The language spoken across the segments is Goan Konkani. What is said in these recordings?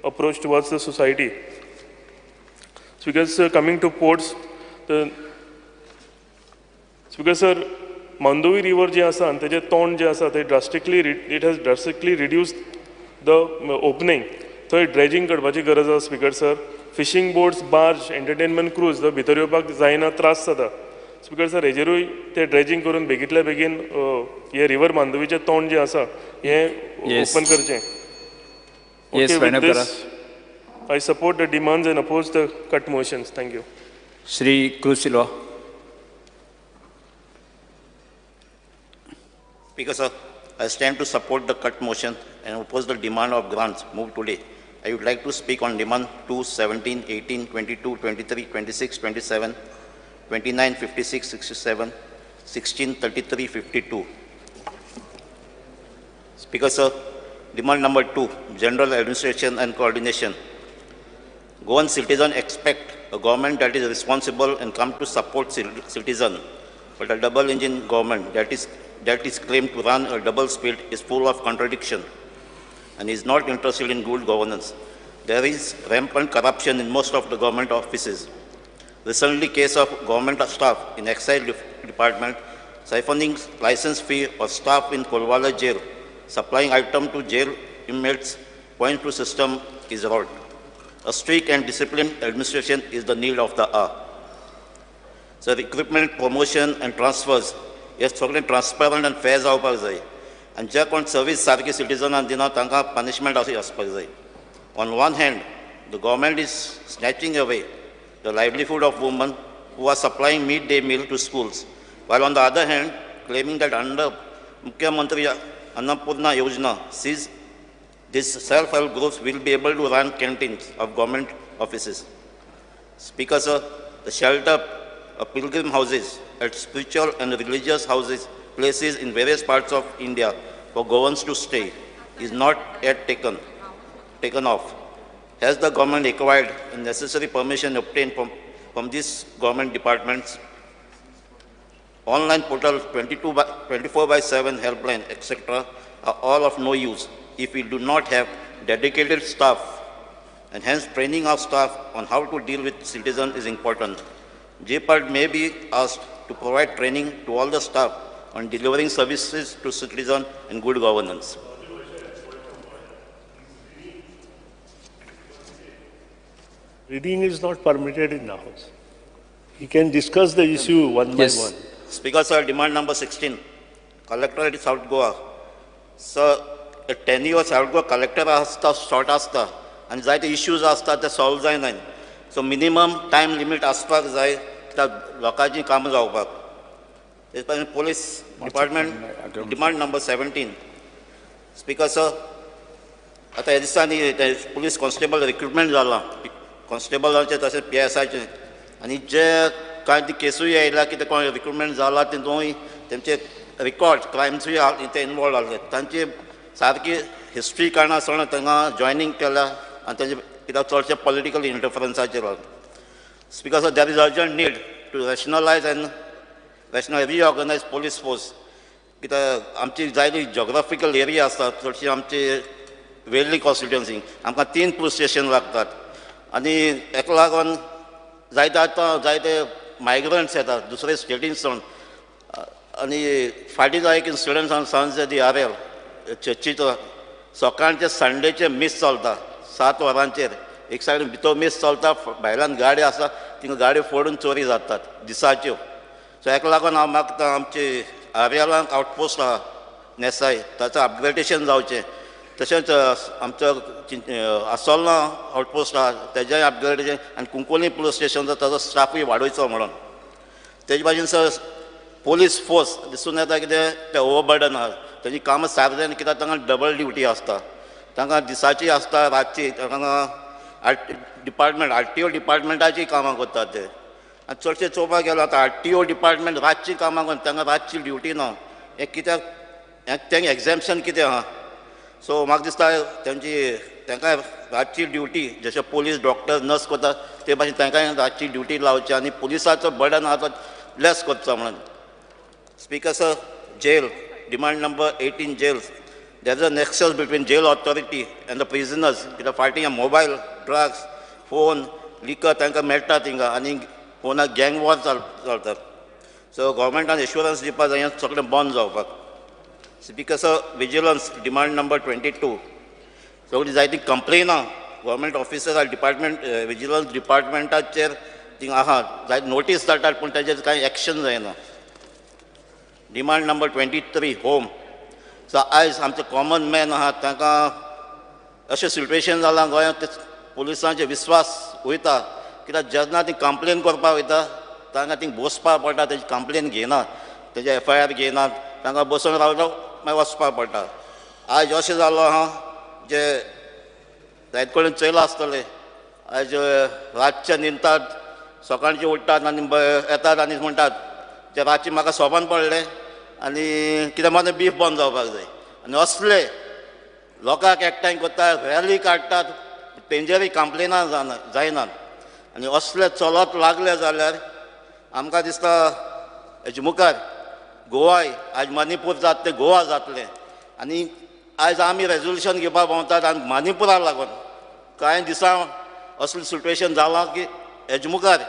approach towards the society. Speaker sir, coming to ports, the Speaker sir, Mandovi river जे आसा आनी तेजें तोंड जें आसा तें drastically it has drastically reduced the opening. थंय ड्रेजिंग करपाची गरज आसा speaker sir. Fishing boats, barge, entertainment cruise थंय भितर येवपाक जायना, त्रास जाता. स्पिकर सर, हेजेरूय ते ड्रेजिंग करून बेगींतल्या बेगीन हे रिवर मांडवीचें तोंड जें आसा हें ओपन करचें. Yes, Okay, with this, I support the demands and oppose the cut motions. Thank you. Shri Cruz Silva. Speaker sir, I stand to support the cut motion and oppose the demand of grants moved today. I would like to speak on demand 2, 17, 18, 22, 23, 26, 27, 29, 56, 67, 16, 33, 52. Speaker sir, demand number 2, General Administration and Coordination. Goan citizens expect a government that is responsible and come to support citizen, but a double engine government that is claimed to run a double speed is full of contradiction and is not interested in good governance. There is rampant corruption in most of the government offices. Recently, case of government staff in excise department siphoning license fee of staff in Colvale jail, supplying item to jail inmates, point to system is wrought. A strict and disciplined administration is the need of the hour. So recruitment, promotion and transfers हे सगळें ट्रान्सपरंट आनी फेर जावपाक जाय आनी जे कोण सर्वीस सारकी सिटीजनान दिना तांकां पनिशमेंट आसपाक जाय. On one hand, the government is snatching away the livelihood of women who are supplying mid-day meal to schools, while on the other hand, claiming that under Mukhyamantri Annapurna Yojana sees these self-help groups will be able to run canteens of government offices. Speaker sir, the shelter of pilgrim houses at spiritual and religious houses, places in various parts of India for Goans to stay is not yet taken off. Has the government acquired the necessary permission obtained from these government departments? Online portal 24/7 helpline, etc. are all of no use if we do not have dedicated staff, and hence training our staff on how to deal with citizens is important. JPAD may be asked to provide training to all the staff on delivering services to citizens and good governance. Reading is not permitted in the house. He can discuss the issue one by one. Speaker sir, demand number 16, Collector at South Goa. Sir, 10 years South Goa collector आसता, शॉर्ट आसता आनी जायते इश्यूज आसता ते सॉल्व जायना. सो मिनिमम टायम लिमीट आसपाक जाय त्या लोकांची कामां जावपाक. तेच प्रमाणे police department demand number 17. Speaker sir, आतां ह्या दिसांनी पुलीस कॉन्स्टेबल रिक्रुटमेंट जालां, कॉन्स्टेबलाचें तशेंच पी एस आयचें, आनी जे कांय ती केसूय आयल्या की ते कोण रिक्रुटमेंट जाला ते दोनूय तेमचे रिकॉर्ड क्रायम्सूय ते इनवॉल्व आसले, तांची सारकी हिस्ट्री काडनासतना तांकां जॉयनींग केल्या आनी तांचे कित्याक चडशे political इंटरफरन्साचेर. Speaker sir, there is urgent need to rationalise and reorganise police force. कित्याक आमची जायती जॉग्राफिकल एरिया आसता, चडशी आमची वेर्ली कॉन्स्टिट्युएन्सी आमकां 3 पुलीस स्टेशन लागतात आनी हेका लागून जायते आतां जायते मायग्रंट्स येतात दुसरे स्टेटींसून. आनी फाटीं जाय एक इन्सिडंट सांज दी आर एल चर्चीचो, सकाळचे संडेचे मीस चलता 7 वरांचेर, एक सायडीन भितर मीस चलता, भायल्यान गाडी आसा थिंगा गाडी फोडून चोरी जातात दिसाच्यो. सो हेका लागून हांव मागता आमची आर्यालांक आवटपोस्ट आहा नेसाय ताचो अपग्रेडेशन जावचें, तशेंच आमचो आसोल्ला आवटपोस्ट आहा तेजेंय अपग्रेडेशन आनी कुंकोली पुलीस स्टेशन ताचो स्टाफूय वाडोवचो म्हणून. तेजे भाशेन सर पुलीस फोर्स दिसून येता कितें ते ओवरबर्डन आहा, तेजी कामां सारकें जायना कित्याक तांकां डबल ड्युटी आसता, तांकां दिसाची आसता रातची, तांकां डिपार्टमेंट आर टी ओ डिपार्टमेंटाची कामां करतात ते. आनी चडशें चोवपाक गेल्यार आतां आर टी ओ डिपार्टमेंट रातची कामां करता, तांकां रातची ड्युटी ना, हें कित्याक तेंकां एग्जॅम्पशन कितें आहा. सो म्हाका दिसता तेंची तांकां रातची ड्युटी जशें पुलीस डॉक्टर नर्स करता ते भाशेन तांकां रातची ड्युटी लावची आनी पुलिसाचो बर्डन आहा तो लेस करचो म्हणून. Speaker sir, jail demand number 18, jails. There is a nexus between jail authority and the prisoners. कित्याक फाटीं मोबायल, ड्रग्स, फोन, लिकर तांकां मेळटा थिंगा आनी फोनाक गँग वॉर चलतात. सो गव्हर्मेंटान एश्युरन्स दिवपाक जाय हें सगळें बंद जावपाक. Speaker sir, vigilance demand number 22. सगळीं जायतीं कंप्लेनां गव्हर्मेंट ऑफिसर डिपार्टमेंट विजिलन्स डिपार्टमेंटाचेर थिंगा आहा, जायते नोटीस धाडटात पूण ताजेर कांय एक्शन जायना. Demand number 23 home. So आयज आमचे कॉमन मॅन आहा तांकां अशें सिट्युएशन जालां गोंयांत, ते पुलिसांचेर विस्वास वयता. कित्याक जेन्ना ती कंप्लेन करपाक वयता तांकां थिंग बसपाक पडटा, तेजी कंप्लेन घेयना, तेजे एफ I R घेयनात, तांकां बसून रावता मागीर वचपाक पडटा. आयज अशें जाल्लो आहा जे जायते कडेन चयलां आसतलें, आयज रातचे न्हिदतात, सकाळचे उठ्ठात आनी येतात आनी म्हणटात ते रातचें म्हाका सोपान पडलें आनी कितें म्हाका बीफ बंद जावपाक जाय. आनी असले लोकांक एकठांय करतात, रॅली काडटात, तेंचेरूय कंप्लेनां जायनात. आनी असले चलत लागले जाल्यार आमकां दिसता हेजे मुखार गोवाय आयज मणिपूर जाता तें गोवा जातलें. आनी आयज आमी रेजोल्युशन घेवपाक भोंवतात आनी मणिपुराक लागून कांय दिसां असलें सिट्युएशन जालां की हेजे मुखार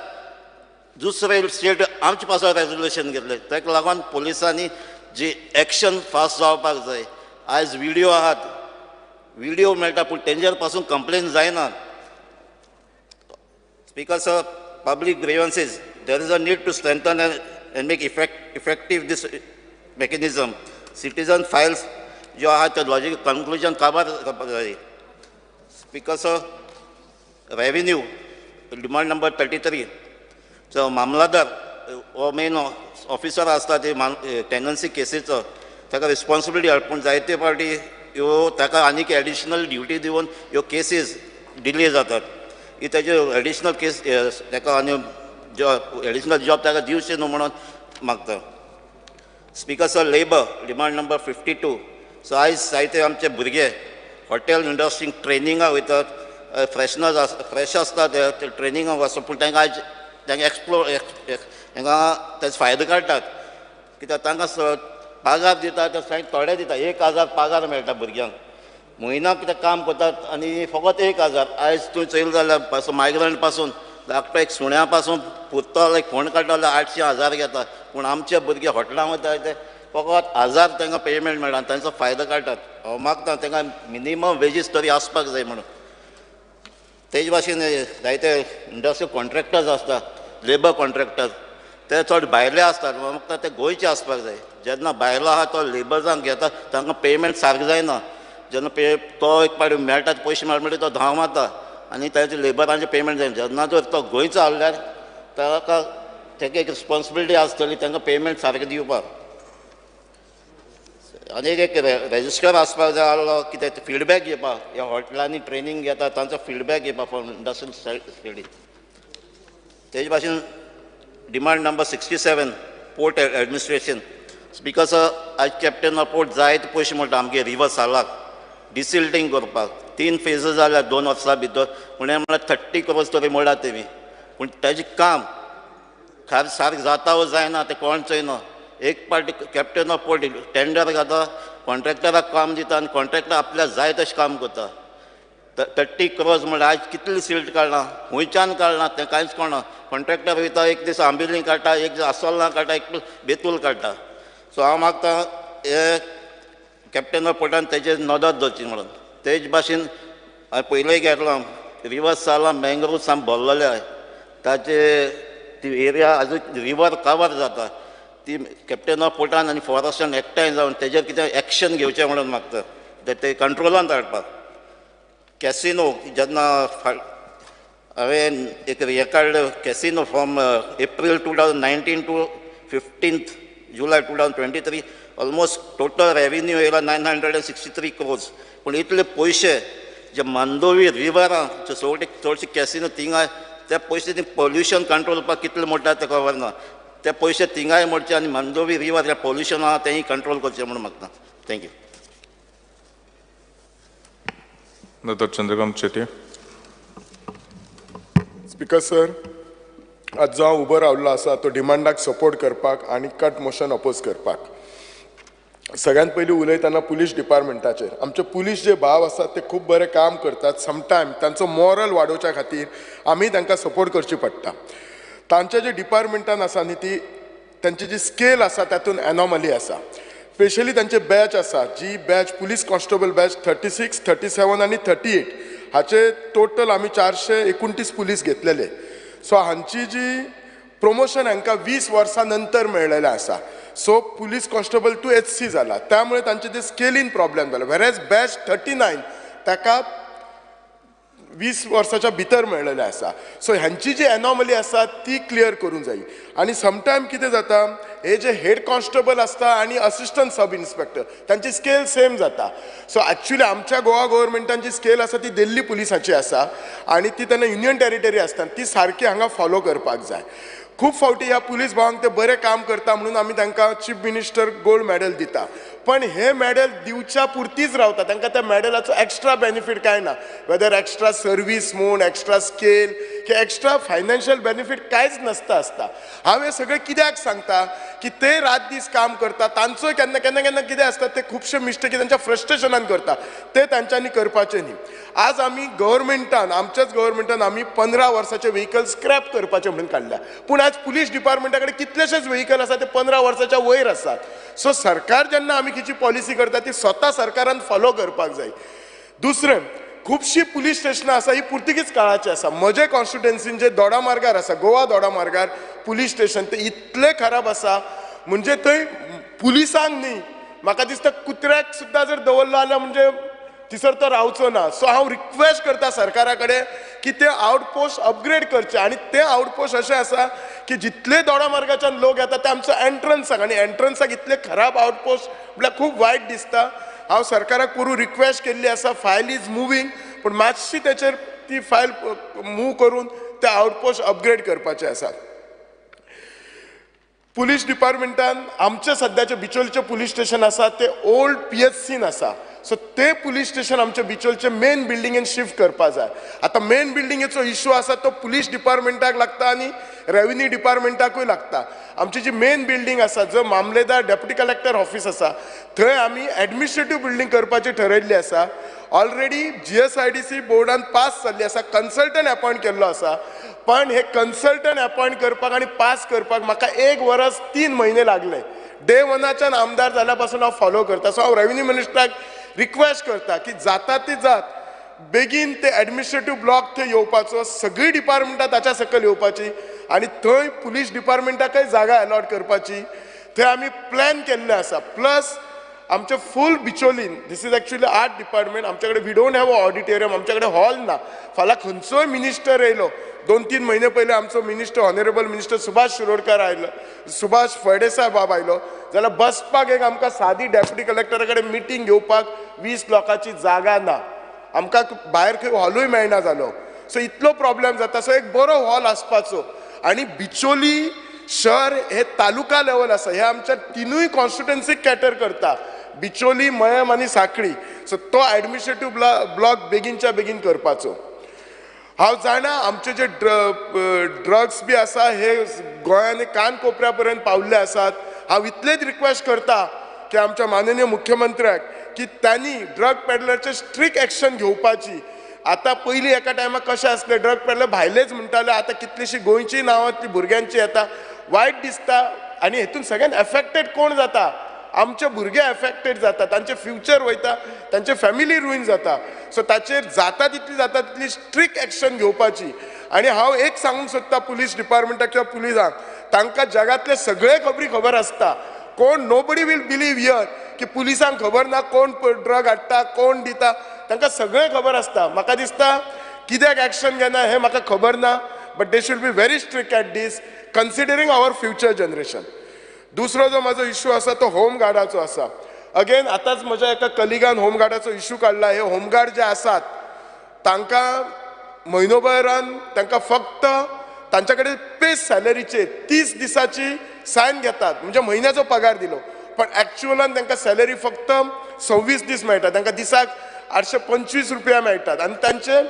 दुसरे स्टेट आमचे पासत रेजोल्युशन घेतलें. ताका लागून पुलिसांनी जी एक्शन फास्ट जावपाक जाय. आयज विडियो आहात, विडियो मेळटा पूण तेंचेर पासून कंप्लेन जायना. Speaker sir, public grievances, there is a need to strengthen and make effective this mechanism. Citizen files ज्यो आहा ते लॉजीक कंक्लुजन काबार जावपाक जाय. Speaker sir, revenue demand number 33. So मामलादार हो मेन ऑफिसर आसता ते टेनन्सी केसीचो, ताका रिस्पॉन्सिबिलिटी पूण जायते फावटी ह्यो ताका आनीक एडिशनल ड्युटी दिवन ह्यो केसीस डिले जातात. ही ताजे एडिशनल केस ताका आनी एडिशनल जॉब ताका दिवचें न्हू म्हणून मागता. Speaker sir, labour demand number 52. So आयज जायते आमचे भुरगे हॉटेल इंडस्ट्रीक ट्रेनिंगाक वयतात, फ्रेशनर्स फ्रेश आसता ते ट्रेनिंगाक वचप, पूण तांकां आयज तांकां एक्सप्लोर तांकां तेजो फायदो काडटात. कित्याक तांकां पगार दिता ते सामके थोडे दिता, 1000 पगार मेळटा भुरग्यांक म्हयन्याक, कितें काम करतात आनी फकत 1000. आयज तूं चोयलें जाल्यार पासून मायग्रंट पासून धाकटो एक सुण्या पासून पुरतलो एक फोंड काडटा जाल्यार 800 1000 घेता, पूण आमचे भुरगे हॉटेलां वता ते फकत 1000 तांकां पेमेंट मेळटा आनी तांचो फायदो काडटात. हांव मागता तांकां मिनिमम वेजीस तरी आसपाक जाय म्हणून. तेज भाशेन जायते इंडस्ट्रियल कॉन्ट्रॅक्टर्स आसता, लेबर कॉन्ट्रॅक्टर्स, ते चड भायले आसतात, मागता ते गोंयचे आसपाक जाय. जेन्ना भायलो आहा तो लेबर्सांक घेता तांकां पेमेंट सारकें जायना, जेन्ना पे तो एक पावटी मेळटा पयशे मेळटा म्हणटकीर तो धांव मारता आनी ताचे लेबरांचें पेमेंट जायना. जेन्ना जर तो गोंयचो आहल्यार ताका ताका एक रिस्पॉन्सिबिलिटी आसतली तांकां पेमेंट सारकें दिवपाक. आनी एक रेजिस्टर आसपाक जाय आहलो कितें फिडबॅक घेवपाक, ह्या हॉटेलांनी ट्रेनींग घेता तांचो फिडबॅक घेवपाक फ्रॉम इंडस्ट्रियल स्टेडी. तेजे भाशेन demand number 67 port administration. Speaker sir, आयज कॅप्टन ऑफ पोर्ट जायते पयशे म्हणटा आमगे रिवर सालाक डिसिल्टींग करपाक, 3 फेजीस जाल्या 2 वर्सां भितर, पूण म्हळ्यार 30 क्रोर्स तरी म्हणलां तेमी, पूण ताजें काम सारकें जाता वो जायना तें कोण चोयना. एक पावटी कॅप्टन ऑफ पोर्ट tender घाता, कॉन्ट्रॅक्टराक काम दिता आनी कॉन्ट्रॅक्टर आपल्याक जाय तशें काम करता. 30 क्रोर्स म्हळ्यार आयज कितली सिल्ट काडलां, खंयच्यान काडलां तें कांयच कळना. कॉन्ट्रॅक्टर वयता एक दीस आंबिली काडटा, एक दीस आसोल्लां काडटा, एक दीस बेतूल काडटा. सो हांव मागता हे कॅप्टन ऑफ पोर्टान तेजेर नदर दवरची म्हणून. तेज भाशेन हांवें पयलीं घेतलां रिवर सालां मँग्रोव साम भरलेले आहाय, ताचे ती एरिया आजून रिवर कवर जाता, ती कॅप्टन ऑफ पोर्टान आनी फॉरेस्टान एकठांय जावन तेजेर कितें एक्शन घेवचें म्हणून मागता, ते कंट्रोलान हाडपाक. कॅसिनो जेन्ना हांवें एक हें काडलें casino from April 2019 to 15 July 2023 almost total revenue येयला 963 क्रोर्स. पूण इतले पयशे जे मांडोवी रिवरां चडशे कॅसिनो थिंगाय ते पयशे ती पोल्युशन कंट्रोल करपाक कितले मोडटा ते खबर ना, ते पयशे थिंगाय मोडचे आनी मांडोवी रिवर जे पोल्युशन आहा तेंय कंट्रोल करचें म्हणून मागता. Thank you. Doctor Chandrakant Shetye. Speaker sir, आज जो हांव उबो रावल्लो आसा तो डिमांडाक सपोर्ट करपाक आनी कट मोशन अपोज करपाक. सगळ्यात पयलीं उलयतना पुलीस डिपार्टमेंटाचेर. आमचे पुलीस जे भाव आसात ते खूब बरें काम करतात. समटायम तांचो मॉरल वाडोवच्या खातीर आमी तांकां सपोर्ट करची पडटा. तांचे जे डिपार्टमेंटान आसा न्ही ती तांची जी स्केल आसा तातूंत एनॉमली आसा. स्पेशली तांचे बॅच आसा जी बॅच पुलीस कॉन्स्टेबल बॅच 36, 37 आनी 38 हाचे टोटल आमी 429 पुलीस घेतलेले. सो हांची जी प्रमोशन हांकां 20 वर्सां नंतर मेळ्ळेलें आसा. So police constable to HC जाला, त्यामुळे तांचे ते स्केलीन प्रॉब्लेम जाला. वेरेज बॅच 39 ताका 20 वर्साच्या भितर मेळ्ळेलें आसा. सो ह्यांची जी एनॉमली आसा ती क्लियर करूंक जाय. आनी समटायम कितें जाता, हे जे हेड कॉन्स्टेबल आसता आनी असिस्टंट सब इन्स्पेक्टर तांची स्केल सेम जाता. सो एक्चुअली आमच्या गोवा गव्हर्मेंटान जी स्केल आसा ती दिल्ली पुलिसाची आसा आनी ती तेन्ना युनियन टेरिटरी आसता, ती सारकी हांगा फॉलो करपाक जाय. खूब फावटी ह्या पुलीस भावांक ते बरें काम करता म्हणून आमी तांकां चीफ मिनिस्टर गोल्ड मॅडल दिता, पण हे मॅडल दिवच्या पुरतीच रावता. तांकां त्या मॅडलाचो एक्स्ट्रा बेनिफीट कांय ना, वेदर एक्स्ट्रा सर्वीस म्हूण, एक्स्ट्रा स्केल किंवा एक्स्ट्रा फायनान्शियल बेनिफीट कांयच नासता आसता. हांव हें सगळें कित्याक सांगता की ते रात दीस काम करता, तांचोय केन्ना केन्ना केन्ना कितें आसता ते खुबशे मिस्टेकी तांच्या फ्रस्ट्रेशनान करता, ते तांच्यांनी करपाचें न्ही. आज आमी गव्हर्मेंटान, आमच्याच गव्हर्मेंटान आमी 15 वर्साचे व्हेकल स्क्रॅप करपाचें म्हणून काडल्या, पूण आज पुलीस डिपार्टमेंटा कडेन कितलेशेच व्हेकल आसा ते 15 वर्साच्या वयर आसात. सो सरकार जेन्ना आमी खंयची पॉलिसी करता ती स्वता सरकारान फॉलो करपाक जाय. दुसरें, खुबशीं पुलीस स्टेशनां आसा ही पुर्तुगीज काळाची आसा. म्हजे कॉन्स्टिट्युएन्सीन जे दोडा मार्गार आसा, गोवा दोडा मार्गार पुलीस स्टेशन ते इतलें खराब आसा म्हणजे थंय पुलिसांक न्ही, म्हाका दिसता कुत्र्याक सुद्दां जर दवरलो जाल्यार म्हणजे थंयसर तो रावचो ना. सो हांव रिक्वेस्ट करता सरकारा कडेन की ते आउटपोस्ट अपग्रेड करचे. आनी ते आउटपोस्ट अशें आसा की जितले दोडा मार्गाच्यान लोक येता ते आमचो एंट्रन्साक, आनी एंट्रन्साक इतले खराब आउटपोस्ट म्हळ्यार खूब वायट दिसता. हांव सरकाराक पोरूं रिक्वेस्ट केल्ली आसा, फायल is moving, पूण मातशी तेचेर ती फायल मूव करून ते आउटपोस्ट अपग्रेड करपाचे आसा. पुलीस डिपार्टमेंटान आमचे सद्याचे बिचोलचे पुलीस स्टेशन आसा ते ओल्ड PHCन आसा. सो ते पुलीस स्टेशन आमचे बिचोलचे मेन बिल्डिंगेन शिफ्ट करपा जाय. आतां मेन बिल्डिंगेचो इशू आसा तो पुलीस डिपार्टमेंटाक लागता आनी रेवेन्यू डिपार्टमेंटाकूय लागता. आमची जी मेन बिल्डींग आसा, जो मामलेदार डेप्युटी कलेक्टर ऑफिस आसा, थंय आमी एडमिनिस्ट्रेटीव बिल्डींग करपाची ठरयल्ली आसा. ऑलरेडी GSIDC बोर्डान पास जाल्ली आसा, कन्सल्टंट अपॉयंट केल्लो आसा. पण हे कन्सल्टंट अपॉयंट करपाक आनी पास करपाक म्हाका 1 वर्स 3 म्हयने लागले. डे वनाच्यान आमदार जाल्या पासून हांव फॉलो करता. सो हांव रेवेन्यू मिनिस्टराक रिक्वेस्ट करता की जाता ती जात बेगीन ते एडमिनिस्ट्रेटीव ब्लॉक थंय येवपाचो, सगळीं डिपार्टमेंटां ताच्या सकयल येवपाची आनी थंय पुलीस डिपार्टमेंटाकय जागा अलॉट करपाची. थंय आमी प्लॅन केल्लें आसा. प्लस आमचे फूल बिचोलीन, this is actually art department, आमचे कडेन we don't have a auditorium, आमचे कडेन हॉल ना. फाल्यां खंयचोय मिनिस्टर येयलो, 2-3 म्हयने पयलीं आमचो minister honourable minister Subhash Shirodkar आयलो, सुभाष फळदेसाय बाब आयलो, जाल्यार बसपाक एक आमकां सादी डेप्युटी कलेक्टरा कडेन मिटींग घेवपाक 20 लोकांची जागा ना. आमकां भायर खंय हॉलूय मेळना जालो. सो इतलो प्रॉब्लेम जाता. सो एक बरो हॉल आसपाचो. आनी बिचोली शहर हे तालुका लेवल आसा, हे आमच्या 3 कॉन्स्टिट्युएन्सीक कॅटर करता, बिचोली, मयम आनी साखळी. सो तो एडमिनिस्ट्रेटीव ब्लॉक बेगीनच्या बेगीन करपाचो. हांव जाणा आमचे जे ड्रग्स बी आसा हे गोंयांनी कान कोपऱ्या पर्यंत पावल्ले आसात. हांव इतलेंच रिक्वेस्ट करता की आमच्या माननीय मुख्यमंत्र्याक की तांणी ड्रग पेडलरचे स्ट्रिक्ट एक्शन घेवपाची. आतां पयलीं एका टायमार कशें आसलें, ड्रग पेडलर भायलेच म्हणटाले, आतां कितलीशीं गोंयचीं नांवां ती भुरग्यांची येता, वायट दिसता. आनी हेतून सगळ्यान एफेक्टेड कोण जाता, आमचे भुरगे एफेक्टेड जाता, तांचे फ्युचर वयता, तांचे फॅमिली रुइन जाता. सो ताचेर जाता तितली स्ट्रिक्ट एक्शन घेवपाची. आनी हांव एक सांगूंक सोदता पुलीस डिपार्टमेंटाक किंवा पुलिसांक, तांकां जगांतले सगळे खबरी खबर आसता. कोण नोबडी will believe here की पुलिसांक खबर ना कोण ड्रग हाडटा, कोण दिता, तांकां सगळें खबर आसता. म्हाका दिसता कित्याक एक्शन घेना हें म्हाका खबर ना, but they should be very strict at this considering our future generation. दुसरो जो म्हाजो इशू आसा तो होम गार्डाचो आसा. अगेन आतांच म्हज्या एका कलिगान होम गार्डाचो इशू काडला. हे होम गार्ड जे आसात तांकां म्हयनोभरान तांकां फक्त तांच्या कडेन पे सॅलरीचे 30 दिसाची सायन घेतात, म्हणजे म्हयन्याचो पगार दिलो, पण एक्चुअलान तांकां सॅलरी फक्त 26 दीस मेळटा. तांकां दिसाक 825 रुपया मेळटात आनी तांचे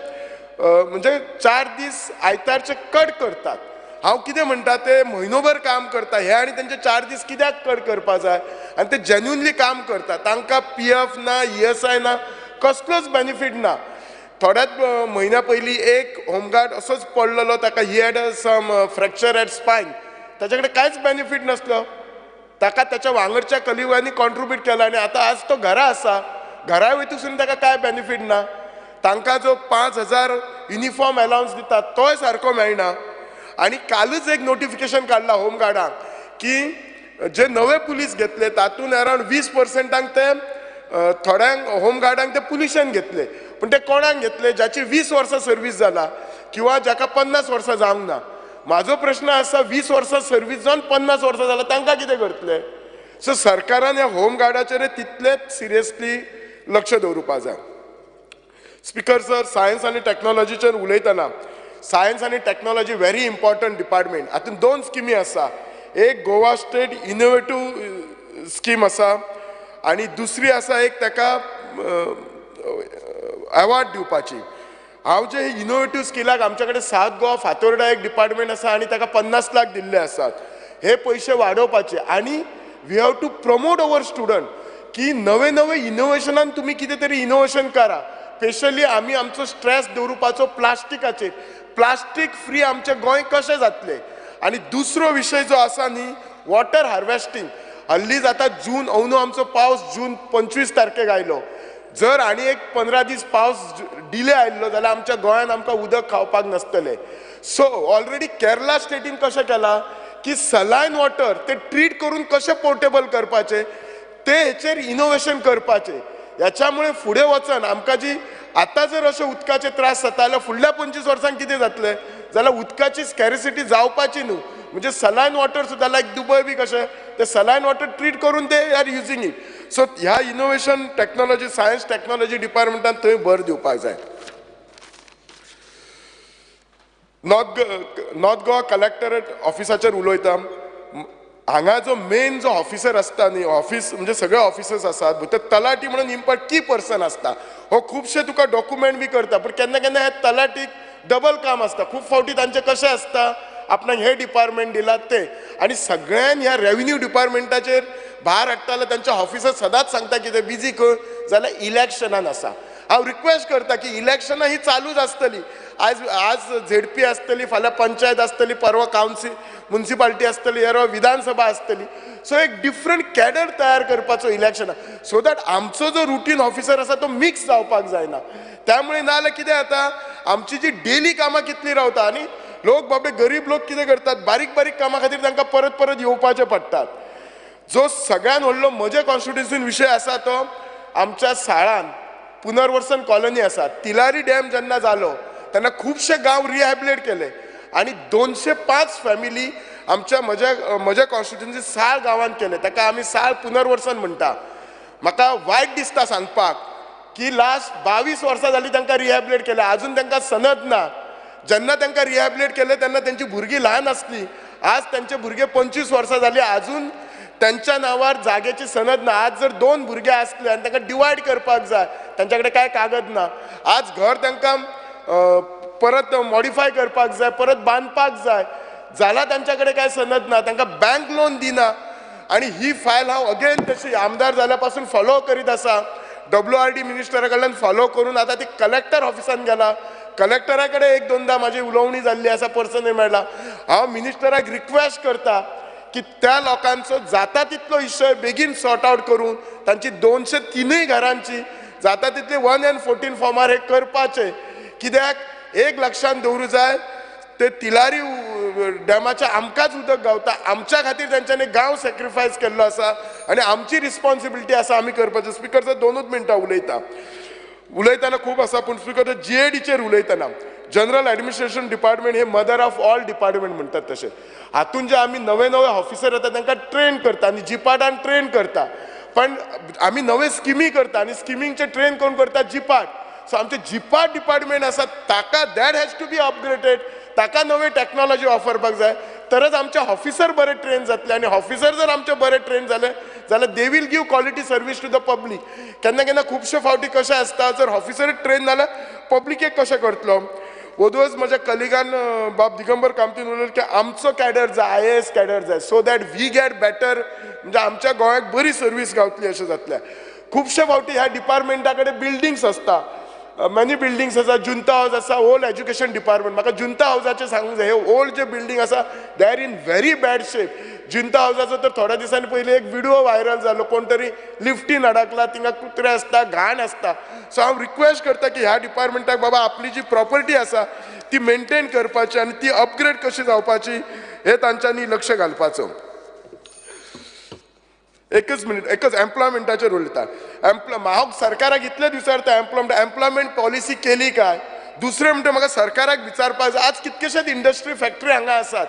म्हणजे 4 दीस आयतारचे कट करतात. हांव कितें म्हणटा, ते म्हयनोभर काम करता हे आनी तेंचे चार्जीस कित्याक कट करपा जाय? आनी ते जेन्युनली काम करता, तांकां PF ना, ESI ना, कसलोच बेनिफीट ना. थोड्याच म्हयन्या पयलीं एक होमगार्ड असोच पडलेलो, ताका he had some fracture at spine, ताच्या कडेन कांयच बेनिफीट नासलो. ताका ताच्या वांगडच्या कलिगांनी कॉन्ट्रिब्यूट केला आनी आतां आज तो घरा आसा. घरा वयतसून ताका कांय बेनिफीट ना. तांकां जो 5,000 युनिफॉर्म अलावन्स दिता तोय सारको मेळना. आनी कालूच एक नोटिफिकेशन काडलां होमगार्डांक की जे नवे पुलीस घेतले तातूंत अरावंड 20% ते थोड्यांक होमगार्डांक ते पुलिशेन घेतले, पूण ते कोणाक घेतले? जाची 20 वर्सां सर्वीस जाला किंवा जाका 50 वर्सां जावंक ना. म्हाजो प्रश्न आसा, 20 वर्सां सर्वीस जावन 50 वर्सां जाला तांकां कितें करतले? सो सरकारान ह्या होमगार्डाचेर तितलेंच सिरियसली लक्ष दवरुपा जाय. स्पिकर सर, सायन्स आनी टॅक्नोलॉजीचेर उलयतना, सायन्स आनी टॅक्नोलॉजी व्हेरी इम्पॉर्टंट डिपार्टमेंट. हातूंत 2 स्किमी आसा. एक गोवा स्टेट इनोवेटीव स्कीम आसा आनी दुसरी आसा एक ताका अवॉर्ड दिवपाची. हांव जे इनोवेटीव स्किलाक आमच्या कडेन साउथ गोवा फातोर्डा एक डिपार्टमेंट आसा आनी ताका 50 लाख दिल्ले आसात. हे पयशे वाडोवपाचे आनी we have to promote our student की नवे नवे इनोवेशनान तुमी कितें तरी इनोवेशन करा. स्पेशली आमी आमचो स्ट्रेस दवरुपाचो प्लास्टिकाचेर, प्लास्टीक फ्री आमचें गोंय कशें जातलें. आनी दुसरो विशय जो आसा न्ही, वॉटर हार्वेस्टींग. हल्लीच आतां जून अंदू आमचो पावस जून 25 तारखेक आयलो. जर आनी एक 15 दीस पावस डिले आयिल्लो जाल्यार आमच्या गोंयांत आमकां उदक खावपाक नासतलें. सो ऑलरेडी केरला स्टेटीन कशें केलां की सलायन वॉटर ते ट्रीट करून कशें पोर्टेबल करपाचें ते हेचेर इनोवेशन करपाचें. ह्याच्यामुळे फुडें वचन आमकां जी आतां जर अशे उदकाचे त्रास जाता जाल्यार फुडल्या 25 वर्सांक कितें जातलें? जाल्यार उदकाची स्कॅरिसिटी जावपाची न्हू. म्हणजे सलायन वॉटर सुद्दां लायक दुबय बी कशें ते सलायन वॉटर ट्रीट करून ते आर युजींग it. सो ह्या इनोवेशन टॅक्नोलॉजी, सायन्स टॅक्नोलॉजी डिपार्टमेंटान थंय भर दिवपाक जाय. नॉर्थ गोवा कलेक्टरेट ऑफिसाचेर उलयता. हांगा जो मेन जो ऑफिसर आसता न्ही, ऑफिस म्हणजे सगळे ऑफिसर्स आसात, भितर तलाठी म्हणून इम्पॉर्ट की पर्सन आसता. हो खुबशे तुका डॉक्युमेंट बी करता, पूण केन्ना केन्ना ह्या तलाठीक डबल काम आसता. खूब फावटी तांचें कशें आसता, आपणाक हे डिपार्टमेंट दिलां ते, आनी सगळ्यान ह्या रेवेन्यू डिपार्टमेंटाचेर भार हाडटाले. तांचे ऑफिसर सदांच सांगता कितें बिजी खंय जाल्यार इलेक्शनान आसा. हांव रिक्वेस्ट करता की इलेक्शनां ही चालूच आसतली. आज आज झेडपी आसतली, फाल्यां पंचायत आसतली, परवां कावन्सील मुन्सिपालिटी आसतली, येरवा विधानसभा आसतली. सो एक डिफरंट कॅडर तयार करपाचो इलेक्शनां, सो that आमचो जो रुटीन ऑफिसर आसा तो मिक्स जावपाक जायना. त्यामुळे नाजाल्यार कितें जाता, आमची जी डेली कामां कितलीं रावता आनी लोक बाबडे गरीब लोक कितें करतात, बारीक बारीक कामां खातीर तांकां परत परत येवपाचें पडटात. जो सगळ्यान व्हडलो म्हजे कॉन्स्टिट्युन्सीन विशय आसा तो आमच्या साळान पुनर्वसन कॉलनी आसा. तिलारी डॅम जेन्ना जालो तेन्ना खुबशे गांव रिहॅबिलेट केले आनी 205 फॅमिली आमच्या म्हज्या म्हज्या कॉन्स्टिट्युन्सी साळ गांवांत केले. ताका आमी साळ पुनर्वसन म्हणटा. म्हाका वायट दिसता सांगपाक की लास्ट 22 वर्सां जालीं तांकां रिहॅबिलेट केलें, आजून तांकां सनद ना. जेन्ना तांकां रिहॅबिलेट केलें तेन्ना तेंची भुरगीं ल्हान आसलीं. आज तांचे भुरगे 25 वर्सां जालीं, आजून त्यांच्या नावार जागेची सनद ना. आज जर 2 भुरगे आसले आनी तांकां डिवायड करपाक जाय, तांच्या कडेन कांय कागद ना. आज घर तांकां परत मॉडिफाय करपाक जाय, परत बांदपाक जाय, जाल्यार तांच्या कडेन कांय सनद ना, तांकां बँक लोन दिना. आनी ही फायल हांव अगेन तशी आमदार जाल्या पासून फॉलो करीत आसा. WRD मिनिस्टरा कडल्यान फॉलो करून आतां ती कलेक्टर ऑफिसान गेला. कलेक्टरा कडेन 1-2दा म्हाजी उलोवणी जाल्ली आसा, पर्सनय मेळ्ळा. हांव मिनिस्टराक रिक्वेस्ट करता की त्या लोकांचो जाता तितलो इशय बेगीन सॉर्ट आउट करून तांची 203 घरांची जाता तितली 1 and 14 फॉर्मार हे करपाचे. कित्याक एक लक्षांत दवरूं जाय, ते तिलारी डॅमाच्या आमकांच उदक गावता, आमच्या खातीर तांच्यांनी गांव सॅक्रिफायस केल्लो आसा आनी आमची रिस्पॉन्सिबिलिटी आसा आमी करपाचें. स्पिकर सर, 2 मिनटां उलयता, उलयतना खूब आसा, पूण स्पिकर सर GADचेर उलयतना जनरल ॲडमिनिस्ट्रेशन डिपार्टमेंट हे मदर ऑफ ऑल डिपार्टमेंट म्हणटात तशें. हातून जे आमी नवे नवे ऑफिसर येता तांकां ट्रेन करता आनी जिपाटान ट्रेन करता, पण आमी नवे स्किमी करता आनी स्किमींगचे ट्रेन करून करता जिपाट. सो आमचें जिपाट डिपार्टमेंट आसा ताका that has to be upgraded, ताका नवे टॅक्नॉलॉजी वापरपाक जाय, तरच आमचे ऑफिसर बरे ट्रेन जातले. आनी ऑफिसर जर आमचे बरे ट्रेन जाले जाल्यार they will give quality service to the public. केन्ना केन्ना खुबशे फावटी कशें आसता, जर ऑफिसर ट्रेन जाल्यार पब्लिकेक कशें करतलो. वोदोळच म्हज्या कलिगान बाब दिगंबर कामतीन उलयलो की आमचो कॅडर जाय, IAS cadre जाय, so that we get better, म्हणजे आमच्या गोंयाक बरी सर्वीस गावतली अशें जातलें. खुबशे फावटी ह्या डिपार्टमेंटा कडेन बिल्डिंग्स आसता, मॅनी बिल्डिंग्स आसा, जुंता हावज आसा, ओल्ड एज्युकेशन डिपार्टमेंट. म्हाका जुंता हावजाचें सांगूंक जाय, हे ओल्ड जे बिल्डींग आसा they are in very bad shape. Junta हावजाचो तर थोड्या दिसांनी पयलीं एक विडियो व्हायरल जालो, कोण तरी लिफ्टीन अडकला, थिंगा कुत्रे आसता, घाण आसता. सो हांव रिक्वेस्ट करता की ह्या डिपार्टमेंटाक बाबा आपली जी प्रॉपर्टी आसा ती मेनटेन करपाची आनी ती अपग्रेड कशी जावपाची हे तांच्यांनी लक्ष घालपाचो. एकच मिनिट, एकच एम्प्लॉयमेंटाचेर उलयता. हांव सरकाराक इतले विचारता एम्प्लॉयमेंट पॉलिसी केली काय? दुसरें म्हणटा म्हाका सरकाराक विचारपाक जाय, आज कितकेशेच इंडस्ट्री फॅक्टरी हांगा आसात,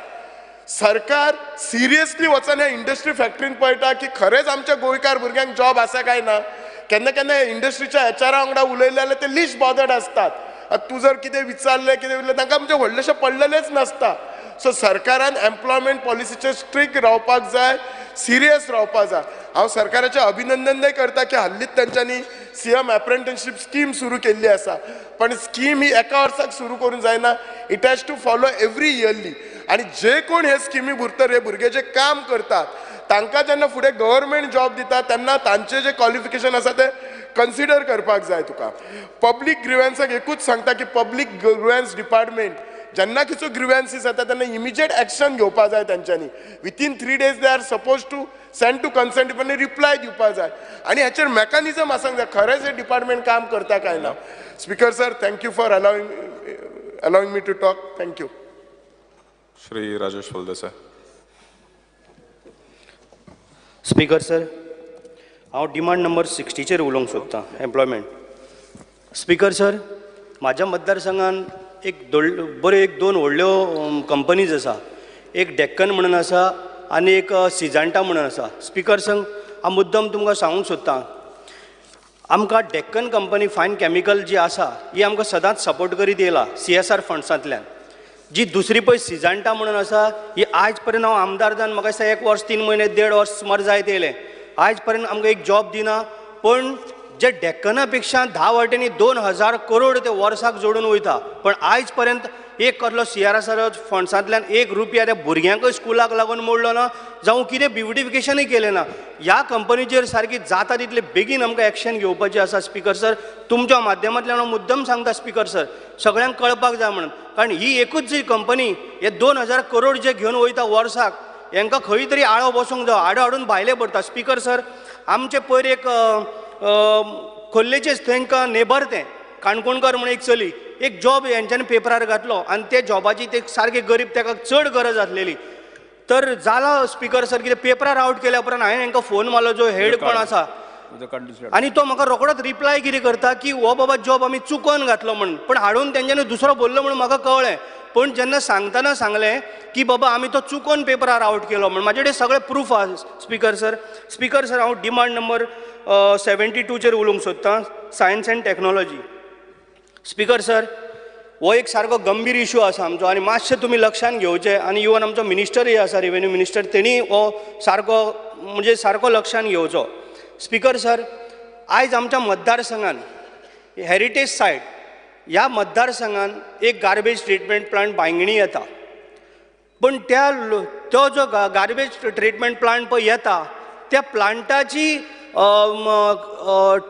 सरकार सिरियसली वचून ह्या इंडस्ट्री फॅक्टरीन पळयता की खरेंच आमच्या गोंयकार भुरग्यांक जॉब आसा काय ना? केन्ना केन्ना इंडस्ट्रीच्या एचआरा वांगडा उलयले जाल्यार ते लिस्ट बॉदर्ड आसतात. आतां तूं जर कितें विचारलें कितें विचारलें तांकां म्हणजे व्हडलेशें पडलेलेंच नासता. सो सरकारान एम्प्लॉयमेंट पॉलिसीचेर स्ट्रिक्ट रावपाक जाय, सिरियस रावपाक जाय. हांव सरकाराचें अभिनंदनय करता की हाल्लीच तेंच्यांनी CM apprenticeship scheme सुरू केल्ली आसा, पण स्कीम ही एका वर्साक सुरू करूंक जायना, it has to follow every yearly. आनी जे कोण हे स्किमी भरतर हे भुरगे जे काम करतात तांकां जेन्ना फुडें गव्हर्मेंट जॉब दिता तेन्ना तांचें जें क्वॉलिफिकेशन आसा तें कन्सिडर करपाक जाय. तुका पब्लीक ग्रिवन्साक एकूच सांगता की पब्लीक ग्रिवन्स डिपार्टमेंट जेन्ना कितें ग्रिवन्सीस जाता तेन्ना इमिजिएट एक्शन घेवपाक जाय तेंच्यांनी. Within 3 days they are suppose to send to concern department reply दिवपाक जाय आनी हाचेर मॅकॅनिजम आसूंक जाय, खरेंच हें डिपार्टमेंट काम करता काय ना. Speaker sir, thank you for allowing me to talk. Thank you. Shri Rajesh Phaldesai. Speaker sir, हांव डिमांड नंबर 60चेर उलोवंक सोदतां, एम्प्लॉयमेंट. स्पीकर सर, म्हाज्या मतदारसंघान एक बऱ्यो एक दोन व्हडल्यो कंपनीज आसा, एक डेक्कन म्हणून आसा आनी एक सिजांटा म्हणून आसा. स्पीकर सर, हांव मुद्दम तुमकां सांगूंक सोदतां, आमकां डेक्कन कंपनी फायन कॅमिकल जी आसा ही आमकां सदांच सपोर्ट करीत येयला CSR फंड्सांतल्यान. जी दुसरी पळय सिजांटा म्हणून आसा ही आयज पर्यंत हांव आमदार जावन म्हाका दिसता 1 वर्स 3 म्हयने 1.5 वर्स सुमार जायत येयलें, आयज पर्यंत आमकां एक जॉब दिना. पण जे डेक्कना पेक्षा 10 वाटेंनी 2000 करोड ते वर्साक जोडून वयता, पण आयज पर्यंत एक कसलो CSR फंड्सांतल्यान 1 रुपया त्या भुरग्यांकय स्कुलाक लागून मोडलो ना, जावं कितें ब्युटिफिकेशनय केलें ना. ह्या कंपनीचेर सारकी जाता तितले बेगीन आमकां एक्शन घेवपाची आसा. स्पीकर सर, तुमच्या माध्यमांतल्यान हांव मुद्दम सांगता स्पीकर सर, सगळ्यांक कळपाक जाय म्हणून, कारण ही एकूच जी कंपनी हे 2000 करोड जे घेवन वयता वर्साक, हेंकां खंय तरी आळो बसूंक जावो, आडो हाडून भायले भरता. स्पीकर सर, आमचे पयर एक खोल्लेचेच तांकां नेबर तें काणकोणकर म्हणून एक चली, एक जॉब हेंच्यांनी पेपरार घातलो आनी ते जॉबाची ते सारके गरीब ताका चड गरज आसलेली. तर जाला स्पीकर सर कितें पेपरार आवट केल्या उपरांत हांवें हेंकां फोन मारलो, जो हेड कोण आसा, आनी तो म्हाका रोखडोच रिप्लाय कितें करता की हो बाबा जॉब आमी चुकोन घातलो म्हणून, पण हाडून तेंच्यांनी दुसरो बोल्लो म्हणून म्हाका कळ्ळें. पण जेन्ना सांगतना सांगलें की बाबा आमी तो चुकोन पेपरार आवट केलो म्हणून, म्हाजे कडेन सगळें प्रूफ आसा. स्पीकर सर, स्पीकर सर, हांव डिमांड नंबर 72चेर उलोवंक सोदतां, science and technology. Speaker sir, हो एक सारको गंभीर इशू आसा आमचो आनी मातशें तुमी लक्षान घेवचें. आनी इवन आमचो मिनिस्टरय आसा, रेवेन्यू मिनिस्टर, तेणी हो सारको म्हणजे सारको लक्षान घेवचो. स्पीकर सर, आयज आमच्या मतदारसंघान हेरिटेज सायट ह्या मतदारसंघान एक गार्बेज ट्रिटमेंट प्लांट बांयगिणी येता, पण त्या तो जो गार्बेज ट्रिटमेंट प्लांट पळय येता त्या प्लांटाची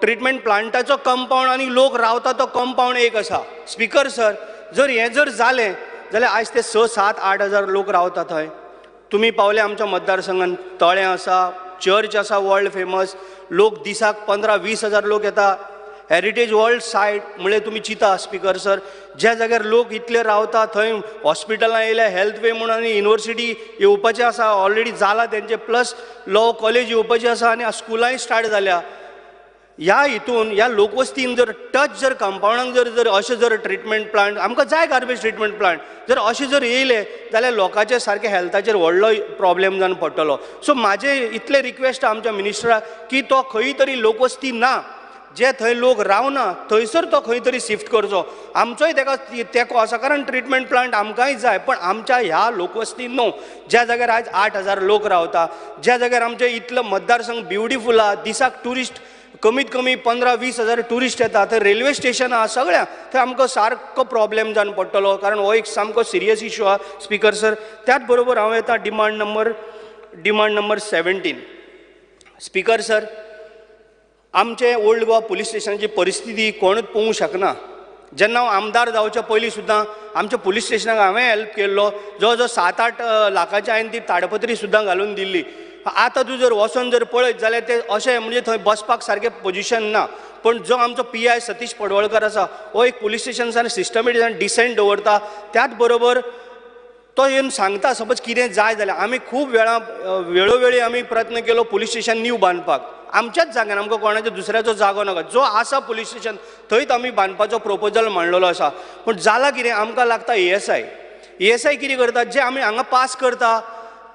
ट्रिटमेंट प्लांटाचो कंपावंड आनी लोक रावता तो कंपावंड एक आसा. स्पीकर सर, जर हें जर जालें जाल्यार आयज ते 6, 7, 8 हजार लोक रावता थंय. तुमी पावले आमच्या मतदारसंघान, तळें आसा, चर्च आसा वर्ल्ड फेमस, लोक दिसाक 15-20 हजार लोक येता. हेरिटेज वर्ल्ड सायट म्हणल्यार तुमी चिंता स्पीकर सर, ज्या जाग्यार लोक इतले रावता थंय हॉस्पिटलां येयल्या, हेल्थ वे म्हणून आनी युनिवर्सिटी येवपाचें आसा, ऑलरेडी जाला तेंचे, प्लस लॉ कॉलेज येवपाची आसा आनी स्कुलांय स्टार्ट जाल्या. ह्या हितून ह्या लोकवस्तीन जर टच जर कंपावंडाक जर जर अशें जर ट्रिटमेंट प्लांट आमकां जाय, गार्बेज ट्रिटमेंट प्लांट जर अशें जर येयले जाल्यार लोकांचे सारके हेल्थाचेर व्हडलो प्रॉब्लेम जावन पडटलो. सो म्हाजें इतलें रिक्वेस्ट आमच्या मिनिस्टराक की तो खंय तरी लोकवस्ती ना, जे थंय लोक रावना थंयसर तो खंय तरी शिफ्ट करचो. आमचोय तेका तेंको आसा, कारण ट्रिटमेंट प्लांट आमकांय जाय, पण आमच्या ह्या लोकवस्तीन न्हू, ज्या जाग्यार आयज 8 हजार लोक रावता, ज्या जाग्यार आमचें इतलो मतदारसंघ ब्युटिफूल आहा, दिसाक ट्युरिस्ट कमीत कमी 15-20 हजार ट्युरिस्ट येता. थंय रेल्वे स्टेशन आहा सगळ्या, थंय आमकां सारको प्रॉब्लेम जावन पडटलो, कारण हो एक सामको सिरियस इशू आहा स्पीकर सर. त्याच बरोबर हांव येता डिमांड नंबर 17. स्पीकर सर, आमचे ओल्ड गोवा पुलीस स्टेशनाची परिस्थिती कोणूच पळोवंक शकना. जेन्ना हांव आमदार जावच्या पयलीं सुद्दां आमच्या पुलीस स्टेशनाक हांवें हेल्प केल्लो, जवळ जवळ 7-8 लाखाची हांवें ती ताडपत्री सुद्दां घालून दिल्ली. आतां तूं जर वचोन जर पळयत जाल्यार ते अशें म्हणजे थंय बसपाक सारकें पोजिशन ना. पण जो आमचो PI Satish Padwalkar आसा हो एक पुलीस स्टेशन सिस्टमेटीक आनी डिसेंट दवरता. त्याच बरोबर तो येवन सांगता सपोज कितें जाय जाल्यार. आमी खूब वेळा वेळोवेळी आमी प्रयत्न केलो पुलीस स्टेशन न्यू बांदपाक, आमच्याच जाग्यार, आमकां कोणाचो दुसऱ्याचो जागो नाका, जो आसा पुलीस स्टेशन थंयच आमी बांदपाचो प्रोपोजल मांडलेलो आसा. पूण जालां कितें, आमकां लागता ASI. ASI कितें करता, जे आमी हांगा पास करता,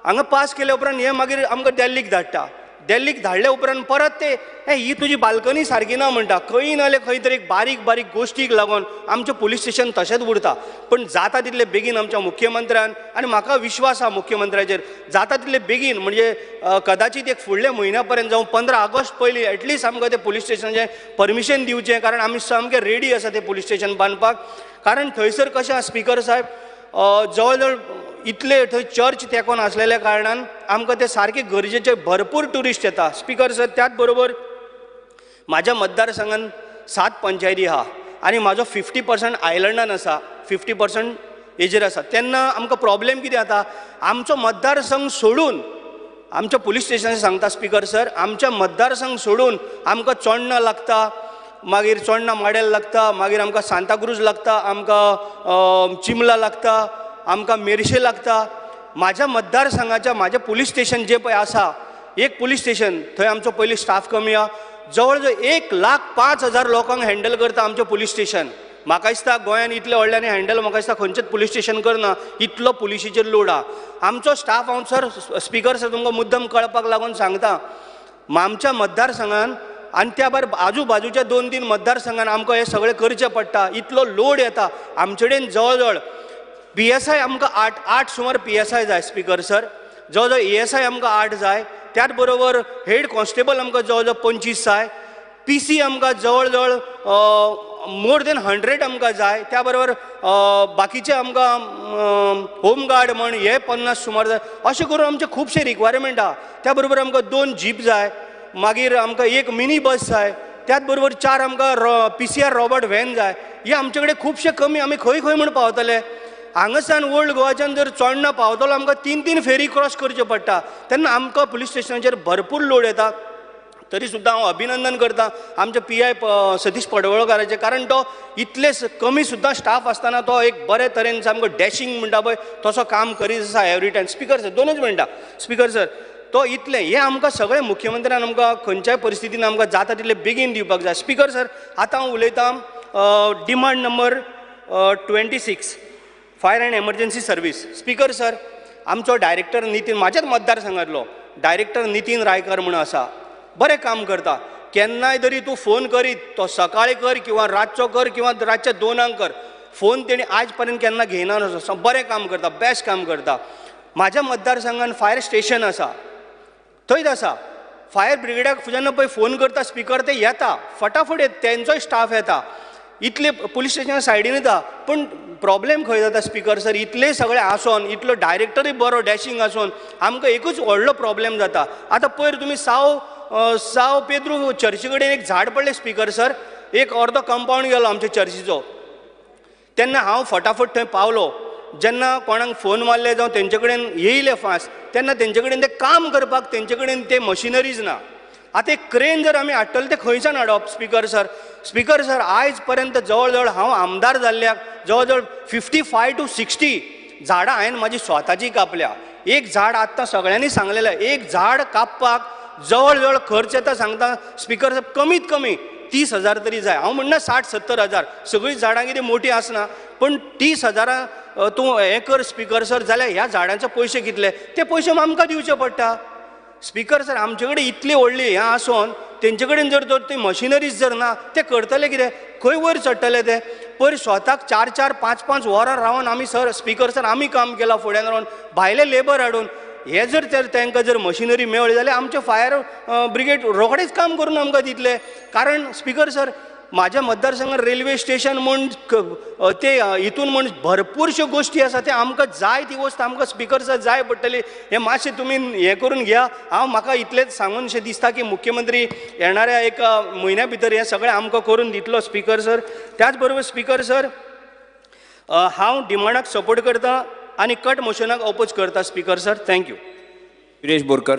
हांगा पास केल्या उपरांत हे मागीर आमकां दिल्लीक धाडटा. दिल्लीक धाडल्या उपरांत परत ते ही तुजी बाल्कनी सारकी ना म्हणटा. खंय ना जाल्यार खंय तरी एक बारीक बारीक गोश्टीक लागून आमचें पुलीस स्टेशन तशेंच उरता. पण जाता तितले बेगीन आमच्या मुख्यमंत्र्यान, आनी म्हाका विश्वास आहा मुख्यमंत्र्याचेर, जाता तितले बेगीन म्हणजे कदाचित एक फुडल्या म्हयन्या पर्यंत जावं 15 ऑगस्ट पयलीं एटलिस्ट आमकां तें पुलीस स्टेशनाचें परमिशन दिवचें, कारण आमी सामके रेडी आसा तें पुलीस स्टेशन बांदपाक. कारण थंयसर कशें आसा स्पीकर साहेब, जवळ जवळ इतले थंय चर्च तेंकोन आसलेल्या कारणान आमकां ते सारके गरजेचे भरपूर ट्युरिस्ट येता स्पीकर सर. त्याच बरोबर म्हाज्या मतदारसंघान 7 पंचायती आहा आनी म्हाजो 50% आयलंडान आसा, 50% हेजेर आसा. तेन्ना आमकां प्रॉब्लेम कितें जाता, आमचो मतदारसंघ सोडून आमच्या पुलीस स्टेशनार सांगता स्पीकर सर, आमच्या मतदारसंघ सोडून आमकां चोडणां लागता, मागीर चोडणां माडेल लागता, मागीर आमकां सांताक्रूज लागता, आमकां चिमला लागता, आमकां मेरशे लागता. म्हाज्या मतदारसंघाच्या म्हाजें पुलीस स्टेशन जें पळय आसा, एक पुलीस स्टेशन थंय आमचो पयलीं स्टाफ कमी आहा, जवळ जवळ 1,05,000 लोकांक हँडल करता आमचें पुलीस स्टेशन. म्हाका दिसता गोंयान इतले व्हडल्यांनी हँडल म्हाका दिसता खंयचेच पुलीस स्टेशन करना, इतलो पुलिशीचेर लोड आहा. आमचो स्टाफ हांव सर स्पीकर सर तुमकां मुद्दम कळपाक लागून सांगता, आमच्या मतदारसंघान आनी त्या भायर आजू बाजूच्या 2-3 मतदारसंघान आमकां हें सगळें करचें पडटा, इतलो लोड येता. आमचे कडेन जवळ जवळ PSI आमकां 8 सुमार PSI जाय स्पीकर सर, जवळ जवळ ASI आमकां 8 जाय, त्याच बरोबर हेड कॉन्स्टेबल आमकां जवळ जवळ 25 जाय, PC आमकां जवळ जवळ मोर देन 100 आमकां जाय, त्या बरोबर बाकीचे आमकां होमगार्ड म्हण हे 50 सुमार जाय. अशें करून आमचे खुबशे रिक्वायरमेंट आहा. त्या बरोबर आमकां 2 जीप जाय, मागीर आमकां 1 मिनी बस जाय, त्याच बरोबर 4 आमकां PCR Robert van जाय. हे आमचे कडेन खुबशे कमी, आमी खंय खंय म्हूण पावतले. हांगासान ओल्ड गोवाच्यान जर चोडणां पावतलो आमकां 3-3 फेरी क्रॉस करच्यो पडटा, तेन्ना आमकां पुलीस स्टेशनाचेर भरपूर लोड येता. तरी सुद्दां हांव अभिनंदन करता आमच्या PI Satish पडवळकाराचें, कारण तो इतले कमी सुद्दां स्टाफ आसतना तो एक बरे तरेन सामको डॅशिंग म्हणटा पळय तसो काम करीत आसा एवरी टायम. स्पीकर सर 2 मिनटां, स्पीकर सर तो इतलें हें आमकां सगळें मुख्यमंत्र्यान आमकां खंयच्याय परिस्थितीन आमकां जाता तितलें बेगीन दिवपाक जाय. स्पीकर सर आतां हांव उलयतां demand number 26 fire and emergency service. Speaker sir आमचो डायरेक्टर नितीन, म्हाज्याच मतदारसंघांतलो डायरेक्टर नितीन रायकर म्हणून आसा, बरें काम करता. केन्नाय तरी तूं फोन करीत, तो सकाळी कर किंवा रातचो कर किंवा रातच्या 2 कर, फोन तेणी आज पर्यंत केन्ना घेयना, बरें काम करता, बेस्ट काम करता. म्हाज्या मतदारसंघान फायर स्टेशन आसा, थंयच आसा. फायर ब्रिगेडाक जेन्ना पळय फोन करता स्पीकर, ते येता फटाफट, तेंचोय स्टाफ येता, इतले पुलीस स्टेशना सायडीन येता. पूण प्रॉब्लेम खंय जाता स्पीकर सर, इतले सगळे आसोन, इतलो डायरेक्टरूय बरो डॅशिंग आसोन आमकां एकूच व्हडलो प्रॉब्लेम जाता. आतां पयर तुमी साव पेद्रू चर्ची कडेन एक झाड पडलें स्पीकर सर, एक अर्दो कंपावंड गेलो आमच्या चर्चीचो. तेन्ना हांव फटाफट थंय पावलो, जेन्ना कोणाक फोन मारले जावं तेंचे कडेन येयले फास्ट, तेन्ना तेंचे कडेन तें काम करपाक तेंचे कडेन ते मशिनरीज ना. आतां एक क्रेन जर आमी हाडटले तें खंयच्यान हाडप स्पीकर सर? स्पीकर सर आयज पर्यंत जवळ जवळ हांव आमदार जाल्ल्याक जवळ जवळ 55 to 60 झाडां हांवें म्हाजी स्वताची कापल्या. एक झाड आत्तां सगळ्यांनी सांगलेलें, एक झाड कापपाक जवळ जवळ खर्च येता सांगता स्पीकर सर कमीत कमी 30,000 तरी जाय. हांव म्हणना 60-70 हजार, सगळीं झाडां कितें मोटीं आसना, पूण 30,000 तूं हें कर स्पीकर सर, जाल्यार ह्या झाडांचे पयशे कितले, ते पयशे आमकां दिवचे पडटा. स्पीकर सर आमचे कडेन इतली व्हडली हें आसोन तेंचे कडेन जर तर ती मशिनरीज जर ना, ते करतले कितें, खंय वयर चडटले ते? पयर स्वताक 4-4, 5-5 वरां रावन आमी सर स्पीकर सर आमी काम केलां, फुड्यान रावन भायले लेबर हाडून. हे जर तांकां जर मशिनरी मेळ्ळी जाल्यार आमचे फायर ब्रिगेड रोखडेच काम करून आमकां दितले. कारण स्पिकर सर, म्हाज्या मतदारसंघात रेल्वे स्टेशन म्हूण ते हितून म्हूण भरपूरश्यो गोश्टी आसा, ते आमकां जाय ती वस्त आमकां स्पिकर सर जाय पडटली. हें मातशें तुमी हें करून घेया. हांव म्हाका इतलेंच सांगूनशें दिसता की मुख्यमंत्री येणाऱ्या एक म्हयन्या भितर हें सगळें आमकां करून दितलो स्पिकर सर. त्याच बरोबर स्पिकर सर, हांव डिमांडाक सपोर्ट करता आनी कट मोशनाक अपोज करता speaker sir. Thank you. Viresh Borkar.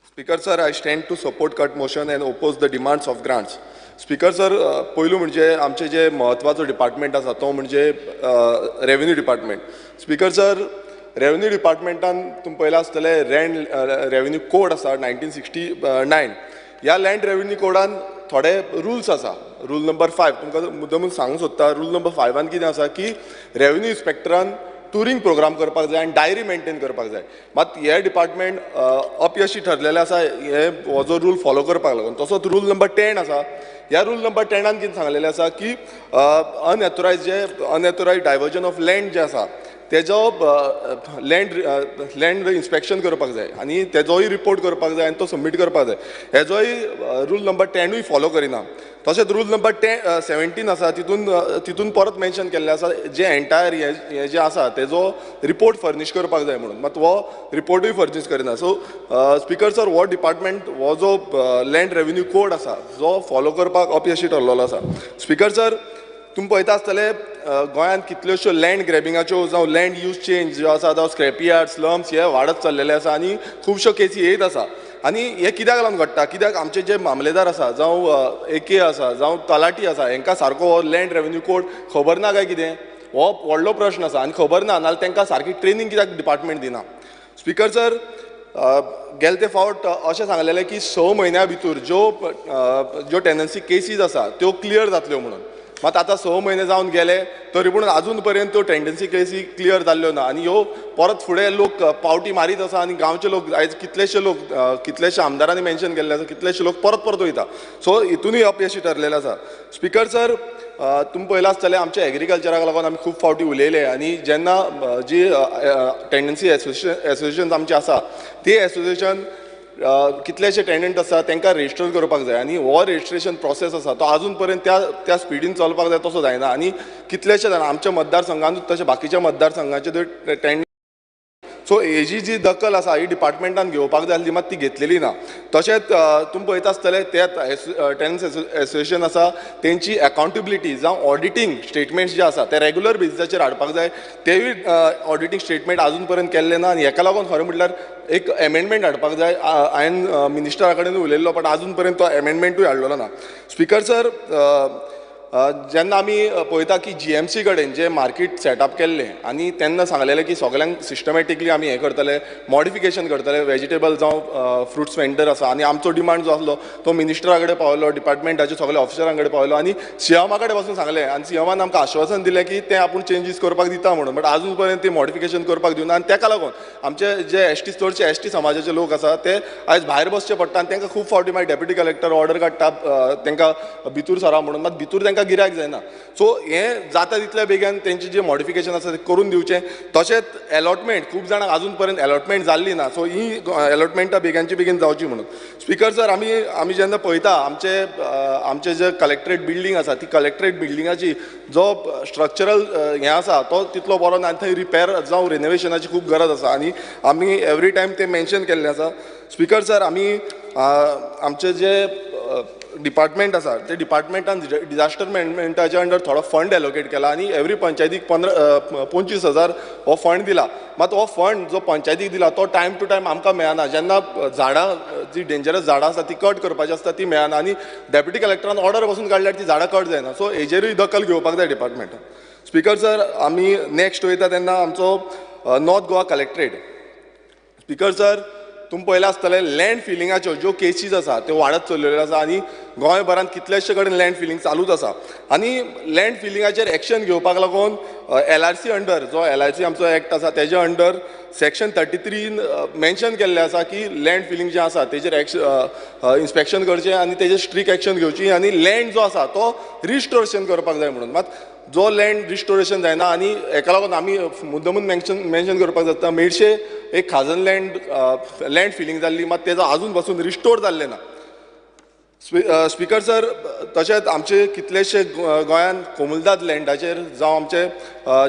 Speaker sir, I stand to support cut motion and oppose the demands of grants. Speaker sir, पयलू म्हणजे आमचे जे म्हत्वाचो डिपार्टमेंट आसा तो म्हणजे revenue department. Speaker sir, revenue डिपार्टमेंटान तुमी पळयलां आसतलें लँड रेवेन्यू कोड आसा 1969. ह्या लँड रेवेन्यू कोडान थोडे रुल्स आसा. रूल नंबर 5 तुमकां मुद्दमून सांगूंक सोदता. रूल नंबर 5 कितें आसा की रेवेन्यू इन्स्पेक्टरान टुरींग प्रोग्राम करपाक जाय आनी डायरी मेंटेन करपाक जाय. मात हे डिपार्टमेंट अपयशी ठरलेलें आसा हे हो जो रूल फॉलो करपाक लागून. तसोच रूल नंबर 10 आसा. ह्या रूल नंबर 10 कितें सांगलेलें आसा की अनएथोरायज जे अनएथोरायज डायवर्जन ऑफ लँड जें आसा तेजो लँड इन्स्पेक्शन करपाक जाय आनी तेजोय रिपोर्ट करपाक जाय आनी तो सबमीट करपाक जाय. हेजोय रूल नंबर 10 फॉलो करिना. तशेंच रूल नंबर 17 आसा तितून परत मेन्शन केल्लें आसा जे एंटायर हें जें आसा तेजो रिपोर्ट फर्निश करपाक जाय म्हणून, मात हो रिपोर्टूय फर्निश करिना. सो स्पिकर सर, हो डिपार्टमेंट हो जो लँड रेवेन्यू कोड आसा जो फॉलो करपाक अपयशी ठरलेलो आसा. स्पिकर सर, तुमी पळयता आसतले गोंयांत कितल्योश्यो लँड ग्रॅबिंगाच्यो जावं लँड यूज चेंज ज्यो आसा जावं स्क्रॅपी यार्ड स्लम्स हे वाडत चल्लेले आसा आनी खुबश्यो केसी येयत आसा. आनी हें कित्याक लागून घडटा? कित्याक आमचे जे मामलेदार आसा जावं ए के आसा जावं तलाठी आसा हेंकां सारको हो लँड रेवेन्यू कोड खबर ना काय कितें, हो व्हडलो प्रश्न आसा. आनी खबर ना नाल्यार तांकां सारकी ट्रेनींग कित्याक डिपार्टमेंट दिना. स्पिकर सर, गेले ते फावट अशें सांगलेलें की 6 म्हयन्या भितर ज्यो ज्यो टेनन्सी केसीज आसा त्यो क्लियर जातल्यो म्हणून. मात आतां 6 म्हयने जावन गेले तरी पूण आजून पर्यंत त्यो टेंडन्सी केसी क्लियर जाल्ल्यो ना आनी ह्यो परत फुडें लोक पावटी मारीत आसा आनी गांवचे लोक आयज कितलेशे लोक कितलेशे आमदारांनी मेन्शन केल्ले आसा कितलेशे लोक परत परत वयता. सो हितूनय अपयशी ठरलेलें आसा. स्पिकर सर, तुमी पळयलां आसतलें आमच्या एग्रीकल्चराक लागून आमी खूब फावटी उलयले आनी जेन्ना जी टेंडन्सी एसोसिएशन आमची आसा ती एसोसिएशन कितलेशे टेनंट आसा तांकां रजिस्टर करपाक जाय आनी हो रजिस्ट्रेशन प्रोसेस आसा तो आजून पर्यंत त्या त्या स्पिडीन चलपाक जाय तसो जायना. आनी कितलेशे जाण आमच्या मतदारसंघानूच तशें बाकीच्या मतदारसंघाचे टेनंट. सो हेजी जी दखल आसा ही डिपार्टमेंटान घेवपाक जाय आसली मात ती घेतलेली ना. तशेंच तुमी पळयता आसतले ते टेनन्स एसोसिएशन आसा तेंची अकाउंटेबिलिटी जावं ऑडिटींग स्टेटमेंट्स जे आसा ते रेगुलर बेजिसाचेर हाडपाक जाय, तेवूय ऑडिटींग स्टेटमेंट आजून पर्यंत केल्लें ना. आनी हेका लागून खरें म्हटल्यार एक एमेंडमेंट हाडपाक जाय. हांवें मिनिस्टरा कडेन उलयल्लो बट आजून पर्यंत तो एमेंडमेंटूय हाडलेलो ना. स्पिकर सर, जेन्ना आमी पळयता की जीएमसी कडेन जे मार्केट सेटअप केल्लें आनी तेन्ना सांगलेलें की सगल्यांक सिस्टमॅटिकली आमी हें करतले मॉडिफिकेशन करतले वेजिटेबल जावं फ्रुट्स वेंडर आसा आनी आमचो डिमांड जो आसलो तो मिनिस्टरा कडेन पावलो, डिपार्टमेंटाचे सगळे ऑफिसरां कडेन पावलो आनी सीएमा कडेन वचून सांगलें आनी सीएमान आमकां आश्वासन दिलें की तें आपूण चेंजीस करपाक दिता म्हणून, बट आजून पर्यंत ती मॉडिफिकेशन करपाक दिवना. आनी तेका लागून आमचे जे एसटी चडशे एसटी समाजाचे लोक आसा ते आयज भायर बसचे पडटा आनी तांकां खूब फावटी मागीर डेप्युटी कलेक्टर ऑर्डर काडटा तांकां भितूर सरा म्हणून, मात भितूर तांकां गिरायक जायना. सो हें जाता तितल्या बेगीन तेंचें जें मॉडिफिकेशन आसा तें करून दिवचें. तशेंच एलॉटमेंट खूब जाणांक आजून पर्यंत एलॉटमेंट जाल्ली ना, सो ही एलॉटमेंटां बेगानची बेगीन जावची म्हणून. स्पिकर सर, आमी जेन्ना पळयता आमचे आमचे जे कलेक्ट्रेट बिल्डींग आसा ती कलेक्ट्रेट बिल्डिंगाची जो स्ट्रक्चरल हें आसा तो तितलो बरो ना आनी थंय रिपेर जावं रिनोवेशनाची खूब गरज आसा आनी आमी एवरी टायम तें मेन्शन केल्लें आसा. स्पिकर सर, आमी आमचे जे डिपार्टमेंट आसा ते डिपार्टमेंटान डिजास्टर मॅनेजमेंटाच्या अंडर थोडो फंड एलोकेट केला आनी एवरी पंचायतीक 25,000 हो फंड दिला. मात हो फंड जो पंचायतीक दिला तो टायम टू टायम आमकां मेळना. जेन्ना झाडां जी डेंजरस झाडां आसा ती कट करपाची आसता ती मेळना आनी डेप्युटी कलेक्टरान ऑर्डर बसून काडल्यार ती झाडां कट जायना. सो हेजेरूय दखल घेवपाक जाय डिपार्टमेंटान. स्पिकर सर, आमी नेक्स्ट वयता तेन्ना आमचो north Goa collectorate. Speaker sir, तुमी पळयलां आसतलें लँड फिलिंगाच्यो ज्यो केसीस आसा त्यो वाडत चल्लेल्यो आसा आनी गोंयभरांत कितलेशे कडेन लँड फिलिंग चालूच आसा आनी लँड फिलिंगाचेर एक्शन घेवपाक लागून LRC under जो LRC आमचो एक्ट आसा तेजे अंडर सेक्शन 33 मेन्शन केल्लें आसा की लँड फिलिंग जें आसा तेजेर इन्स्पेक्शन करचें आनी तेजेर स्ट्रिक्ट एक्शन घेवची आनी लँड जो आसा तो रिस्टोरेशन करपाक जाय म्हणून. मात जो लँड रिस्टोरेशन जायना आनी हेका लागून आमी मुद्दमून मेन्शन करपाक जाता मेडशे एक खाजन लँड फिलिंग जाल्ली मात तेजो आजून पासून रिस्टोर जाल्लें ना. स्पिकर सर, तशेंच आमचे कितलेशे गोंयांत कोमुलदाद लँडाचेर जावं आमचे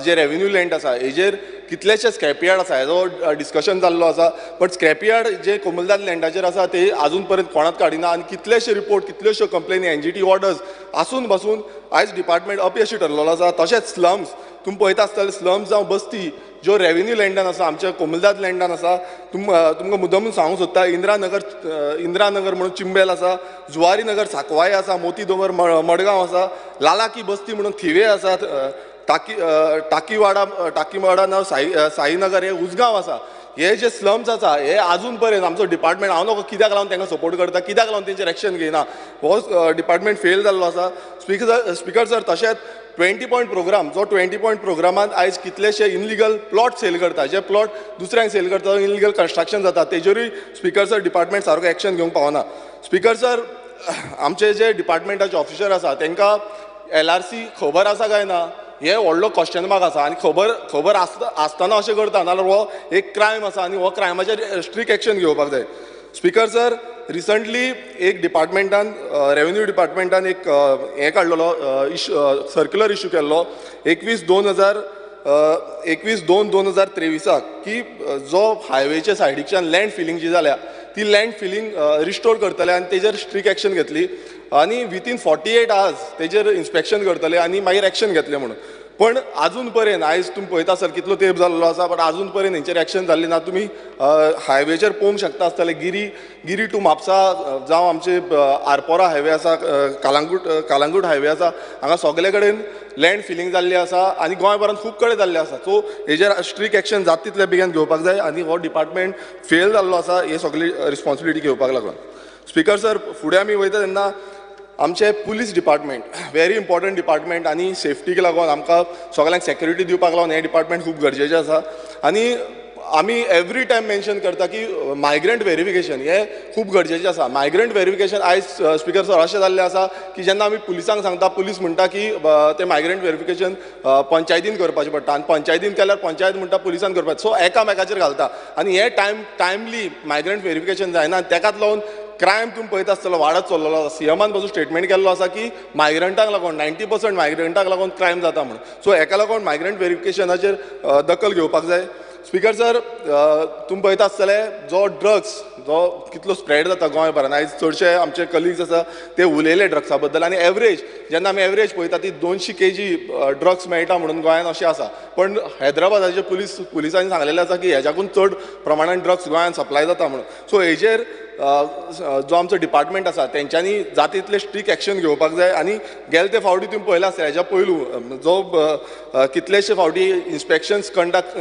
जे रेवेन्यू लँड आसा हेजेर कितलेशे स्क्रॅपयार्ड आसा हेजो डिस्कशन जाल्लो आसा, बट स्क्रॅपयार्ड जे कोमुलदाद लँडाचेर आसा ते आजून पर्यंत कोणाक काडिना आनी कितलेशे रिपोर्ट कितल्योश्यो कंप्लेनी NGT orders आसून पासून आयज डिपार्टमेंट अपयशी ठरलेलो आसा. तशेंच स्लम्स तुमी पळयता आसतले स्लम्स जावं बस्ती ज्यो रेवेन्यू लँडान आसा आमच्या कोमुलदाद लँडान आसा, तुमकां मुद्दमून सांगूंक सोदता इंदिरा नगर म्हणून चिंबेल आसा, जुवारी नगर साकवाळे आसा, मोती दोंगर मडगांव आसा, लालाकी बस्ती म्हणून थिवे आसा, टाकीवाडा नाव साईनगर हे उजगांव आसा. हे जे स्लम्स आसा हे आजून पर्यंत आमचो डिपार्टमेंट हांव नको कित्याक लागून तांकां सपोर्ट करता, कित्याक लागून तेंचेर एक्शन घेयना, हो डिपार्टमेंट फेल जाल्लो आसा. स्पिकर सर, तशेंच 20 पॉयंट प्रोग्राम जो 20 पॉयंट प्रोग्रामान आयज कितलेशे इनलिगल प्लॉट सेल करता, जे प्लॉट दुसऱ्यांक सेल करता, इनलिगल कन्स्ट्रक्शन जाता, तेजेरूय स्पिकर सर डिपार्टमेंट सारको एक्शन घेवंक पावना. स्पिकर सर, आमचे जे डिपार्टमेंटाचे ऑफिसर आसा तांकां LRC खबर आसा काय ना हे व्हडलो क्वेश्चन मार्क आसा आनी खबर आसतना अशें करता नाजाल्यार हो एक क्रायम आसा आनी हो क्रायमाचेर स्ट्रिक्ट एक्शन घेवपाक जाय. स्पिकर सर, रिसंटली एक डिपार्टमेंटान रेवेन्यू डिपार्टमेंटान एक हें काडलेलो सर्क्युलर इशू केल्लो 21/2/2023 की जो हायवेच्या सायडीकच्यान लँड फिलिंग जी जाल्या ती लँड फिलिंग रिस्टोर करतले आनी तेजेर स्ट्रिक्ट एक्शन घेतली आनी विथीन 48 आवर्स तेजेर इन्स्पेक्शन करतले आनी मागीर एक्शन घेतले म्हणून. पण आजून पर्यंत आयज तुमी पळयता आसतले कितलो तेंप जाल्लो आसा, बट आजून पर्यंत हेंचेर एक्शन जाल्ली ना. तुमी हायवेचेर पळोवंक शकता आसतले गिरी टू म्हापसा जावं आमचे आरपोरा हायवे आसा, कालांगूट हायवे आसा, हांगा सगळे कडेन लँड फिलिंग जाल्ली आसा आनी गोंयभरांत खूब कडेन जाल्लें आसा. सो हेजेर स्ट्रिक्ट एक्शन जाता तितले बेगीन घेवपाक जाय आनी हो डिपार्टमेंट फेल जाल्लो आसा हे सगळी रिस्पॉन्सिबिलिटी घेवपाक लागून. स्पिकर सर, फुडें आमी वयता तेन्ना आमचे police department very important department आनी सेफ्टीक लागून आमकां सगळ्यांक सेक्युरिटी दिवपाक लागून हें डिपार्टमेंट खूब गरजेचें आसा आनी आमी एवरी टायम मेन्शन करता की मायग्रंट वेरिफिकेशन हें खूब गरजेचें आसा. मायग्रंट वेरिफिकेशन आयज स्पिकर सर अशें जाल्लें आसा की जेन्ना आमी पुलिसांक सांगता, पुलीस म्हणटा की तें मायग्रंट वेरिफिकेशन पंचायतीन करपाचें पडटा आनी पंचायतीन केल्यार पंचायत म्हणटा पुलिसान करपाचें, सो एकामेकाचेर घालता आनी हें टायमली मायग्रंट वेरिफिकेशन जायना आनी तेकाच लागून क्रायम तुमी पळयता आसतलो वाडत चल्लेलो आसा. सीएमान पासून स्टेटमेंट केल्लो आसा की मायग्रंटांक लागून 90% मायग्रंटांक लागून क्रायम जाता म्हणून. सो हेका लागून मायग्रंट वेरिफिकेशनाचेर दखल घेवपाक जाय. स्पिकर सर, तुमी पळयता आसतले जो ड्रग्स जो कितलो स्प्रेड जाता गोंयभरान, आयज चडशे आमचे कलिग्स आसा ते उलयले ड्रग्सा बद्दल आनी एवरेज जेन्ना आमी एवरेज पळयता ती 200 kg drugs मेळटा म्हणून गोंयांत अशें आसा, पण हैदराबादाचे पुलिसांनी सांगलेलें आसा की हेज्याकून चड प्रमाणान ड्रग्स गोंयांत सप्लाय जाता म्हणून. सो हेजेर जो आमचो डिपार्टमेंट आसा तेंच्यांनी जाता तितलें स्ट्रिक्ट एक्शन घेवपाक जाय आनी गेले ते फावटी तुमी पळयलां आसतलें हेज्या पयलू जो कितलेशे फावटी इन्स्पेक्शन्स कंडक्ट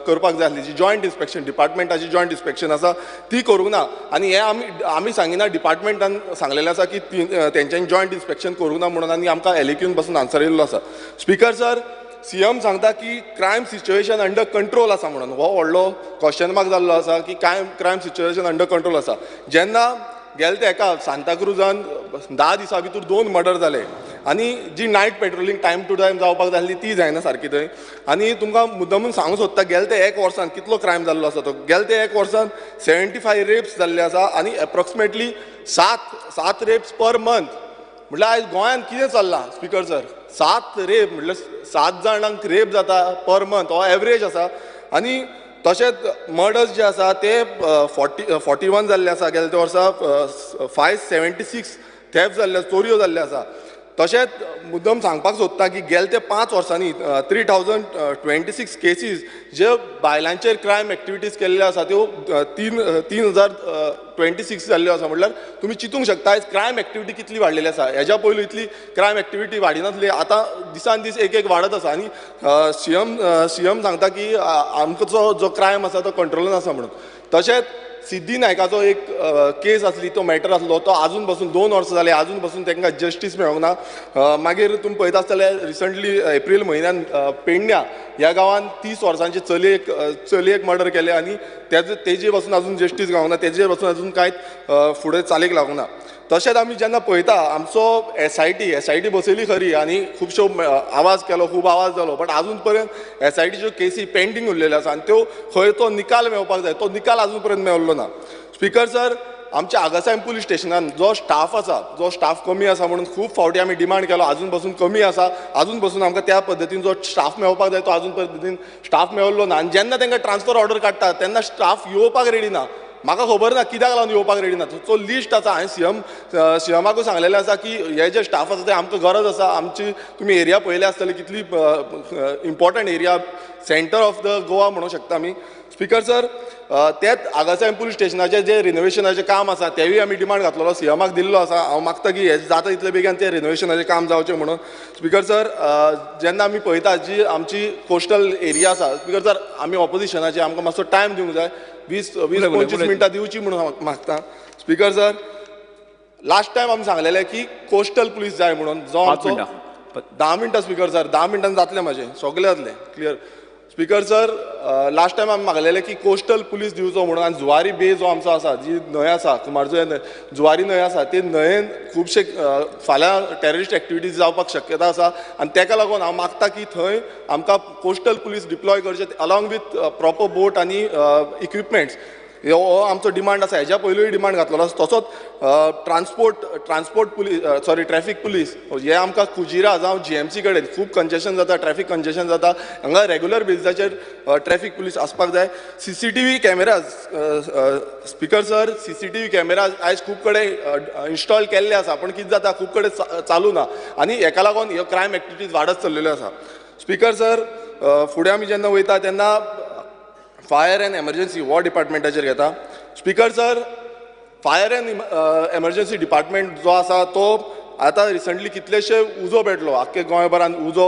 करपाक जाय आसली, जी जॉयंट इन्स्पेक्शन डिपार्टमेंटाची जॉयंट इन्स्पेक्शन आसा ती करूंक ना आनी हें आमी सांगिना, डिपार्टमेंटान सांगलेलें आसा की तेंच्यांनी जॉयंट इन्स्पेक्शन करूंक ना म्हणून आनी आमकां LAQन पासून आन्सर येयल्लो आसा. स्पिकर सर, सीएम सांगता की क्रायम सिच्युएशन अंडर कंट्रोल आसा म्हणून, हो व्हडलो क्वेश्चन मार्क जाल्लो आसा की क्रायम सिच्युएशन अंडर कंट्रोल आसा. जेन्ना गेले ते एका सांताक्रुजान 10 दिसां भितर 2 मर्डर जाले आनी जी night patrolling time to time जावपाक जाय आसली ती जायना सारकी थंय. आनी तुमकां मुद्दमून सांगूंक सोदता गेले ते एक वर्सान कितलो क्रायम जाल्लो आसा तो, गेले ते एक वर्सान 75 रेप्स जाल्ले आसा आनी एप्रोक्सिमेटली 7 रेप्स पर मंथ. म्हटल्यार आयज गोंयांत कितें चल्लां स्पिकर सर, 7 रेप म्हटल्यार 7 जाणांक रेप जाता पर मंथ, हो एवरेज आसा. आनी तशेंच मर्डर्स जे आसा ते 41 जाल्ले आसा गेले ते वर्सा, 576 थेफ्ट जाल्ले, चोरयो जाल्ले आसा. तशेंच मुद्दम सांगपाक सोदता की गेले ते 5 वर्सांनी 3026 केसीस जे बायलांचेर क्रायम एक्टिविटीज केल्ल्यो आसा त्यो 3026 जाल्ल्यो आसा. म्हटल्यार तुमी चिंतूंक शकता आयज क्रायम एक्टिविटी कितली वाडलेली आसा. हेज्या पयलू इतली क्रायम एक्टिविटी वाडिनासली, आतां दिसान दीस एक एक वाडत आसा. आनी सीएम सांगता की आमचो जो क्रायम आसा तो कंट्रोलान आसा म्हणून. तशेंच सिद्धी नायकाचो एक केस आसली, तो मॅटर आसलो, तो आजून पासून 2 वर्सां जाले, आजून पासून तांकां जस्टीस मेळोंक ना. मागीर तुमी पळयता आसतले रिसंटली एप्रील म्हयन्यान पेडण्या ह्या गांवान 30 वर्सांचे चलयेक मर्डर केले आनी तेजे पासून अजून जस्टीस गावना, तेजे पासून अजून कांयच फुडें चालीक लागूंक ना. तशेंच आमी जेन्ना पळयता आमचो एस I T बसयली खरी आनी खुबश्यो आवाज केलो, खूब आवाज जालो, बट आजून पर्यंत एसआयटीच्यो केसी पेंडींग उरलेल्यो आसा आनी त्यो खंय तो निकाल मेळपाक जाय तो निकाल आजून पर्यंत मेळिल्लो ना. स्पिकर सर, आमच्या आगासायम पुलीस स्टेशनान जो स्टाफ आसा, जो स्टाफ कमी आसा म्हणून खूब फावटी आमी डिमांड केलो, आजून पासून कमी आसा, आजून पासून आमकां त्या पद्दतीन जो स्टाफ मेळपाक जाय तो आजून पद्दतीन स्टाफ मेळिल्लो ना. आनी जेन्ना तांकां ट्रान्सफर ऑर्डर काडटा तेन्ना स्टाफ येवपाक रेडी ना. म्हाका खबर ना कित्याक लागून येवपाक रेडी ना. तो लिस्ट आसा, हांवें सीएमाकूय सांगलेलें आसा की हे जे स्टाफ आसा ते आमकां गरज आसा. आमची तुमी एरिया पळयल्या आसतली कितली important area, centre of the Goa म्हणूंक शकता आमी. स्पिकर सर, तेच आगासायम पुलीस स्टेशनाचें जें रिनोवेशनाचें काम आसा तेवूय आमी डिमांड घातलेलो, सीएमाक दिल्लो आसा. हांव मागता की हें जाता तितले बेगीन तें रिनोवेशनाचें काम जावचें म्हणून. स्पिकर सर, जेन्ना आमी पळयता जी आमची कोस्टल एरिया आसा, स्पिकर सर आमी ऑपोजिशनाचे आमकां मातसो टायम दिवंक जाय, 20 20 25 मिनटां दिवची म्हणून हांव मागता. स्पिकर सर, लास्ट टायम आमी सांगलेलें की कोस्टल पुलीस जाय म्हणून, जो आमचो 10 मिनटां. स्पिकर सर, 10 मिनटां जातलें म्हाजें सगळें जातलें clear. Speaker sir, last time आमी मागलेलें की कोस्टल पुलीस दिवचो म्हणून आनी जुवारी बे जो आमचो आसा, जी न्हंय आसा, कुमारजुंवें न्हंय, जुवारी न्हंय आसा, ते न्हंयेन खुबशे फाल्यां टेररिस्ट एक्टिविटीज जावपाक शक्यता आसा आनी तेका लागून हांव मागता की थंय आमकां कोस्टल पुलीस डिप्लॉय करचे अलॉंग विथ प्रॉपर बोट आनी इक्विपमेंट्स. हो आमचो डिमांड आसा, हेज्या पयलूय डिमांड घातलेलो आसा. तसोच transport police, sorry, traffic police हे आमकां कुजिरा जावं जीएमसी कडेन खूब कंजेशन जाता, ट्रॅफिक कंजेशन जाता, हांगा रेगुलर बेजिसाचेर ट्रॅफिक पुलीस आसपाक जाय. CCTV cameras, speaker sir, CCTV cameras आयज खूब कडेन इन्स्टॉल केल्ले आसा, पूण कितें जाता खूब कडेन चालू ना आनी हेका लागून ह्यो क्रायम एक्टिविटीज वाडत चल्लेल्यो आसा. स्पिकर सर, फुडें आमी जेन्ना वयता तेन्ना फायर एंड एमर्जन्सी हो डिपार्टमेंटाचेर घेता. Speaker sir, fire and emergency department जो आसा तो आतां रिसंटली कितलेशे उजो पेटलो, आख्खे गोंयभरान उजो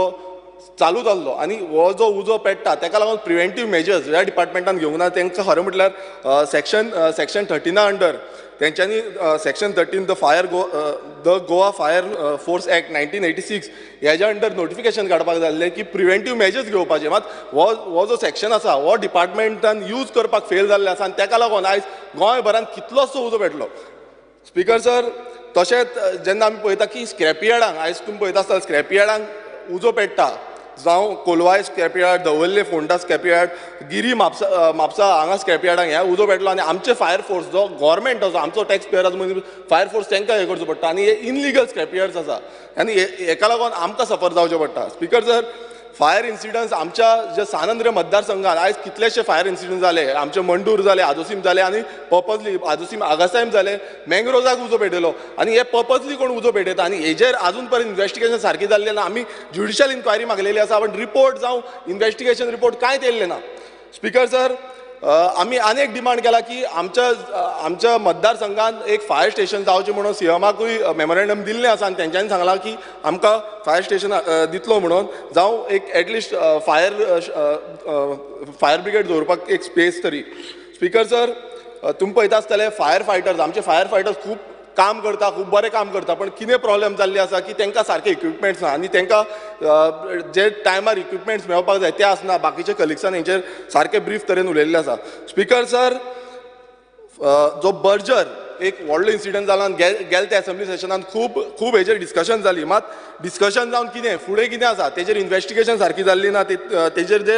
चालू जाल्लो आनी हो जो उजो पेट्टा तेका लागून प्रिवेंटीव मेजर्स ह्या डिपार्टमेंटान घेवंक ना. तांकां खरें म्हटल्यार सेक्शन 13 अंडर तेंच्यांनी section 13 the Goa fire force act 1986 हेज्या अंडर नोटिफिकेशन काडपाक जाय आसलें की प्रिवेंटीव मेजर्स घेवपाचे. मात हो जो सेक्शन आसा हो डिपार्टमेंटान यूज करपाक फेल जाल्ले आसा आनी तेका लागून आयज गोंयभरान कितलोसो उजो पेटलो. स्पिकर सर, तशेंच जेन्ना आमी पळयता की स्क्रॅपयार्डांक आयज तुमी पळयता आसतना स्क्रॅपयार्डांक उजो पेट्टा, जावं कोलवाय स्क्रॅपयार्ड, दवर्ले फोंडा स्क्रॅपयार्ड, गिरी म्हापसा म्हापसा हांगा स्क्रॅपयार्डांक ह्या उजो पेटलो आनी आमचे फायर फोर्स जो गोवोरमेंट आसा, आमचो टॅक्स पेयराचो मनीस फायर फोर्स तांकां हें करचो पडटा आनी हे इनलिगल स्क्रॅपयार्ड्स आसा आनी हेका लागून आमकां सफर जावचें पडटा. स्पिकर सर, फायर इन्सिडंट्स आमच्या जे सान आंद्रे मतदारसंघात आयज कितलेशे फायर इन्सिडंट जाले, आमचे मंडूर जाले, आदोसीम जाले आनी पर्पजली आदोसीम आगासायम जाले, मँग्रोजाक उजो पेटयलो आनी हे पर्पजली कोण उजो पेटयता आनी हेजेर आजून पर्यंत इन्वेस्टिगेशन सारकी जाल्लें ना. आमी ज्युडिशियल इन्क्वायरी मागलेली आसा पण रिपोर्ट जावं इन्वेस्टिगेशन रिपोर्ट कांयच येयल्लें ना. स्पिकर सर, आमी आनी एक डिमांड केला की आमच्या आमच्या मतदारसंघात एक फायर स्टेशन जावचें म्हणून सीएमाकूय मेमोरेंडम दिल्लें आसा आनी तेंच्यांनी सांगलां की आमकां फायर स्टेशन दितलो म्हणून, जावं एक एटलिस्ट फायर फायर ब्रिगेड दवरपाक एक स्पेस तरी. स्पिकर सर, तुमी पळयता आसतले फायर फायटर्स, आमचे फायर फायटर्स खूब काम करता, खूब बरें काम करता, पण कितें प्रॉब्लेम जाल्ली आसा की तांकां सारके इक्विपमेंट्स ना आनी तांकां जे टायमार इक्विपमेंट्स मेळपाक जाय ते आसना. बाकीचे कलिग्सान हेंचेर सारके ब्रीफ तरेन उलयल्ले आसा. स्पिकर सर, जो बर्जर एक व्हडलो इन्सिडंट जाला आनी गेले त्या एसेंब्ली सेशनान खूब खूब हेजेर डिस्कशन जाली, मात डिस्कशन जावन कितें फुडें कितें आसा तेजेर इन्वेस्टिगेशन सारकी जाल्ली ना. तेजेर जे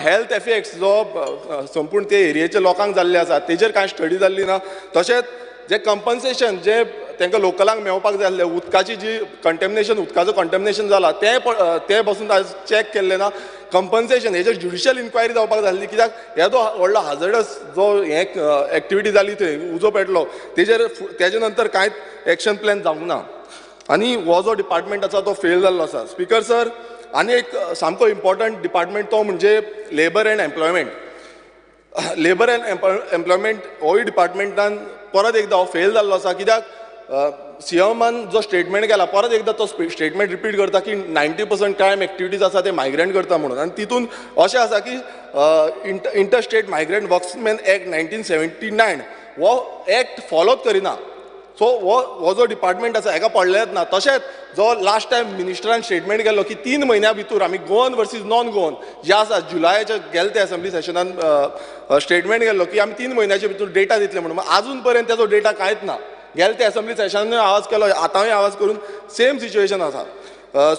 हेल्थ एफेक्ट्स जो संपूर्ण ते एरियेच्या लोकांक जाल्ले आसा तेजेर कांय स्टडी जाल्ली ना. तशेंच जे कंपन्सेशन जे तांकां लोकलांक मेळपाक जाय आसलें, उदकाची जी कंटेमिनेशन, उदकाचो कंटेमिनेशन जाला तें बसून आज चॅक केल्लें ना. कंपन्सेशन हेजेर ज्युडिशियल इन्क्वायरी जावपाक जाय आसली, कित्याक येदो व्हडलो हाजर्डस जो हें एक्टिविटी जाली थंय उजो पेटलो तेजेर तेजे नंतर कांयच एक्शन प्लॅन जावंक ना आनी हो जो डिपार्टमेंट आसा तो फेल जाल्लो आसा. स्पिकर सर, आनी एक सामको इम्पॉर्टंट डिपार्टमेंट तो म्हणजे labour and employment. Labour and employment होय डिपार्टमेंटान परत एकदां हो फेल जाल्लो आसा, कित्याक सीएमान जो स्टेटमेंट केला परत एकदा तो स्टेटमेंट रिपीट करता की 90% क्रायम एक्टिविटीज आसा ते मायग्रंट करता म्हणून. आनी तितून अशें आसा की इंटरस्टेट मायग्रंट वर्क्समॅन एक्ट 1979 हो एक्ट फॉलोच करिना. सो हो जो डिपार्टमेंट आसा हेका पडलेलेच ना. तशेंच जो लास्ट टायम मिनिस्टरान स्टेटमेंट केल्लो की 3 म्हयन्या भितर आमी गोवन वर्सीस नॉन गोवन जे आसा जुलयाच्या गेले ते असेंब्ली सेशनान स्टेटमेंट केल्लो की आमी 3 म्हयन्याच्या भितर डेटा दितले म्हणून, आजून पर्यंत तेजो डेटा कांयच ना. गेले ते असेंब्ली सेशनानूय आवाज केलो, आतांय आवाज करून सेम सिच्युएशन आसा.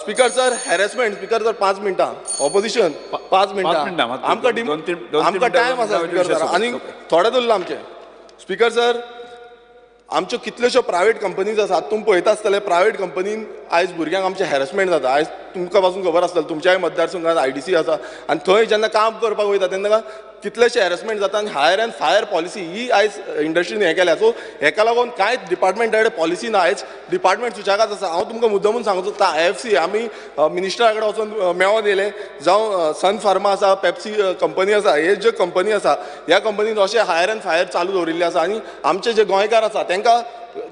Speaker sir, harassment speaker sir 5 मिनटां, ऑपोजिशन 5 मिनटां, आमकां टायम आसा स्पीकर सर, आनी थोडे उरला आमचे. स्पीकर सर, आमच्यो कितल्योश्यो प्रायवेट कंपनीज आसात, तुमी पळयता आसतले प्रायवेट कंपनीन आयज भुरग्यांक आमचें हॅरसमेंट जाता. आयज तुमकां पासून खबर आसतलें, तुमच्याय मतदारसंघात IDC आसा आनी थंय जेन्ना काम करपाक वयता तेन्ना कितलेशे हॅरसमेंट जाता आनी हायर अँड फायर पॉलिसी ही आयज इंडस्ट्रीन हें केल्या. सो हेका लागून कांयच डिपार्टमेंटा कडेन पॉलिसी ना, आयज डिपार्टमेंट सुशेगाद आसा. हांव तुमकां मुद्दमून सांगूंक सोदता, IFC आमी मिनिस्टरा कडेन वचून मेळोन येयले, जावं सन फार्मा आसा, पेप्सी कंपनी आसा, हे ज्यो कंपनी आसा ह्या कंपनीन अशें हायर अँड फायर चालू दवरिल्लें आसा आनी आमचे जे गोंयकार आसा तांकां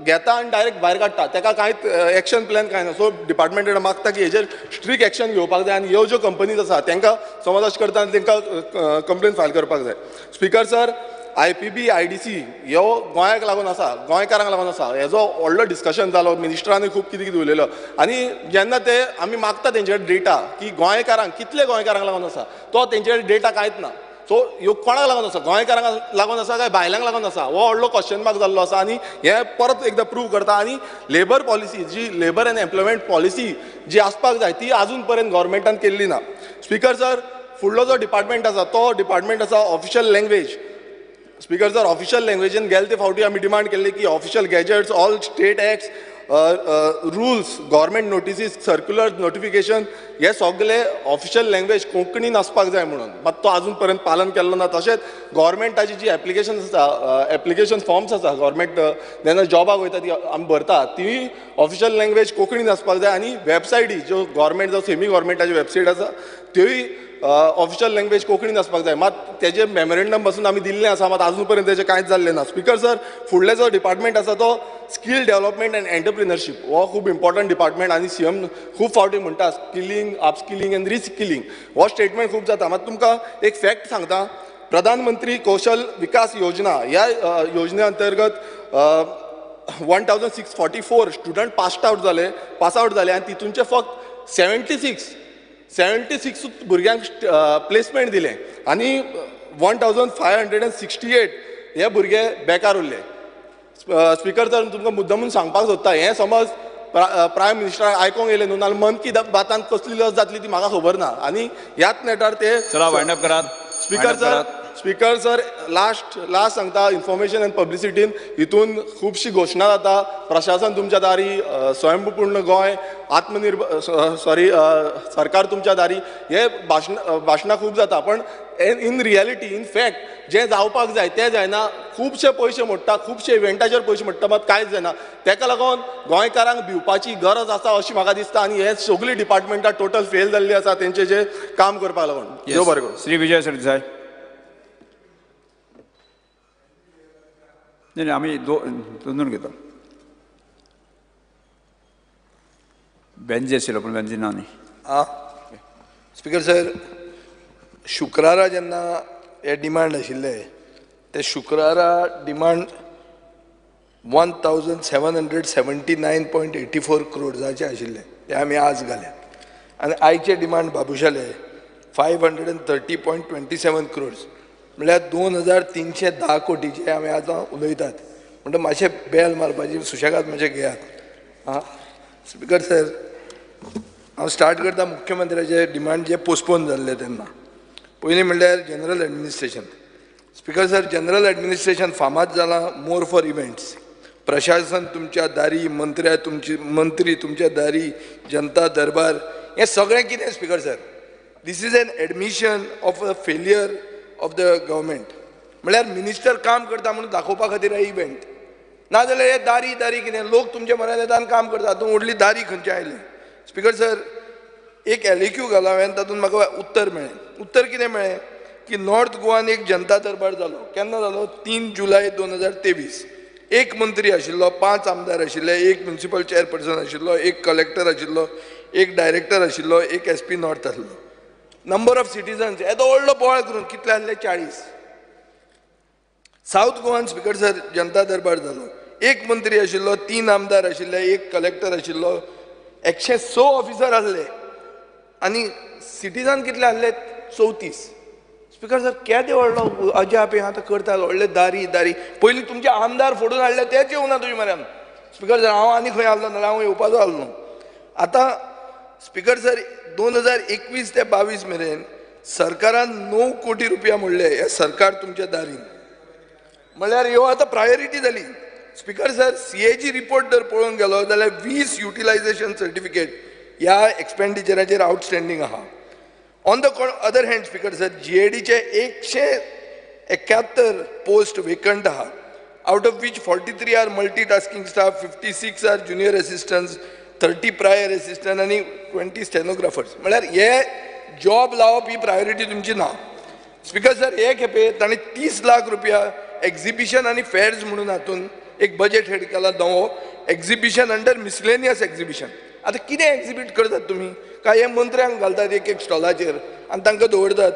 घेता आनी डायरेक्ट भायर काडटा, ताका कांयच एक्शन प्लॅन कांय ना. सो डिपार्टमेंट कडेन मागता की हेजेर स्ट्रीक एक्शन घेवपाक जाय आनी ह्यो ज्यो कंपनीज आसा तांकां समज अशें करता आनी तांकां कंप्लेन फायल करपाक जाय. स्पीकर सर, IPB IDC ह्यो गोंयाक लागून आसा, गोंयकारांक लागून आसा. हेजो व्हडलो डिस्कशन जालो, मिनिस्टरानूय खूब कितें कितें उलयलो आनी जेन्ना ते आमी मागता तेंचे कडेन डेटा की गोंयकारांक कितले गोंयकारांक लागून आसा, तो तेंचे कडेन डेटा कांयच ना. सो ह्यो कोणाक लागून आसा, गोंयकारांक लागून आसा काय भायल्यांक लागून आसा, हो व्हडलो क्वेश्चन मार्क जाल्लो आसा आनी हें परत एकदां प्रूव करता. आनी लेबर पॉलिसी जी लेबर एंड एम्प्लॉयमेंट पॉलिसी जी आसपाक जाय ती आजून पर्यंत गव्हर्मेंटान केल्ली ना. स्पीकर सर, फुडलो जो डिपार्टमेंट आसा तो डिपार्टमेंट आसा official language. Speaker sir, official लँग्वेजीन गेले ते फावटी आमी डिमांड केल्ली की official gazettes, all state acts, rules, government notices, circular notification हे सगळे ऑफिशियल लँग्वेज कोंकणीन आसपाक जाय म्हणून, मात तो आजून पर्यंत पालन केल्लो ना. तशेंच गव्हर्मेंटाची जी एप्लिकेशन आसा, एप्लिकेशन फॉर्म्स आसा, गव्हर्मेंट जेन्ना जॉबाक वयता ती आमी भरता ती ऑफिशियल लँग्वेज कोंकणीन आसपाक जाय आनी वेबसायटी ज्यो गव्हर्मेंट जावं सेमी गव्हर्मेंटाची वेबसायट आसा त्योय ऑफिशियल लँग्वेज कोंकणीन आसपाक जाय. मात तेजें मेमोरेंडम पासून आमी दिल्लें आसा, मात आजून पर्यंत तेजें कांयच जाल्लें ना. स्पीकर सर, फुडलें जो डिपार्टमेंट आसा तो स्कील डेव्हलपमेंट एंड एंटरप्रिनरशीप, हो खूब इम्पॉर्टंट डिपार्टमेंट आनी सीएम खूब फावटी म्हणटा स्किलिंग, अपस्किलिंग एंड रिस्किलिंग, हो स्टेटमेंट खूब जाता. मात तुमकां एक फॅक्ट सांगता, प्रधानमंत्री कौशल विकास योजना ह्या योजने अंतर्गत 1644 स्टुडंट पास आउट जाले आनी तितूनचे फक्त 76 भुरग्यांक प्लेसमेंट दिलें आनी 1568 हे भुरगे बेकार उरले. स्पीकर सर, तुमकां मुद्दमून सांगपाक सोदता, हें समज प्रायम मिनिस्टराक आयकोंक येयलें न्हू, नाल्यार मन की बातान कसली लज जातली ती म्हाका खबर ना. आनी ह्याच नेटार ते speaker sir, speaker sir last last सांगता, इन्फॉर्मेशन एंड पब्लिसिटीन हितून खुबशी घोशणा जाता, प्रशासन तुमच्या दारी, स्वयंपूर्ण गोंय, आत्मनिर्भर सॉरी सरकार तुमच्या दारी, हे भाशणां खूब जाता, पण इन रियलिटी इन फॅक्ट जें जावपाक जाय तें जायना. खुबशे पयशे मोडटा, खुबशे इव्हेंटाचेर पयशे मोडटा, मात कांयच जायना. तेका लागून गोंयकारांक भिवपाची गरज आसा अशी म्हाका दिसता आनी हे सगळीं डिपार्टमेंटां टोटल फेल जाल्लीं आसा तेंचें जें काम करपाक लागून. देव बरें करूं. श्री विजय सरदेसाय. नाही आम्ही दोन घेतो. बेंजी आशिल्लो पूण बेंजी ना न्ही. आं स्पीकर सर, शुक्रारा जेन्ना हे डिमांड आशिल्ले ते शुक्रारा डिमांड 1779.84 क्रोर्साचे आशिल्ले, ते आमी आज घाले आनी आयचे डिमांड बाबुशाले 530.27 क्रोर्स, म्हणल्यार 2310 कोटीचे आमी आतां उलयतात. म्हणटा मातशें बेल मारपाची सुशेगाद मातशें घेयात. आं स्पीकर सर, हांव स्टार्ट करता मुख्यमंत्र्याचे डिमांड जे पोस्टपोन जाल्ले तेन्ना. पयलीं म्हणल्यार general administration. Speaker sir, general administration फामाद जालां मोर फॉर इव्हेंट्स. प्रशासन तुमच्या दारी, मंत्र्या तुमची मंत्री तुमच्या दारी, जनता दरबार, हें सगळें कितें speaker sir, this is an admission of a failure of the government. म्हणल्यार मिनिस्टर काम करता म्हणून दाखोवपा खातीर हे इव्हेंट, नाजाल्यार हे दारी दारी कितें, लोक तुमच्या म्हऱ्यांत येता आनी काम करता, आतां व्हडली दारी खंयची आयली. स्पीकर सर, एक LAQ घाला हांवें, तातूंत म्हाका उत्तर मेळ्ळें. उत्तर कितें मेळ्ळें की नॉर्थ गोवान एक जनता दरबार जालो. केन्ना जालो? 3 जुलय 2023. एक मंत्री आशिल्लो, 5 आमदार आशिल्ले, 1 म्युनिसिपल चेअरपर्सन आशिल्लो, 1 कलेक्टर आशिल्लो, 1 डायरेक्टर आशिल्लो, 1 SP north आशिल्लो. नंबर ऑफ सिटीजन्स येदो व्हडलो बोवाळ करून कितले आसले 40. सावथ गोवान स्पीकर सर जनता दरबार जालो, 1 मंत्री आशिल्लो, 3 आमदार आशिल्ले, 1 कलेक्टर आशिल्लो, 106 ऑफिसर आसले आनी सिटीजन कितले आसले 34. स्पीकर सर केदे व्हडलो अजाप हें आतां करता, व्हडले दारी दारी पयलीं तुमचे आमदार फोडून हाडले तेच येवना तुजे म्हऱ्यान. स्पीकर सर हांव आनी खंय आसलो नाल्यार हांव येवपाचो आसलो. आतां स्पीकर सर 2021 ते 22 मेरेन सरकारान 9 कोटी रुपया म्हणले हे सरकार तुमच्या दारीन, म्हणल्यार ह्यो आतां प्रायोरिटी जाली. स्पीकर सर CAG report जर पळोवंक गेलो जाल्यार 20 युटिलायझेशन सर्टिफिकेट ह्या एक्सपेंडिचराचेर आउटस्टँडींग आहा. On the other hand speaker sir GADचे 171 post vacant आहा, out of which 43 are multitasking staff, 56 are junior assistants, 30 prior assistant आनी 20 स्टेनोग्राफर्स. म्हळ्यार हे जॉब लावप ही प्रायोरिटी तुमची ना. स्पीकर सर हे खेपे ताणें 30 लाख रुपया एक्झिबिशन आनी फेर्स म्हणून हातून एक बजेट हेड केला नवो, एक्झिबिशन अंडर मिसलेनियस एक्झिबिशन. आतां कितें एक्झिबीट करतात तुमी? काय हे मंत्र्यांक घालतात एक एक स्टॉलाचेर आनी तांकां दवरतात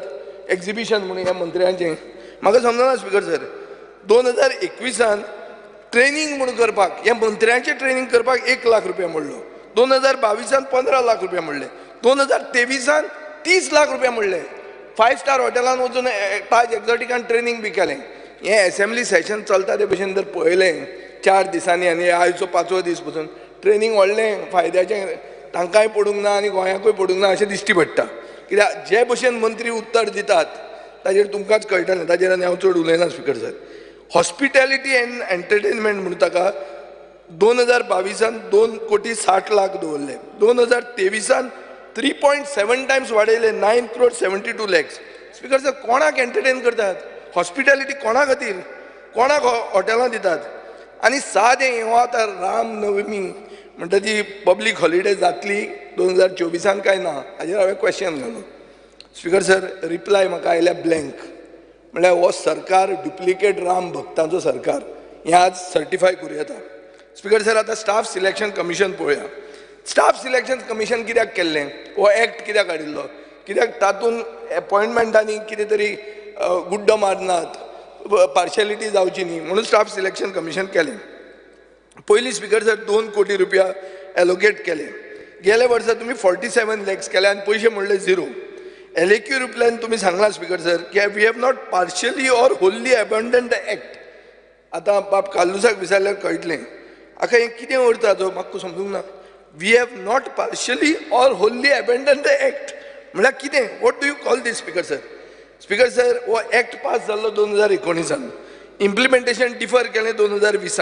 एक्झिबिशन म्हणून ह्या मंत्र्यांचें? म्हाका समजना स्पीकर सर. 2021 ट्रेनींग म्हणून करपाक ह्या मंत्र्यांचें ट्रेनींग करपाक 1 लाख रुपया म्हणलो, 2022 15 लाख रुपया म्हणले, 2023 30 लाख रुपया म्हणले. 5 स्टार हॉटेलान वचून ताज एक्झॉटिकान ट्रेनींग बी केलें. हें एसेंब्ली सेशन चलता ते भशेन जर पळयलें 4 दिसांनी आनी आयचो 5वो दीस पसून ट्रेनींग व्हडलें फायद्याचें तांकांय पडूंक ना आनी गोंयाकूय पडूंक ना अशें दिश्टी पडटा. कित्याक जे भशेन मंत्री उत्तर दितात ताजेर तुमकांच कळटलें, ताजेर आनी हांव चड उलयना speaker sir. Hospitality and entertainment म्हणून ताका 2022 2 कोटी 60 लाख दवरले, 2023 3.7 टायम्स वाडयले, 9 करोड 72 लॅक्स. स्पीकर सर कोणाक एंटरटेन करतात? हॉस्पिटॅलिटी कोणा खातीर? कोणाक हॉटेलां दितात? आनी सादें हो आतां रामनवमी म्हणटा ती पब्लीक हॉलिडे जातली 2024 काय ना हाजेर हांवें क्वेश्चन घालो. स्पीकर सर रिप्लाय म्हाका आयल्या ब्लँक. म्हणल्यार हो सरकार डुप्लिकेट राम भक्तांचो सरकार हें आज सर्टिफाय करूं येता. स्पीकर सर आतां स्टाफ सिलेक्शन कमिशन पळोवया. स्टाफ सिलेक्शन कमिशन कित्याक केल्लें? हो एक्ट कित्याक हाडिल्लो? कित्याक तातूंत एपॉयंटमेंटांनी कितें तरी गुड्डो मारनात, पार्शलिटी जावची न्ही म्हणून स्टाफ सिलेक्शन कमिशन केलें. पयलीं स्पीकर सर 2 कोटी रुपया एलोकेट केले, गेल्या वर्सा तुमी 47 लॅक्स केले आनी पयशे म्हणले 0. LAQ रिप्लायन तुमी सांगलां स्पीकर सर की we have not partially or wholly abandoned the act. आतां बाब कार्लुसाक विचारल्यार कळटलें आका हें कितें अर्थ हाचो म्हाका समजूंक ना. We have not partially or wholly abandoned the act म्हणल्यार कितें? What do you call this speaker sir? Speaker sir हो एक्ट पास जाल्लो 2019, इम्प्लिमेंटेशन डिफर केलें 2020,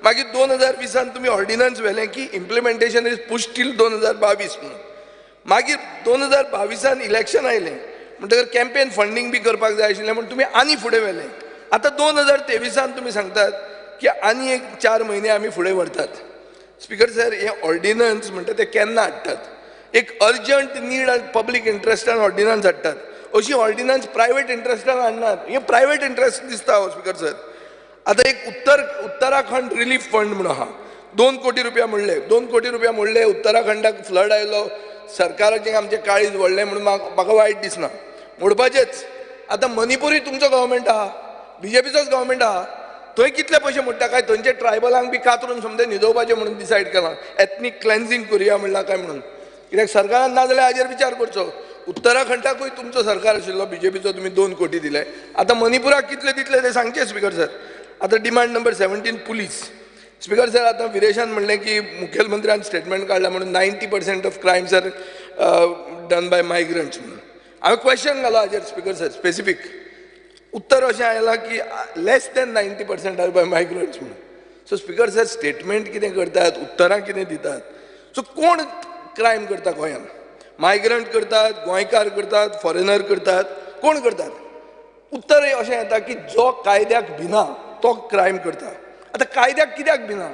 मागीर 2020 तुमी ऑर्डिनन्स व्हेलें की इम्प्लिमेंटेशन is push till 2022 म्हणून. मागीर 2022 इलेक्शन आयलें म्हणटकर कॅम्पेन फंडींग बी करपाक जाय आशिल्लें म्हूण तुमी आनी फुडें व्हेलें. आतां 2023 तुमी सांगतात की आनी एक 4 म्हयने आमी फुडें व्हरतात. स्पीकर सर हें ऑर्डिनन्स म्हणटा तें केन्ना हाडटात? एक अर्जंट नीड पब्लीक इंट्रस्टान ऑर्डिनन्स हाडटात, अशी ऑर्डिनन्स प्रायवेट इंट्रस्टान हाडनात. हें प्रायवेट इंट्रस्ट दिसता हो स्पीकर सर. आतां एक उत्तराखंड रिलीफ फंड म्हणून आहा, 2 कोटी रुपया म्हणले, 2 कोटी रुपया म्हणले. उत्तराखंडाक फ्लड आयलो, सरकाराचें आमचें काळीज व्हडलें म्हणून म्हाका वायट दिसना म्हणपाचेच. आतां मणिपुरूय तुमचो गव्हर्मेंट आहा, बीजेपीचोच गव्हर्मेंट आहा, थंय कितले पयशे मोडटा काय? थंयचे ट्रायबलांक बी कातरून समजे न्हिदोवपाचें म्हणून डिसायड केलां, एथनीक क्लेन्जींग करुया म्हणलां काय म्हणून. कित्याक सरकारान ना जाल्यार हाजेर विचार करचो. उत्तराखंडाकूय तुमचो सरकार आशिल्लो बीजेपीचो, तुमी 2 कोटी दिले. आतां मणिपुराक कितले दितले ते सांगचे स्पीकर सर. आतां demand number 17 police. Speaker sir आतां विरेशान म्हणलें की मुखेलमंत्र्यान स्टेटमेंट काडलां म्हणून 90% of crimes are done by migrants म्हणून. हांवें क्वेश्चन घालो हाजेर स्पीकर सर स्पेसिफीक, उत्तर अशें आयलां की less than 90% are by migrants म्हणून. सो स्पीकर सर स्टेटमेंट कितें करतात, उत्तरां कितें दितात? सो कोण क्रायम करता गोंयांत? मायग्रंट करतात, गोंयकार करतात, फॉरेनर करतात, कोण करतात? उत्तर अशें येता की जो कायद्याक भिना तो क्रायम करता. आतां कायद्याक कित्याक भिना?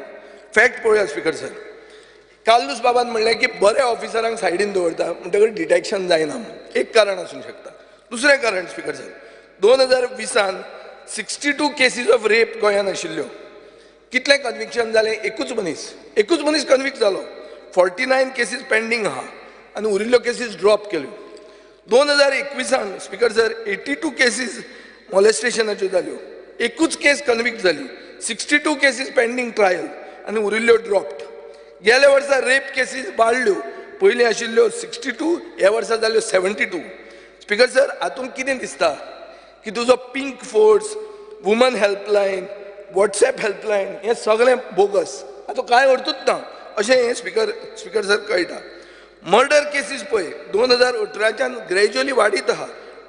फॅक्ट पळोवया स्पीकर सर. कार्लूस बाबान म्हणलें की बऱ्या ऑफिसरांक सायडीन दवरता म्हणटकच डिटेक्शन जायना म्हणून, एक कारण आसूंक शकता. दुसरें कारण स्पीकर सर, 2020 62 केसीज ऑफ रेप गोंयांत आशिल्ल्यो. कितलें कन्विक्शन जालें? एकूच मनीस, एकूच मनीस कन्विक्ट जालो. 49 केसीस पेंडींग आहा आनी उरिल्ल्यो केसीस ड्रॉप केल्यो. 2021 स्पीकर सर 82 केसीस मॉलेस्टेशनाच्यो जाल्यो, एकूच केस कन्विक्ट जाली. 62 केसीस पेंडींग ट्रायल आनी उरिल्ल्यो ड्रॉप्ड. गेल्या वर्सा रेप केसीस वाडल्यो, पयलीं आशिल्ल्यो 62, ह्या वर्सा जाल्यो 72. स्पीकर सर हातूंत कितें दिसता की तुजो pink force, woman helpline, WhatsApp helpline हें सगळें बोगस, हाचो कांय अर्थूच ना अशें हें स्पीकर सर कळटा. मर्डर केसीस पळय 2018च्यान ग्रेज्युअली वाडीत आहा.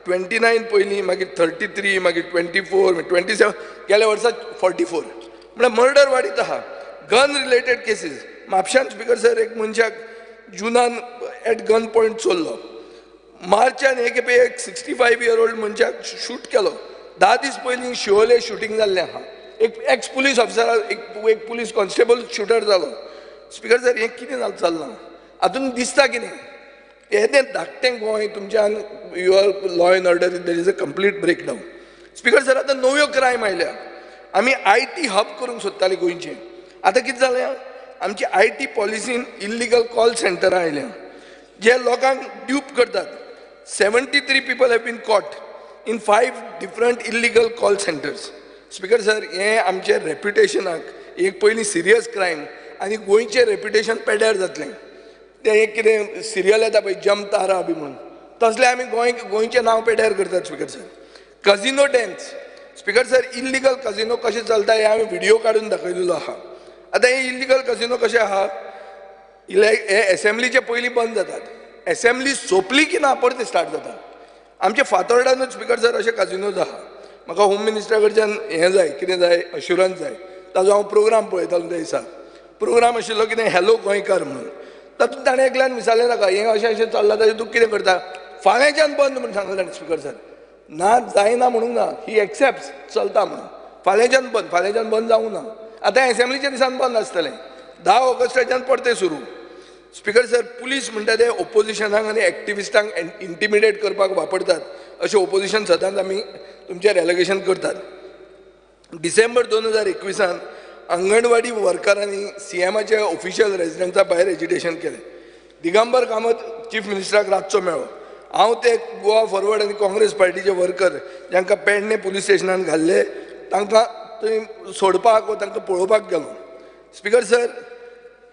29 पयलीं, मागीर 33, मागीर 24, मागीर 27, गेल्या वर्सा 44. म्हळ्यार मर्डर वाडीत आहा. गन रिलेटेड केसीस म्हापशान स्पीकर सर एक मनशाक जुनान एट गन पॉयंट चोरलो. मार्चान एक खेपे एक 65 इयर ओल्ड मनशाक शूट केलो. 10 दीस पयलीं शिवोले शुटींग जाल्लें आहा. एक एक्स पुलीस ऑफिसर, एक पुलीस कॉन्स्टेबल शुटर जालो. स्पीकर सर हें कितें चल्लां हातूंत दिसता कितें? हें तें धाकटें गोंय तुमच्यान your law and order there is a complete breakdown. Speaker sir आतां नव्यो क्रायम आयल्या. आमी IT hub करूंक सोदताले गोंयचें. आतां कितें जालें, आमची IT पॉलिसीन इल्लिगल कॉल सेंटरां आयल्या जे लोकांक ड्यूप करतात. 73 people have been caught in 5 different illegal call centers. Speaker sir हें आमचे रेप्युटेशनाक एक पयलीं सिरियस क्रायम आनी गोंयचें रेप्युटेशन पेड्यार जातलें. तें एक कितें सिरियल येता पळय जम तारा बी म्हणून, तसलें आमी गोंयचें नांव पेड्यार करतात. Speaker sir casino dens, speaker sir illegal casino कशें चलता हें हांवें व्हिडियो काडून दाखयलेलो आहा. आतां हे इल्लिगल कजिनो कशें आहा, हे एसेंब्लीचे पयलीं बंद जातात, एसेंब्ली सोंपली की ना परते स्टार्ट जाता. आमचे फातोर्डानूच स्पीकर सर अशे कजिनोज आहा. म्हाका होम मिनिस्टरा कडच्यान हें जाय, कितें जाय, अश्युरन्स जाय. ताजो हांव प्रोग्राम पळयतालो त्या दिसा. प्रोग्राम आशिल्लो कितें हॅलो गोंयकार म्हणून. तातूंत ताणें एकल्यान विचारलें ताका हें अशें अशें चल्लां ताजें तूं कितें करता? फाल्यांच्यान बंद म्हणून सांगलें ताणें. स्पीकर सर ना जायना म्हणूंक ना, ही एक्सेप्ट चलता म्हणून. फाल्यांच्यान बंद, फाल्यांच्यान बंद जावंक ना. आतां एसेंब्लीच्या दिसान बंद आसतलें, 10 ऑगस्टाच्यान परतें सुरू. स्पीकर सर पुलीस म्हणटा ते ओपोजिशनाक आनी एक्टिविस्टांक इंटिमिडेट करपाक वापरतात अशें ओपोजिशन सदांच आमी तुमचेर एलिगेशन करतात. डिसेंबर 2021 अंगणवाडी वर्करांनी सीएमाच्या ऑफिशियल रेजिडन्सा भायर एजिटेशन केलें. दिगंबर कामत चीफ मिनिस्टराक रातचो मेळ्ळो. हांव ते गोवा फॉरवर्ड आनी काँग्रेस पार्टीचे वर्कर जांकां पेडणे पुलीस स्टेशनान घाल्ले तांकां थंय सोडपाक वा तांकां पळोवपाक गेलो. स्पीकर सर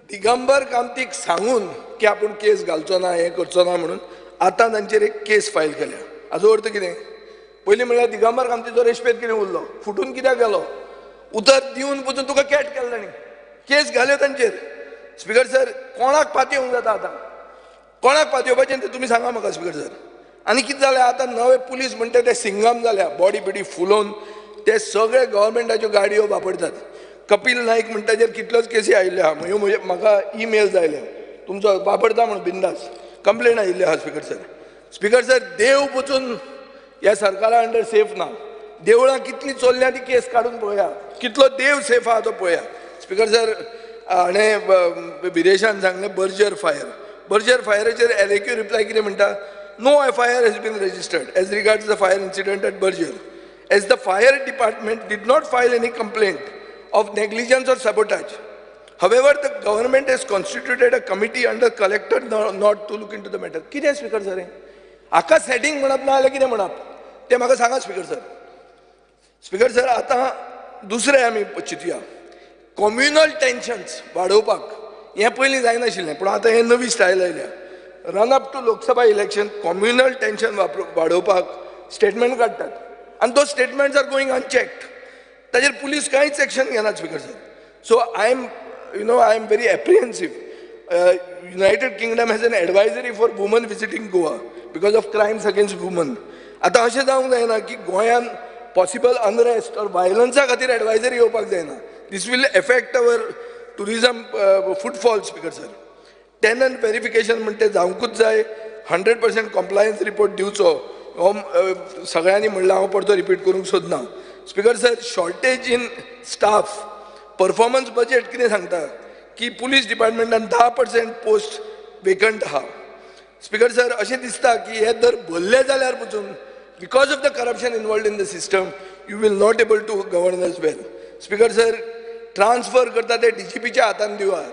दिगंबर कामतीक सांगून की आपूण केस घालचो ना, हें करचो ना म्हणून आतां तांचेर एक केस फायल केल्या. हाचो अर्थ कितें? पयलीं म्हणल्यार दिगंबर कामतीचो रेस्पेद कितें उरलो, फुटून कित्याक गेलो? उतर दिवन पसून तुका कॅट केलो तांणी, केस घाल्यो तांचेर. स्पीकर सर कोणाक पातयेवंक जाता आतां? कोणाक पातयेवपाचें तें तुमी सांगा म्हाका स्पीकर सर. आनी कितें जालें आतां नवे पुलीस म्हणटा ते सिंगम जाल्या, बॉडी बिडी फुलोवन ते सगळे गव्हर्मेंटाच्यो गाडयो वापरतात. कपिल नायक म्हणटा ताचेर कितल्योच केसी आयिल्ल्यो आहा. ह्यो म्हजे म्हाका ईमेल्स आयले तुमचो वापरता म्हणून बिंदास कंप्लेन आयिल्ली आहा. स्पीकर सर, स्पीकर सर देव पसून ह्या सरकारा अंडर सेफ ना. देवळां कितलीं चोरल्या ती केस काडून पळया, कितलो देव सेफ आहा तो पळया. स्पीकर सर हाणें विरेशान सांगलें बर्जर फायर, बर्जर फायराचेर LAQ reply कितें म्हणटा? No FIR has been registered as regards the fire incident at Berger as the fire department did not file any complaint of negligence or sabotage. However, the government has constituted a committee under collector not to look into the matter. कितें स्पीकर सर हें? हाका सेटींग म्हणप ना जाल्यार कितें म्हणप तें म्हाका सांगा स्पीकर सर. स्पीकर सर आतां दुसरें आमी चिंतया, कॉम्युनल टेन्शन्स वाडोवपाक हें पयलीं जायनाशिल्लें पूण आतां हें नवी स्टायल आयल्या. Run up to Lok Sabha election communal tension वाडोवपाक स्टेटमेंट काडटात आनी those statements are going unchecked. ताजेर पुलीस कांयच एक्शन घेनात speaker sir. So I am, you know, I am very apprehensive. United Kingdom has an advisory for women visiting Goa because of crimes against women. आतां अशें जावंक जायना की गोंयान पॉसिबल अनरेस्ट ऑर वायलन्सा खातीर एडवायजरी येवपाक जायना. This will affect our tourism footfall. Speaker sir tenant verification म्हणटे जावंकूच जाय. 100% कॉम्प्लायन्स रिपोर्ट दिवचो हो सगळ्यांनी म्हणलां, हांव परतो रिपीट करूंक सोदना. Speaker sir shortage in staff, performance budget कितें सांगता की पुलीस डिपार्टमेंटान 10% पोस्ट वेकंट आहा. स्पीकर सर अशें दिसता की हे दर भरले जाल्यार पसून because of the corruption involved in the system you will not able to govern as well. Speaker sir transfer करता ते डीजीपीच्या हातान दिवात.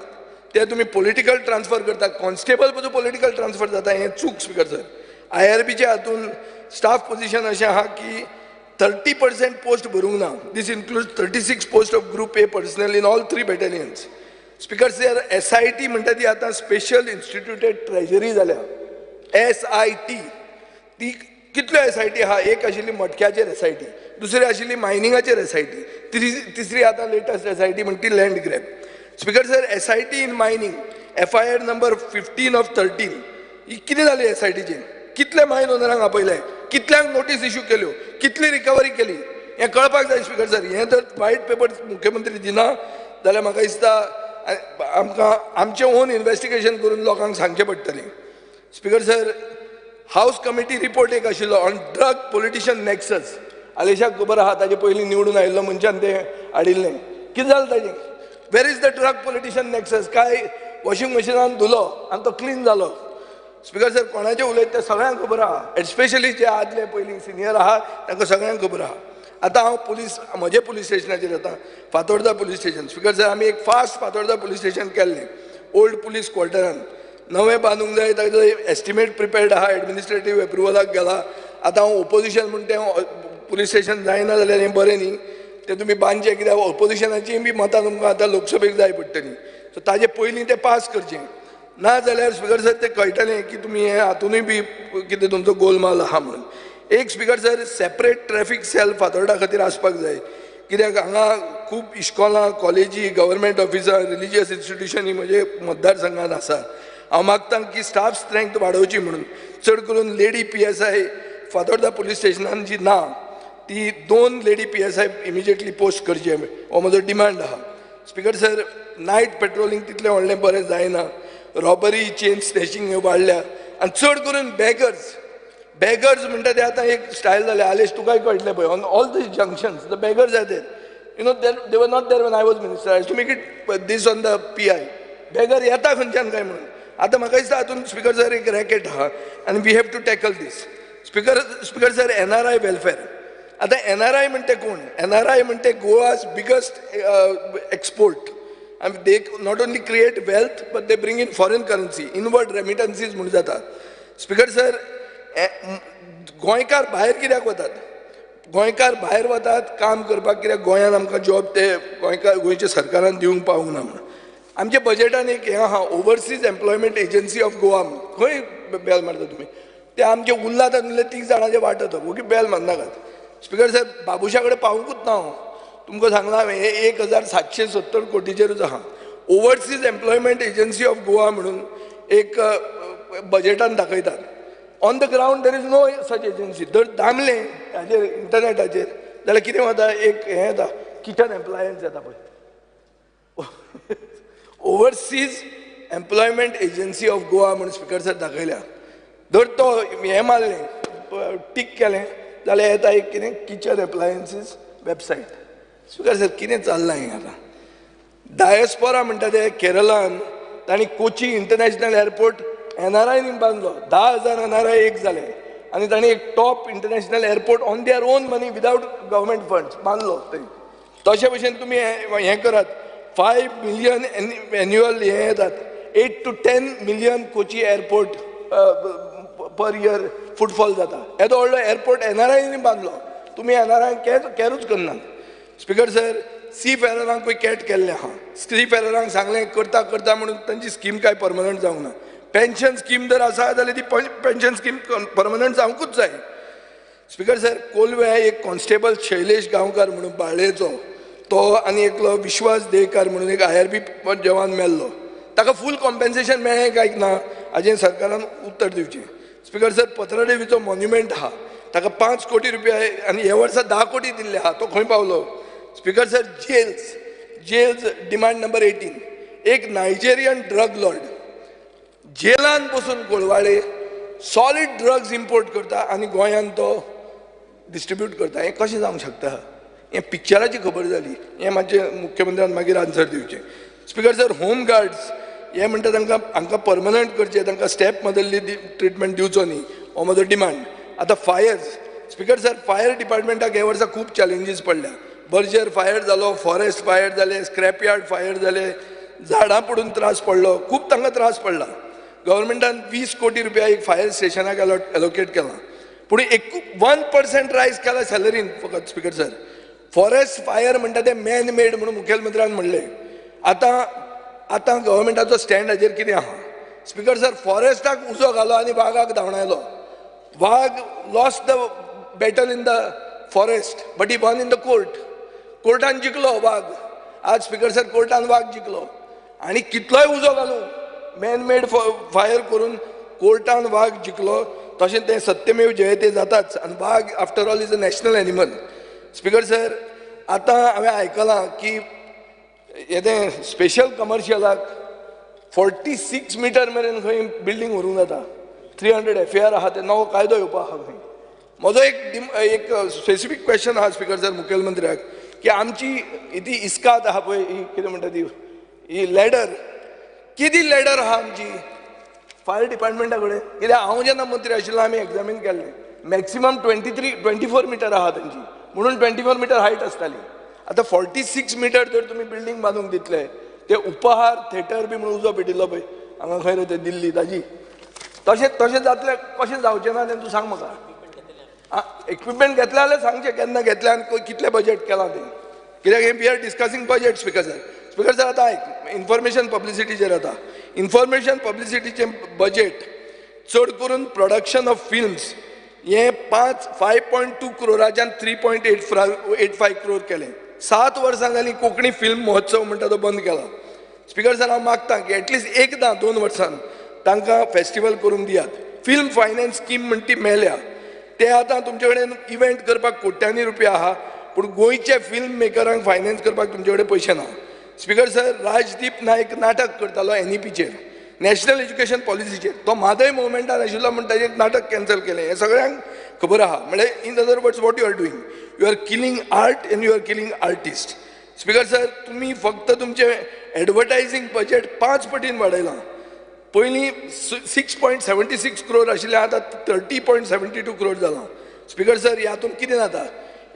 ते तुमी पॉलिटिकल ट्रान्सफर करता, कॉन्स्टेबल पसून पॉलिटिकल ट्रान्सफर जाता, हें चूक स्पीकर सर. आयआरबीच्या हातून स्टाफ पोझिशन अशें आहा की 30% पोस्ट भरूंक ना. This includes 36 post of group A personnel in all 3 battalions. Speaker sir, SIT म्हणटा ती आतां स्पेशल इन्स्टिट्युटेड ट्रेजरी जाल्या. SIT ती कितल्यो SIT आहा? एक आशिल्ली मटक्याचेर SIT, दुसरी आशिल्ली मायनिंगाचेर SIT, तिसरी आतां लेटस्ट SIT म्हणटा ती land grab. Speaker sir, SIT in mining FIR number 15/13 ही कितें जाली SITचेर? कितले मायन ओनरांक आपयले, कितल्यांक नोटीस इश्यू केल्यो, कितली रिकवरी केली, हें कळपाक जाय स्पीकर सर. हें जर वायट पेपर मुख्यमंत्री दिना जाल्यार म्हाका दिसता आमकां आमचें ओन इन्वेस्टिगेशन करून लोकांक सांगचें पडटलें. Speaker sir, house committee report एक आशिल्लो ऑन ड्रग पॉलिटिशन नॅक्सस. आलेशाक खबर आहा, ताजे पयलीं निवडून आयिल्लो मनशान तें हाडिल्लें. कितें जालें ताजें? Where is the drug politician nexus? काय वॉशिंग मशिनान धुलो आनी तो क्लीन जालो? स्पीकर सर, कोणाचें उलयता तें सगळ्यांक खबर आहा, एस्पेशली जे आदले पयलीं सिनियर आहा तांकां सगळ्यांक खबर आहा. आतां हांव पुलीस म्हजे पुलीस स्टेशनाचेर येता, Fatorda police station. Speaker sir, आमी एक फास्ट फातोर्दा पुलीस स्टेशन केल्लें ओल्ड पुलीस क्वॉर्टरान. नवें बांदूंक जाय, ताजो एस्टिमेट प्रिपेर्ड आहा, एडमिनिस्ट्रेटीव एप्रुवलाक गेला. आतां हांव ओपोजिशन म्हूण तें पुलीस स्टेशन जायना जाल्यार हें बरें न्ही, तें तुमी बांदचें, कित्याक ओपोजिशनाचीय बी मतां तुमकां आतां लोकसभेक जाय पडटलीं. सो ताजे पयलीं तें पास करचें, ना जाल्यार स्पीकर सर तें कळटलें की तुमी हें हातूनय बी कितें तुमचो गोलमाल आहा म्हणून. एक speaker sir, separate traffic cell Fatorda खातीर आसपाक जाय, कित्याक हांगा खूब इश्कोलां, कॉलेजी, गव्हर्मेंट ऑफिसां, रिलिजियस इन्स्टिट्युशन ही म्हजे मतदारसंघात आसा. हांव मागता की स्टाफ स्ट्रेंथ वाडोवची म्हणून, चड करून लेडी PSI Fatorda police स्टेशनान जी ना ती 2 लेडी PSI immediately post करचे, हो म्हजो डिमांड आहा. स्पीकर सर, नायट पेट्रोलिंग तितलें व्हडलें बरें जायना, रॉबरी, चेन स्नॅचिंग ह्यो वाडल्या आनी चड करून बेगर्स. बेगर्स म्हणटा ते आतां एक स्टायल जाल्या. आलेश, तुकाय कळटलें पळय, on all these junctions the beggars are there. You know, they were not there when I was minister. I to make it this on the PI. Beggar येता खंयच्यान काय म्हणून. आतां म्हाका दिसता हातून स्पीकर सर एक रॅकेट आहा आनी we have to tackle this. Speaker sir, NRI welfare. आतां NRI म्हणटे कोण? NRI म्हणटे गोवा's biggest export. आनी they not only create wealth but they bring in foreign currency, inward remittances म्हूण जाता. स्पीकर सर, गोंयकार भायर कित्याक वतात? गोंयकार भायर वतात काम करपाक, कित्याक गोंयांत आमकां जॉब ते गोंयकार गोंयच्या सरकारान दिवंक पावूंक ना म्हणून. आमच्या बजेटान एक हें आहा, overseas employment agency of Goa म्हणून. खंय बेल मारता तुमी? ते आमचे उरला तातूंतले 3 जाणांचे वांटो तो, ओगी बेल मारनाकात. स्पीकर साहेब, बाबुशा कडेन पावूंकूच ना हांव, तुमकां सांगलां हांवें, हें 1770 कोटीचेरूच आहा. Overseas employment agency of Goa म्हणून एक बजेटान दाखयतात. On the ground there is no such agency. जर दामलें हाजेर इंटरनेटाचेर जाल्यार कितें वता, एक हें येता, किचन एप्लायन्स येता पळय. Overseas employment agency of Goa म्हूण स्पीकर सर दाखयल्या. जर तो हें मारलें, टीक केलें जाल्यार येता एक कितें kitchen appliances website. Speaker sir, कितें चल्लां हें आतां? डायस्पोरा म्हणटा ते केरळान तांणी कोची इंटरनॅशनल एअरपोर्ट NRI बांदलो, 10,000 NRI एक जाले आनी तांणी एक top international airport on their own money without government funds बांदलो. थंय तशे भशेन तुमी हें करात, 5 मिलियन एन्युअल हें येतात, 8 to 10 million Kochi airport per year footfall जाता. येदो व्हडलो एअरपोर्ट NRI बांदलो, तुमी NRI कॅरूच करनात. स्पीकर सर, सी फेररांकूय कॅट केल्लें आहा. सी फेररांक सांगलें करता करता म्हणून तांची स्कीम काय परमनंट जावंक ना. पेन्शन स्कीम जर आसा जाल्यार ती पेन्शन स्कीम परमनंट जावंकूच जाय. स्पीकर सर, कोलवे एक कॉन्स्टेबल शैलेश गांवकार म्हणून बाळ्ळेचो तो आनी एकलो विश्वास देयकार म्हणून एक IRB जवान मेल्लो, ताका फूल कॉम्पेन्सेशन मेळ्ळें काय ना हाजेर सरकारान उत्तर दिवचें. स्पीकर सर, पत्रादेवीचो मॉन्युमेंट आहा, ताका 5 कोटी रुपया आनी हे वर्सा 10 कोटी दिल्ले आहा, तो खंय पावलो? Speaker sir, jails demand number 18. एक नायजेरियन ड्रग लॉर्ड जेलान बसून कोळवाळे सॉलीड ड्रग्स इम्पोर्ट करता आनी गोंयांत तो डिस्ट्रिब्यूट करता. हें कशें जावंक शकता? हें पिक्चराची खबर जाली. हें मातशें मुख्यमंत्र्यान मागीर आन्सर दिवचें. स्पीकर सर, होम गार्ड्स हे म्हणटा तांकां हांकां परमनंट करचें, तांकां स्टेप मदली ट्रिटमेंट दिवचो न्ही, हो म्हजो डिमांड. आतां फायर्स, स्पीकर सर, फायर डिपार्टमेंटाक हे वर्सा खूब चॅलेंजीस पडल्या. बर्जर फायर जालो, फॉरेस्ट फायर जाले, स्क्रॅप यार्ड फायर जाले, झाडां पडून त्रास पडलो, खूब तांकां त्रास पडला. गव्हर्मेंटान 20 कोटी रुपया एक फायर स्टेशनाक एलोकेट केला, पूण एक 1% रायज केला सॅलरीन फकत. स्पीकर सर, फॉरेस्ट फायर म्हणटा ते मॅन मेड म्हणून मुखेलमंत्र्यान म्हणलें. आतां आतां गव्हर्मेंटाचो स्टँड हाजेर कितें आहा? स्पीकर सर, फॉरेस्टाक उजो घालो आनी वागाक धांवडायलो. वाग lost the battle in the forest but he won in the court. कोर्टान जिखलो वाग. आज स्पीकर सर कोर्टान वाग जिखलो आनी कितलोय उजो घालूं, मॅन मेड फायर करून कोर्टान वाग जिखलो. तशें तें सत्यमेव जयते जाताच आनी वाग after all is a national animal. Speaker sir, आतां हांवें आयकलां की हें स्पेशल कमर्शियलाक 46 मिटर मेरेन खंय बिल्डींग व्हरूंक जाता. 300 FAR आहा, ते नवो कायदो येवपा आहा खंय. म्हजो एक स्पेसिफीक क्वेश्चन आहा स्पीकर सर मुखेलमंत्र्याक की आमची ती इस्काद आहा पळय, ही कितें म्हणटा ती, ही लॅडर, कितें लॅडर आहा आमची फायर डिपार्टमेंटा कडेन? कित्याक हांव जेन्ना मंत्री आशिल्लो आमी एग्जामीन केल्लें, मॅक्सिमम 23 24 मिटर आहा तेंची, म्हणून 24 मिटर हायट आसताली. आतां 46 मिटर जर तुमी बिल्डींग बांदूंक दितले, ते उपहार थेटर बी म्हणून उजो पेटिल्लो पळय हांगा खंय रे ते दिल्ली, ताजी तशें तशें जातलें कशें जावचें ना तें तूं सांग म्हाका. इक्विपमेंट घेतलें जाल्यार सांगचें केन्ना घेतलें आनी कितलें बजेट केलां तें, कित्याक हें we are discussing budget. Speaker sir, speaker sir आतां आयक, इन्फॉर्मेशन पब्लिसिटीचेर आतां इन्फॉर्मेशन पब्लिसिटीचें बजेट चड करून प्रोडक्शन ऑफ फिल्म्स हें 5.2 क्रोराच्यान 3.85 क्रोर केलें. 7 वर्सां जालीं कोंकणी फिल्म महोत्सव म्हणटा तो बंद केला. स्पीकर सर, हांव मागता की एटलिस्ट एकदां 2 वर्सान तांकां फेस्टिवल करूंक दियात. फिल्म फायनान्स स्कीम म्हण ती मेल्या, ते आतां तुमचे कडेन इव्हेंट करपाक कोट्यांनी रुपया आहा, पूण गोंयचे फिल्म मेकरांक फायनान्स करपाक तुमचे कडेन पयशे ना. स्पीकर सर, राजदीप नायक नाटक करतालो NEPचेर, नॅशनल एज्युकेशन पॉलिसीचेर, तो म्हादय मुवमेंटान आशिल्लो म्हण ताजें नाटक कॅन्सल केलें. हें सगळ्यांक खबर आहा. म्हणल्यार in other words what you are doing, you are killing art and you are killing artist. Speaker sir, तुमी फक्त तुमचें एडवर्टायजींग बजेट 5 पटीन वाडयलां. पयलीं 6.76 क्रोर आशिल्लें, आतां 30.72 क्रोर जालां. स्पीकर सर, हातूंत कितें जाता,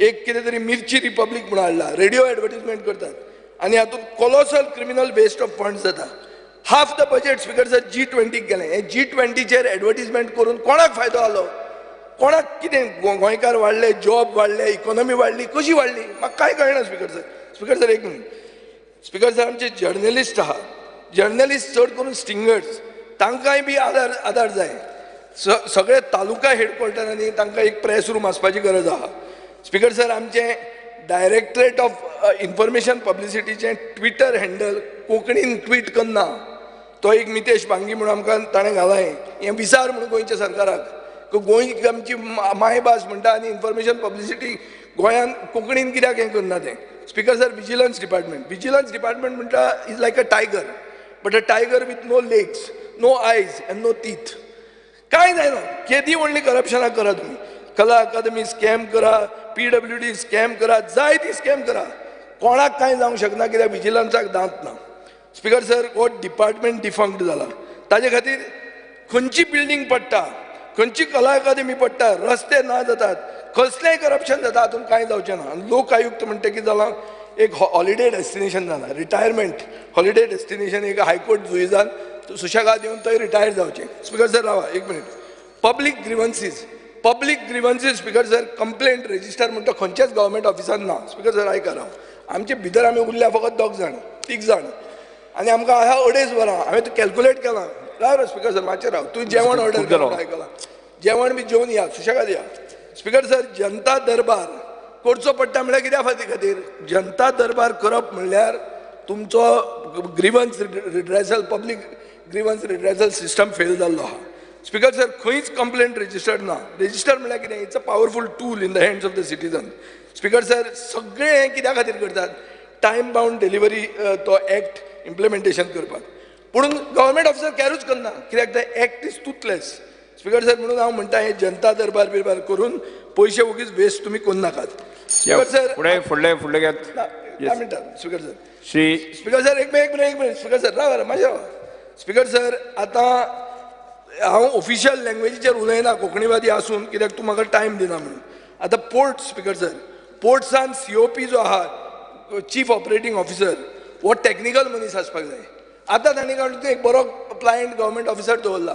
एक कितें तरी मिर्ची रिपब्लीक म्हणून हाडला, रेडियो एडवर्टीजमेंट करतात आनी हातूंत colossal criminal waste of funds जाता. Half the budget speaker sir G20 गेलें. हें G20चेर एडवर्टीजमेंट करून कोणाक फायदो जालो? कोणाक कितें? गोंयकार वाडले, जॉब वाडले, इकॉनॉमी वाडली, कशी वाडली म्हाका कांय कळना. स्पीकर सर, स्पीकर सर एक मिनट. स्पीकर सर, आमचे जर्नलिस्ट आहा, जर्नलिस्ट चड करून स्टिंगर्स, तांकांय बी आदार जाय. सगळे तालुका हेडक्वॉर्टरांनी तांकां एक प्रेस रूम आसपाची गरज आहा. स्पीकर सर, आमचें डायरेक्टरेट ऑफ इन्फॉर्मेशन पब्लिसिटीचें ट्विटर हँडल कोंकणीन ट्वीट करना, तो एक मितेश भांगी म्हणून आमकां ताणें घाला. हें विचार म्हणून गोंयच्या सरकाराक, गोंय आमची मायभास म्हणटा आनी इन्फॉर्मेशन पब्लिसिटी गोंयान कोंकणीन कित्याक हें करना तें. Speaker sir, vigilance department, vigilance department म्हणटा is like a tiger, but a tiger with no legs, no eyes and no teeth. कांय जायना, केदी व्हडली करप्शनां करा तुमी, कला अकादमी स्कॅम करा, PWD scam करा, जाय ती स्कॅम करा, कोणाक कांय जावंक शकना कित्याक विजिलन्साक दांत ना. स्पीकर सर, हो डिपार्टमेंट डिफंक्ट जाला. ताजे खातीर खंयची बिल्डींग पडटा, खंयची कला अकादमी पडटा, रस्ते ना जातात, कसलेंय करप्शन जाता, हातूंत कांय जावचें ना. आनी लोक आयुक्त म्हणटा कितें जालां, एक हॉलिडे डेस्टिनेशन जालां, रिटायरमेंट हॉलिडे डेस्टिनेशन. एक हायकोर्ट जुईजान सुशेगाद येवन थंय रिटायर जावचें. स्पीकर सर रावा एक minute. Public grievances, public grievances speaker sir, complaint register म्हणटा खंयच्याच गव्हर्मेंट ऑफिसान ना. स्पीकर सर आयका राव, आमचे भितर आमी उरल्या फकत 2 जाण 3 जाण आनी आमकां आहा 2.5 वरां. हांवें कॅल्कुलेट केलां. राव रे स्पीकर सर मातशें राव, तूं जेवण ऑर्डर कर आयकलां, जेवण बी जेवन या, सुशेगाद या. स्पीकर सर, जनता दरबार करचो पडटा म्हणल्यार कित्या खातीर? जनता दरबार करप म्हणल्यार तुमचो grievance redressal, public grievance redressal system fail जाल्लो आहा. स्पीकर सर, खंयच कंप्लेंट रजिस्टर्ड ना. रजिस्टर म्हणल्यार कितें? It's a powerful tool in the hands of the citizen. Speaker sir, सगळें हें कित्या खातीर करतात? टायम बाउंड डिलिव्हरी तो एक्ट इम्प्लिमेंटेशन करपाक. पूण गव्हर्मेंट ऑफिसर कॅरूच करना कित्याक ते act is toothless. Speaker sir, म्हणून हांव म्हणटा हें जनता दरबार बिरबार करून पयशे वगीच वेस्ट तुमी करूं नाकात. स्पीकर सर, फुडले फुडले घेत मिनटां. Speaker sir, Shri speaker sir एक मिनट स्पीकर सर राव मातशें राव. स्पीकर सर, आतां हांव ऑफिशियल लँग्वेजीचेर उलयना कोंकणीवादी आसून, कित्याक तूं म्हाका टायम दिना म्हणून. आतां पोर्ट, स्पीकर सर, पोर्ट्सान COP जो आहा, चीफ ऑपरेटींग ऑफिसर, हो टॅक्निकल मनीस आसपाक जाय. आतां तांणी काडून एक बरो प्लायंट गव्हर्मेंट ऑफिसर दवरला,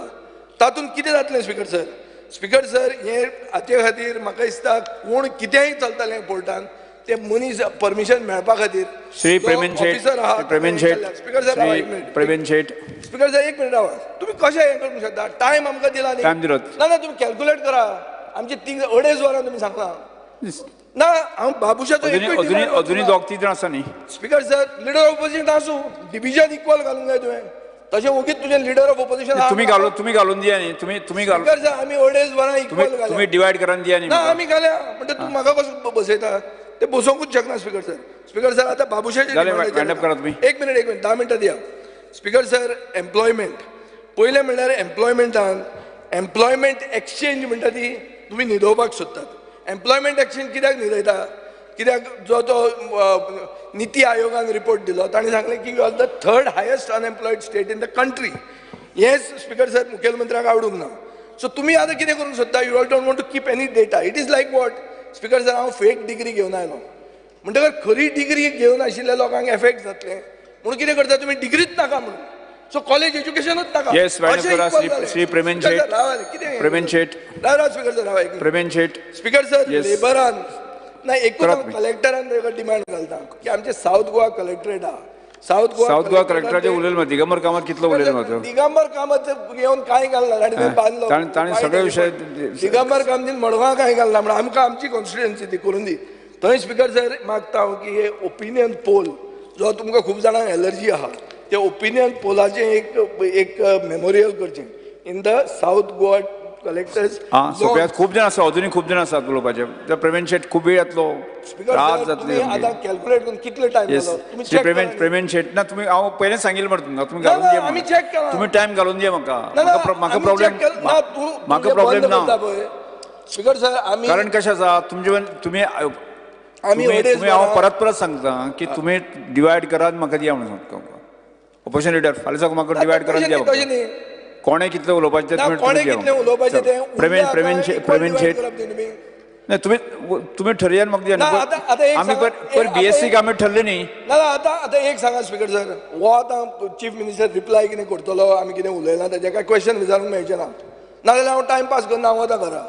तातूंत कितें जातलें स्पीकर सर? स्पीकर सर, हे हाचे खातीर म्हाका दिसता कोण कितेंय चलतालें पोर्टान, ते मनीस परमिशन मेळपा खातीर श्री प्रवीण शेट, प्रवीण शेट, स्पीकर सर, एक मिनिट, प्रवीण शेट, स्पीकर सर एक मिनिट रावा. तुमी कशें हें करूंक शकता? टायम आमकां दिला न्ही, टायम दिलो ना ना, तुमी कॅल्क्युलेट करा. आमची 3-2.5 वरां तुमी सांगला ना. हांव बाबुशाचो अजुनूय दोग तीग जाण आसा न्ही speaker sir. Leader of opposition आसूं, डिविजन इक्वल घालूंक जाय तुवें. तशें ओगीच तुजें लिडर ऑफ ऑपोजिशन तुमी घालून दिया न्ही. तुमी स्पीकर सर, आमी 2.5 वरां इक्वल घालून तुमी डिवायड करून दिया न्ही. ना, आमी घाल्या म्हणटा तूं म्हाका कसो बसयता? ते बसोवंकूच शकना स्पीकर सर. स्पीकर सर, आतां बाबुशाचें एक मिनिट, एक मिनिट, 10 मिनटां दिया. स्पीकर सर, एम्प्लॉयमेंट पयलें म्हणल्यार एम्प्लॉयमेंटान एम्प्लॉयमेंट एक्सचेंज म्हणटा ती तुमी न्हिदोवपाक सोदतात. एम्प्लॉयमेंट एक्सचेंज कित्याक न्हिदयता? कित्याक जो तो निती आयोगान रिपोर्ट दिलो, ताणें सांगलें की you are the 3rd highest unemployed state in the country. हें स्पीकर सर मुखेलमंत्र्याक आवडूंक ना. सो तुमी आतां कितें करूंक सोदता? You all don't want to keep any data. It is like what speaker sir, हांव फेक डिग्री घेवन आयलो म्हणटकर खरी डिग्री घेवन आशिल्ल्या लोकांक एफेक्ट जातलें म्हणून कितें करता तुमी? डिग्रीच नाका म्हणून. सो कॉलेज एज्युकेशनूच नाका. श्री प्रवीण शेट, प्रवीण शेट, राव स्पीकर सर, राव एक प्रवीण शेट. स्पीकर सर, लेबरान ना एकूच हांव कलेक्टरान डिमांड घालता की आमचे सावथ गोवा कलेक्टरेट आहा, सावथ गोवा कलेक्टराचे उलयले मग दिगंबर कामत कितलो उलयले मग दिगंबर कामत येवन कांय घालना, ताणें बांदलो, ताणें सगळे विशय दिगंबर कामतीन मडगांव कांय घालना. म्हणून आमकां आमची कॉन्स्टिट्युएन्सी ती करून दी. थंय स्पीकर सर मागता हांव की हे ओपिनियन पोल जो तुमकां खूब जाणांक एलर्जी आहा, ते ओपिनियन पोलाचें एक एक मेमोरियल करचें in the South Goa collectors. आं, सोंप्यात खूब जाण आसा, अजुनूय खूब जाण आसात उलोवपाचे. प्रवीण शेट खूब वेळ जातलो, रात जातली. आतां कॅल्क्युलेट करून कितलो टायम जालो श्री प्रवीण शेट? ना, तुमी हांव पयलें सांगिल्लें मरे तुमकां, तुमी घालून दिया, आमी चॅक केला, तुमी टायम घालून दिया म्हाका. म्हाका प्रॉब्लेम, म्हाका प्रॉब्लेम ना स्पीकर सर. आमी कारण कशें आसा तुमचे तुमी तुमी हांव परत परत सांगता की तुमी डिवायड करात म्हाका दिया म्हणून सांगता. ऑपोजिशन लिडर फाल्यां सावन म्हाका डिवायड करून दिया. कोणें कितलें उलोवपाचें तें प्रवीण प्रवीण प्रवीण शेट नाही, तुमी तुमी ठरयान म्हाका दिया. आमी पयर बीएससीक आमी ठरले न्ही. ना, आतां आतां एक सांगा स्पीकर सर, हो आतां चीफ मिनिस्टर रिप्लाय कितें करतलो, आमी कितें उलयलां ताजें काय क्वेश्चन विचारूंक मेळचें ना, नाजाल्यार हांव टायम पास करून हांव वता घरा.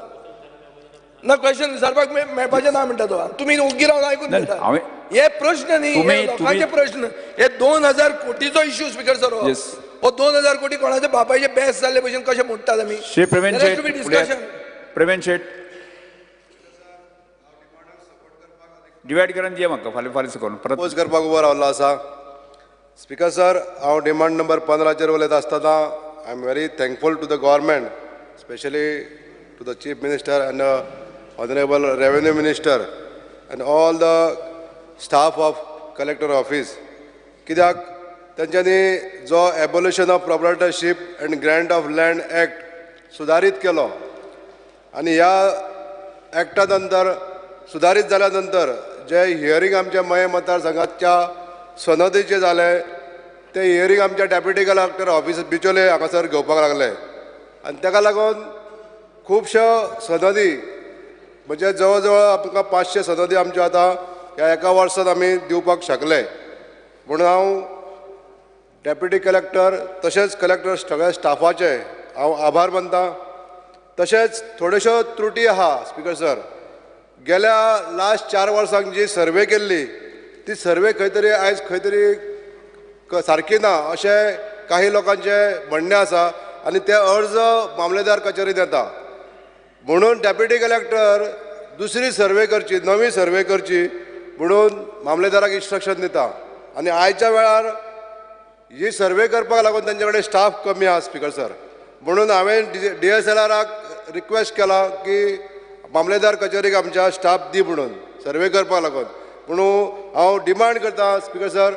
ना, क्वेश्चन विचारपाक मेळपाचें ना म्हणटा तो. तुमी ओग्गी रावन आयकून घेता. हे प्रश्न न्ही, हे लोकांचे प्रश्न. हे 2000 कोटीचो इश्यू स्पीकर सर. हो 2000 कोटी कोणाच्या बापायचे बेस जाल्ले भशेन कशें मोडटात आमी? श्री प्रवीण शेट, प्रवीण शेट, डिवायड करून दिया म्हाका फाल्यां फाल्यां करून परत अपोज करपाक उबो रावल्लो आसा. स्पीकर सर, हांव डिमांड नंबर 15चेर उलयता आसतना I am very thankful to the government, specially to the chief minister and honourable revenue minister and all the staff of collector office. कित्याक तांच्यांनी जो abolition of proprietorship and grant of land act सुदारीत केलो आनी ह्या एक्टा नंतर सुदारीत जाल्या नंतर जे हियरींग आमच्या मये मतदारसंघाच्या सनदीचें जालें ते हियरींग आमच्या डेप्युटी कलेक्टर ऑफिस बिचोले हांगासर घेवपाक लागले आनी ताका लागून खुबश्यो सनदी म्हणजे जवळ जवळ आमकां 500 सनदी आमच्यो आतां ह्या एका वर्सांत आमी दिवपाक शकले. म्हणून हांव डेप्युटी कलेक्टर तशेंच कलेक्टर सगळ्या स्टाफाचे हांव आभार मानता. तशेंच थोड्योश्यो त्रुटी आहा स्पीकर सर, गेल्या लास्ट 4 वर्सांक जी सर्वे केल्ली ती सर्वे खंय तरी आयज खंय तरी सारकी ना अशें काही लोकांचें म्हणणें आसा आनी ते अर्ज मामलेदार कचेरींत येता. म्हणून डेप्युटी कलेक्टर दुसरी सर्वे करची, नवी सर्वे करची म्हणून मामलेदाराक इन्स्ट्रक्शन दिता आनी आयच्या वेळार ही सर्वे करपाक लागून तांचे कडेन स्टाफ कमी आसा स्पीकर सर. म्हणून हांवें DSLRाक रिक्वेस्ट केला की मामलेदार कचेरीक आमच्या स्टाफ दी म्हणून सर्वे करपाक लागून. म्हणून हांव डिमांड करता स्पीकर सर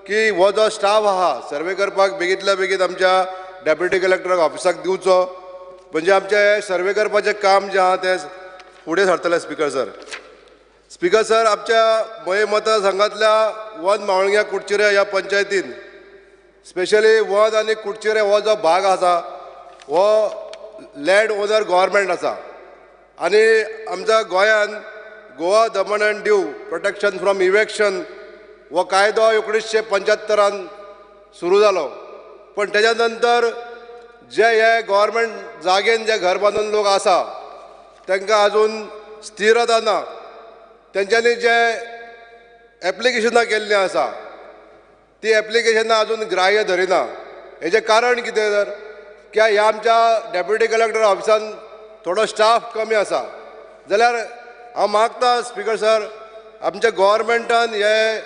की हो जो स्टाफ आहा सर्वे करपाक बेगींतल्या बेगीन आमच्या डेप्युटी कलेक्टराक ऑफिसाक दिवचो, म्हणजे आमचें सर्वे करपाचें काम जें आहा तें फुडें सरतलें स्पीकर सर. स्पीकर सर, आमच्या मये मतदारसंघांतल्या वन मावळग्या कुडचिरे ह्या पंचायतीन स्पेशली वन आनी कुडचिरे हो जो भाग आसा हो लँड ओनर गव्हर्मेंट आसा आनी आमच्या गोंयान Goa Daman and Diu protection from eviction हो कायदो 1975 सुरू जालो. पण तेज्या नंतर जे हे गव्हर्मेंट जागेन जे घर बांदून लोक आसा तांकां अजून स्थिरता ना. तेंच्यांनी जे एप्लिकेशनां केल्लीं आसा ती एप्लिकेशनां अजून ग्राह्य धरिना. हेजें कारण कितें तर की ह्या आमच्या डेप्युटी कलेक्टर ऑफिसान थोडो स्टाफ कमी आसा. जाल्यार हांव मागता स्पिकर सर, आमच्या गव्हर्मेंटान हे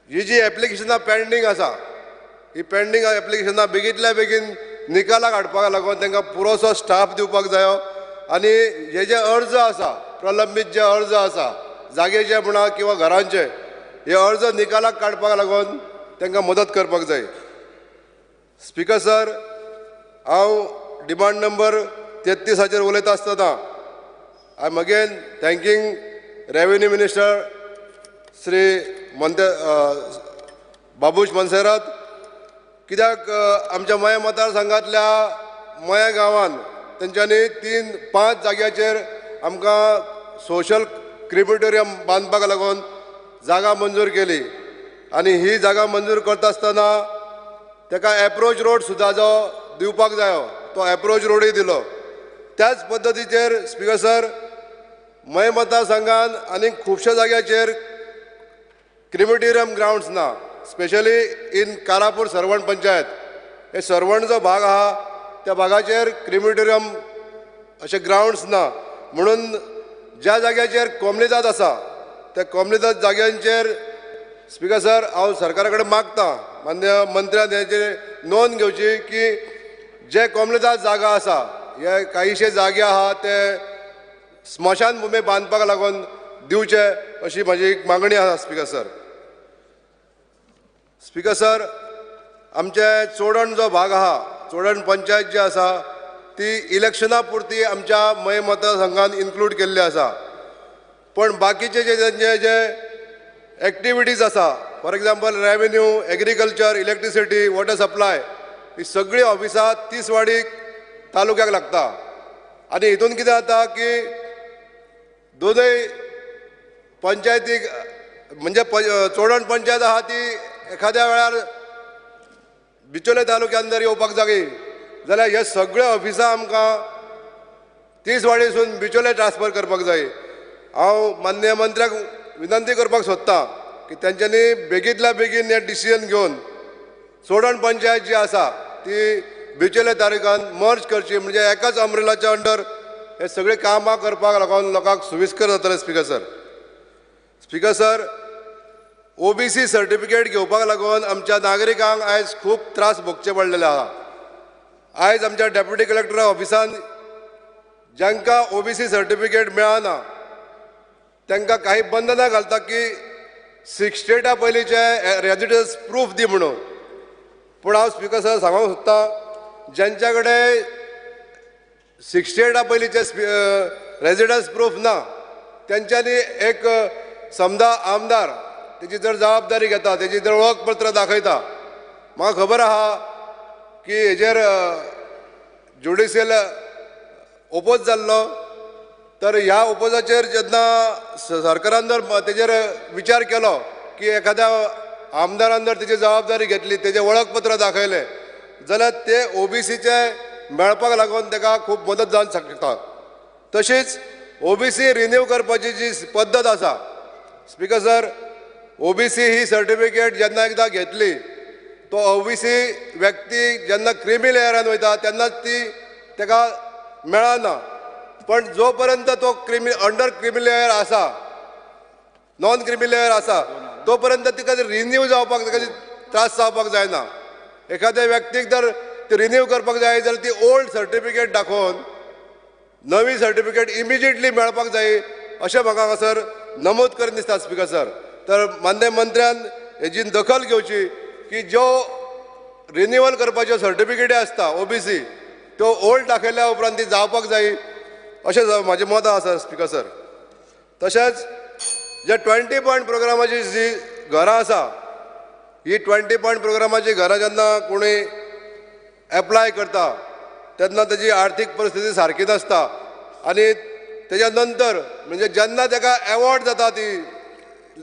ही जी एप्लिकेशनां पेंडींग आसा ही पेंडींग एप्लिकेशनां बेगींतल्या बेगीन निकालाक हाडपाक लागून तांकां पुरोसो स्टाफ दिवपाक जायो आनी हे जे अर्ज आसा प्रलंबीत जे अर्ज आसा जागेचे म्हणा किंवा घरांचे हे अर्ज निकालाक काडपाक लागून तांकां मदत करपाक जाय. स्पिकर सर, हांव डिमांड नंबर 33 उलयता आसतना I am again thanking revenue minister Shri Babush Monserrate, कित्याक आमच्या मया मतदारसंघांतल्या मया गांवान तेंच्यांनी 3-5 जाग्याचेर आमकां सोशल क्रिमिटोरियम बांदपाक लागून जागा मंजूर केली आनी ही जागा मंजूर करता आसतना ताका एप्रोच रोड सुद्दां जो दिवपाक जायो तो एप्रोच रोडूय दिलो. त्याच पद्दतीचेर स्पिकर सर, मय मतदारसंघान आनी खुबश्या जाग्याचेर क्रिमिटोरियम ग्रावंड्स ना, स्पेशली इन कारापूर सर्वण पंचायत. हे सर्वण जो भाग आहा त्या भागाचेर क्रिमिटोरियम अशे ग्रावंड्स ना, म्हणून ज्या जाग्याचेर कोमलिदाद आसा त्या कोमलिदाद जाग्यांचेर स्पिकर सर हांव सरकारा कडेन मागता, मान्य मंत्र्यान हेचेर नोंद घेवची की जे कोमलिदाद जागा आसा हे कांयशे जागे आहा ते स्मशानभुमी बांदपाक लागून दिवचे अशी म्हजी एक मागणी आसा स्पिकर सर. स्पिकर सर, आमचे चोडण जो भाग आहा, चोडण पंचायत जी आसा ती इलेक्शना पुरती आमच्या मय मतदारसंघान इन्क्लूड केल्ली आसा, पण बाकीचे जे तेंचे जे एक्टिविटीज आसा, for example revenue, agriculture, electricity, water supply, ही सगळीं ऑफिसां तिसवाडी तालुक्याक लागता. आनी हितून कितें जाता की दोनूय पंचायतीक म्हणजे चोडण पंचायत आहा ती एखाद्या वेळार बिचोले तालुक्यान जर येवपाक जाय जाल्यार हे सगळे ऑफिसां आमकां तिसवाडीसून बिचोले ट्रान्सफर करपाक जाय. हांव माननीय मंत्र्याक विनंती करपाक सोदता की तेंच्यांनी बेगींतल्या बेगीन हें डिसिजन घेवन चोडण पंचायत जी आसा ती बिचोले तालुक्यान मर्ज करची, म्हणजे एकाच अम्ब्रेलाच्या अंडर हे सगळे कामां करपाक लागून लोकांक सुविस्कर जातलें. Speaker sir, speaker sir, OBC certificate घेवपाक लागून आमच्या नागरिकांक आयज खूब त्रास भोगचे पडलेले आहा. आयज आमच्या डेप्युटी कलेक्टर ऑफिसान जांकां ओबीसी सर्टिफिकेट मेळना तांकां काही बंधनां घालता की 68 पयलींचे रेजिडन्स प्रूफ दी म्हणून. पूण हांव स्पिकर सर सांगूंक सोदता, ज्यांच्या कडेन 68 पयलींचे रेजिडन्स प्रूफ ना तेंच्यांनी एक समजा आमदार तेजी जर जबाबदारी घेता, तेजी जर वळखपत्र दाखयता, म्हाका खबर आहा की हेजेर ज्युडिशियल ओपोज जाल्लो, तर ह्या ओपोजाचेर जेन्ना सरकारान जर तेजेर विचार केलो की एखाद्या आमदारान जर तेजी जबाबदारी घेतली, तेजें वळखपत्र दाखयलें जाल्यार ते ओबीसीचे मेळपाक लागून ताका खूब मदत जावंक शकता. तशीच ओबीसी रिन्यू करपाची जी पद्दत आसा स्पिकर सर, ओबीसी ही सर्टिफिकेट जेन्ना एकदां घेतली तो ओबीसी व्यक्ती जेन्ना क्रिमी लेयरान वयता तेन्नाच ती ताका मेळना, पण जो पर्यंत तो क्रिमी अंडर क्रिमी लेयर आसा, नॉन क्रिमी लेयर आसा, तो पर्यंत तिका रिन्यू जावपाक ताका त्रास जावपाक जायना. एखाद्या व्यक्तीक जर ती रिन्यू करपाक जाय जाल्यार ती ओल्ड सर्टिफिकेट दाखोवन नवी सर्टिफिकेट इमिजिएटली मेळपाक जाय अशें म्हाका हांगासर नमूद करीन दिसता स्पिकर सर. तर मान्य मंत्र्यान हेजी दखल घेवची की ज्यो रिन्युअल करपाच्यो सर्टिफिकेटी आसता ओबीसी त्यो ओल्ड दाखयल्या उपरांत ती जावपाक जाय अशें म्हाजें मत आसा स्पिकर सर. तशेंच जे 20 पॉयंट प्रोग्रामाची जी घरां आसा, ही 20 पॉयंट प्रोग्रामाची घरां जेन्ना कोणी एप्लाय करता तेन्ना तेजी आर्थीक परिस्थिती सारकी नासता आनी तेज्या नंतर म्हणजे जेन्ना ताका एवॉर्ड जाता ती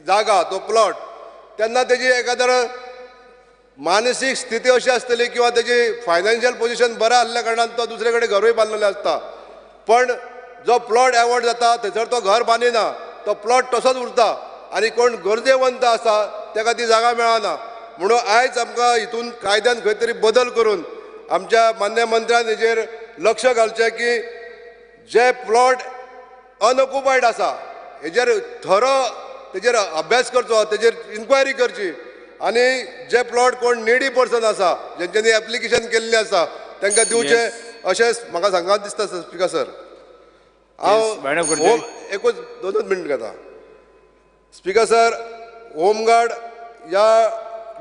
जागा तो प्लॉट तेन्ना तेजी एखाद्या मानसीक स्थिती अशी आसतली किंवा तेजी फायनान्शियल पोजिशन बरें आसल्या कारणान तो दुसरे कडेन घरूय बांदलेलें आसता. पण जो प्लॉट एवॉर्ड जाता थंयसर तो घर बांदिना, तो प्लॉट तसोच उरता आनी कोण गरजेवंत आसा ताका ती जागा मेळना. म्हणून आयज आमकां हितून कायद्यान खंय तरी बदल करून आमच्या मान्य मंत्र्यान हेजेर लक्ष घालचें की जे प्लॉट अनऑक्युपायड आसा हेजेर थरो तेजेर अभ्यास करचो, तेजेर इन्क्वायरी करची आनी जे प्लॉट कोण निडी पर्सन आसा जेंच्यांनी एप्लिकेशन केल्लें आसा तांकां दिवचें अशें म्हाका सांगपाक दिसता. स्पिकर सर हांव एकूच दोनूच मिनट घेता. स्पिकर सर होमगार्ड ह्या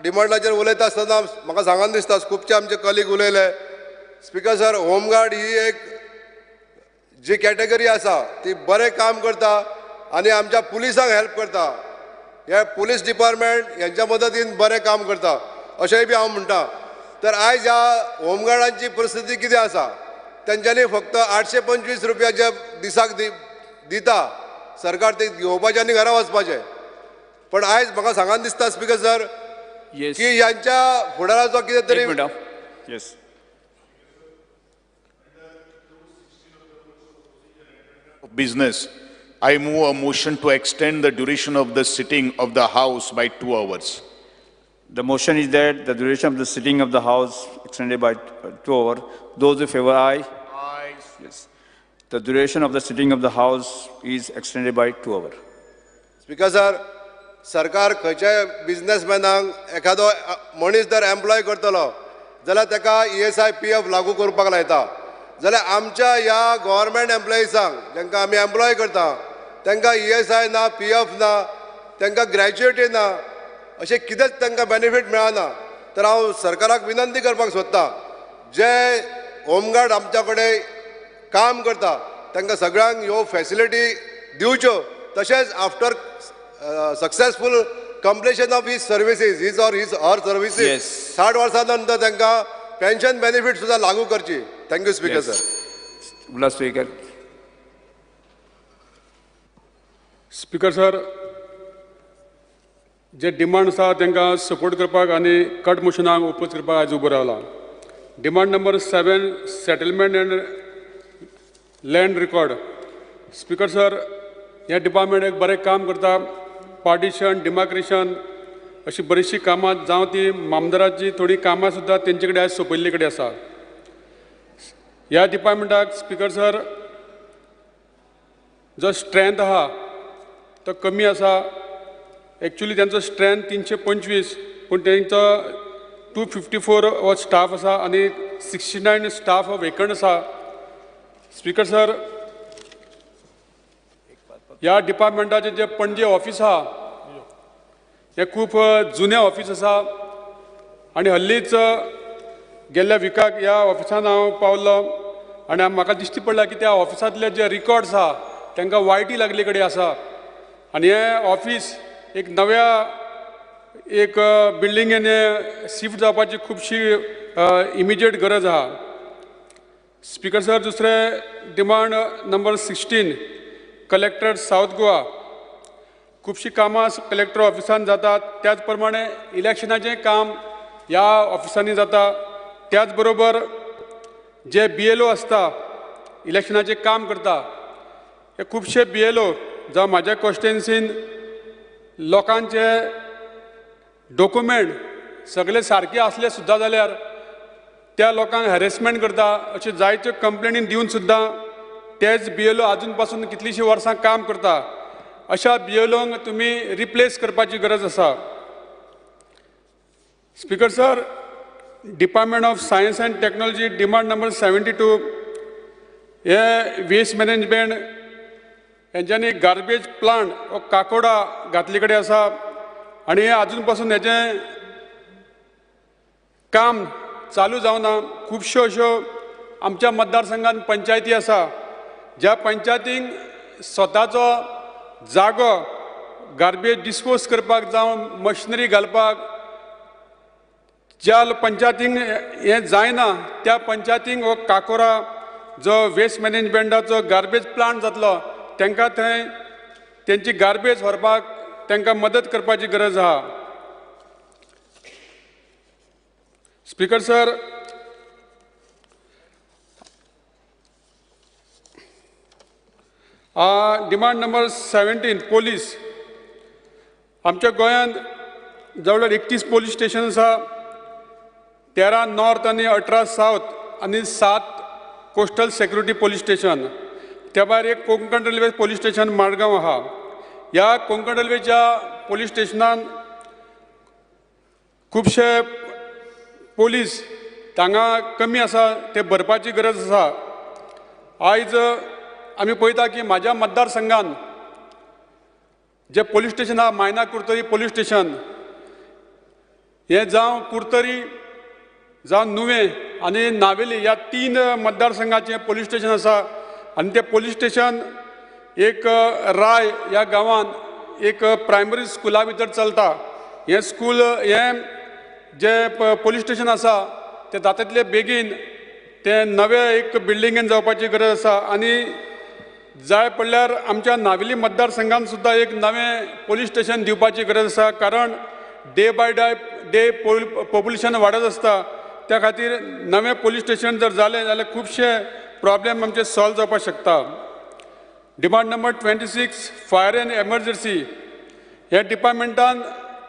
डिमांडाचेर उलयता आसतना म्हाका सांगन दिसता खुबशे आमचे कलीग उलयले. स्पिकर सर होमगार्ड ही एक जी कॅटेगरी आसा ती बरें काम करता आनी आमच्या पुलिसांक हेल्प करता. हे पुलीस डिपार्टमेंट ह्यांच्या मदतीन बरें काम करता अशेंय बी हांव म्हणटा. तर आयज ह्या होमगार्डांची परिस्थिती कितें आसा, तेंच्यांनी फक्त 825 रुपया जे दिसाक दिता सरकार ते घेवपाचें आनी घरा वचपाचें. पण आयज म्हाका सांगन दिसता स्पिकर सर की ह्यांच्या फुडाराचो कितें तरी business. I move a motion to extend the duration of the sitting of the House by 2 hours. The motion is that the duration of the sitting of the House extended by 2 hours. Those in favor, aye. Aye. Yes. The duration of the sitting of the House is extended by 2 hours. Speaker sir, सरकार खंयच्याय बिजनेसमॅनांक एखादो मनीस जर एम्प्लॉय करतलो जाल्यार ताका ESI PF लागू करपाक लायता. जाल्यार आमच्या ह्या गव्हर्मेंट एम्प्लॉइजांक जांकां आमी एम्प्लॉय करता तांकां ESI ना, PF ना, तांकां ग्रॅज्युएटी ना, अशें कितेंच तांकां बेनिफीट मेळना. तर हांव सरकाराक विनंती करपाक सोदता जे होमगार्ड आमच्या कडेन काम करता तांकां सगळ्यांक ह्यो फॅसिलिटी दिवच्यो. तशेंच after successful completion of his services, his or his her services, 60 वर्सां नंतर तांकां पेन्शन बेनिफीट सुद्दां लागू करची. Thank you speaker sir. Speaker. Speaker sir, J demand आसा तांकां सपोर्ट करपाक आनी कट मोशनाक ओपोज करपाक आयज उबो रावला. Demand number 7 settlement and land record. Speaker sir, ह्या डिपार्टमेंट एक बरें काम करता. पार्टिशन, डिमार्केशन अशी बरीचशीं कामां जावं ती मामदाराची थोडीं कामां सुद्दां तेंचे कडेन आयज सोंपयल्ले कडेन आसा. ह्या डिपार्टमेंटाक स्पिकर सर जो स्ट्रेंथ आहा तो कमी आसा. एक्चुली तेंचो स्ट्रेंथ 325 पूण तेंचो 254 हो स्टाफ आसा आनी 69 स्टाफ हो वेकंट आसा. स्पिकर सर, ह्या डिपार्टमेंटाचें जें पणजे ऑफीस आहा हें खूब जुनें ऑफीस आसा आनी हल्लीच गेल्ल्या विकाक ह्या ऑफिसान हांव पावलो आनी म्हाका दिश्टी पडला की त्या ऑफिसांतले जे रिकॉर्ड्स आहा तांकां वायटी लागले कडेन आसा आनी हें ऑफीस एक नव्या एक बिल्डिंगेन शिफ्ट जावपाची खुबशी इमिजिएट गरज आहा. स्पिकर सर, दुसरें demand number 16 collector south Goa. खुबशीं कामां कलेक्टर ऑफिसान जातात, त्याच प्रमाणे इलेक्शनाचें काम ह्या ऑफिसांनी जाता. त्याच बरोबर जे BLO आसता इलेक्शनाचें काम करता, हे खुबशे BLO जावं म्हाज्या कॉन्स्टिट्युएन्सीन लोकांचे डॉक्युमेंट सगळे सारके आसले सुद्दां जाल्यार त्या लोकांक हॅरेसमेंट करता. अश्यो जायत्यो कंप्लेनी दिवन सुद्दां तेच BLO आजून पासून कितलींशीं वर्सां काम करता. अशा BLOंक तुमी रिप्लेस करपाची गरज आसा. Speaker sir, department of science and technology demand number 72 हे वेस्ट मॅनेजमेंट हेंच्यांनी गार्बेज प्लांट हो काकोडा घातले कडेन आसा आनी हें आजून पासून हेजें काम चालू जावना. खुबश्यो अश्यो आमच्या मतदारसंघात पंचायती आसा ज्या पंचायतींक स्वताचो जागो गार्बेज डिस्पोज करपाक जावं मशिनरी घालपाक ज्या पंचायतींक हें जायना त्या पंचायतींक हो काकोरा जो वेस्ट मॅनेजमेंटाचो गार्बेज प्लांट जातलो तांकां थंय तेंची गार्बेज व्हरपाक तांकां मदत करपाची गरज आसा. Speaker sir, demand number 17 police. आमच्या गोंयांत जवळ 31 पोलीस स्टेशन आसा, 13 नॉर्थ आनी 18 सावथ आनी 7 कोस्टल सेक्युरिटी पोलीस स्टेशन. त्या भायर एक Konkan railway police station Madgaon आसा. ह्या कोंकण रेल्वेच्या पोलीस स्टेशनान खुबशे पोलीस हांगा कमी आसा, ते भरपाची गरज आसा. आयज आमी पळयता की म्हाज्या मतदारसंघान जे पोलीस स्टेशन आसा, मायना कुर्तरी पोलीस स्टेशन, हें जावं कुर्तरी जावं नुवें आनी नावेली ह्या 3 मतदारसंघाचें पोलीस स्टेशन आसा. आनी तें पोलीस स्टेशन एक राय ह्या गांवांत एक प्रायमरी स्कुला भितर चलता. हें स्कूल हें जे पोलीस स्टेशन आसा तें जाता तितले बेगीन तें नवें एक बिल्डिंगेन जावपाची गरज आसा. आनी जाय पडल्यार आमच्या नावेली मतदारसंघान सुद्दां एक नवें पोलीस स्टेशन दिवपाची गरज आसा, कारण डे बाय डे पॉप्युलेशन वाडत आसता. त्या खातीर नवें पोलीस स्टेशन जर जालें जाल्यार खुबशे प्रॉब्लेम आमचे सॉल्व जावपाक शकता. Demand number 26 fire and emergency. ह्या डिपार्टमेंटान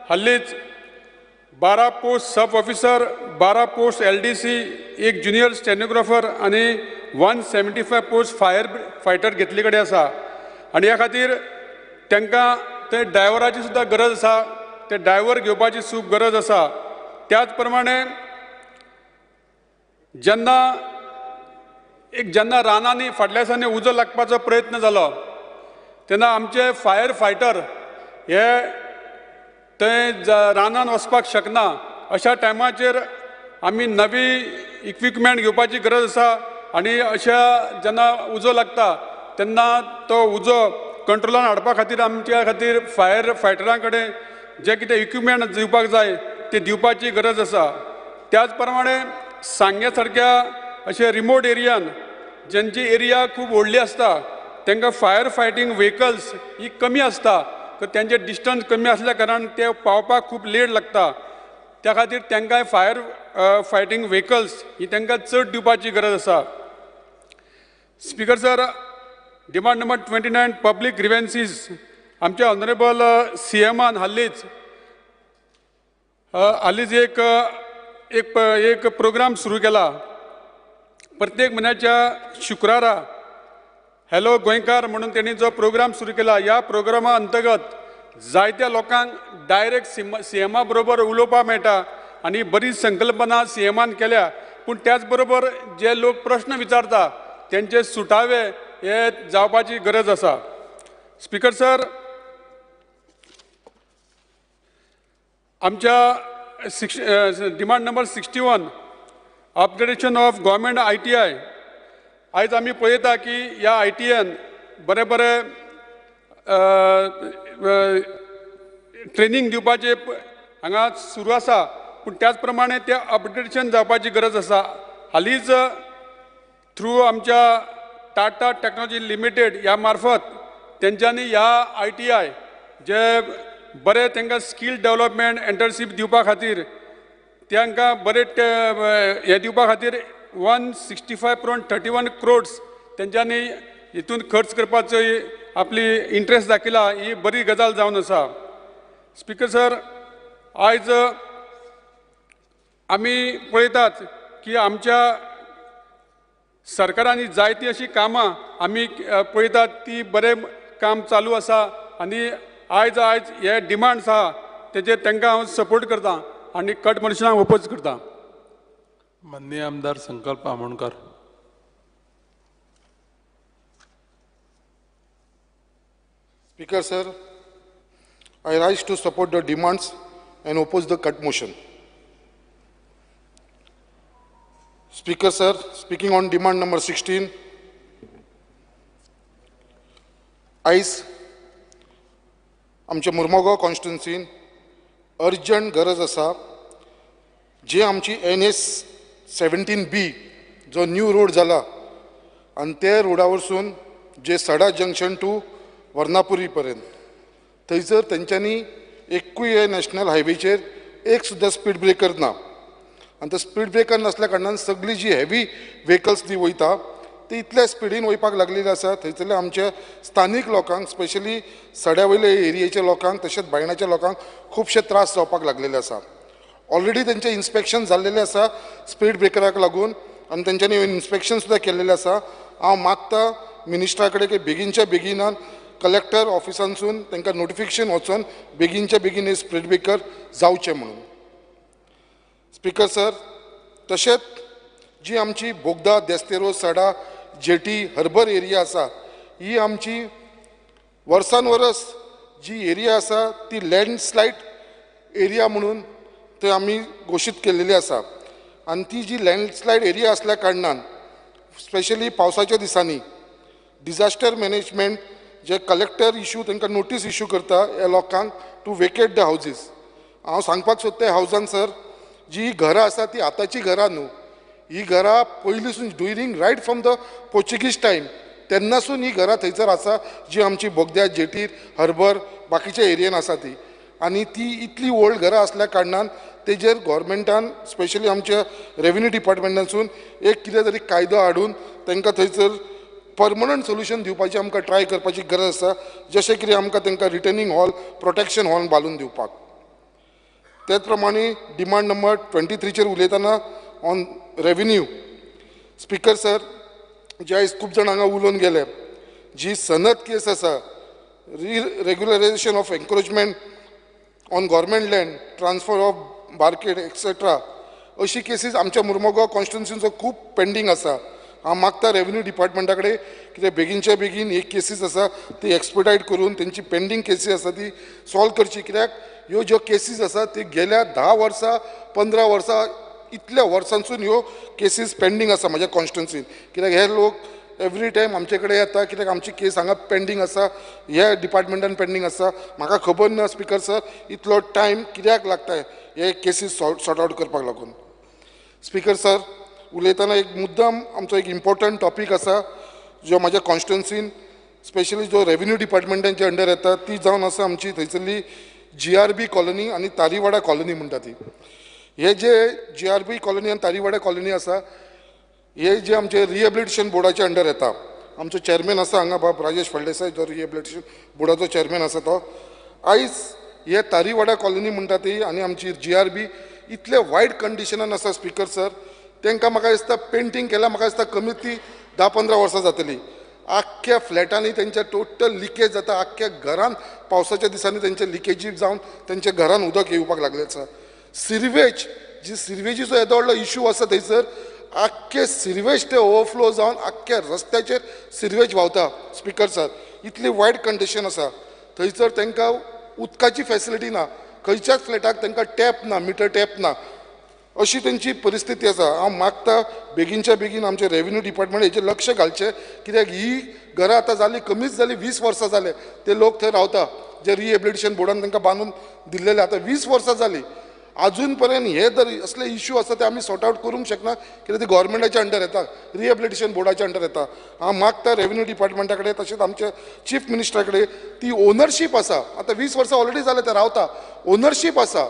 हालींच 12 post sub officer, 12 post LDC, एक ज्युनियर स्टेनोग्राफर आनी 175 पोस्ट फायर फायटर घेतले कडेन आसा. आनी ह्या खातीर तांकां ते ड्रायव्हराची सुद्दां गरज आसा, ते ड्रायव्हर घेवपाची खूब गरज आसा. त्याच प्रमाणे जेन्ना रानांनी फाटल्या दिसांनी उजो लागपाचो प्रयत्न जालो तेन्ना आमचे फायर फायटर हे थंय रानान वचपाक शकना. अशा टायमाचेर आमी नवी इक्विपमेंट घेवपाची गरज आसा. आनी अशा जेन्ना उजो लागता तेन्ना तो उजो कंट्रोलान हाडपा खातीर आमच्या खातीर फायर फायटरां कडेन जे कितें इक्विपमेंट दिवपाक जाय ते दिवपाची गरज आसा. त्याच प्रमाणे सांग्या सारक्या अशे रिमोट एरियान ज्यांची एरिया खूब व्हडली आसता तांकां फायर फायटींग व्हेकल्स ही कमी आसता, तांचे डिस्टन्स कमी आसल्या कारणान ते पावपाक खूब लेट लागता. त्या खातीर तांकां फायर फायटींग व्हेकल्स ही तांकां चड दिवपाची गरज आसा. Speaker sir, demand number 29 public grievances. आमच्या ऑनरेबल सी एमान हालींच हालींच एक एक एक प्रोग्राम सुरू केला. प्रत्येक म्हयन्याच्या शुक्रारा हॅलो गोंयकार म्हणून तेणी जो प्रोग्राम सुरू केला, ह्या प्रोग्रामा अंतर्गत जायत्या लोकांक डायरेक्ट सी एमा बरोबर उलोवपाक मेळटा आनी बरीच संकल्पना सी एमान केल्या. पूण त्याच बरोबर जे लोक प्रश्न विचारता तेंचे सुटावे हे जावपाची गरज आसा. स्पीकर सर, आमच्या demand number 61 upgradation of government ITI. आयज आमी पळयता की ह्या ITIन बरें बरें ट्रेनींग दिवपाचें हांगा सुरू आसा, पूण त्याच प्रमाणे तें अपग्रेडेशन जावपाची गरज आसा. हालींच थ्रू आमच्या टाटा टॅक्नॉलॉजी लिमिटेड ह्या मार्फत तेंच्यांनी ह्या ITI जे बरें तांकां स्कील डेवलपमेंट एंटर्नशीप दिवपा खातीर तांकां बरें हें दिवपा खातीर 165.31 crores तेंच्यांनी हितून खर्च करपाचो आपली इंट्रस्ट दाखयला. ही बरी गजाल जावन आसा. स्पीकर सर, आयज आमी पळयतात की आमच्या सरकारांनी जायती अशी कामां आमी पळयतात ती बरें काम चालू आसा आनी आयज आयज हे डिमांड्स आहा तेजेर तांकां हांव सपोर्ट करता आनी कट मनशांक ओपोज करता. माननीय आमदार Sankalp Amonkar. Speaker sir, I rise to support the demands and oppose the cut motion. Speaker sir, speaking on demand number 16, आयज आमच्या मुर्मगांव कॉन्स्टिट्युन्सीन अर्जंट गरज आसा जी आमची NS 17B जो न्यू रोड जाला आनी ते रोडा वरसून जे सडा जंक्शन टू वर्णापुरी पर्यंत थंयसर तेंच्यांनी एकूय नॅशनल हायवेचेर एक सुद्दां स्पीड ब्रेकर ना आनी तो स्पीड ब्रेकर नासल्या कारणान सगळी जी हेवी व्हेकल्स जी वयता ती इतल्या स्पिडीन वयपाक लागलेली आसा. थंयसरल्या आमच्या स्थानीक लोकांक स्पेशली सड्या वयल्या एरियेच्या लोकांक तशेंच बायणाच्या लोकांक खुबशे त्रास जावपाक लागलेले आसा. ऑलरेडी तेंचें इन्स्पेक्शन जाल्लेलें आसा स्पीड ब्रेकराक लागून आनी तेंच्यांनी इन्स्पेक्शन सुद्दां केल्लेलें आसा. हांव मागता मिनिस्टरा कडेन की बेगीनच्या बेगिनान कलेक्टर ऑफिसांसून तांकां नोटिफिकेशन वचोन बेगीनच्या बेगीन हे स्पीड ब्रेकर जावचे म्हणून. स्पीकर सर, तशेंच जी आमची बोगदा, देस्तेरो, सडा, जेटी, हर्बर एरिया आसा ही आमची वर्सान वरस जी एरिया आसा ती लँडस्लायड एरिया म्हणून ते आमी घोशीत केल्लेली आसा आनी ती जी लँडस्लायड एरिया आसल्या कारणान स्पेशली पावसाच्या दिसांनी डिजास्टर मॅनेजमेंट जे कलेक्टर इशू तांकां नोटीस इशू करता ह्या लोकांक टू वेकेट the houses. हांव सांगपाक सोदता हावजान सर, जी घरां आसा ती आतांची घरां न्हू, ही घरां पयलींसून during right from the Portuguese time तेन्नासून ही घरां थंयसर आसा जी आमची बोगद्या, जेटीर, हर्बर बाकीच्या एरियेन आसा ती. आनी ती इतली ओल्ड घरां आसल्या कारणान तेजेर गोवोरमेंटान स्पेशली आमच्या रेवेन्यू डिपार्टमेंटासून एक कितें तरी कायदो हाडून तांकां थंयसर परमनंट सोल्युशन दिवपाची आमकां ट्राय करपाची गरज आसा, जशें कितें आमकां तांकां रिटर्निंग हॉल, प्रोटेक्शन हॉल बांदून दिवपाक. त्याच प्रमाणे डिमांड नंबर 23चेर उलयतना ऑन रेवेन्यू, स्पीकर सर, जे आयज खूब जाण हांगा उलोवन गेले जी सनद केस आसा regularisation of encroachment on government land, transfer of barricade etcetera अशी केसीस आमच्या मुर्मुगांव कॉन्स्टिट्युन्सीचो खूब पेंडींग आसा. हांव मागता रेवेन्यू डिपार्टमेंटा कडेन कितें बेगीनच्या बेगीन ही केसीस आसा ती एक्सपिडायट करून तेंची पेंडींग केसीस आसा ती सॉल्व करची, कित्याक ह्यो ज्यो केसीस आसा ती गेल्या 10 वर्सां 15 वर्सां इतल्या वर्सांसून ह्यो केसीस पेंडींग आसा म्हज्या कॉन्स्टिट्युन्सीन, कित्याक हे लोक एवरी टायम आमचे कडेन येता कित्याक आमची केस हांगा पेंडींग आसा, ह्या डिपार्टमेंटान पेंडींग आसा. म्हाका खबर ना स्पीकर सर इतलो टायम कित्याक लागता हे केसीस सॉर्ट आवट करपाक लागून. स्पीकर सर, उलयतना एक मुद्दाम आमचो एक इम्पॉर्टंट टॉपीक आसा जो म्हाज्या कॉन्स्टिट्युन्सीन स्पेशली जो रेवेन्यू डिपार्टमेंटाच्या अंडर येता ती जावन आसा आमची थंयसरली GRB colony आनी तारीवाडा कॉलनी म्हणटा ती. हे जे GRB colony आनी तारीवाडा कॉलनी आसा हे जे आमचे रिहेबिलिटेशन बोर्डाच्या अंडर येता. आमचो चेअरमॅन आसा हांगा बाब राजेश फळदेसाय जो रिहेबिलिटेशन बोर्डाचो चेअरमॅन आसा तो. आयज हे तारीवाडा कॉलनी म्हणटा ती आनी आमची GRB इतले वायट कंडिशनान आसा स्पीकर सर, तांकां म्हाका दिसता पेंटींग केल्यार म्हाका दिसता कमीत ती 10-15 वर्सां जातली. आख्ख्या फ्लॅटांनी तेंच्या टोटल लिकेज जाता, आख्ख्या घरान पावसाच्या दिसांनी तेंचे लिकेजी जावन तेंच्या घरान उदक येवपाक लागलें आसा. सिरवेज जी सिरवेजीचो येदो व्हडलो इशू आसा थंयसर आख्खे सिरवेज ते ओवरफ्लो जावन आख्ख्या रस्त्याचेर सिरवेज व्हांवता स्पीकर सर, इतली वायट कंडिशन आसा. थंयसर तांकां उदकाची फेसिलिटी ना, खंयच्याच फ्लॅटाक तांकां टॅप ना, मिटर टॅप ना, अशी तेंची परिस्थिती आसा. हांव मागता बेगीनच्या बेगीन आमचे रेवेन्यू डिपार्टमेंट हेचेर लक्ष घालचें, कित्याक ही घरां आतां जाली कमीच जाली 20 वर्सां जाले ते लोक थंय रावता जे रिहेबिलिटेशन बोर्डान तांकां बांदून दिल्लेले, आतां 20 वर्सां जाली अजून पर्यंत हे जर असले इश्यू आसा ते आमी सॉर्ट आवट करूंक शकना, कित्याक ते गोवोरमेंटाच्या अंडर येता, रिहेबिलिटेशन बोर्डाच्या अंडर येता. हांव मागता रेवेन्यू डिपार्टमेंटा कडेन तशेंच आमच्या चीफ मिनिस्टरा कडेन ती ओनरशीप आसा, आतां 20 वर्सां ऑलरेडी जाले ते रावता, ओनरशीप आसा,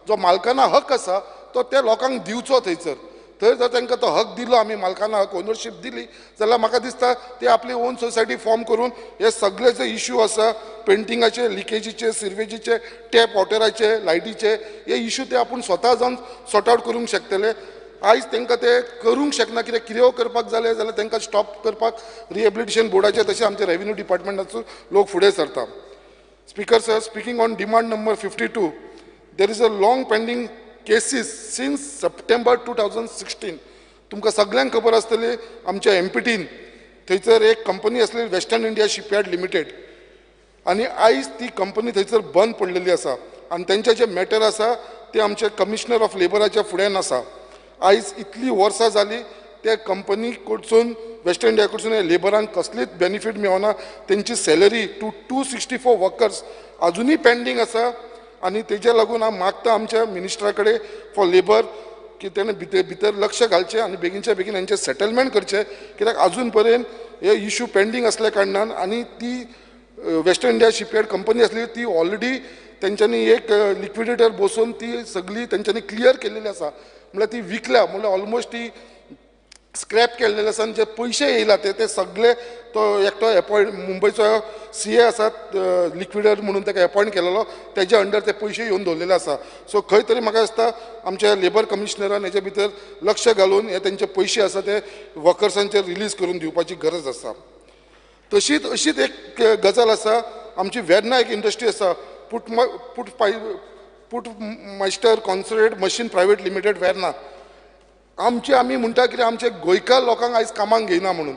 जो मालकाना हक आसा तो त्या लोकांक दिवचो. थंयसर थंय जर तांकां तो हक दिलो आमी मालकाना हक ओनरशीप दिली जाल्यार म्हाका दिसता ते आपली ओन सोसायटी फॉर्म करून हे सगळे जे इश्यू आसा पेंटिंगाचे, लिकेजीचे, सिरवेजीचे, टॅप वॉटराचे, लायटीचे, हे इश्यू ते आपूण स्वता जावन सॉर्ट आवट करूंक शकतले. आयज तांकां ते करूंक शकना, कित्याक कितें करपाक जालें जाल्यार तांकां स्टॉप करपाक रिहेबिलिटेशन बोर्डाचे तशें आमचे रेवेन्यू डिपार्टमेंटाचो लोक फुडें सरता. Speaker sir, speaking on demand number 52, there is a long pending cases since September 2016. तुमकां सगळ्यांक खबर आसतली आमच्या MPTन थंयसर एक कंपनी आसली वेस्टर्न इंडिया शिपयार्ड लिमिटेड, आनी आयज ती कंपनी थंयसर बंद पडलेली आसा आनी तेंचे जे मॅटर आसा ते आमचे कमिशनर ऑफ लेबराच्या फुड्यान आसा. आयज इतली वर्सां जाली त्या कंपनी कडसून वेस्टर्न इंडिया कडसून लेबरांक कसलीच बेनिफीट मेळना, तेंची सॅलरी 264 वर्कर्स अजुनूय पेंडींग आसा. आनी तेजे लागून हांव मागता आमच्या मिनिस्टरा कडेन फॉर लेबर की तेणें भितर भितर लक्ष घालचें आनी बेगीनच्या बेगीन हेंचें सेटलमेंट करचें, कित्याक आजून पर्यंत हे इशू पेंडींग आसल्या कारणान आनी ती वेस्टर्न इंडिया शिपयार्ड कंपनी आसली ती ऑलरेडी तेंच्यांनी एक लिक्विडेटर बसोवन ती सगळी तेंच्यांनी क्लियर केल्लेली आसा, म्हणल्यार ती विकल्या, म्हणल्यार ऑलमोस्ट ती स्क्रॅप केल्लेले आसा आनी जे पयशे येयला ते सगळे तो एकटो एपॉयंट मुंबयचो CA आसा लिक्विडर म्हणून ताका एपॉयंट केलेलो, तेज्या अंडर ते पयशे येवन दवरलेले आसा. सो खंय तरी म्हाका दिसता आमच्या लेबर कमिशनरान हेच्या भितर लक्ष घालून हे तेंचे पयशे आसा ते वर्कर्सांचेर रिलीज करून दिवपाची गरज आसा. तशीच अशीच एक गजाल आसा, आमची वेर्ना एक इंडस्ट्री आसा, Putzmeister concentrate machine private limited Verna. आमचे आमी म्हणटा कितें आमचे गोंयकार लोकांक आयज कामाक घेयना म्हणून,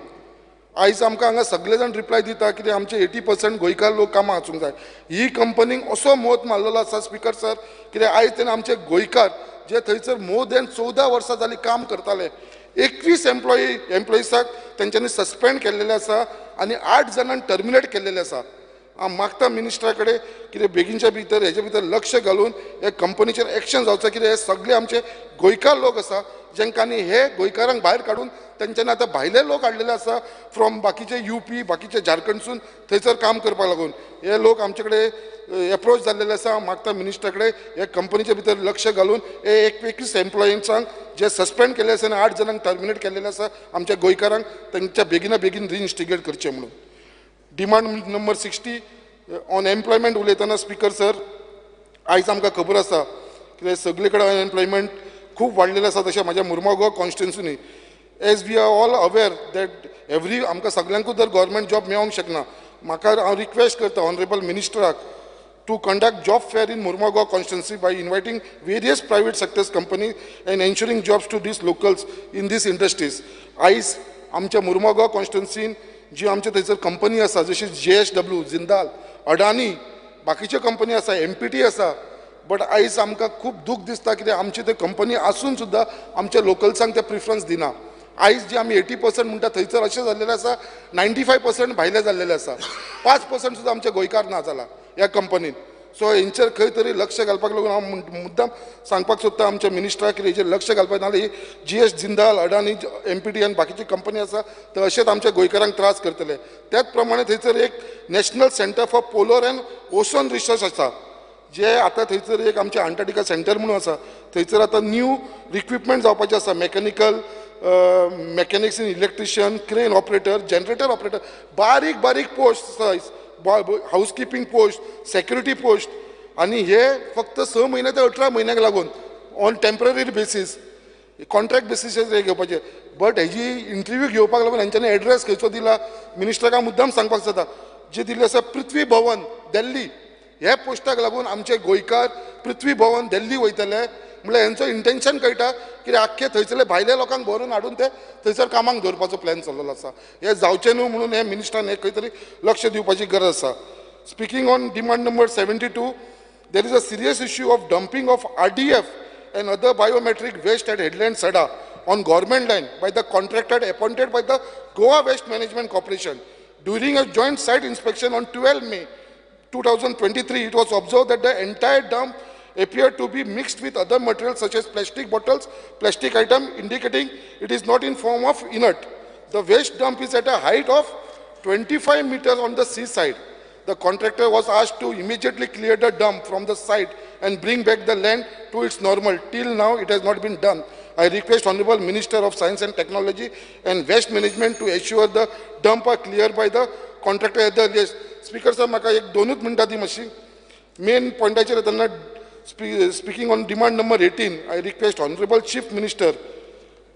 आयज आमकां हांगा सगळे जाण रिप्लाय दिता कितें आमचे 80% गोंयकार लोक कामाक वचूंक जाय. ही कंपनीक असो मोत मारलेलो आसा स्पिकर सर, कित्याक आयज तेणें आमचे गोंयकार जे थंयसर मोर दॅन 14 वर्सां जालीं काम करताले, 21 एम्प्लॉइजाक तेंच्यांनी सस्पेंड केल्लेले आसा आनी 8 जाणांक टर्मिनेट केल्लेले आसा. हांव मागता मिनिस्टरा कडेन कितें बेगीनच्या भितर हेजे भितर लक्ष घालून हे कंपनीचेर एक्शन जावचो, कित्याक हे सगळे आमचे गोंयकार लोक आसा जेंकांनी हे गोंयकारांक भायर काडून तेंच्यांनी आतां भायले लोक हाडलेले आसा फ्रॉम बाकीचे UP बाकीचे झारखंडसून थंयसर काम करपाक लागून हे लोक आमचे कडेन एप्रोच जाल्लेले आसा. हांव मागता मिनिस्टरा कडेन हे कंपनीचे भितर लक्ष घालून हे 21 एम्प्लॉइजांक जे सस्पेंड केल्ले आसा आनी 8 जाणांक टर्मिनेट केल्लेले आसा आमच्या गोंयकारांक तेंच्या बेगिना बेगीन रिइन्स्टिगेट करचें म्हणून. डिमांड नंबर 60 ऑन एम्प्लॉयमेंट उलयतना स्पिकर सर, आयज आमकां खबर आसा कित्याक सगळे कडेन अनएम्प्लॉयमेंट खूब वाडलेलें आसा, तशें म्हाज्या मुर्मागांव कॉन्स्टिट्युन्सीनी. As we are all aware that every आमकां सगळ्यांकूच जर गव्हर्मेंट जॉब मेळोंक शकना, म्हाका हांव रिक्वेस्ट करता honourable मिनिस्टराक to conduct job fair in Mormugao constituency by inviting various private sectors company and ensuring jobs to these locals in these industries. आयज आमच्या मुर्मागांव कॉन्स्टिट्युन्सीन जी आमचे थंयसर कंपनी आसा जशी JSW, Jindal, Adani, बाकीच्यो कंपनी आसा, MPT आसा, बट आयज आमकां खूब दूख दिसता कित्याक आमची ते कंपनी आसून सुद्दां आमच्या लोकल्सांक ते प्रिफरन्स दिना. आयज जे आमी 80% म्हणटा थंयसर अशें जाल्लेलें आसा 95% भायले जाल्लेले आसा, 5% सुद्दां आमचे गोंयकार ना जाला ह्या कंपनीन. सो हेंचेर खंय तरी लक्ष घालपाक लागून हांव मुद्दाम सांगपाक सोदता आमच्या मिनिस्टराक की हेचेर लक्ष घालपाक, नाजाल्यार GS Jindal, Adani, MPT आनी बाकीची कंपनी आसा तर अशेंच आमच्या गोंयकारांक त्रास करतले. त्याच प्रमाणे थंयसर एक national centre for polar and ocean research आसा, जे आतां थंयसर एक आमचें अंटार्क्टिका सेंटर म्हणून आसा, थंयसर आतां न्यू रिक्विपमेंट जावपाचें आसा, mechanical, mechanics in electrician, crane operator, generator operator, बारीक बारीक पोस्ट आसा, हाऊसकिपींग पोस्ट, सेक्युरिटी पोस्ट, आनी हे फक्त 6 म्हयने ते 18 म्हयन्याक लागून ऑन टेम्पररी बेसीस, कॉन्ट्रॅक्ट बेसीसाचेर हे घेवपाचे. बट हेजी इंटरव्यू घेवपाक लागून हेंच्यांनी एड्रेस खंयचो दिला मिनिस्टराक हांव मुद्दाम सांगपाक जाता, जे दिल्ले आसा पृथ्वी भवन दिल्ली, ह्या पोस्टाक लागून आमचे गोंयकार पृथ्वी भवन दिल्ली वयतले, म्हणल्यार हेंचो इंटेन्शन कळटा कित्याक आख्खे थंयसरले भायल्या लोकांक भरून हाडून ते थंयसर कामाक दवरपाचो प्लॅन चल्लेलो आसा. हें जावचें न्हू म्हणून हे मिनिस्टरान हे खंय तरी लक्ष दिवपाची गरज आसा. Speaking on demand number 72, there is a serious issue of dumping of RDF and other biometric waste at Headland Sada on government line by the contractor appointed by the Goa Waste Management Corporation. During a joint site inspection on 12 May 2023, it was observed that the entire dump appeared to be mixed with other materials such as plastic bottles, plastic item, indicating it is not in form of inert. The waste dump is at a height of 25 meters on the seaside. The contractor was asked to immediately clear the dump from the site and bring back the land to its normal. Till now, it has not been done. I request Honorable Minister of Science and Technology and Waste Management to ensure the dump are cleared by the contractor at the earliest. Speaker sir, म्हाका एक दोनूच मिनटां दी मातशी. मेन पॉयंटाचेर येतना speaking on demand number 18, I request Honorable Chief Minister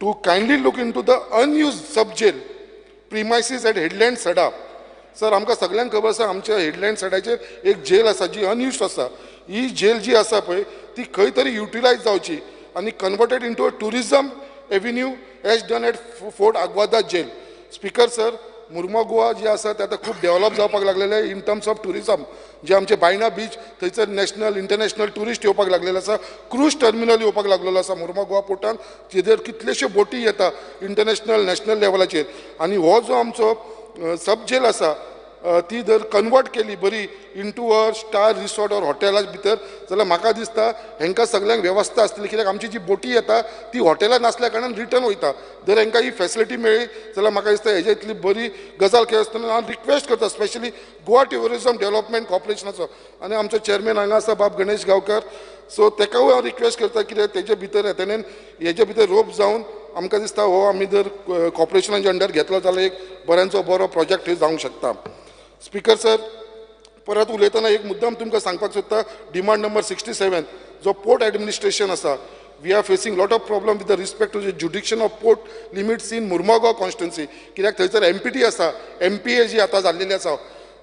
to kindly look into the unused sub-jail premises at Headland Sada. Sir, आमकां सगळ्यांक खबर आसा आमच्या हेडलँड सडाचेर एक जेल आसा जी अनयुज्ड आसा. ही जेल जी आसा पळय ती खंय तरी युटिलायज जावची आनी converted into a tourism avenue as done at Fort Aguada jail. Speaker sir, Mormugao जे आसा ते आतां खूब डेव्हलप जावपाक लागलेले इन टर्म्स ऑफ ट्युरिजम. जे आमचे बायणा बीच थंयसर नॅशनल इंटरनॅशनल ट्युरिस्ट येवपाक लागलेले आसा, क्रूज टर्मिनल येवपाक लागलेलो आसा मुर्मागोवा पोर्टान, जेजेर कितलेश्यो बोटी येता इंटरनॅशनल नॅशनल लेवलाचेर. आनी हो जो आमचो सब जेल आसा ती जर कन्वर्ट केली बरी into a star resort or हॉटेला भितर जाल्यार म्हाका दिसता हेंकां सगल्यांक वेवस्था आसतली. कित्याक आमची जी बोटी येता ती हॉटेलां नासल्या कारणान रिटर्न वयता. जर हेंकां ही फेसिलिटी मेळ्ळी जाल्यार म्हाका दिसता हेजे इतली बरी गजाल केली आसतना हांव रिक्वेस्ट करता स्पेशली गोवा ट्युरिजम डेव्हलपमेंट कॉर्पोरेशनाचो आनी आमचो चेअरमॅन हांगा आसा बाब गणेश गांवकर, सो तेकाय हांव रिक्वेस्ट करता कित्याक तेजे भितर तेणेन हेजे भितर रोप जावन आमकां दिसता हो आमी जर कॉर्पोरेशनाच्या अंडर घेतलो जाल्यार एक बऱ्यांचो बरो प्रोजेक्ट जावंक शकता. स्पीकर सर, परत उलयतना एक मुद्दाम तुमकां सांगपाक सोदता, डिमांड नंबर 67 जो पोर्ट एडमिनिस्ट्रेशन आसा, we are facing lot of problem with the respect to the jurisdiction of port limits in Mormugao constituency. कित्याक थंयसर एमपीटी आसा, एमपीए जी आतां जाल्लेली आसा,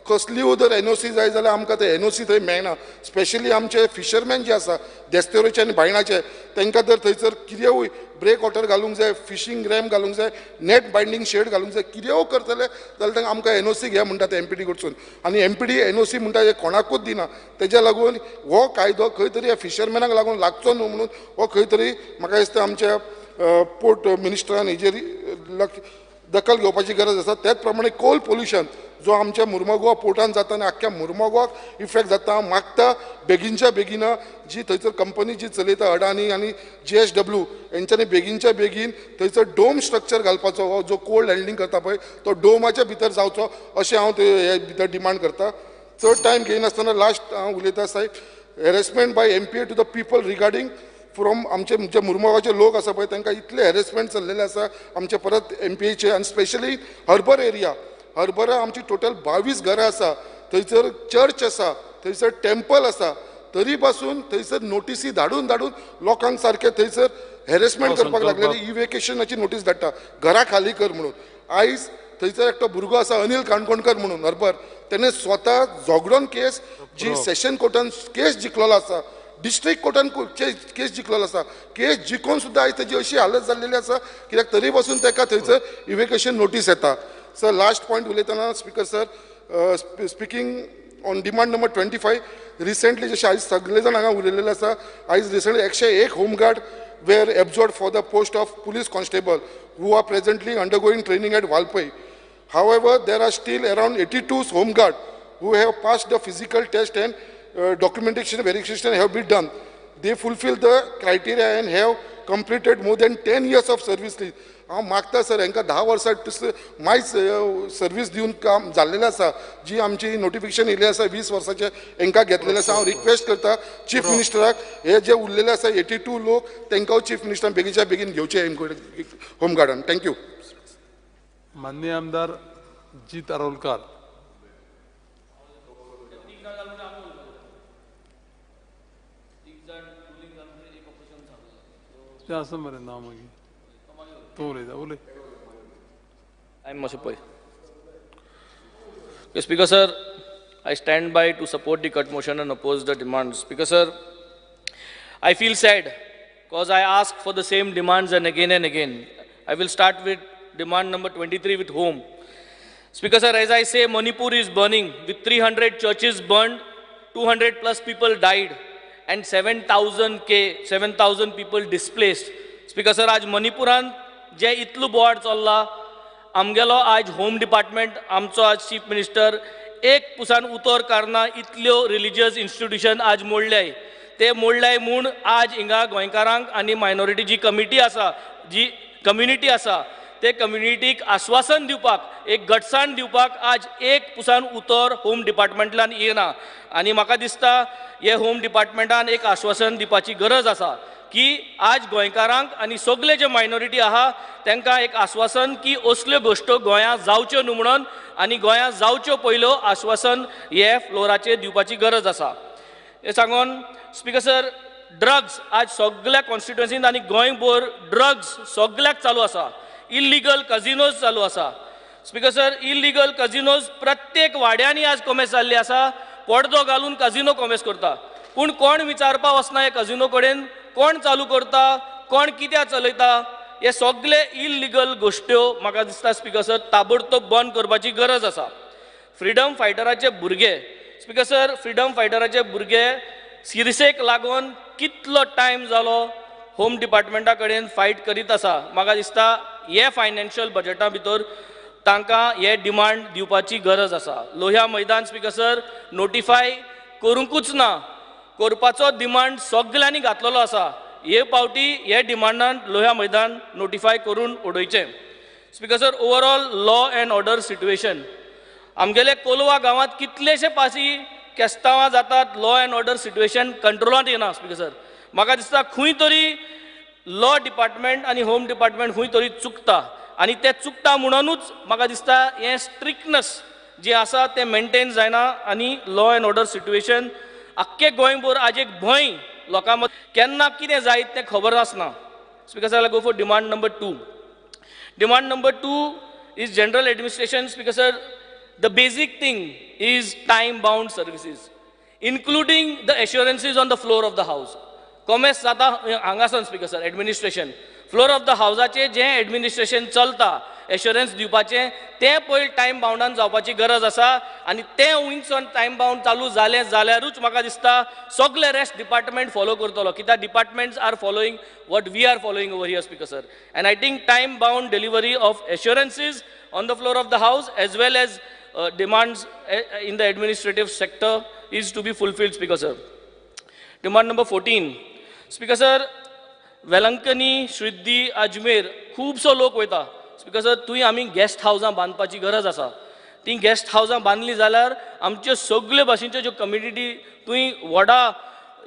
कसलीय जर एनओसी जाय जाल्यार आमकां ते एनओसी थंय मेळना. स्पेशली आमचे फिशरमॅन जे आसा देस्तेरोचे आनी बायणाचे, तांकां जर थंयसर कितेंय ब्रेक वॉटर घालूंक जाय, फिशींग रॅम घालूंक जाय, नेट बायंडींग शेड घालूंक जाय, कितेंय करतले जाल्यार तांकां आमकां एनओसी घे म्हणटा ते एमपीटी कडसून, आनी एमपीटी एनओसी म्हणटा हे कोणाकूच दिना. तेज्या लागून हो कायदो खंय तरी ह्या फिशरमॅनाक लागून लागचो न्हू म्हणून हो खंय तरी म्हाका दिसता आमच्या पोर्ट मिनिस्टरान हेजेर लक्ष दखल घेवपाची गरज आसा. त्याच प्रमाणे कोल पोल्युशन जो आमच्या मुर्मगोवा पोर्टान जाता आनी आख्ख्या मुर्मगोवाक इफेक्ट जाता, मागता बेगीनच्या बेगीन जी थंयसर कंपनी जी चलयता अडानी आनी GSW हेंच्यांनी बेगीनच्या बेगीन थंयसर डोम स्ट्रक्चर घालपाचो, हो जो कोल्ड हँडलिंग करता पळय तो डोमाच्या भितर जावचो अशें हांव ते हे भितर डिमांड करता. चड टायम घेयनासतना लास्ट हांव उलयता साहेब, harassment by MPA to the people regarding from आमचे जे मुर्मगांवचे लोक आसा पळय तांकां इतले हॅरेसमेंट चल्लेले आसा आमचे परत एमपीएचे, आनी स्पेशली हर्बर एरिया, हर्बरा आमची टोटल 22 घरां आसा, थंयसर चर्च आसा, थंयसर टेम्पल आसा, तरी पासून थंयसर नोटीसी धाडून धाडून लोकांक सारकें थंयसर हॅरेसमेंट करपाक लागलेली. इवेकेशनाची नोटीस धाडटा, घरां खाली कर म्हणून. आयज थंयसर एकटो भुरगो आसा अनिल काणकोणकर म्हणून हर्बर, तेणें स्वता झगडोन केस जी सेशन कोर्टान केस जिखलेलो आसा, डिस्ट्रिक्ट कोर्टान केस जिखलेलो आसा, केस जिखोवन सुद्दां आयज तेजी अशी हालत जाल्लेली आसा कित्याक तरी पासून ताका थंयसर इवेकेशन नोटीस येता. सर लास्ट पॉयंट उलयतना speaker sir, speaking on demand number 25, recently जशें आयज सगळे जाण हांगा उलयलेले आसा, आयज recently 101 home guard were absorbed for the post of police constable who are presently undergoing training at Valpoi. However, there are still around 82 home guard who have passed the physical test and documentation verification have been done. They fulfill the criteria and have completed more than 10 years of service. हांव मागता सर हांकां 10 वर्सां मायज सर्वीस दिवन काम जाल्लेलें आसा, जी आमची नोटिफिकेशन येयल्लें आसा 20 वर्साचें हांकां घेतलेलें आसा. हांव रिक्वेस्ट करता चीफ मिनिस्टराक हे जे उरलेले आसा 82 लोक तांकां चीफ मिनिस्टरान बेगीनच्या बेगीन घेवचे होम गार्डन. Thank you. माननीय आमदार जीत आरोलकार. आसा मरे नांव मागीर तूं उलयता, उलय. I मातशें पळय. Speaker sir, I stand by to support the cut motion and oppose the demand. Speaker sir, I feel sad because I ask for the same demands and again and again. I will start with demand number 23 with home. Speaker sir, as I say, Manipur is burning with 300 churches burned, 200 plus people died and 7,000 people displaced. Speaker sir, आज मणिपुरान जे इतलो बोवाळ चल्ला, आमगेलो आज होम डिपार्टमेंट, आमचो आज चीफ मिनिस्टर एक पुसान उतर कारना इतल्यो रिलिजियस इन्स्टिट्यूशन आज मोडल्याय, ते मोडल्याय म्हूण आज हिंगा गोंयकारांक आनी मायनॉरिटी जी कमिटी आसा, जी कम्युनिटी आसा, ते कम्युनिटीक आश्वासन दिवपाक, एक घटसाण दिवपाक आज एक पुसान उतर होम डिपार्टमेंटल्यान येना. आनी म्हाका दिसता हे होम डिपार्टमेंटान एक आश्वासन दिवपाची गरज आसा की आज गोंयकारांक आनी सगळे जे मायनॉरिटी आहा तांकां एक आश्वासन की असल्यो गोश्टो गोंयांत जावच्यो न्हू म्हणून, आनी गोंयांत जावच्यो पयल्यो आश्वासन हे फ्लोराचेर दिवपाची गरज आसा. हें सांगून स्पीकर सर, ड्रग्स आज सगळ्या कॉन्स्टिट्युएन्सीन आनी गोंयभर ड्रग्स सगळ्याक चालू आसा, इल्लिगल कजिनोज चालू आसा. स्पीकर सर, इल्लिगल कजिनोज प्रत्येक वाड्यांनी आज कोमेस जाल्ली आसा, पडदो घालून कजिनो कोमेस करता, पूण कोण विचारपा वचना हे कजिनो कडेन कोण चालू करता, कोण कित्याक चलयता. हे सगळे इल्लिगल गोश्ट्यो म्हाका दिसता स्पीकर सर ताबडतोब बंद करपाची गरज आसा. फ्रिडम फायटराचे भुरगे, स्पीकर सर, फ्रिडम फायटराचे भुरगे सिरसेक लागून कितलो टायम जालो होम डिपार्टमेंटा कडेन फायट करीत आसा. म्हाका दिसता हे फायनान्शियल बजेटा भितर तांकां हे डिमांड दिवपाची गरज आसा. लोहिया मैदान स्पीकर सर नोटिफाय करूंकूच ना, करपाचो डिमांड सगल्यांनी घातलेलो आसा. हे पावटी हे डिमांडान लोहिया मैदान नोटिफाय करून उडयचें. Speaker sir, overall law and order situation आमगेले कोलवा गांवांत कितलेशे पासी केस्तांवां जातात, लॉ एंड ऑर्डर सिट्युएशन कंट्रोलांत येना. स्पीकर सर, म्हाका दिसता खंय तरी लॉ डिपार्टमेंट आनी होम डिपार्टमेंट खंय तरी चुकता आनी ते चुकता म्हणूनच म्हाका दिसता हें स्ट्रिक्टनस जें आसा तें मेनटेन जायना आनी लॉ एंड ऑर्डर सिट्युएशन आख्खे गोंयभर आज एक भंय लोकां मदीं, केन्ना कितें जायत तें खबर आसना. Speaker sir, I go for demand number 2. Demand number 2 is general administration. Speaker sir, the basic thing is time bound services, including the assurances on the floor of the house. Commerce जाता हांगासन speaker sir, administration floor of the हावजाचें जें एडमिनिस्ट्रेशन चलता एश्योरन्स दिवपाचें तें पयलीं टायम बाउंडान जावपाची गरज आसा आनी तें वयच्यान टायम बाउंड चालू जालें जाल्यारूच म्हाका दिसता सगळे रेस्ट डिपार्टमेंट फॉलो करतलो, कित्याक departments are following what we are following over here. Speaker sir, and I think time bound delivery of assurances on the floor of the house as well as demands in the administrative sector is to be fulfilled. Speaker sir, demand number 14. Speaker sir, Velankanni, Shriddhi, Ajmer खुबसो लोक वयता. स्पीकर सर, थंय आमी गेस्ट हावजां बांदपाची गरज आसा. तीं गेस्ट हावजां बांदलीं जाल्यार आमच्यो सगल्यो भाशेच्यो ज्यो कम्युनिटी थंय व्हडा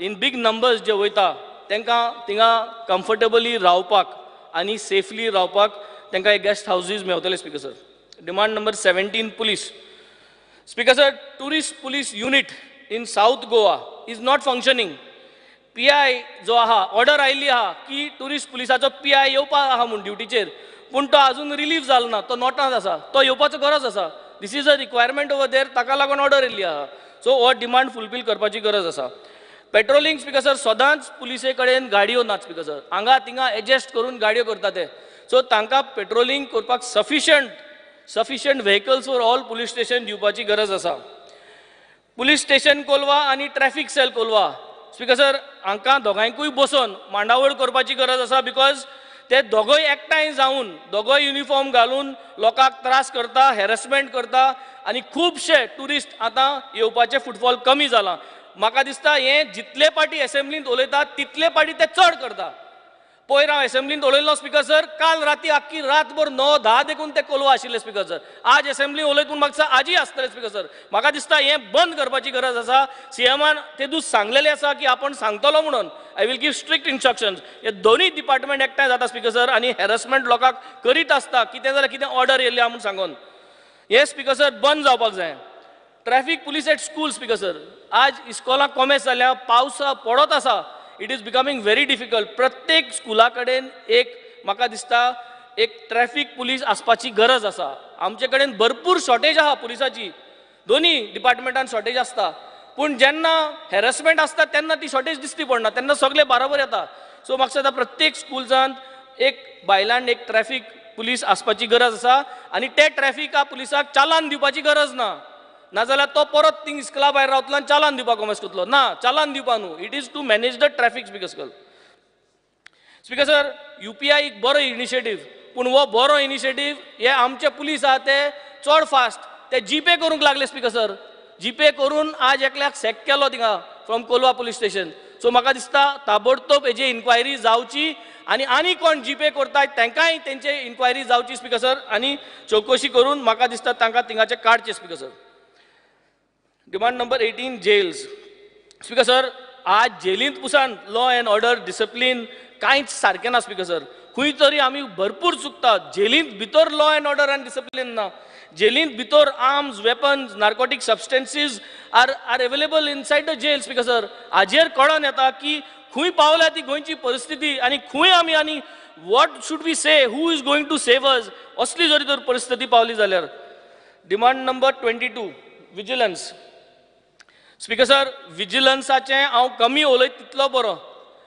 इन बीग नंबर्स जे वयता तांकां थिंगा कम्फर्टेबली रावपाक आनी सेफली रावपाक तांकां हे गेस्ट हावजीज मेवतले. Speaker sir, demand number 17, police. Speaker sir, tourist police unit in South Goa is not functioning. PI जो आहा, ऑर्डर आयिल्ली आहा की टुरिस्ट पुलिसाचो PI येवपा आहा म्हूण ड्युटीचेर, पूण तो आजून रिलीफ जालो ना, तो नोटांत आसा, तो येवपाचो गरज आसा. This is a requirement over there, ताका लागून ऑर्डर येयल्ली आहा. सो हो डिमांड फुलफील करपाची गरज आसा. पेट्रोलिंग स्पीकर सर, सदांच पुलिसे कडेन गाडयो नात. स्पीकर सर, हांगा थिंगा एडजस्ट करून गाडयो करता ते. सो तांकां पेट्रोलिंग करपाक sufficient vehicles for all police station दिवपाची गरज आसा. पुलीस स्टेशन कोलवा आनी traffic cell Colva. Speaker sir, हांकां दोगांयकूय बसोवन मांडावळ करपाची गरज आसा, because ते दोगोय एकठांय जावन दोगोय युनिफॉर्म घालून लोकांक त्रास करता, हॅरसमेंट करता आनी खुबशे ट्युरिस्ट आतां येवपाचें फुटफॉल कमी जालां. म्हाका दिसता हें जितले पाटी एसेंब्लींत उलयतात तितले पाटी ते चड करता. पयर हांव एसेंब्लींत उलयल्लो स्पीकर सर, काल राती आख्खी रातभर 9-10 देखून ते कोलवा आशिल्ले स्पीकर सर. आज एसेंब्ली उलयत पूण म्हाका आजूय आसतले स्पीकर सर. म्हाका दिसता हें बंद करपाची गरज आसा. सीएमान तेदूस सांगलेलें आसा की आपण सांगतलो म्हणून. I will give strict instructions. हे दोनूय डिपार्टमेंट एकठांय जाता स्पीकर सर आनी हॅरसमेंट लोकांक करीत आसता, कितें जाल्यार कितें ऑर्डर येयल्ली आहा म्हूण सांगून. हें स्पीकर सर बंद जावपाक जाय. Traffic police at school. Speaker sir, आज इस्कॉलां कॉमेस जाल्या, पावस पडत आसा, it is becoming very difficult. प्रत्येक स्कुला कडेन एक म्हाका दिसता एक ट्रॅफिक पुलीस आसपाची गरज आसा. आमचे कडेन भरपूर शॉर्टेज आहा पुलिसाची, दोनूय डिपार्टमेंटान शॉर्टेज आसता, पूण जेन्ना हॅरसमेंट आसता तेन्ना ती शॉर्टेज दिसती पडना, तेन्ना सगळे बाराबर येता. सो म्हाका दिसता प्रत्येक स्कुलजान एक बायलान एक ट्रॅफिक पुलीस आसपाची गरज आसा आनी ते ट्रॅफिका पुलिसाक चालान दिवपाची गरज ना, नाजाल्यार तो परत थिंग इस्कला भायर रावतलो आनी चालान दिवपाक कोमेस करतलो ना. चालान दिवपा न्हू, it is to manage the traffic. Speaker sir, UPI एक बरो इनिशिएटीव, पूण हो बरो इनिशिएटीव हे आमचे पुलीस आहा ते चड फास्ट ते जीपे करूंक लागले. स्पीकर सर, जीपे करून आज एकल्याक सॅक केलो थिंगा from Colva police station. So म्हाका दिसता ताबडतोब हेजी इन्क्वायरी जावची आनी आनी कोण जीपे करता तांकांय तेंचे इन्क्वायरी जावची स्पीकर सर, आनी चवकशी करून म्हाका दिसता तांकां थिंगाचें काडचें. Speaker sir, demand number 18, jails. Speaker sir, आज जेलींत पुसान लॉ एंड ऑर्डर डिसिप्लीन कांयच सारकें ना. स्पीकर सर, खंय तरी आमी भरपूर चुकता. जेलींत भितर लॉ एंड ऑर्डर आनी डिसिप्लीन ना. जेलींत भितर arms, weapons, narcotic substances are available inside the jail. Speaker sir, हाजेर कळोन येता की खंय पावल्या ती गोंयची परिस्थिती आनी खंय आमी आनी what should we say, who is going to save us, असली जरी तर परिस्थिती पावली जाल्यार. Demand number 22, vigilance. Speaker sir, विजिलन्साचें हांव कमी उलयत तितलो बरो.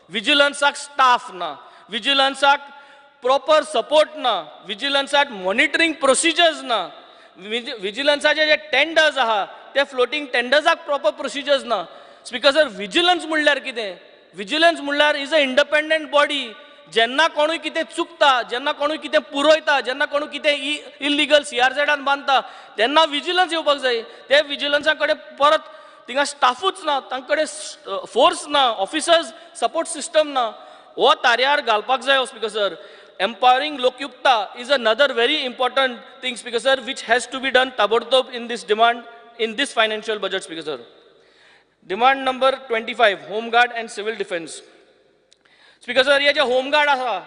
विजिलन्साक स्टाफ ना, विजिलन्साक प्रॉपर सपोर्ट ना, विजिलन्साक मॉनिटरींग प्रोसिजर्स ना, विजिलन्साचे जे टेंडर्स आहा ते फ्लोटींग टेंडर्साक प्रॉपर प्रोसिजर्स ना. स्पीकर सर, विजिलन्स म्हणल्यार कितें? विजिलन्स म्हणल्यार is a independent body जेन्ना कोणूय कितें चुकता, जेन्ना कोणूय कितें पुरयता, जेन्ना कोणूय कितें इल्लिगल सीआरझेडान बांदता तेन्ना विजिलन्स येवपाक जाय. ते विजिलन्सा कडेन परत थिंगा स्टाफूच ना, तांचे कडेन फोर्स ना, ऑफिसर्स सपोर्ट सिस्टम ना. हो ताऱ्यार घालपाक जाय speaker sir. Empowering Lokayukta is another very important thing, Speaker sir, which has to be done ताबडतोब in this demand, in this financial budget, Speaker sir. Demand number 25, Home Guard and Civil Defense. Speaker sir, हे जे होम गार्ड आसा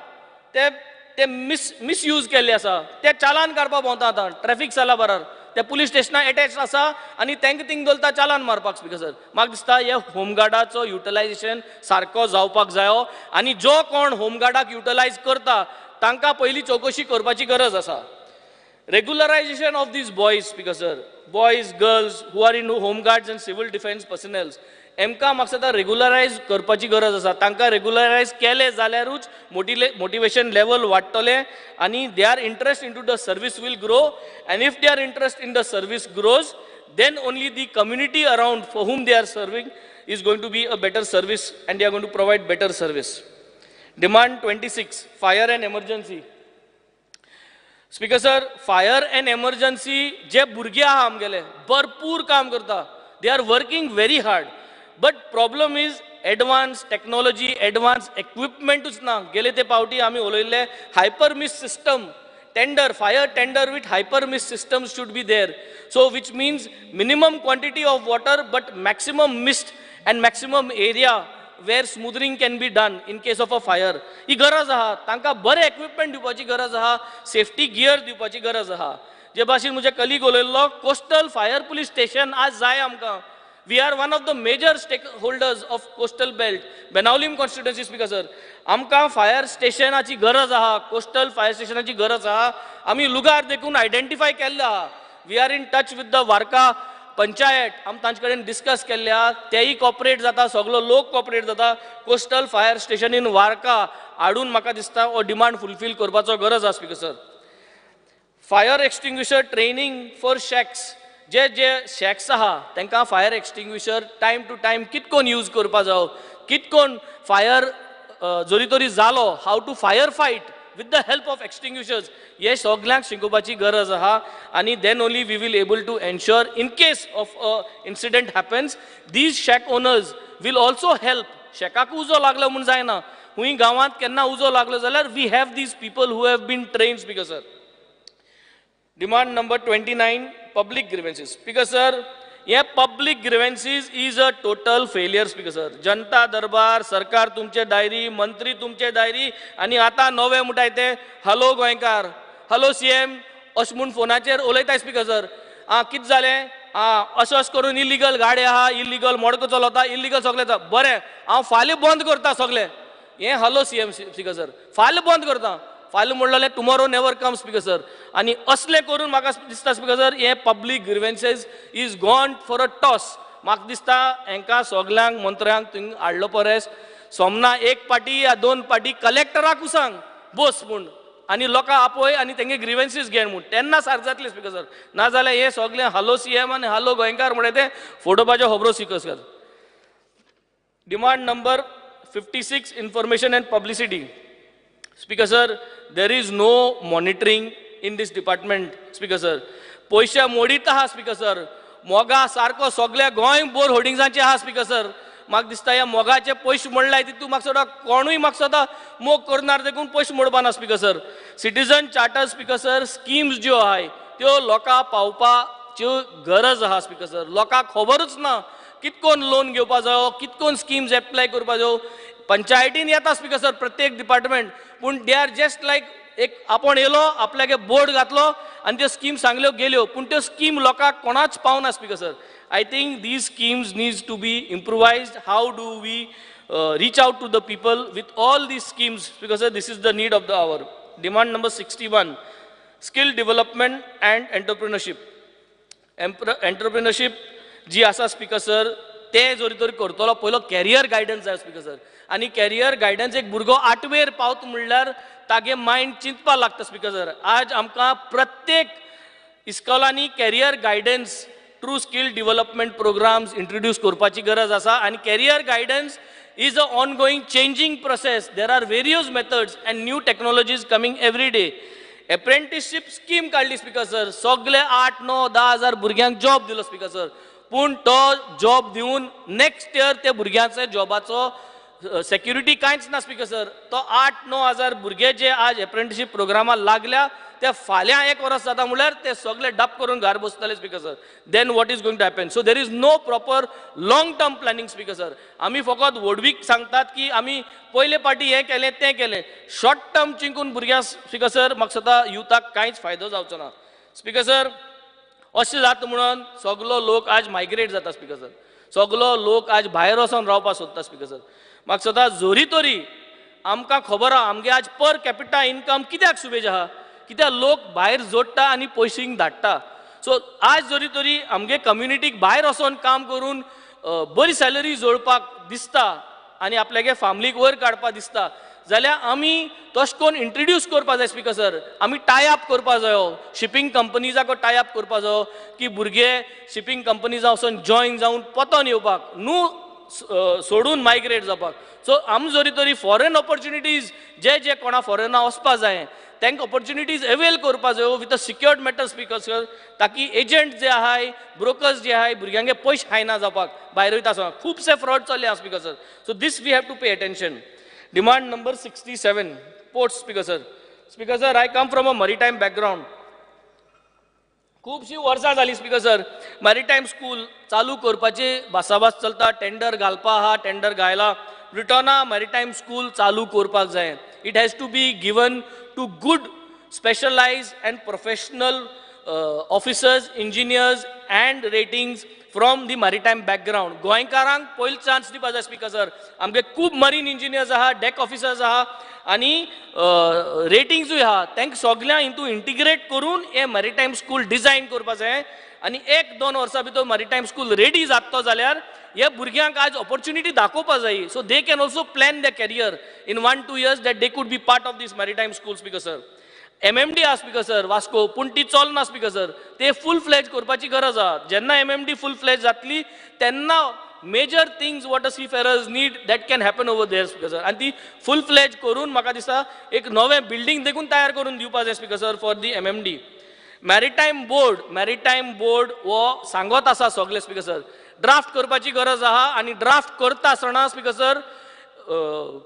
ते मिसयूज केल्ले आसा. ते चालान काडपाक भोंवता आतां ट्रॅफिक सेला बरार, ते पुलीस स्टेशनाक एटॅच आसा आनी तांकां थिंग दवरता चालान मारपाक. स्पीकर सर, म्हाका दिसता हे होमगार्डाचो युटिलायझेशन सारको जावपाक जायो आनी जो कोण होमगार्डाक युटिलायज करता तांकां पयलीं चवकशी करपाची गरज आसा. Regularization of these boys, Speaker sir, boys, girls who are in home guards and civil defence personnels, एमकां म्हाका दिसता रेगुलरायज करपाची गरज आसा. तांकां रेगुलरायज केले जाल्यारूच मोटिवेशन लेवल वाडटलें आनी their interest into the service will grow, and if their interest in the service grows then only the community around for whom they are serving is going to be a better service and they are going to provide better service. Demand 26, fire and emergency. Speaker sir, fire and emergency जे भुरगे आहा आमगेले भरपूर काम करता, they are working very hard, but problem is advance technology, advance इक्विपमेंटूच ना. गेले ते पावटी आमी उलयल्ले hyper mist system tender, fire tender with hyper mist system should be there, so which means minimum quantity of water but maximum mist and maximum area where smoothing can be done in case of a fire. ही गरज आहा, तांकां बरें इक्विपमेंट दिवपाची गरज आहा, सेफ्टी गियर दिवपाची गरज आहा. जे भाशेन म्हजे कलीग उलयल्लो, कोस्टल फायर पुलीस स्टेशन आज जाय आमकां. We are one of the major stakeholders of coastal belt, Benaulim constituency. Speaker sir, आमकां फायर स्टेशनाची गरज आहा, कोस्टल फायर स्टेशनाची गरज आहा. आमी लुगार देखून आयडेंटिफाय केल्ले आहा. We are in touch with the Varca panchayat, आमी तांचे कडेन डिस्कस केल्ले आहा, तेय कॉपरेट जाता, सगलो लोक कॉपरेट जाता. Coastal fire station in Varca हाडून म्हाका दिसता हो डिमांड फुलफील करपाचो गरज आहा. Speaker sir, fire extinguisher training for shacks, J J shacks आहा तांकां fire extinguisher time to time कितकोन use करपा जावो, कितकोन फायर जरी तरी जालो, how to fire fight with the help of extinguishers, हे सगल्यांक शिकोवपाची गरज आहा. आनी then only we will able to ensure in case of a incident happens these shack owners will also help. शॅकाक उजो लागलो म्हूण जायना, खूंय गांवांत केन्ना उजो लागलो जाल्यार we have these people who have been trained. Speaker sir, demand number 29, public grievances. Speaker sir, हे public grievances is a total failure. Speaker sir, Janata Darbar, सरकार तुमचे डायरी, मंत्री तुमचे डायरी, आनी आतां नवे म्हणटाय ते हॅलो गोंयकार, हॅलो सीएम अशें म्हूण फोनाचेर उलयताय. स्पीकर सर, आं कितें जालें, आं अशें अशें करून इलिगल गाडी आहा, इलिगल मडको चलता, इलिगल सगळें जाता, बरें हांव फाल्यां बंद करता सगळें. हें हॅलो सीएम स्पीकर सर, फाल्यां बंद करता, फाल्यां म्हणलें tomorrow never come. Speaker sir, आनी असलें करून म्हाका दिसता स्पीकर सर हे public grievances is gone for a toss. म्हाका दिसता हांकां सगल्यांक मंत्र्यांक थिंग हाडलो परस सोमना एक पाटी या दोन पाटी कलेक्टराकू सांग बस म्हूण आनी लोकांक आपय आनी तेंगे ग्रिवेन्सीस घे म्हूण, तेन्ना सारकें जातलें. स्पीकर सर, नाजाल्यार हे सगळें हॅलो सीएम आनी हॅलो गोंयकार म्हणटा तें फोटोपाच्यो खबरो. Speaker sir, demand number 56, information and publicity. Speaker sir, there is no monitoring in this department. Speaker sir, पयशे मोडीत आहा. स्पीकर सर, मोगा सारको सगल्या गोंय बोर होर्डिंग्सांचे आहा. स्पीकर सर, म्हाका दिसता ह्या मोगाचे पयशे मोडलाय तितून म्हाका दिसता कोणूय म्हाका दिसता मोग करणार देखून पयशे मोडपा ना. Speaker sir, citizen charter speaker sir schemes ज्यो आहाय त्यो लोकांक पावपाच्यो गरज आहा. स्पीकर सर, लोकांक खबरूच ना कितकोन लोन घेवपा जायो, कितकोन स्किम्स एप्लाय करपा जायो. पंचायतीन येता स्पीकर सर प्रत्येक डिपार्टमेंट, पूण they are just लायक एक आपूण येयलो आपल्याक बोर्ड घातलो आनी त्यो स्कीम सांगल्यो गेल्यो, पूण त्यो स्कीम लोकांक कोणाच पावना. Speaker sir, I think these schemes needs to be improvised. How do we reach out to the people with all these schemes? Speaker sir, this is the need of the hour. Demand number 61, skill development and entrepreneurship. Entrepreneurship जी आसा स्पीकर सर, ते जरी तरी करतलो पयलो कॅरियर गायडन्स जाय. स्पीकर सर, आनी कॅरियर गायडन्स एक भुरगो आठवेर पावत म्हणल्यार तागे मायंड चिंतपाक लागता. स्पीकर सर, आज आमकां प्रत्येक इस्कॉलांनी career guidance through skill development programs introduce करपाची गरज आसा आनी career guidance is a ongoing changing process. There are various methods and new technologies coming every day. Apprenticeship scheme काडली स्पीकर सर, सगळे 8, 9, 10 हजार भुरग्यांक जॉब दिलो स्पीकर सर, पूण तो जॉब दिवन नेक्स्ट इयर त्या भुरग्यांचे जॉबाचो सेक्युरिटी कांयच ना स्पीकर सर. तो 8, 9 हजार भुरगे जे आज एप्रेंटिसशीप प्रोग्रामाक लागल्या ते फाल्यां 1 वर्स जाता म्हणल्यार ते सगळे डप करून घर बसतले speaker sir. Then what is going to happen? So there is no proper long term planning speaker sir. आमी फकत व्हडवीक सांगतात की आमी पयले पाटी हें केलें तें केलें, शॉर्ट टर्म चिंकून भुरग्यांक स्पीकर सर म्हाका दिसता युथाक कांयच फायदो जावचो ना स्पीकर सर. अशें जाता म्हणून सगलो लोक आज मायग्रेट जाता स्पीकर सर, सगलो लोक आज भायर वचोन रावपाक सोदता स्पीकर सर. म्हाका दिसता जोरी तोरी आमकां खबर आहा आमगे आज पर कॅपिटा इनकम कित्याक सुबेज आहा, कित्याक लोक भायर जोडटा आनी पयशेंक धाडटा. सो आज जरी तरी आमगे कम्युनिटीक भायर वचोन काम करून बरी सॅलरी जोडपाक दिसता आनी आपल्यागे फामिलीक वयर काडपाक दिसता जाल्यार आमी तशें करून इंट्रोड्यूस करपा जाय स्पीकर सर. आमी टाय अप करपा जायो, शिपींग कंपनीजाको टाय अप करपा जायो की भुरगे शिपींग कंपनीजा वचोन जॉयन जावन पोतोन येवपाक, न्हू सोडून मायग्रेट जावपाक. सो आमी जरी तरी फॉरेन ऑपॉर्च्युनिटीज जे जे कोणा फॉरेना वचपा जाय तांकां ऑपॉर्च्युनिटीज अवेल करपा जायो with a secured matter speaker sir, ताकी एजंट जे आहाय, ब्रोकर्स जे आहाय भुरग्यांगे पयशे खायना जावपाक भायर वयता आसतना खुबशे फ्रॉड चल्ले आसा speaker sir. So this we have to pay attention. Demand number 67, ports speaker sir. Speaker sir, I come from a maritime background. खुबशीं वर्सां जालीं स्पीकर सर मॅरिटायम स्कूल चालू करपाची भासाभास चलता, टेंडर घालपा आहा, टेंडर घायला. ब्रिटोना मॅरिटायम स्कूल चालू करपाक जाय. It has to be given to good specialise and professional officers, engineers and ratings from the maritime background. गोंयकारांक पयलो चान्स दिवपा जाय स्पीकर सर. आमगे खूब मरीन इंजिनियर्स आहा, डेक ऑफिसर्स आहा आनी रेटिंग्सूय आहा, तांकां सगळ्यांक हितून इंटिग्रेट करून हें मॅरिटायम स्कूल डिजायन करपा जाय आनी 1-2 वर्सां भितर मॅरिटायम स्कूल रेडी जातलो जाल्यार ह्या भुरग्यांक आज ऑपॉर्च्युनिटी दाखोवपा जाय. So they can also plan the career in 1-2 years that they could be part of this maritime school speaker sir. MMD आहा स्पीकर सर वास्को, पूण ती चलना स्पीकर सर, ते फूल फ्लॅज करपाची गरज आहा. जेन्ना MMD फूल फ्लॅज जातली तेन्ना major things what a seafarers need that can happen over there speaker sir. आनी ती फूल फ्लॅज करून म्हाका दिसता एक नवें बिल्डींग देखून तयार करून दिवपा जाय speaker sir for the MMD. Maritime board, maritime board हो सांगत आसा सगळे स्पीकर सर, ड्राफ्ट करपाची गरज आहा आनी ड्राफ्ट करता आसतना speaker sir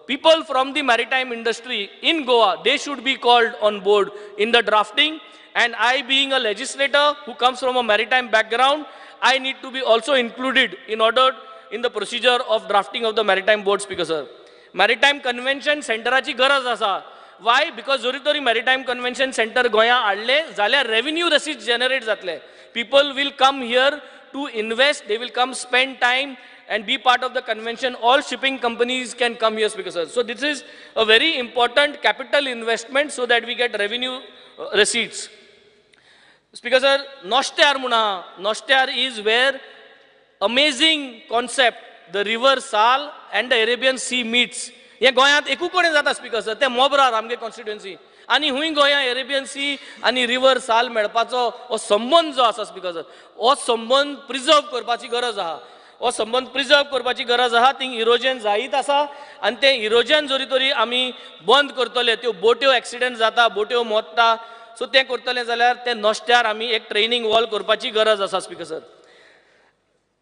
people from the maritime industry in Goa, they should be called on board in the drafting. And I, being a legislator who comes from a maritime background, I need to be also included in order in the procedure of drafting of the maritime board speaker sir. Maritime convention centerachi garaz asa. Why? Because jori tori maritime convention center Goya aadle zalya revenue receipts generate jatle. People will come here to invest, they will come spend time and be part of the convention. All shipping companies can come here speaker sir. So this is a very important capital investment so that we get revenue receipts. Speaker sir, Noshtyar muna, Noshtyar is where amazing concept, the river Sal and the Arabian Sea meets. हे गोंयांत एकू कडेन जाता स्पीकर सर, ते मोबरार आमगे कॉन्स्टिट्युएन्सी आनी हुंय गोंया अरेबियन सी आनी रिवर साल मेळपाचो हो संबंद जो आसा स्पीकर सर, हो संबंद प्रिजर्व करपाची गरज आहा. हो संबंद प्रिजर्व करपाची गरज आहा. थिंग इरोजन जायत आसा आनी तें इरोजन जरी तरी आमी बंद करतले, त्यो बोट्यो एक्सिडंट जाता, बोट्यो मोडटा, सो तें करतले जाल्यार तें नश्ट्यार आमी एक ट्रेनींग वॉल करपाची गरज आसा speaker sir.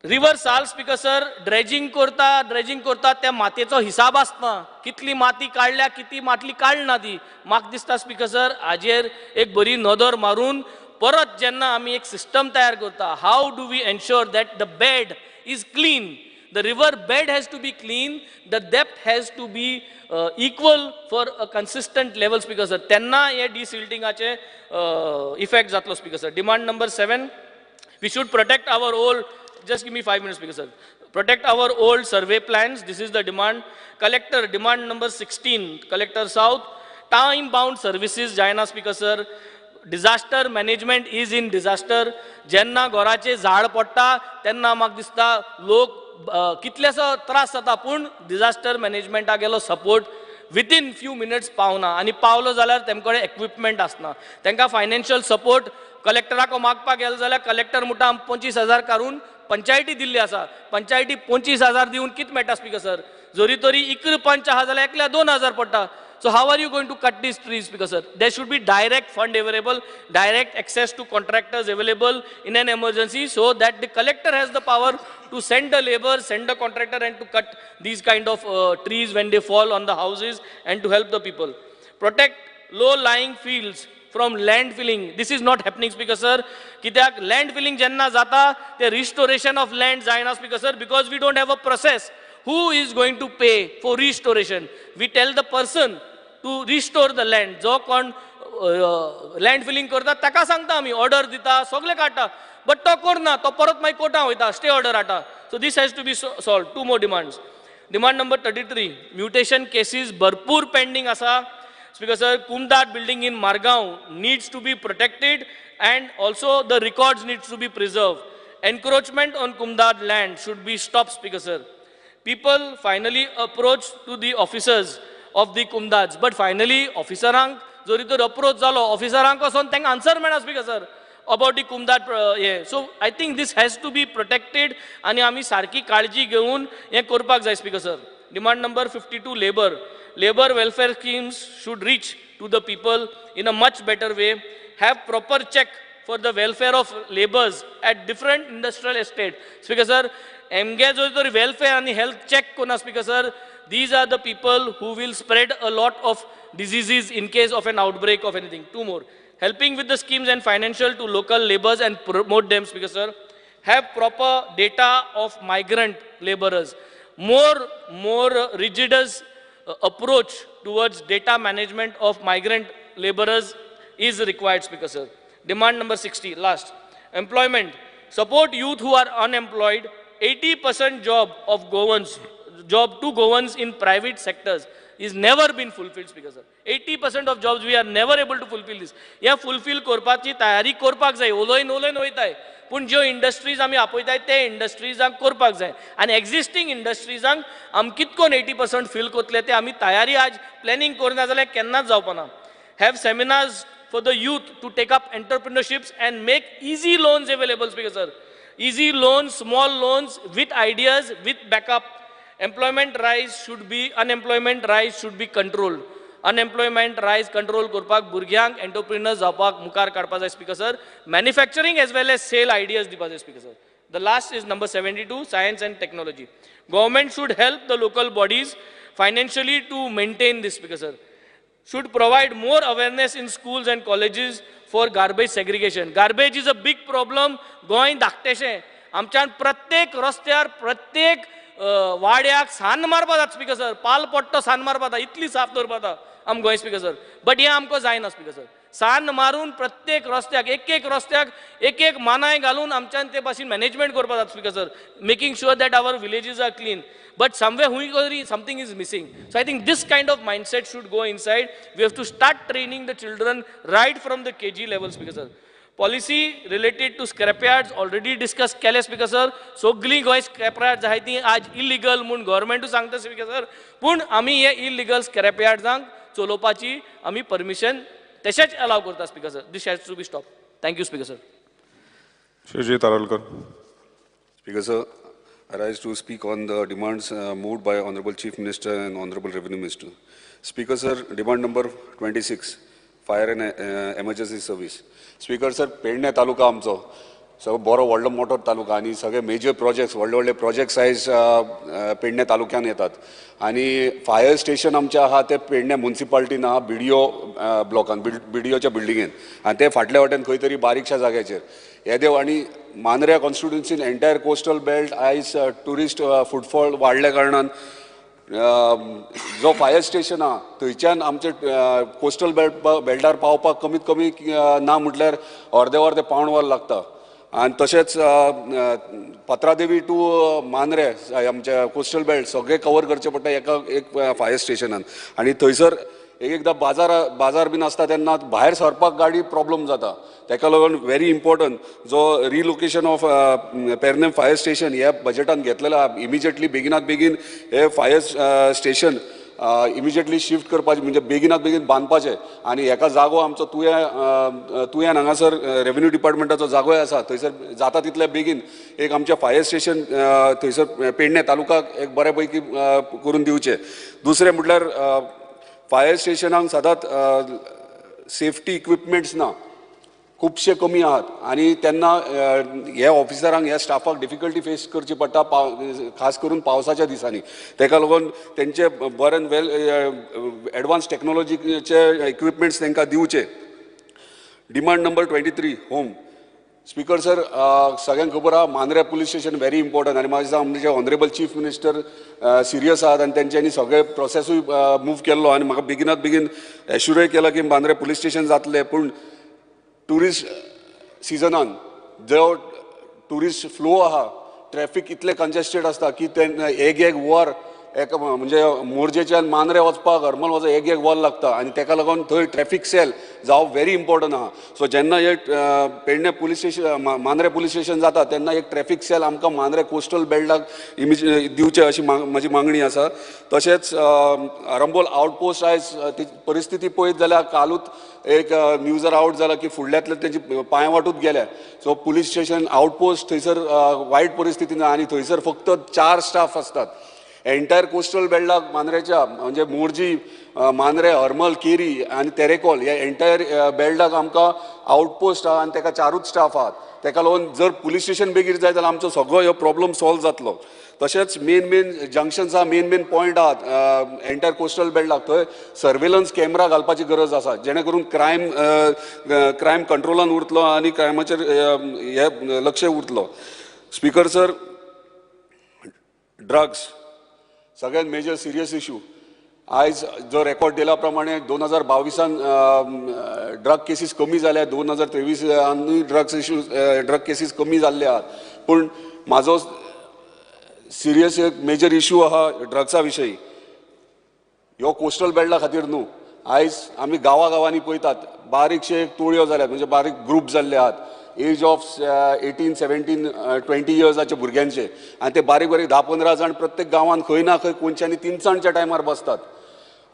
River Sal speaker sir dredging करता, ड्रेजींग करता त्या मातयेचो हिसाब आसना, कितली माती काडल्या कितली माती काडना ती. म्हाका दिसता स्पीकर सर हाजेर एक बरी नदर मारून परत जेन्ना आमी एक सिस्टम तयार करता, how do we ensure that the bed is clean, the river bed has to be clean, the depth has to be equal for a consistent level speaker sir, तेन्ना हे डिसिल्टिंगाचे इफेक्ट जातलो speaker sir. Demand number 7, we should protect our old, just give me 5 minutes speaker sir, protect our old survey plans, this is the demand. Collector, demand number 16, collector south, time bound services जायना speaker sir. Disaster management is in disaster. जेन्ना घराचे झाड पडटा तेन्ना म्हाका दिसता लोक कितलेसो त्रास जाता, पूण डिजास्टर मॅनेजमेंटाक गेलो सपोर्ट विदीन फ्यू मिनट्स पावना आनी पावलो जाल्यार तेमचे कडेन एक्विपमेंट आसना, तांकां फायनान्शियल सपोर्ट कलेक्टराक मागपाक गेलो जाल्यार कलेक्टर म्हणटा आमी 25,000 काडून पंचायती दिल्ली आसा, पंचायती 25,000 दिवन कितें मेळटा स्पीकर सर. जरी तरी 11 पंच आहा जाल्यार एकल्या 2000 पडटा. So how are you going to cut these trees, Speaker sir? There should be direct fund available, direct access to contractors available in an emergency, so that the collector has the power to send the labor, send the contractor, and to cut these kind of trees when they fall on the houses and to help the people. Protect low-lying fields from landfilling. This is not happening, Speaker sir. Kityak landfilling jenna jata, the restoration of land jayna, Speaker sir, because we don't have a process. Who is going to pay for restoration? We tell the person to restore the land. जो कोण लँड फिलिंग करता ताका सांगता आमी, ऑर्डर दिता, सगळे काडटा, बट तो करना, तो परत मागीर कोर्टान वयता, स्टे ऑर्डर हाडटा. So this has to be solve. 2 more demands. Demand number 33, mutation cases भरपूर पेंडींग आसा. Speaker sir, Kumdat building in Margao needs to be protected and also the records needs to be preserve. Encroachment on Kumdat land should be stop, Speaker sir. People finally approach to the officers of the Kumdads, but finally ऑफिसरांक जरी तर अप्रोच जालो, ऑफिसरांक वचोन तांकां आन्सर मेळना, Speaker sir, about the Kumdat hey. So I think this has to be protected आनी आमी सारकी काळजी घेवन हें करपाक जाय, Speaker sir. Demand number 52, labour. Labour welfare schemes should reach to the people in a much better way. Have proper check for the welfare of labours at different industrial estate. Speaker sir, image जो तर वेलफेअर आनी हेल्थ चॅक कोना, Speaker sir, these are the people who will spread a lot of diseases in case of an outbreak of anything. 2 more. Helping with the schemes and financial to local laborers and promote them, Speaker sir. Have proper data of migrant laborers. More rigorous approach towards data management of migrant laborers is required, Speaker sir. Demand number 60, last. Employment. Support youth who are unemployed. 80% job of Goans, job to Goans in private sectors is never been fulfilled, Speaker sir. 80% of jobs we are never able to fulfill this. ह्या fulfill करपाची तयारी करपाक जाय, उलोयन उलोयन वयताय, पूण ज्यो इंडस्ट्रीज आमी आपयताय ते इंडस्ट्रीजांक करपाक जाय आनी एग्जिस्टींग इंडस्ट्रीजांक आमी कितकोन 80% फील करतले ते आमी तयारी आज प्लॅनिंग करना जाल्यार केन्नाच जावपाना. Have seminars for the youth to take up entrepreneurships and make easy loans available, Speaker sir. Easy loans, small loans with ideas, with backup. Employment rise should be, unemployment rise should be controlled. Unemployment rise control करपाक भुरग्यांक एंटरप्रिनर जावपाक मुखार काडपा जाय, Speaker sir. Manufacturing as well as sale ideas दिवपा जाय, Speaker sir. The last is number 72, science and technology. Government should help the local bodies financially to maintain this, Speaker sir. Should provide more awareness in schools and colleges for garbage segregation. Garbage is a big problem. Goa धाकटेशें आमच्यान प्रत्येक रस्त्यार प्रत्येक वाड्याक सान मारपा जाता, स्पीकर सर. पाल पडटो सान मारपा जाता, इतली साफ दवरपा जाता आम गोंय, स्पीकर सर. बट हें आमकां जायना, स्पीकर सर. सान मारून प्रत्येक रस्त्याक एक एक रस्त्याक एक एक मानाय घालून आमच्यान ते भाशेन मॅनेजमेंट करपा जाता, Speaker sir, making sure that our villages are clean. But somewhere हुंय something is missing. So I think this kind of mindset should go inside. We have to start training the children right from the KG level, Speaker sir. Policy related to scrapyards already discuss केले, स्पीकर सर. सगळीं गोंय स्क्रॅपयार्ड्स आहाय ती आज इलिगल म्हूण गव्हर्मेंटूय सांगता, स्पीकर सर. पूण आमी हे इलिगल स्क्रॅपयार्ड्सांक चलोवपाची आमी परमिशन तशेंच अलाव करता, Speaker sir. This has to be stop. Thank you, Speaker sir. Shri Tarolkar. Speaker sir, I rise to speak on the demands moved by Honorable Chief Minister and Honorable Revenue Minister. Speaker sir, demand number 26, Fire and Emergency Service. Speaker sir, Pedne taluka आमचो सगळो बरो व्हडलो मोठो तालुका आनी सगळे मेजर प्रोजेक्ट्स व्हडले व्हडले प्रोजेक्ट्स आयज पेडणे तालुक्यान येतात आनी फायर स्टेशन आमचें आहा तें पेडणे मुन्सिपाल्टीन आहा, बीडीओ ब्लॉकान, बीडीओच्या बिल्डिंगेन, आनी ते फाटल्या वाटेन खंय तरी बारीकशा जाग्याचेर येदेव. आनी मांद्र्या कॉन्स्टिट्युन्सीन एंटायर कोस्टल बेल्ट आयज ट्युरिस्ट फुटफॉल वाडल्या कारणान जो फायर स्टेशन आहा थंयच्यान आमचे कोस्टल बेल्टार पावपाक कमीत कमी ना म्हटल्यार अर्दे वर ते पावण वर लागता. आनी तशेंच पत्रादेवी टू मांद्रे आमच्या कोस्टल बेल्ट सगळें कवर करचें पडटा एका एक फायर स्टेशनान. आनी थंयसर एक एकदां बाजार बीन आसता तेन्ना भायर सरपाक गाडी प्रॉब्लम जाता. तेका लागून व्हेरी इम्पॉर्टंट जो relocation of Pernem fire station ह्या बजेटान घेतलेलो आहा. इमिजिएटली बेगिनात बेगीन हे फायर स्टेशन इमिजिएटली शिफ्ट करपाचें, म्हणजे बेगिनात बेगीन बांदपाचें. आनी हेका जागो आमचो तुया तुयान हांगासर रेवेन्यू डिपार्टमेंटाचो जागोय आसा, थंयसर जाता तितले बेगीन एक आमचें फायर स्टेशन थंयसर पेडणे तालुकाक एक बऱ्या पैकी करून दिवचें. दुसरें म्हटल्यार फायर स्टेशनाक सदांच सेफ्टी इक्विपमेंट्स ना, खुबशे कमी आहात आनी तेन्ना ह्या ऑफिसरांक ह्या स्टाफाक डिफिकल्टी फेस करची पडटा, खास करून पावसाच्या दिसांनी. तेका लागून तेंचे बरें वेल एडवान्स टॅक्नोलॉजीचे इक्विपमेंट्स तांकां दिवचे. Demand number 23 home. Speaker sir, सगळ्यांक खबर आहा Mandrem police station very important आनी म्हाका दिसता आमचे ऑनरेबल चीफ मिनिस्टर सिरियस आहात आनी तेंच्यांनी सगळे प्रोसेसूय मूव केल्लो आनी म्हाका बेगिनात बेगीन एश्युरूय केला की मांद्रे पुलीस स्टेशन जातलें. पूण ट्युरिस्ट सिजनान जो ट्युरिस्ट फ्लो आहा, ट्रॅफिक इतलें कंजेस्टेड आसता की ते एक एक वर एक म्हणजे मोरजेच्यान मांद्रे वचपाक हरमल वचपाक एक एक वर लागता आनी तेका लागून थंय ट्रॅफिक सेल जावप व्हेरी इम्पॉर्टंट आहा. सो जेन्ना हे Pedne police station Mandrem police station जाता तेन्ना एक ट्रॅफिक सेल आमकां मांद्रे कोस्टल बेल्टाक दिवचें अशी म्हाजी मागणी आसा. तशेंच आरंबोल आउटपोस्ट आयज ती परिस्थिती पळयत जाल्यार कालूच एक न्यूजार आवट जाला की फुडल्यांतले तेजी पांय वाटूच गेल्या. सो पुलीस स्टेशन आउटपोस्ट थंयसर वायट परिस्थिती ना आनी थंयसर फक्त 4 स्टाफ आसतात. एंटायर कोस्टल बेल्टाक मांद्रेच्या म्हणजे मोरजी, मांद्रे, हरमल, केरी आनी तेरेकोल ह्या एंटायर बेल्टाक आमकां आउटपोस्ट आहा आनी तेका 4 स्टाफ आहात. तेका लागून जर पुलीस स्टेशन बेगीन जाय जाल्यार आमचो सगळो हो प्रॉब्लम सॉल्व जातलो. तशेंच मेन मेन जंक्शन्स आहा, मेन मेन पॉयंट आहात एंटायर कोस्टल बेल्टाक, थंय सर्वेलन्स कॅमेरा घालपाची गरज आसा जेणे करून क्रायम क्रायम कंट्रोलान उरतलो आनी क्रायमाचेर हे लक्ष उरतलो. स्पीकर सर, ड्रग्स सगळ्यात मेजर सिरियस इशू. आयज जो रेकॉर्ड दिला प्रमाणे 2022 ड्रग केसीस कमी जाल्या, 2023 ड्रग्स इशू ड्रग केसीस कमी जाल्ले आहात. पूण म्हाजो सिरियस एक मेजर इशू आहा ड्रग्सा विशयी. ह्यो कोस्टल बेल्टा खातीर न्हू, आयज आमी गांवा गांवांनी पळयतात बारीकशे एक टोळयो जाल्यात, म्हणजे बारीक ग्रूप जाल्ले आहात एज ऑफ 18, 17, 20 इयर्साच्या भुरग्यांचे आनी ते बारीक बारीक 10-15 जाण प्रत्येक गांवांत खंय ना खंय कोनशांनी तिनसांजच्या टायमार बसतात.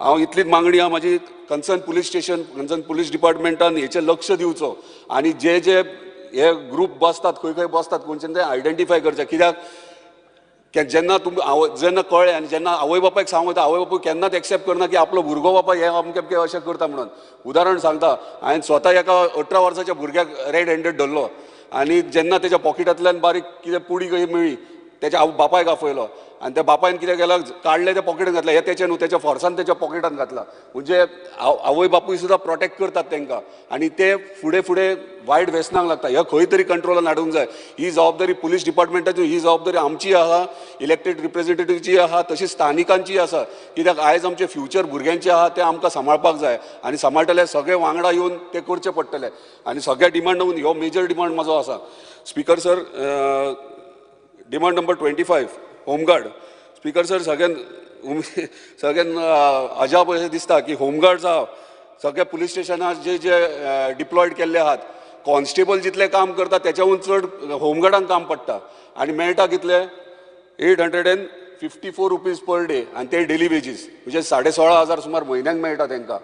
हांव इतलीच मागणी आहा म्हाजी, concern police station, concern police डिपार्टमेंटान हेचेर लक्ष दिवचो आनी जे जे हे ग्रूप बसतात खंय खंय बसतात कोनशान ते आयडेंटिफाय करचे. कित्याक जेन्ना तुमकां जेन्ना कळ्ळें आनी जेन्ना आवय बापायक सांगूं वता, आवय बापूय केन्नाच एक्सेप्ट करना की आपलो भुरगो बाबा हें अमकें अमकें अशें करता म्हणून. उदाहरण सांगता, हांवें स्वता एका 18 वर्साच्या भुरग्याक रेड हँडेड धरलो आनी जेन्ना तेच्या पॉकेटांतल्यान बारीक कितें पुडी कशी मेळ्ळी तेच्या बापायक आफयलो आनी त्या बापायन कितें केलां, काडलें तें पॉकेटान घातलें, हें तेचें न्हू, तेच्या फोर्सान तेच्या पॉकेटान घातलां. म्हणजे आवय बापूय सुद्दां प्रोटेक्ट करतात तांकां आनी ते फुडें फुडें वायट वेसनाक लागता. हें खंय तरी कंट्रोलान हाडूंक जाय. ही जबाबदारी पुलीस डिपार्टमेंटाची, ही जबाबदारी आमची आहा, इलेक्टेड रिप्रेझेंटेटिव्हची आहा, तशीच स्थानिकांची आसा. कित्याक आयज आमचे फ्युचर भुरग्यांचे आहा ते आमकां सांबाळपाक जाय आनी सांबाळटले सगळे वांगडा येवन ते करचे पडटले आनी सगळ्या डिमांड येवन हो मेजर डिमांड म्हाजो आसा. Speaker sir, demand number 25 home guard. Speaker sir, सगळ्यांक सगळ्यांक अजाप अशें दिसता की होमगार्ड्स आहा सगळ्या पुलीस स्टेशनार जे जे डिप्लॉयड केल्ले आहात, कॉन्स्टेबल जितलें काम करता तेच्याहून चड होमगार्डांक काम पडटा आनी मेळटा कितले 854 रुपीज पर डे आनी ते डेली वेजीस म्हणजे 16,500 सुमार म्हयन्याक मेळटा तांकां.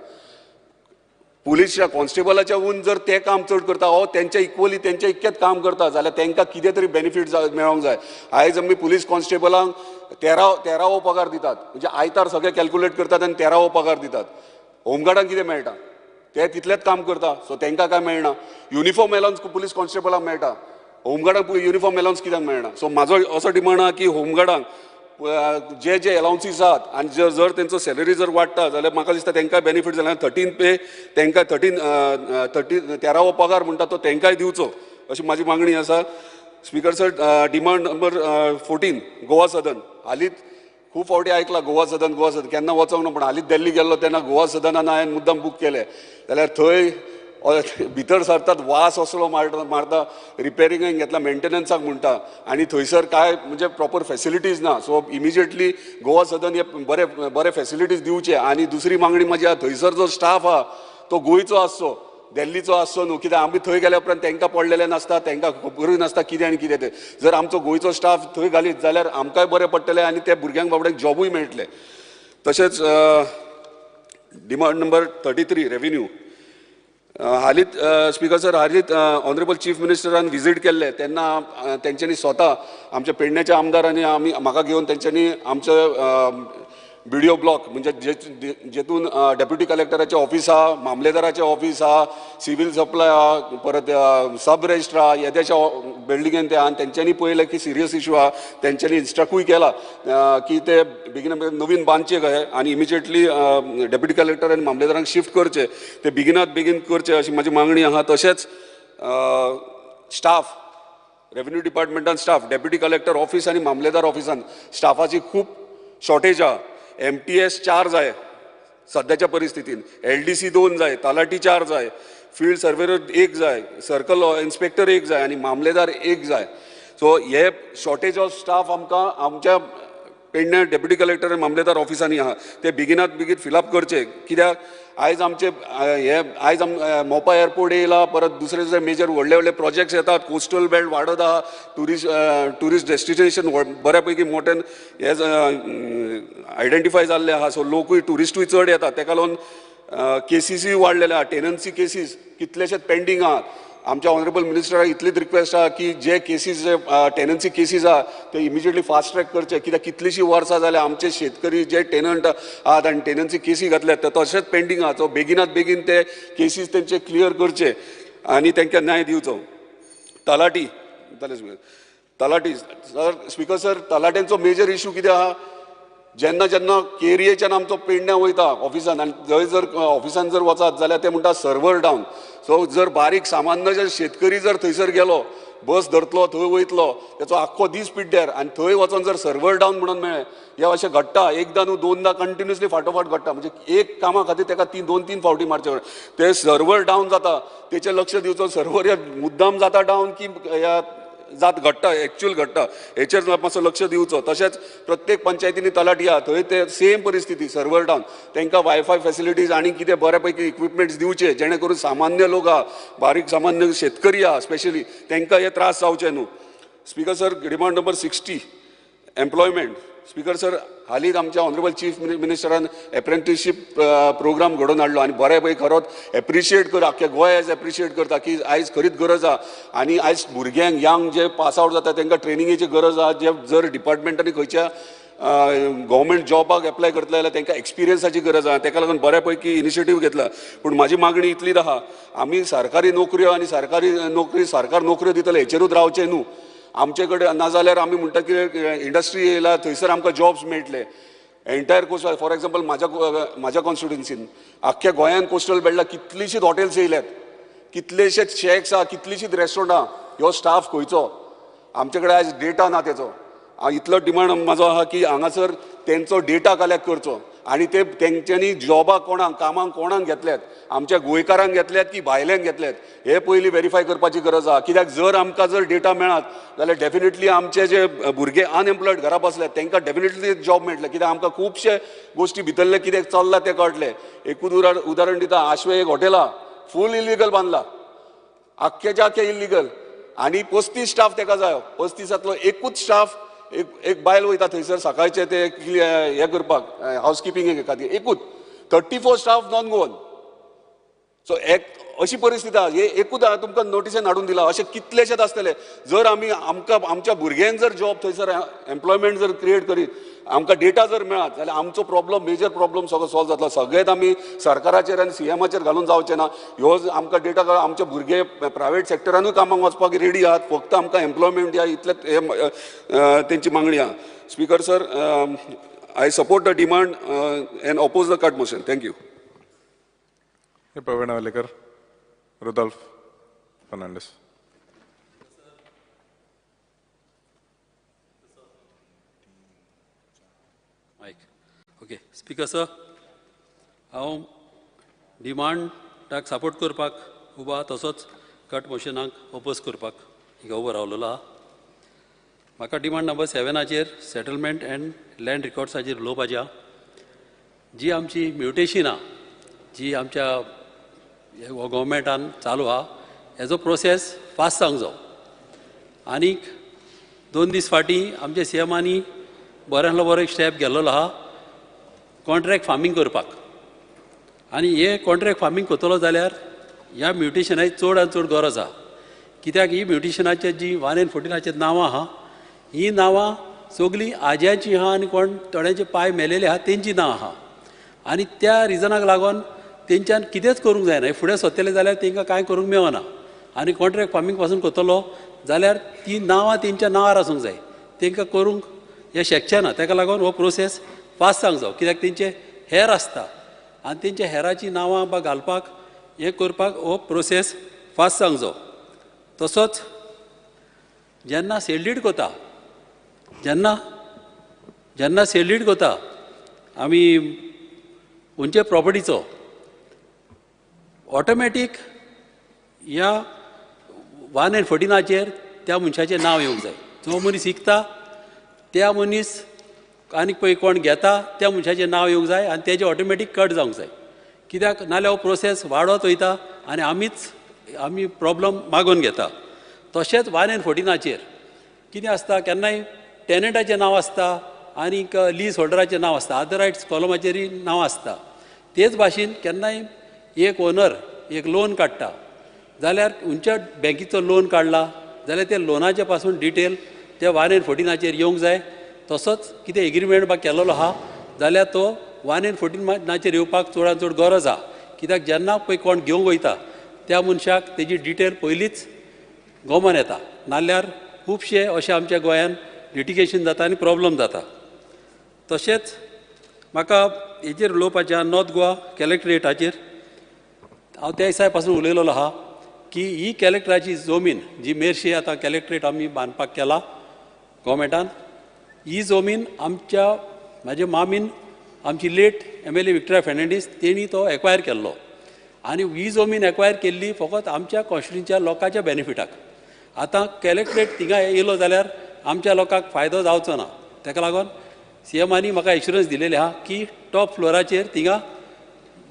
पुलीसच्या कॉन्स्टेबलाच्या हून जर ते काम चड करता ओ तेंच्या इक्वली तेंच्या इतकेंच काम करता जाल्यार तांकां कितें तरी बेनिफीट मेळोंक जाय. आयज आमी पुलीस कॉन्स्टेबलांक तेरावो पगार दितात, म्हणजे आयतार सगळे कॅल्क्युलेट करतात आनी तेरावो पगार दितात. होमगार्डांक कितें मेळटा, ते तितलेंच काम करता, सो तांकां काय मेळना. युनिफॉर्म एलावन्स पुलीस कॉन्स्टेबलांक मेळटा, होमगार्डांक युनिफॉर्म एलावन्स कित्याक मेळना. सो म्हाजो असो डिमांड आहा की होमगार्डांक जे जे एलावन्सीस आहात आनी जर जर तेंचो सॅलरी जर वाडटा जाल्यार म्हाका दिसता तांकां बेनिफीट जाल्यार 13 पे तांकां 13 तेरावो पगार म्हणटा तो तांकांय दिवचो अशी म्हाजी मागणी आसा. Speaker sir, demand number 14 Goa Sadan. हालींच खूब फावटी आयकलां गोवा सदन, गोवा सदन, केन्ना वचोंक ना, पूण हालींच दिल्ली गेल्लो तेन्ना गोवा सदनान हांवें मुद्दम बूक केलें जाल्यार थंय भितर सरतात वास असलो मारता, रिपेरिंगाक घेतला, मेंटेनन्साक म्हणटा आनी थंयसर काय म्हणजे प्रॉपर फेसिलिटीज ना. सो इमिजिएटली गोवा सदन हे बरे बरे फेसिलिटीज दिवचे. आनी दुसरी मागणी म्हाजी आहा, थंयसर जो स्टाफ आहा तो गोंयचो आसचो, दिल्लीचो आसचो न्हू. कित्याक आमी थंय गेल्या उपरांत तांकां पडलेलें नासता, तांकां खबरूय नासता कितें आनी कितें तें. जर आमचो गोंयचो स्टाफ थंय घालीत जाल्यार आमकांय बरें पडटलें आनी त्या भुरग्यांक बाबड्यांक जॉबूय मेळटले. तशेंच डिमांड नंबर 33 रेव्हेन्यू हालींच स्पीकर सर हालींच ऑनरेबल चीफ मिनिस्टरान विजीट केल्ले तेन्ना तेंच्यांनी स्वता आमच्या पेडण्याच्या आमदारांनी आमी म्हाका घेवन तेंच्यांनी आमचो बी डी ओ ब्लॉक म्हणजे जेतून डेप्युटी कलेक्टराचें ऑफीस आहा, मामलेदाराचें ऑफीस आहा, सिवील सप्लाय आहा, परत सब रजिस्ट्रार आहा, येद्याच्या बिल्डिंगेन ते आहा. आनी तेंच्यांनी पळयलें की सिरियस इशू आहा, तेंच्यांनी इन्स्ट्रक्टूय केला की ते बेगीन नवीन बांदचे कहे आनी इमिजिएटली डेप्युटी कलेक्टर आनी मामलेदारांक शिफ्ट करचे, ते बेगिनात बेगीन करचे अशी म्हाजी मागणी आहा. तशेंच स्टाफ रेव्हेन्यू डिपार्टमेंटान स्टाफ डेप्युटी कलेक्टर ऑफीस आनी मामलेदार ऑफिसान स्टाफाची खूब शॉर्टेज आहा. MTS 4 जाय सद्याच्या परिस्थितीन, LDC 2 जाय, तलाठी 4 जाय, फील्ड सर्वेयर 1 जाय, सर्कल इन्स्पेक्टर 1 जाय आनी मामलेदार 1 जाय. सो हे शॉर्टेज ऑफ स्टाफ आमकां आमच्या पेडण्या डेप्युटी कलेक्टर आनी मामलेदार ऑफिसांनी आहा, ते बेगिनात बेगीन फिलअप करचे. कित्याक आयज आमचे हे आयज मोपा एअरपोर्ट येयला, परत दुसरे दुसरे मेजर व्हडले व्हडले प्रोजेक्ट्स येतात, कोस्टल बेल्ट वाडत आहा, ट्युरिस्ट डेस्टिनेशन बऱ्या पैकी मोठ्यान हे आयडेंटिफाय जाल्ले आहा. सो लोकूय ट्युरिस्टूय चड येतात, तेका लागून केसीसूय वाडलेले आहा, टेनन्सी केसीस कितलेशेच पेंडींग आहा. आमच्या ऑनरेबल मिनिस्टराक इतलीच रिक्वेस्ट आहा की जे केसीस जे टेनन्सी केसीस आहा ते इमिजिएटली फास्ट ट्रॅक करचे. कित्याक कितलीशीं वर्सां जाल्यार आमचे शेतकरी जे टेनंट आहात आनी टेनन्सी केसी घातल्यात ते तशेंच पेंडींग आहा. सो बेगिनात बेगीन ते केसीस तेंचे क्लियर करचे आनी तांकां न्याय दिवचो. तलाठी तलाठी सर स्पीकर सर तलाट्यांचो मेजर इशू कितें आहा, जेन्ना जेन्ना केरयेच्यान आमचो पेडण्या वयता ऑफिसान आनी जंय जर ऑफिसान जर वचात जाल्यार ते म्हणटा सर्वर डावन. सो जर बारीक सामान्य जर शेतकरी जर थंयसर गेलो, बस धरतलो थंय वयतलो, तेचो आख्खो दीस पिड्ड्यार आनी थंय वचोन जर सर्वर डावन म्हणून मेळ्ळें, हें अशें घडटा एकदां न्हू दोनदां कंटिन्युअसली फाटोफाट घडटा. म्हणजे एक कामा खातीर तेका 2-3 फावटी मारचे पडटा. ते सर्वर डावन जाता तेचेर लक्ष दिवचो. सर्वर मुद्दाम जाता डावन की ह्या जात घडटा एक्चुअल घडटा हेचेर मातसो लक्ष दिवचो. तशेंच प्रत्येक पंचायतींनी तलाठी आहा थंय ते सेम परिस्थिती, सर्वर डावन, तांकां वायफाय फॅसिलिटीज आनी कितें बऱ्या पैकी इक्विपमेंट्स दिवचे जेणे करून सामान्य लोक आहा, बारीक सामान्य शेतकरी आहा स्पेशली, तांकां हे त्रास जावचे न्हू. Speaker sir demand number 60 employment. Speaker sir हालींच आमच्या ऑनरेबल चीफ मिनिस्टरान एप्रेंटिसशीप प्रोग्राम घडोवन हाडलो आनी बरें पळय खरोच एप्रिशिएट कर, आख्खे गोंय आयज एप्रिशिएट करता की आयज खरीच गरज आहा. आनी आयज भुरग्यांक यंग जे पास आवट जाता तांकां ट्रेनिंगेची गरज आहा. जे जर डिपार्टमेंटांनी खंयच्या गव्हर्मेंट जॉबाक एप्लाय करतले जाल्यार तांकां एक्सपिरियन्साची गरज आहा, ताका लागून बऱ्या पैकी इनिशिएटीव घेतला. पूण म्हाजी मागणी इतलीच आहा, आमी सरकारी नोकऱ्यो आनी सरकारी नोकरी सरकार नोकऱ्यो दितले हेचेरूच रावचें न्हू. आमचे कडेन नाजाल्यार आमी म्हणटा की इंडस्ट्री येयला थंयसर आमकां जॉब्स मेळटले. एंटायर कोस्टल फॉर एग्जाम्पल म्हाज्या कॉन्स्टिट्युन्सीन आख्ख्या गोंयान कोस्टल बेल्टाक कितलीशींच हॉटेल्स येयल्यात, कितलेशेच शॅक्स आहा, कितलीशींच रेस्टॉरंटां आहा. ह्यो स्टाफ खंयचो आमचे कडेन आयज डेटा ना तेचो. इतलो डिमांड म्हाजो आहा की हांगासर तेंचो डेटा कलेक्ट करचो आनी ते तेंच्यांनी जॉबाक कोणाक कामाक कोणाक घेतल्यात, आमच्या गोंयकारांक घेतल्यात की भायल्यांक घेतल्यात, हे पयलीं वेरीफाय करपाची गरज आहा. कित्याक जर आमकां जर डेटा मेळत जाल्यार डेफिनेटली आमचे जे भुरगे अनएम्प्लॉयड घरा बसल्यात तांकां डेफिनेटली जॉब मेळटले. कित्याक आमकां खुबशे गोश्टी भितरले कितें चल्लां तें कळटलें. एकूच उदाहरण दिता, आशवे एक हॉटेल आहा, फूल इलिगल बांदला, आख्खेच्या आख्खे इलिगल, आनी 35 स्टाफ तेका जायो. 35तांतलो एकूच स्टाफ एक बायल वयता थंयसर सकाळचे ते हें करपाक हावस किपिंगे खातीर, एकूच 34 स्टाफ नॉन गोवन. सो एक अशी परिस्थिती आहा. हे एकूच तुमकां नोटिसेन हाडून दिला, अशे कितलेशेच आसतले. जर आमी आमकां आमच्या भुरग्यांक जर जॉब थंयसर एम्प्लॉयमेंट जर क्रिएट करीत आमकां डेटा जर मेळत जाल्यार आमचो प्रॉब्लम मेजर प्रॉब्लम सगळो सॉल्व जातलो. सगळेच आमी सरकाराचेर आनी सीएमाचेर घालून जावचें ना. ह्यो आमकां डेटा आमचे भुरगे प्रायवेट सेक्टरानूय कामाक वचपाक रेडी आहात, फक्त आमकां एम्प्लॉयमेंट ह्या इतलें तेंची मागणी आहा. Speaker sir, I support the demand and oppose the cut motion. Thank you. Praveen Avalekar, Rudolf Fernandes. Mike. Okay speaker sir, हांव डिमांडाक सपोर्ट करपाक उबो आहा, तसोच कट मोशनाक ओपोज करपाक हिंगा उबो रावलेलो आहा. म्हाका demand number 7 settlement and land रिकॉर्ड्साचेर उलोवपाचें आहा. जी आमची म्युटेशन आहा, जी आमच्या गव्हर्मेंटान चालू आहा, हेजो प्रोसेस फास्ट जावंक जावो. आनीक 2 दीस फाटीं आमच्या सीएमांनी बऱ्यांतलो बरो एक स्टेप गेल्लो आहा. कॉन्ट्रॅक्ट फार्मींग करपाक. आनी हे कॉन्ट्रॅक्ट फार्मींग करतलो जाल्यार ह्या म्युटेशनाची चड आनी चड गरज आसा. कित्याक ही म्युटेशनाचे जी 1 and 14 नांवां आहा, ही नांवां सगळीं आज्याची आहा आनी कोण थोड्यांचे पांय मेलेले आहा तेंची नांवां आहा. आनी त्या रिजनाक लागून तेंच्यान कितेंच करूंक जायना. फुडें सोदतले जाल्यार तेंकां कांय करूंक मेळना. आनी कॉन्ट्रॅक्ट फार्मींग पासून करतलो जाल्यार ती नांवां तेंच्या नांवार आसूंक जाय, तेंकां करूंक हें शकचें ना. तेका लागून हो प्रोसेस फास्ट जावंक जाय, कित्याक तेंचे हेर आसता आनी तेंच्या हेराचीं नांवां बा घालपाक हें करपाक हो प्रोसेस फास्ट जावंक जाय. तसोच जेन्ना सेल डीड करता, जेन्ना सेल डीड करता आमी खंयचे प्रॉपर्टीचो, ऑटोमॅटीक ह्या 1 and 14 त्या मनशाचें नांव येवंक जाय. जो मनीस विकता त्या मनीस आनी पळय कोण घेता त्या मनशाचें नांव येवंक जाय आनी तेजें ऑटोमॅटीक कट जावंक जाय. कित्याक नाल्यार हो प्रोसेस वाडत वयता आनी आमी प्रॉब्लम मागोवन घेता. तशेंच 1 and 14 कितें आसता, केन्नाय टेनंटाचें नांव आसता आनीक लीज होल्डराचें नांव आसता, अदर रायट्स कॉलमाचेरूय नांव आसता. तेच भाशेन केन्नाय एक ओनर एक लोन काडटा जाल्यार खंयच्या बँकीचो लोन काडला जाल्यार त्या लोनाचे पासून डिटेल ते 1 and 14 येवंक जाय. तसोच कितें एग्रीमेंट बा केलेलो आहा जाल्यार तो 1 and 14 येवपाक चडान चड गरज आहा. कित्याक जेन्ना पळय कोण घेवंक वयता त्या मनशाक तेजी डिटेल पयलींच गोमन येता, नाल्यार खुबशे अशें आमच्या गोंयान लिटिगेशन जाता आनी प्रॉब्लम जाता. तशेंच म्हाका हेजेर उलोवपाचें आहा नॉर्थ गोवा कलेक्टरेटाचेर. हांव त्या दिसा पासून उलयलेलो आहा की ही कलेक्टराची जमीन जी मेरशे आतां कलेक्टरेट आमी बांदपाक केला गोवोरमेंटान, ही जमीन आमच्या म्हाज्या मामीन आमची लेट MLA Victoria Fernandes तेणी तो एक्वायर केल्लो आनी ही जमीन एक्वायर केल्ली फकत आमच्या कॉन्स्टिट्युएन्सीच्या लोकांच्या बेनिफिटाक. आतां कलेक्टरेट थिंगा येयलो जाल्यार आमच्या लोकांक फायदो जावचो ना. ताका लागून CMांनी म्हाका एश्युरन्स दिलेले आहा की टॉप फ्लोराचेर थिंगा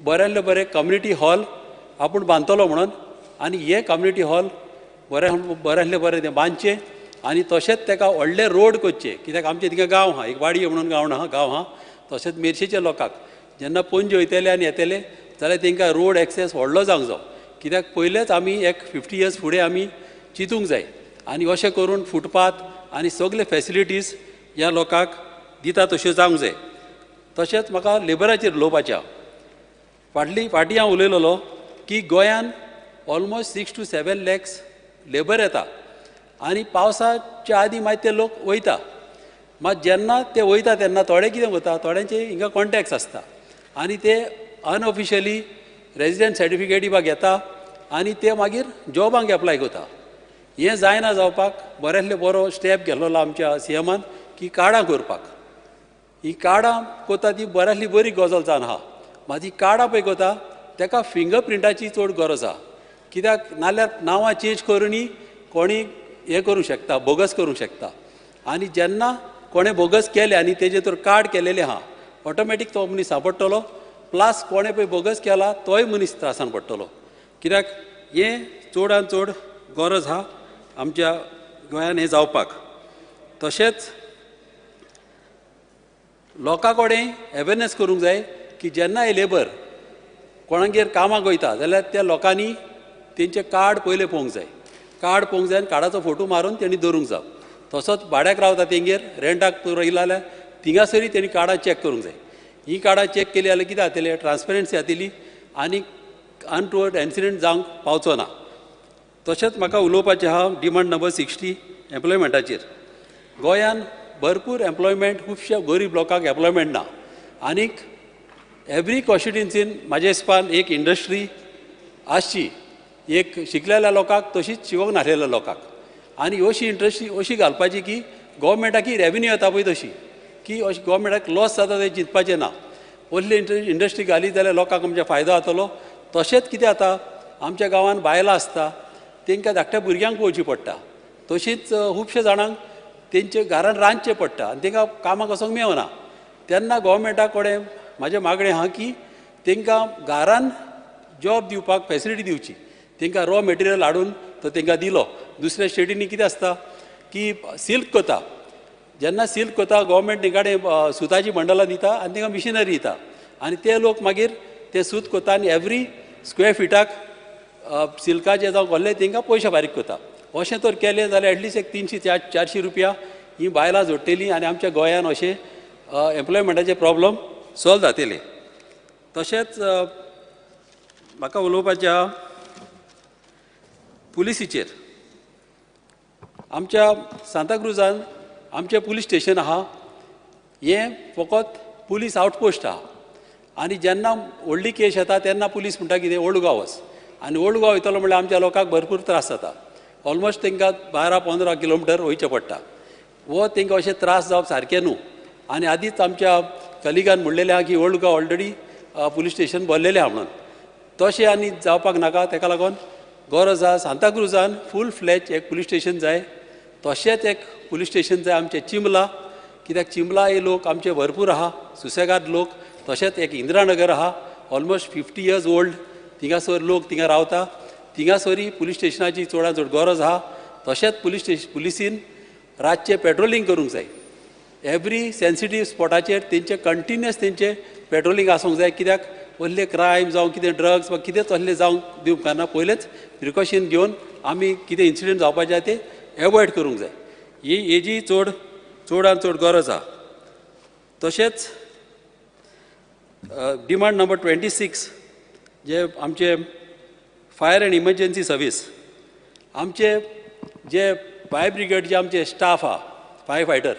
बऱ्यांतले बरें कम्युनिटी हॉल आपूण बांदतलो म्हणून, आनी हे कम्युनिटी हॉल बऱ्यांतले बरें तें बांदचें आनी तशेंच ताका व्हडले रोड करचे. कित्याक आमचे थिंगा गांव आहा, एक वाडी म्हणून गांव आहा. तशेंच मेरशेच्या लोकांक जेन्ना पणजे वयतले आनी येतले जाल्यार तांकां रोड एक्सेस व्हडलो जावंक जाय. कित्याक पयलेच आमी एक 50 इयर्स फुडें आमी चिंतूंक जाय आनी अशें करून फुटपाथ आनी सगळे फेसिलिटीज ह्या लोकांक दिता तश्यो जावंक जाय. तशेंच म्हाका लेबराचेर उलोवपाचें आहा. फाटीं हांव उलयलेलो की गोंयान ऑलमोस्ट 6 to 7 lakhs labour येता आनी पावसाच्या आदीं मागीर ते लोक वयता. मात जेन्ना ते वयता तेन्ना थोडे कितें करता, थोड्यांचे हिंगा कॉन्टेक्ट्स आसता आनी ते अनऑफिशियली रेजिडंट सर्टिफिकेटी बा घेता आनी ते मागीर जॉबांक एप्लाय करता. हें जायना जावपाक बऱ्यांतले बरो स्टेप घेतलेलो आमच्या CMान की कार्डां करपाक. ही कार्डां करता ती बऱ्यांतली बरी गजाल जावन आहा. मात ही कार्डां पळय करता ताका फिंगर प्रिंटाची चड गरज आहा. कित्याक नाल्यार नांवां चेंज करूनय कोणी हें करूंक शकता, बोगस करूंक शकता. आनी जेन्ना कोणें बोगस केलें आनी तेजें तर कार्ड केलेलें आहा ऑटोमॅटीक तो मनीस सांपडटलो, प्लस कोणें पळय बोगस केला तोय मनीस त्रासान पडटलो. कित्याक हें चडान चड गरज आहा आमच्या गोंयान हें जावपाक. तशेंच लोकां कडेन अवेरनेस करूंक जाय की जेन्ना हे लेबर कोणागेर कामाक वयता जाल्यार त्या लोकांनी तेंचें कार्ड पयलें पळोवंक जाय. कार्ड पळोवंक जाय आनी कार्डाचो फोटो मारून तेणी दवरूंक जाय. तसोच भाड्याक रावता तेंगेर रेंटाक रयला जाल्यार थिंगासरूय तेणी कार्डां चॅक करूंक जाय. ही कार्डां चॅक केली जाल्यार कितें जातलें, ट्रान्सपरन्सी जातली आनी अनटुवर्ड इन्सिडंट जावंक पावचो ना. तशेंच म्हाका उलोवपाचें आहा डिमांड नंबर 60 एम्प्लॉयमेंटाचेर. गोंयान भरपूर एम्प्लॉयमेंट, खुबश्या गरीब लोकांक एम्प्लॉयमेंट ना आनीक एवरी कॉन्स्टिट्युएन्सीन म्हाज्या हिसपान एक इंडस्ट्री आसची, एक शिकलेल्या लोकांक तशीच शिकोवंक नासलेल्या लोकांक. आनी अशी इंडस्ट्री अशी घालपाची की गोवोरमेंटाकय रेवेन्यू येता पळय तशी, की अशी गोवोरमेंटाक लॉस जाता तें चिंतपाचें ना. असली इंडस्ट्री घाली जाल्यार लोकांक आमच्या फायदो जातलो. तशेंच कितें जाता, आमच्या गांवांत बायलां आसता तांकां धाकट्या भुरग्यांक पळोवची पडटा, तशीच खुबश्या जाणांक तेंचे घरान रांदचें पडटा आनी तांकां कामाक वचोंक मेळना. तेन्ना गोवोरमेंटा कडेन म्हाजें मागणें आहा की तांकां घरान जॉब दिवपाक फेसिलिटी दिवची, तांकां रॉ मटेरियल हाडून तो तांकां दिलो. दुसऱ्या स्टेटींनी कितें आसता की सिल्क करता, जेन्ना सिल्क करता गव्हर्मेंट तेंकां कडेन सुताची बंडलां दिता आनी तांकां मिशिनरी दिता आनी ते लोक मागीर ते सूत करता आनी एवरी स्क्वेअर फिटाक सिल्काचे जावं व्हडले तांकां पयशे फारीक करता. अशें तर केलें जाल्यार एटलिस्ट एक 300-400 रुपया ही बायलां जोडटलीं आनी आमच्या गोंयान अशें एम्प्लॉयमेंटाचे प्रॉब्लम सॉल्व जातले. तशेंच म्हाका उलोवपाचें आहा पुलिसीचेर. आमच्या सांताक्रुजान आमचें पुलीस स्टेशन आहा, हें फकत पुलीस आवटपोस्ट आहा आनी जेन्ना व्हडली केश येता तेन्ना पुलीस म्हणटा कितें ओल्ड गोवा वच आनी ओल्ड गोवा वयतलो म्हणल्यार आमच्या लोकांक भरपूर त्रास जाता. ऑलमोस्ट तांकां 12-15 किलोमिटर वयचें पडटा. वो तांकां अशें त्रास जावप सारकें न्हू आनी आदींच आमच्या कलिगान म्हणलेलें आहा की old Goa already police station भरलेलें आहा म्हणून तशें आनी जावपाक नाका. ताका लागून गरज आहा सांताक्रुजान फूल फ्लॅज एक पुलीस स्टेशन जाय. तशेंच एक पुलीस स्टेशन जाय आमचें चिंबला, कित्याक चिंबला हे लोक आमचे भरपूर आहा सुसेगाद लोक. तशेंच एक इंदिरानगर आहा ऑलमोस्ट 50 इयर्स ओल्ड, थिंगासर लोक थिंगा रावता, थिंगासरी पुलीस स्टेशनाची चडांत चड गरज आहा. तशेंच पुलीस पुलिसीन रातचें पेट्रोलिंग करूंक जाय. एवरी सेन्सिटीव स्पॉटाचेर तेंचे कंटिन्युअस तेंचे पेट्रोलिंग आसूंक जाय, कित्याक व्हडले क्रायम जावं कितें ड्रग्स वा कितें तसलें जावंक दिवंक उपकारना. पयलेंच प्रिकॉशन घेवन आमी कितें इन्सिडंट जावपाचें आहा तें एवॉयड करूंक जाय. ही हेजी चड चडान चड गरज आहा. तशेंच डिमांड नंबर 26 जे आमचे फायर एंड इमर्जन्सी सर्वीस, आमचे जे फायर ब्रिगेड जे आमचे स्टाफ आहा फायर फायटर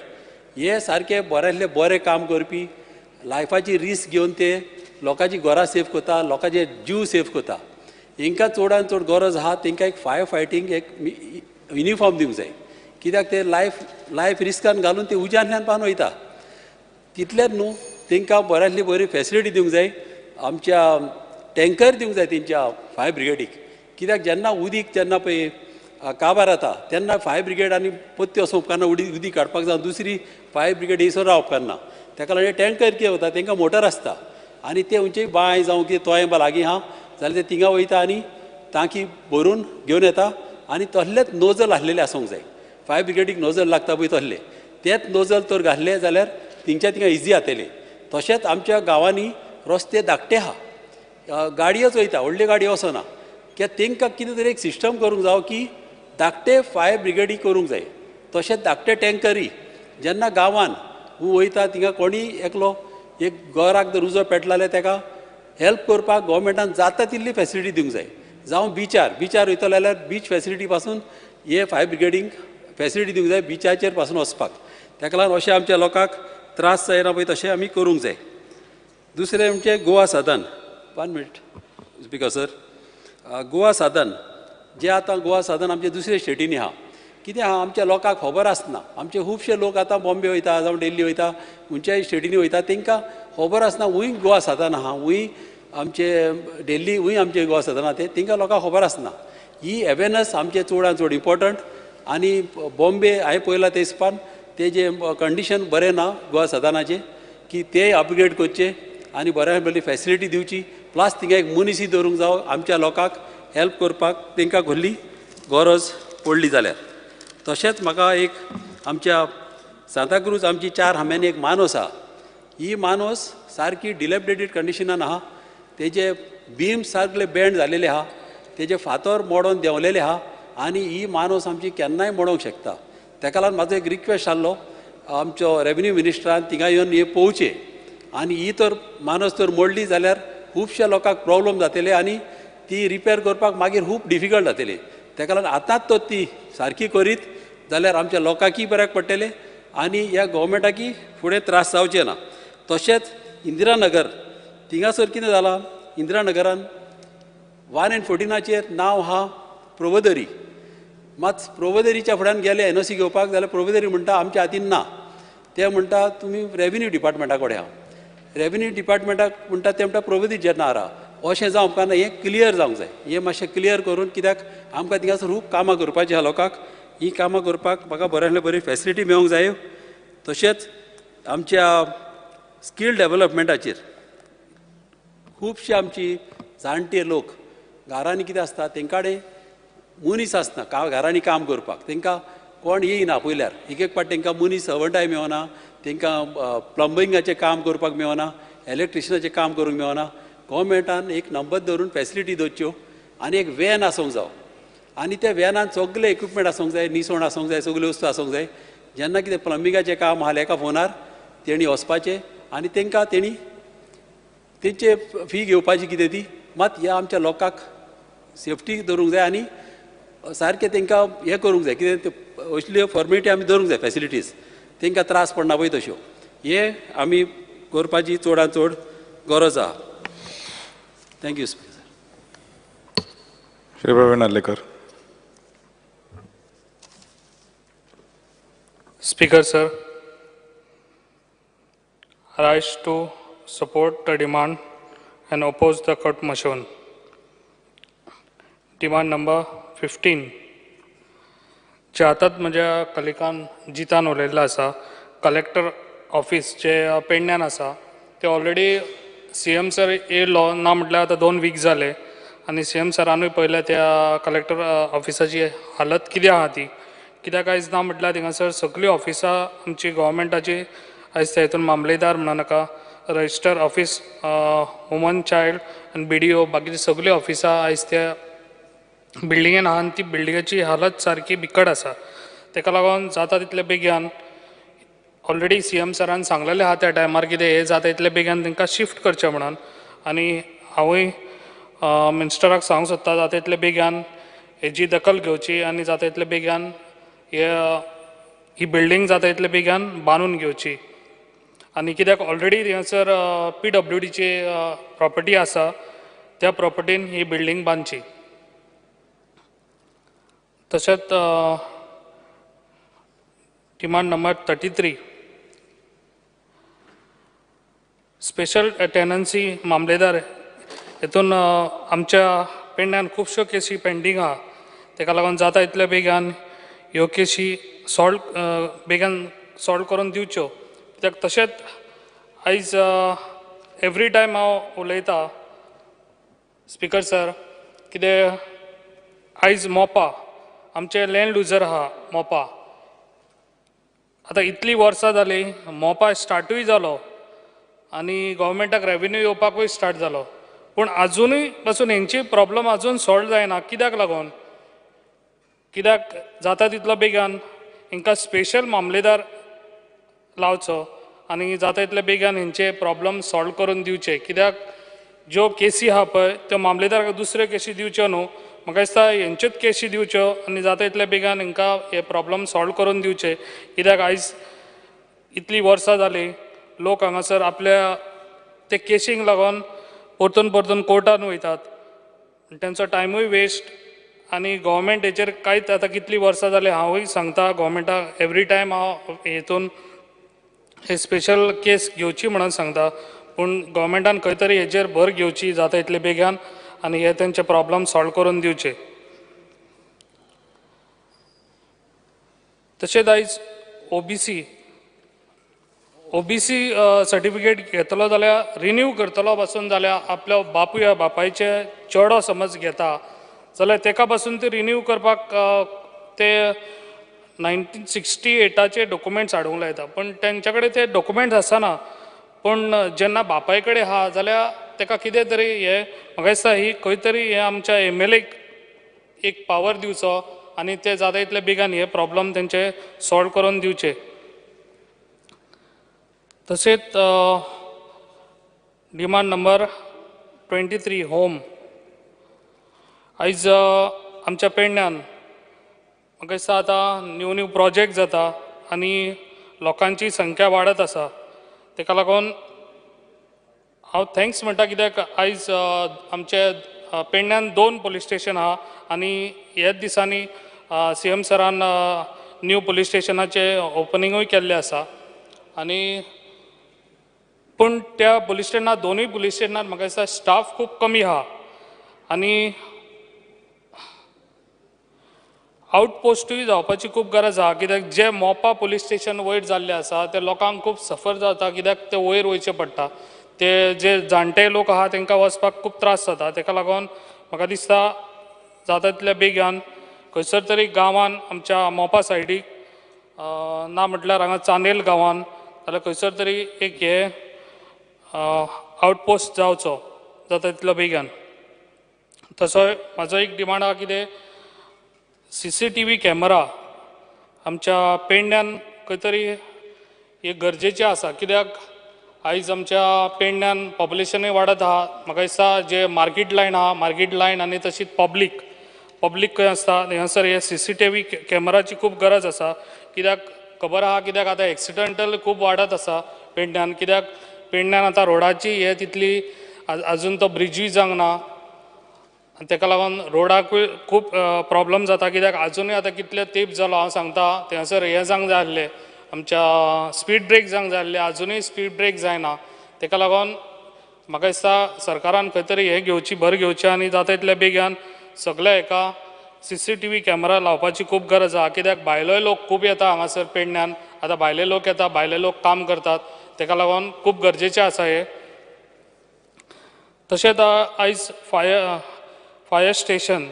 हे सारके बऱ्यांतले बरें काम करपी, लायफाची रिस्क घेवन ते लोकांची घरां सेफ करता, लोकांचे जीव सेफ करता. हांकां चडान चड गरज आहा तांकां एक फायर फायटींग एक युनिफॉर्म दिवंक जाय, कित्याक ते लायफ रिस्कान घालून ते उज्यांतल्यान पान वयता. तितलेंच न्हू तांकां बऱ्यांतली बरी फेसिलिटी दिवंक जाय, आमच्या टँकर दिवंक जाय तेंच्या फायर ब्रिगेडीक, कित्याक जेन्ना उदीक जेन्ना पळय काबार जाता तेन्ना फायर ब्रिगेड आनी पत्ती वचूंक उपकारना, उदीक काडपाक जावं दुसरी फायर ब्रिगेड येयसर रावप उपकारना. ताका लागून टँकर कितें वता तांकां मोटर आसता आनी ते खंयचेय बांय जावं कितें तोयें बा लागीं आहा जाल्यार ते थिंगा वयता आनी टांकी भरून घेवन येता आनी तसलेच नोजल आसलेले आसूंक जाय. फायर ब्रिगेडीक नोजल लागता पळय तसले तेच नोजल तर घातले जाल्यार थिंगच्या थिंगा इजी जातलें. तशेंच आमच्या गांवांनी रस्ते धाकटे आहा, गाडयोच वयता, व्हडल्यो गाडयो वचना, कित्याक तांकां कितें तरी एक सिस्टम करूंक जावो की धाकटे फायर ब्रिगेडी करूंक जाय. तशेंच धाकटे टँकरी जेन्ना गांवान वयता थिंगा कोणीय एकलो एक घराक जर उजो पेटला जाल्यार ताका हेल्प करपाक गव्हर्मेंटान जाता तितली फेसिलिटी दिवंक जाय. जावं बिचार वयतलो जाल्यार बीच फेसिलिटी पासून हे फायर ब्रिगेडींक फेसिलिटी दिवंक जाय बिचाचेर पासून वचपाक. ताका लागून अशें आमच्या लोकांक त्रास जायना पळय तशें आमी करूंक जाय. दुसरें म्हणजे Goa Sadan, 1 minute speaker sir, Goa Sadan जे आतां गोवा सदन आमचे दुसरे स्टेटींनी आहा, कितें आहा आमच्या लोकांक खबर आसना. आमचे खुबशे लोक आतां बॉम्बे वयता जावं दिल्ली वयता खंयच्याय स्टेटींनी वयता, तांकां खबर आसना हूंय गोवा सदन आहा, हूंय आमचे दिल्ली हूंय आमचे गोवा सदन आहा, ते तांकां लोकांक खबर आसना. ही अवेरनस आमचे चडान चड इम्पोर्टंट. आनी बॉम्बे हांवें पळयलां ते हिसपान ते जे कंडिशन बरें ना गोवा सदनाचें की ते अपग्रेड करचे आनी बऱ्या बरी फेसिलिटी दिवची, प्लस थिंगा एक मनीसय दवरूंक जावो आमच्या लोकांक हेल्प करपाक, तांकां व्हडली गरज पडली जाल्यार. तशेंच म्हाका एक आमच्या सांताक्रूज आमची 4 खांब्यांनी एक मानस आहा, ही मानस सारकी डिलेपिडेटेड कंडिशनान आहा, तेजे बीम सारके बेंड जालेले आहा, तेजे फातर मोडोन देंवलेले आहा आनी ही मानस आमची केन्नाय मोडोंक शकता. ताका लागून म्हाजो एक रिक्वेस्ट आहलो आमचो रेवेन्यू मिनिस्टरान थिंगा येवन हें पळोवचें आनी ही तर मानस तर मोडली जाल्यार खुबश्या लोकांक प्रॉब्लम जातले आनी ती रिपेर करपाक मागीर खूब डिफिकल्ट जातली. ताका लागून आतांच तर ती सारकी करीत जाल्यार आमच्या लोकांकय बऱ्याक पडटलें आनी ह्या गव्हर्मेंटाकय फुडें त्रास जावचे ना. तशेंच इंदिरानगर थिंगासर कितें जालां, इंदिरानगरान 1 and 14 नांव आहा प्रोवदरी, मात प्रोवदरीच्या फुड्यान गेले एनओसी घेवपाक जाल्यार प्रोवदरी म्हणटा आमच्या हातीन ना, ते म्हणटा तुमी रेवेन्यू डिपार्टमेंटा कडेन आहा, रेवेन्यू डिपार्टमेंटाक म्हणटा ते म्हणटा प्रोवदरीचेर नांव आहा. अशें जावंक उपकारना, हें क्लियर जावंक जाय, हें मातशें क्लियर करून, कित्याक आमकां थिंगासर खूब कामां करपाचीं आहा लोकांक, हीं कामां करपाक म्हाका बऱ्यांतली बरी फेसिलिटी मेळोंक जाय. तशेंच आमच्या स्कील डेवलपमेंटाचेर खुबशे आमची जाणटे लोक घरांनी कितें आसता तेंकां कडेन मनीस आसना घरांनी काम करपाक, तांकां कोण येयना आपयल्यार. एक एक पाट तांकां मनीस सर्वंटाय मेळना, तांकां प्लंबिंगाचें काम करपाक मेळना, इलेक्ट्रिशनाचें काम करूंक मेळना. गोवोरमेंटान एक नंबर धरून फेसिलिटी दवरच्यो आनी एक व्हॅन आसूंक जावो आनी त्या व्हॅनान सगळे इक्विपमेंट आसूंक जाय, निसण आसूंक जाय, सगल्यो वस्तू आसूंक जाय. जेन्ना कितें प्लंबिंगाचें काम आसलें एका फोनार तेणी वचपाचें आनी तांकां तेणी तेंचे फी घेवपाची कितें ती. मात ह्या आमच्या लोकांक सेफ्टी दवरूंक जाय आनी सारकें तांकां हें करूंक जाय कितें असल्यो फॉर्मेलिटी आमी दवरूंक जाय, फेसिलिटीज तांकां त्रास पडना पळय तश्यो. हे आमी करपाची चडांत चड गरज आसा. Thank you speaker sir. Shri Praveen Arlekar. Speaker sir, I rise to support the demand and oppose the cut motion. Demand number 15. जे आतांच म्हज्या कलिकान जितान उलयल्लो आसा, कलेक्टर ऑफिस जे पेडण्यान आसा ते ऑलरेडी CM sir येयलो ना म्हटल्यार आतां 2 वीक जाले आनी CM सरानूय पळयल्या त्या कलेक्टर ऑफिसाची हालत कितें आहा ती. कित्याक आयज ना म्हटल्यार थिंगासर सगळीं ऑफिसां आमची गोवोरमेंटाची आयज त्या हितून मामलेदार म्हणा नाका, रजिस्टर ऑफिस, वुमन चायल्ड आनी BDO बाकीची सगळीं ऑफिसां आयज त्या बिल्डिंगेन आहा आनी ती बिल्डिंगेची हालत सारकी बिकट आसा. तेका लागून जाता तितले बेगीन ऑलरेडी CM सरान सांगलेलें आहा त्या टायमार कितें हें जाता तितले बेगीन तांकां शिफ्ट करचें म्हणून. आनी हांवूय मिनिस्टराक सांगूंक सोदता जाता तितले बेगीन हेजी दखल घेवची आनी जाता तितले बेगीन ही बिल्डींग जाता तितले बेगीन बांदून घेवची. आनी कित्याक ऑलरेडी थंयसर PWDची प्रॉपर्टी आसा, त्या प्रॉपर्टीन ही बिल्डींग बांदची. तशेंच demand number 33 special tenancy मामलेदार हेतून आमच्या पेडण्यान खुबश्यो केसी पेंडींग आहा. तेका लागून जाता तितल्या बेगीन ह्यो केसी सॉल्व बेगीन सॉल्व करून दिवच्यो. कित्याक तशेंच आयज एवरी टायम हांव उलयता स्पीकर सर कितें आयज मोपा आमचें लँड लुजर आहा मोपा. आतां इतलीं वर्सां जालीं मोपा स्टार्टूय जालो आनी गोवोरमेंटाक रेवेन्यू येवपाकूय स्टार्ट जालो, पूण आजुनूय पासून हेंची प्रॉब्लम आजून सॉल्व जायना. कित्याक लागून? कित्याक जाता तितलो बेगीन हेंकां स्पेशल मामलेदार लावचो आनी जाता तितले बेगीन हेंचे प्रॉब्लम सॉल्व करून दिवचे. कित्याक ज्यो केसी आहा पळय त्यो मामलेदाराक दुसऱ्यो केसी दिवच्यो न्हू, म्हाका दिसता हेंच्योच केसी दिवच्यो आनी जाता तितले बेगीन हेंकां हे प्रॉब्लम सॉल्व करून दिवचे. कित्याक आयज इतलीं वर्सां जालीं लोक हांगासर आपल्या ते केसींक लागून परतून परतून कोर्टान वयतात, तेंचो टायमूय वेस्ट आनी गोवोरमेंट हेचेर कांयच आतां कितलीं वर्सां जालीं हांवूय सांगता गोवोरमेंटाक एवरी टायम हांव हेतून हे स्पेशल केस घेवची म्हणून सांगता, पूण गोवोरमेंटान खंय तरी हेचेर भर घेवची जाता तितले बेगीन आनी हे तेंचे प्रॉब्लम सॉल्व करून दिवचे. तशेंच आयज OBC certificate घेतलो जाल्यार रिन्यू करतलो पासून जाल्यार आपल्या बापूय या बापायचे चेडो समज घेता जाल्यार तेका पासून ती रिन्यू करपाक ते 1968 डॉक्युमेंट्स हाडूंक लायता, पूण तेंच्या कडेन ते डॉक्युमेंट्स आसना. पूण जेन्ना बापाय कडेन आहा जाल्यार तेका कितें तरी हे म्हाका दिसता ही खंय तरी हे आमच्या MLA एक पावर दिवचो आनी ते जाता तितले बेगीन हे प्रॉब्लम तेंचे सॉल्व करून दिवचे. तशेंच डिमांड नंबर 23 होम. आयज आमच्या पेडण्यान म्हाका दिसता आतां न्यू न्यू प्रोजेक्ट जाता आनी लोकांची संख्या वाडत आसा. तेका लागून हांव thanks म्हणटा कित्याक आयज आमचे पेडण्यान 2 पोलीस स्टेशन आहा आनी ह्याच दिसांनी CM सरान न्यू पोलीस स्टेशनाचें ओपनिंगूय केल्लें आसा. आनी पूण त्या पोलीस स्टेशनार दोनूय पोलीस स्टेशनार म्हाका दिसता स्टाफ खूब कमी आहा आनी आउटपोस्टूय जावपाची खूब गरज आहा. कित्याक जे मोपा पोलीस स्टेशन वयर जाल्लें आसा ते लोकांक खूब सफर जाता, कित्याक ते वयर वयचें पडटा, ते जे जाणटे लोक आहा तांकां वचपाक खूब त्रास जाता. ताका लागून म्हाका दिसता जाता तितल्या बेगीन खंयसर तरी गांवान आमच्या मोपा सायडीक ना म्हटल्यार हांगा चांदेल गांवान जाल्यार खंयसर तरी एक हे आवटपोस्ट जावचो जाता तितलो बेगीन. तसो म्हाजो एक डिमांड आहा कितें CCTV camera आमच्या पेडण्यान खंय तरी एक गरजेचें आसा, कित्याक आयज आमच्या पेडण्यान पॉप्युलेशनूय वाडत आहा. म्हाका दिसता जे मार्केट लायन आहा, मार्केट लायन आनी तशीच पब्लीक पब्लीक खंय आसता थंयसर हे CCTV कॅमेराची खूब गरज आसा, कित्याक खबर आहा कित्याक आतां एक्सिडंटल खूब वाडत आसा पेडण्यान, कित्याक पेडण्यान आतां रोडाची हे तितली आजून तो ब्रिजूय जावंक ना आनी तेका लागून रोडाकूय खूब प्रॉब्लम जाता, कित्याक आजुनूय आतां कितले तेंप जालो हांव सांगता थंयसर हें जावंक जाय आसलें आमच्या स्पीड ब्रेक जावंक जाय आसलें, आजुनूय स्पीड ब्रेक जायना. तेका लागून म्हाका दिसता सरकारान खंय तरी हें घेवची भर घेवची आनी जाता तितल्या बेगीन सगल्या हेका CCTV camera लावपाची खूब गरज आहा, कित्याक भायलोय लोक खूब येता हांगासर पेडण्यान, आतां भायले लोक येता, भायले लोक काम करतात, तेका लागून खूब गरजेचें आसा हें. तशेंच आयज फायर स्टेशन,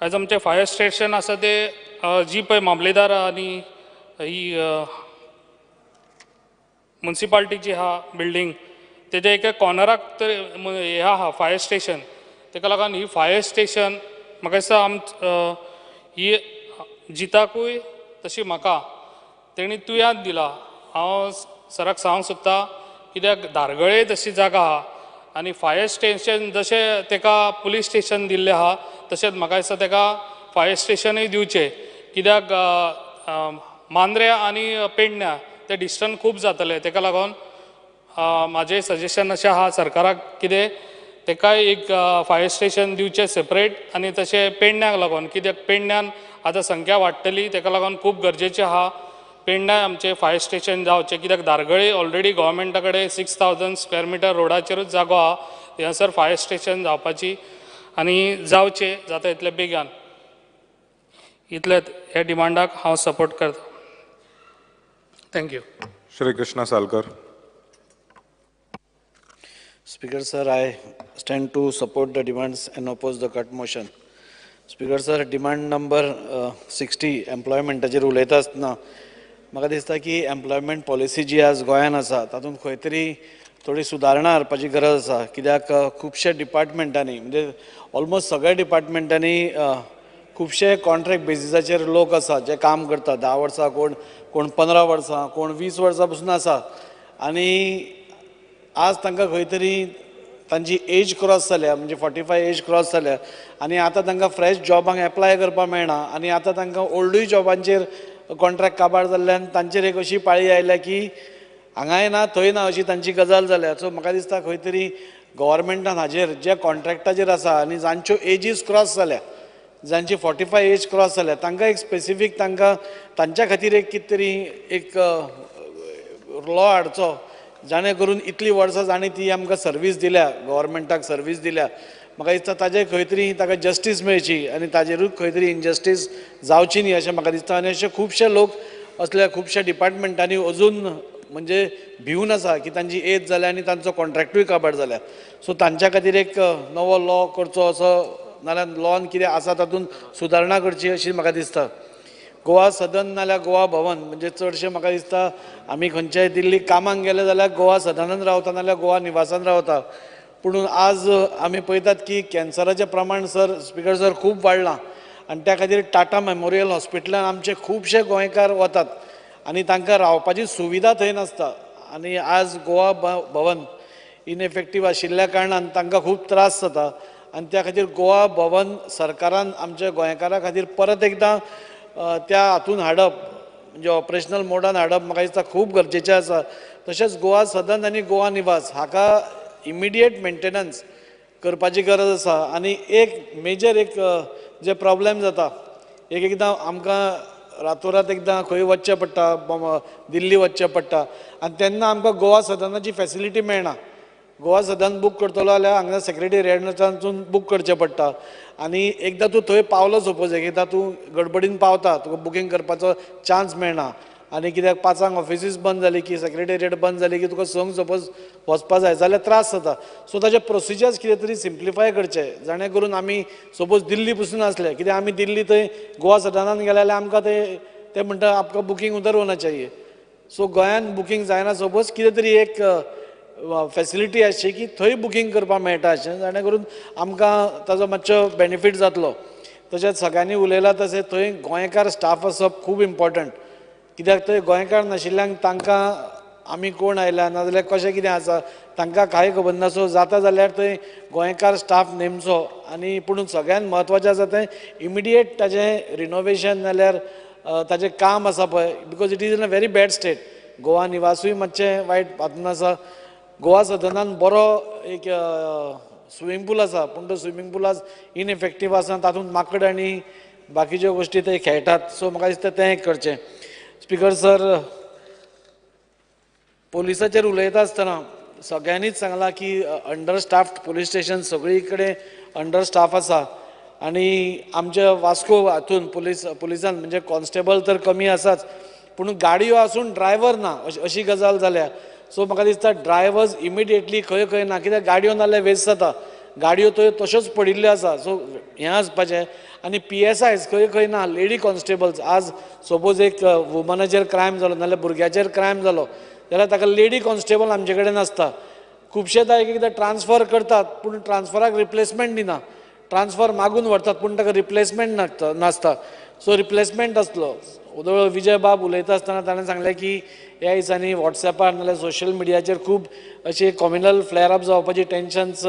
आयज आमचें फायर स्टेशन आसा तें जी पळय मामलेदार आनी ही मुन्सिपाल्टीची आहा बिल्डींग तेज्या एका कॉर्नराक तर हें आहा फायर स्टेशन, तेका लागून ही फायर स्टेशन म्हाका दिसता ही जिताकूय तशी म्हाका तेणी तुयात दिला. हांव सराक सांगूंक सोदता कित्याक धारगळे तशी जागा आहा आनी फायर स्टेशन जशें तेका पुलीस स्टेशन दिल्लें आहा तशेंच म्हाका दिसता तेका फायर स्टेशनूय दिवचें, कित्याक मांद्र्या आनी पेडण्या ते डिस्टन्स खूब जातलें. तेका लागून म्हाजें सजेशन अशें आहा सरकाराक कितें तेकाय एक फायर स्टेशन दिवचें सेपरेट आनी तशें पेडण्याक लागून, कित्याक पेडण्यान आतां संख्या वाडटली तेका लागून खूब गरजेचें आहा पेडण्या आमचें फायर स्टेशन जावचें, कित्याक धारगळे ऑलरेडी गोवोरमेंटा कडेन 6000 स्क्वेअर मिटर रोडाचेरूच जागो आहा, थंयसर फायर स्टेशन जावपाची आनी जावचें जाता तितले बेगान. इतलेंच ह्या डिमांडाक हांव सपोर्ट करता. Thank you. Shri Krishna Salkar. Speaker sir, I stand to support the demands and oppose the cut motion. Speaker sir, demand number 60 एम्प्लॉयमेंटाचेर उलयता आसतना म्हाका दिसता की एम्प्लॉयमेंट पॉलिसी जी आज गोंयान आसा तातूंत खंय तरी थोडी सुदारणा हाडपाची गरज आसा, कित्याक खुबशे डिपार्टमेंटांनी म्हणजे ऑलमोस्ट सगळ्या डिपार्टमेंटांनी खुबशे कॉन्ट्रॅक्ट बेजिसाचेर लोक आसा जे काम करता, 10 वर्सां कोण कोण 15 वर्सां कोण 20 वर्सां पसून आसा आनी आज तांकां खंय तरी तांची एज क्रॉस जाल्या, म्हणजे 45 एज क्रॉस जाल्या आनी आतां तांकां फ्रेश जॉबांक एप्लाय करपाक मेळना आनी आतां तांकां ओल्डूय जॉबांचेर कॉन्ट्रॅक्ट काबार जाल्ल्यान तांचेर एक अशी पाळी आयल्या की हांगाय ना थंय ना अशी तांची गजाल जाल्या. सो म्हाका दिसता खंय तरी गव्हर्मेंटान हाजेर जे कॉन्ट्रॅक्टाचेर आसा आनी जांच्यो एजीस क्रॉस जाल्या, जांची 45 एज क्रॉस जाल्या तांकां एक स्पेसिफीक तांकां तांच्या खातीर एक कितें तरी एक लॉ हाडचो जाणे करून इतली वर्सां जाणें ती आमकां सर्वीस दिल्या, गव्हर्मेंटाक सर्वीस दिल्या, म्हाका दिसता ताजेर खंय तरी ताका जस्टीस मेळची आनी ताजेरूय खंय तरी इनजस्टीस जावची न्ही अशें म्हाका दिसता. आनी अशे खुबशे लोक असल्या खुबश्या डिपार्टमेंटांनी अजून म्हणजे भिवन आसा की तांची एज जाल्या आनी तांचो कॉन्ट्रॅक्टूय काबार जाल्या. सो तांच्या खातीर एक नवो लॉ करचो असो, नाल्यार लॉन कितें आसा तातूंत सुदारणा करची अशी म्हाका दिसता. गोवा सदन नाल्यार गोवा भवन म्हणजे चडशें म्हाका दिसता आमी खंयच्याय दिल्लीक कामाक गेले जाल्यार गोवा सदनान रावता नाल्यार गोवा निवासान रावता, पुणून आज आमी पळयतात की कॅन्सराचें प्रमाण सर स्पिकर सर खूब वाडलां आनी त्या खातीर टाटा मेमोरियल हॉस्पिटलान आमचे खुबशे गोंयकार वतात आनी तांकां रावपाची सुविधा थंय नासता आनी आज गोवा भवन इनएफेक्टीव आशिल्ल्या कारणान तांकां खूब त्रास जाता आनी त्या खातीर गोवा भवन सरकारान आमच्या गोंयकारां खातीर परत एकदां त्या हातून हाडप म्हणजे ऑपरेशनल मोडान हाडप म्हाका दिसता खूब गरजेचें आसा. तशेंच गोवा सदन आनी गोवा निवास हाका इमिडिएट मेंटेनन्स करपाची गरज आसा. आनी एक मेजर एक जे प्रॉब्लेम जाता, एक एकदां आमकां रातोरात एकदां खंय वचचें पडटा, दिल्ली वचचें पडटा आनी तेन्ना आमकां गोवा सदनाची फॅसिलिटी मेळना. गोवा सदन बूक करतलो जाल्यार हांगा सेक्रेटेरिएटांतसून बूक करचें पडटा आनी एकदां तूं थंय पावलो, सपोज एकदां तूं गडबडीन पावता, तुका बुकींग करपाचो चान्स मेळना आनी कित्याक 5 ऑफिसीस बंद जाली की सेक्रेटेरिएट बंद जाली की तुका 6 सपोज वचपा जाय जाल्यार त्रास जाता. सो ताजे प्रोसिजर्स कितें तरी सिम्प्लिफाय करचे जाणे करून आमी सपोज दिल्ली पसून आसले कित्याक आमी दिल्ली थंय गोवा सदनान गेले जाल्यार आमकां ते म्हणटा आपका बुकींग उधर होना चाहिए. सो गोंयान बुकींग जायना सपोज कितें तरी एक फॅसिलिटी आसची की थंय बुकींग करपाक मेळटा अशें जाणे करून आमकां ताजो मातसो बेनिफीट जातलो. तशेंच सगळ्यांनी उलयलां तशें थंय गोंयकार स्टाफ आसप खूब इम्पॉर्टंट कित्याक थंय गोंयकार नाशिल्ल्यांक तांकां आमी कोण आयला नाजाल्यार कशें कितें आसा तांकां कांय खबर ना. सो जाता जाल्यार थंय गोंयकार स्टाफ नेमचो आनी पूण सगळ्यांत म्हत्वाचें आसा तें इमिडिएट ताजें रिनोवेशन नाल्यार ताजें काम आसा पळय because it is in a very bad state. Goa निवासूय मातशें वायट हातून आसा. गोवा सदनान बरो एक स्विमींग पूल आसा पूण तो स्विमींग पूल आज इनइफेक्टीव आसा तातूंत माकड आनी बाकीच्यो गोश्टी ते खेळटात. सो म्हाका दिसता तें एक करचें. स्पीकर सर पोलिसाचेर उलयता आसतना सगळ्यांनीच सांगलां की अंडर स्टाफ्ड पोलीस स्टेशन सगळी कडेन अंडर स्टाफ आसा आनी आमच्या वास्को हातून पुलिसान म्हणजे कॉन्स्टेबल तर कमी आसाच पूण गाडयो आसून ड्रायव्हर ना अशी गजाल जाल्या. सो म्हाका दिसता ड्रायव्हर्स इमिडिएटली खंय खंय ना कित्याक गाडयो नाल्यार वेस्ट जाता गाडयो थंय तश्योच पडिल्ल्यो आसा. सो हें आसपाचें आनी PSIs खंय खंय ना लेडी कॉन्स्टेबल्स आज सपोज एक वुमनाचेर क्रायम जालो नाल्यार भुरग्याचेर क्रायम जालो जाल्यार ताका लेडी कॉन्स्टेबल आमचे कडेन नासता. खुबशेदा एक एकदां ट्रान्सफर करतात पूण ट्रान्सफराक रिप्लेसमेंट दिना ट्रान्सफर मागून व्हरतात पूण ताका रिप्लेसमेंट नासता. सो रिप्लेसमेंट आसलो. उदळ विजय बाब उलयता आसतना ताणें सांगलें की ह्या दिसांनी वॉट्सॅपार नाल्यार सोशल मिडियाचेर खूब अशे कम्युनल फ्लॅर अप जावपाची टेंशन्स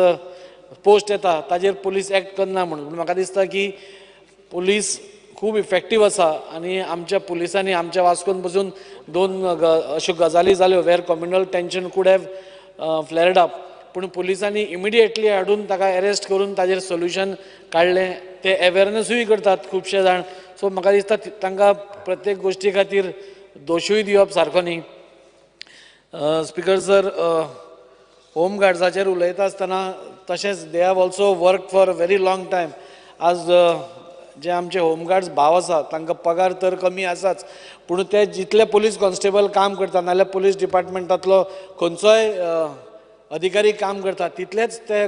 पोस्ट येता ताजेर पोलीस एक्ट करना म्हणून. पूण म्हाका दिसता की पोलीस खूब इफेक्टीव आसा आनी आमच्या पुलिसांनी आमच्या वास्कोन पसून 2 अश्यो गजाली जाल्यो where communal tension could have flared up पूण पुलिसांनी इमिडिएटली हाडून ताका एरेस्ट करून ताजेर सोल्युशन काडलें. ते एवेरनसूय करतात खुबशे जाण. सो म्हाका दिसता तांकां प्रत्येक गोश्टी खातीर दोशूय दिवप सारको न्ही. स्पीकर सर होम गार्ड्साचेर उलयता आसतना तशेंच they have also work for a very long time. आज जे आमचे होम गार्ड्स भाव आसा तांकां पगार तर कमी आसाच पूण ते जितले पोलीस कॉन्स्टेबल काम करता नाल्यार पोलीस डिपार्टमेंटांतलो खंयचोय अधिकारी काम करता तितलेच ते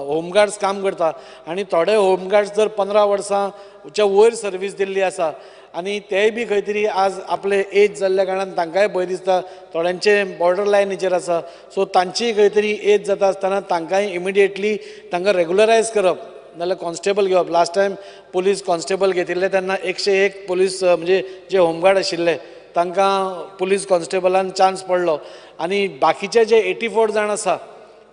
होम गार्ड्स काम करता आनी थोडे होम गार्ड्स जर 15 वर्सांच्या वयर सर्वीस दिल्ली आसा आनी तेय बी खंय तरी आज आपले एज जाल्ल्या कारणान तांकांय भंय दिसता थोड्यांचे बॉर्डर लायनीचेर आसा. सो तांची खंय तरी एज जाता आसतना तांकांय इमिडिएटली तांकां रेगुलरायज करप नाल्यार कॉन्स्टेबल घेवप. लास्ट टायम पोलीस कॉन्स्टेबल घेतिल्ले तेन्ना 101 पोलीस म्हणजे जे होमगार्ड आशिल्ले तांकां पोलीस कॉन्स्टेबलान चान्स पडलो आनी बाकीचे जे 84 जाण आसा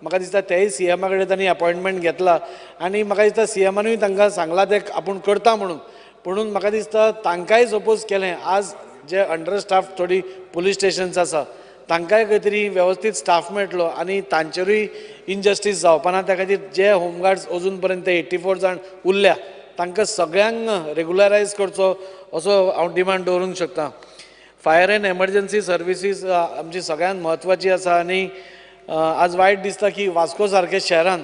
म्हाका दिसता तेय CMA कडेन तांणी अपॉयंटमेंट घेतला आनी म्हाका दिसता CMAनूय तांकां सांगलां तें आपूण करता म्हणून. पुणून म्हाका दिसता तांकांय सपोज केलें आज जे अंडर स्टाफ थोडी पोलीस स्टेशन्स आसा तांकांय खंय तरी वेवस्थीत स्टाफ मेळटलो आनी तांचेरूय इनजस्टीस जावपा ना. त्या खातीर जे होमगार्ड्स अजून पर्यंत 84 जाण उरल्या तांकां सगळ्यांक रेगुलरायज करचो असो हांव डिमांड दवरूंक शकता. फायर एंड एमर्जन्सी सर्विसीस आमची सगळ्यांत म्हत्वाची आसा आनी आज वायट दिसता की वास्को सारके शहरान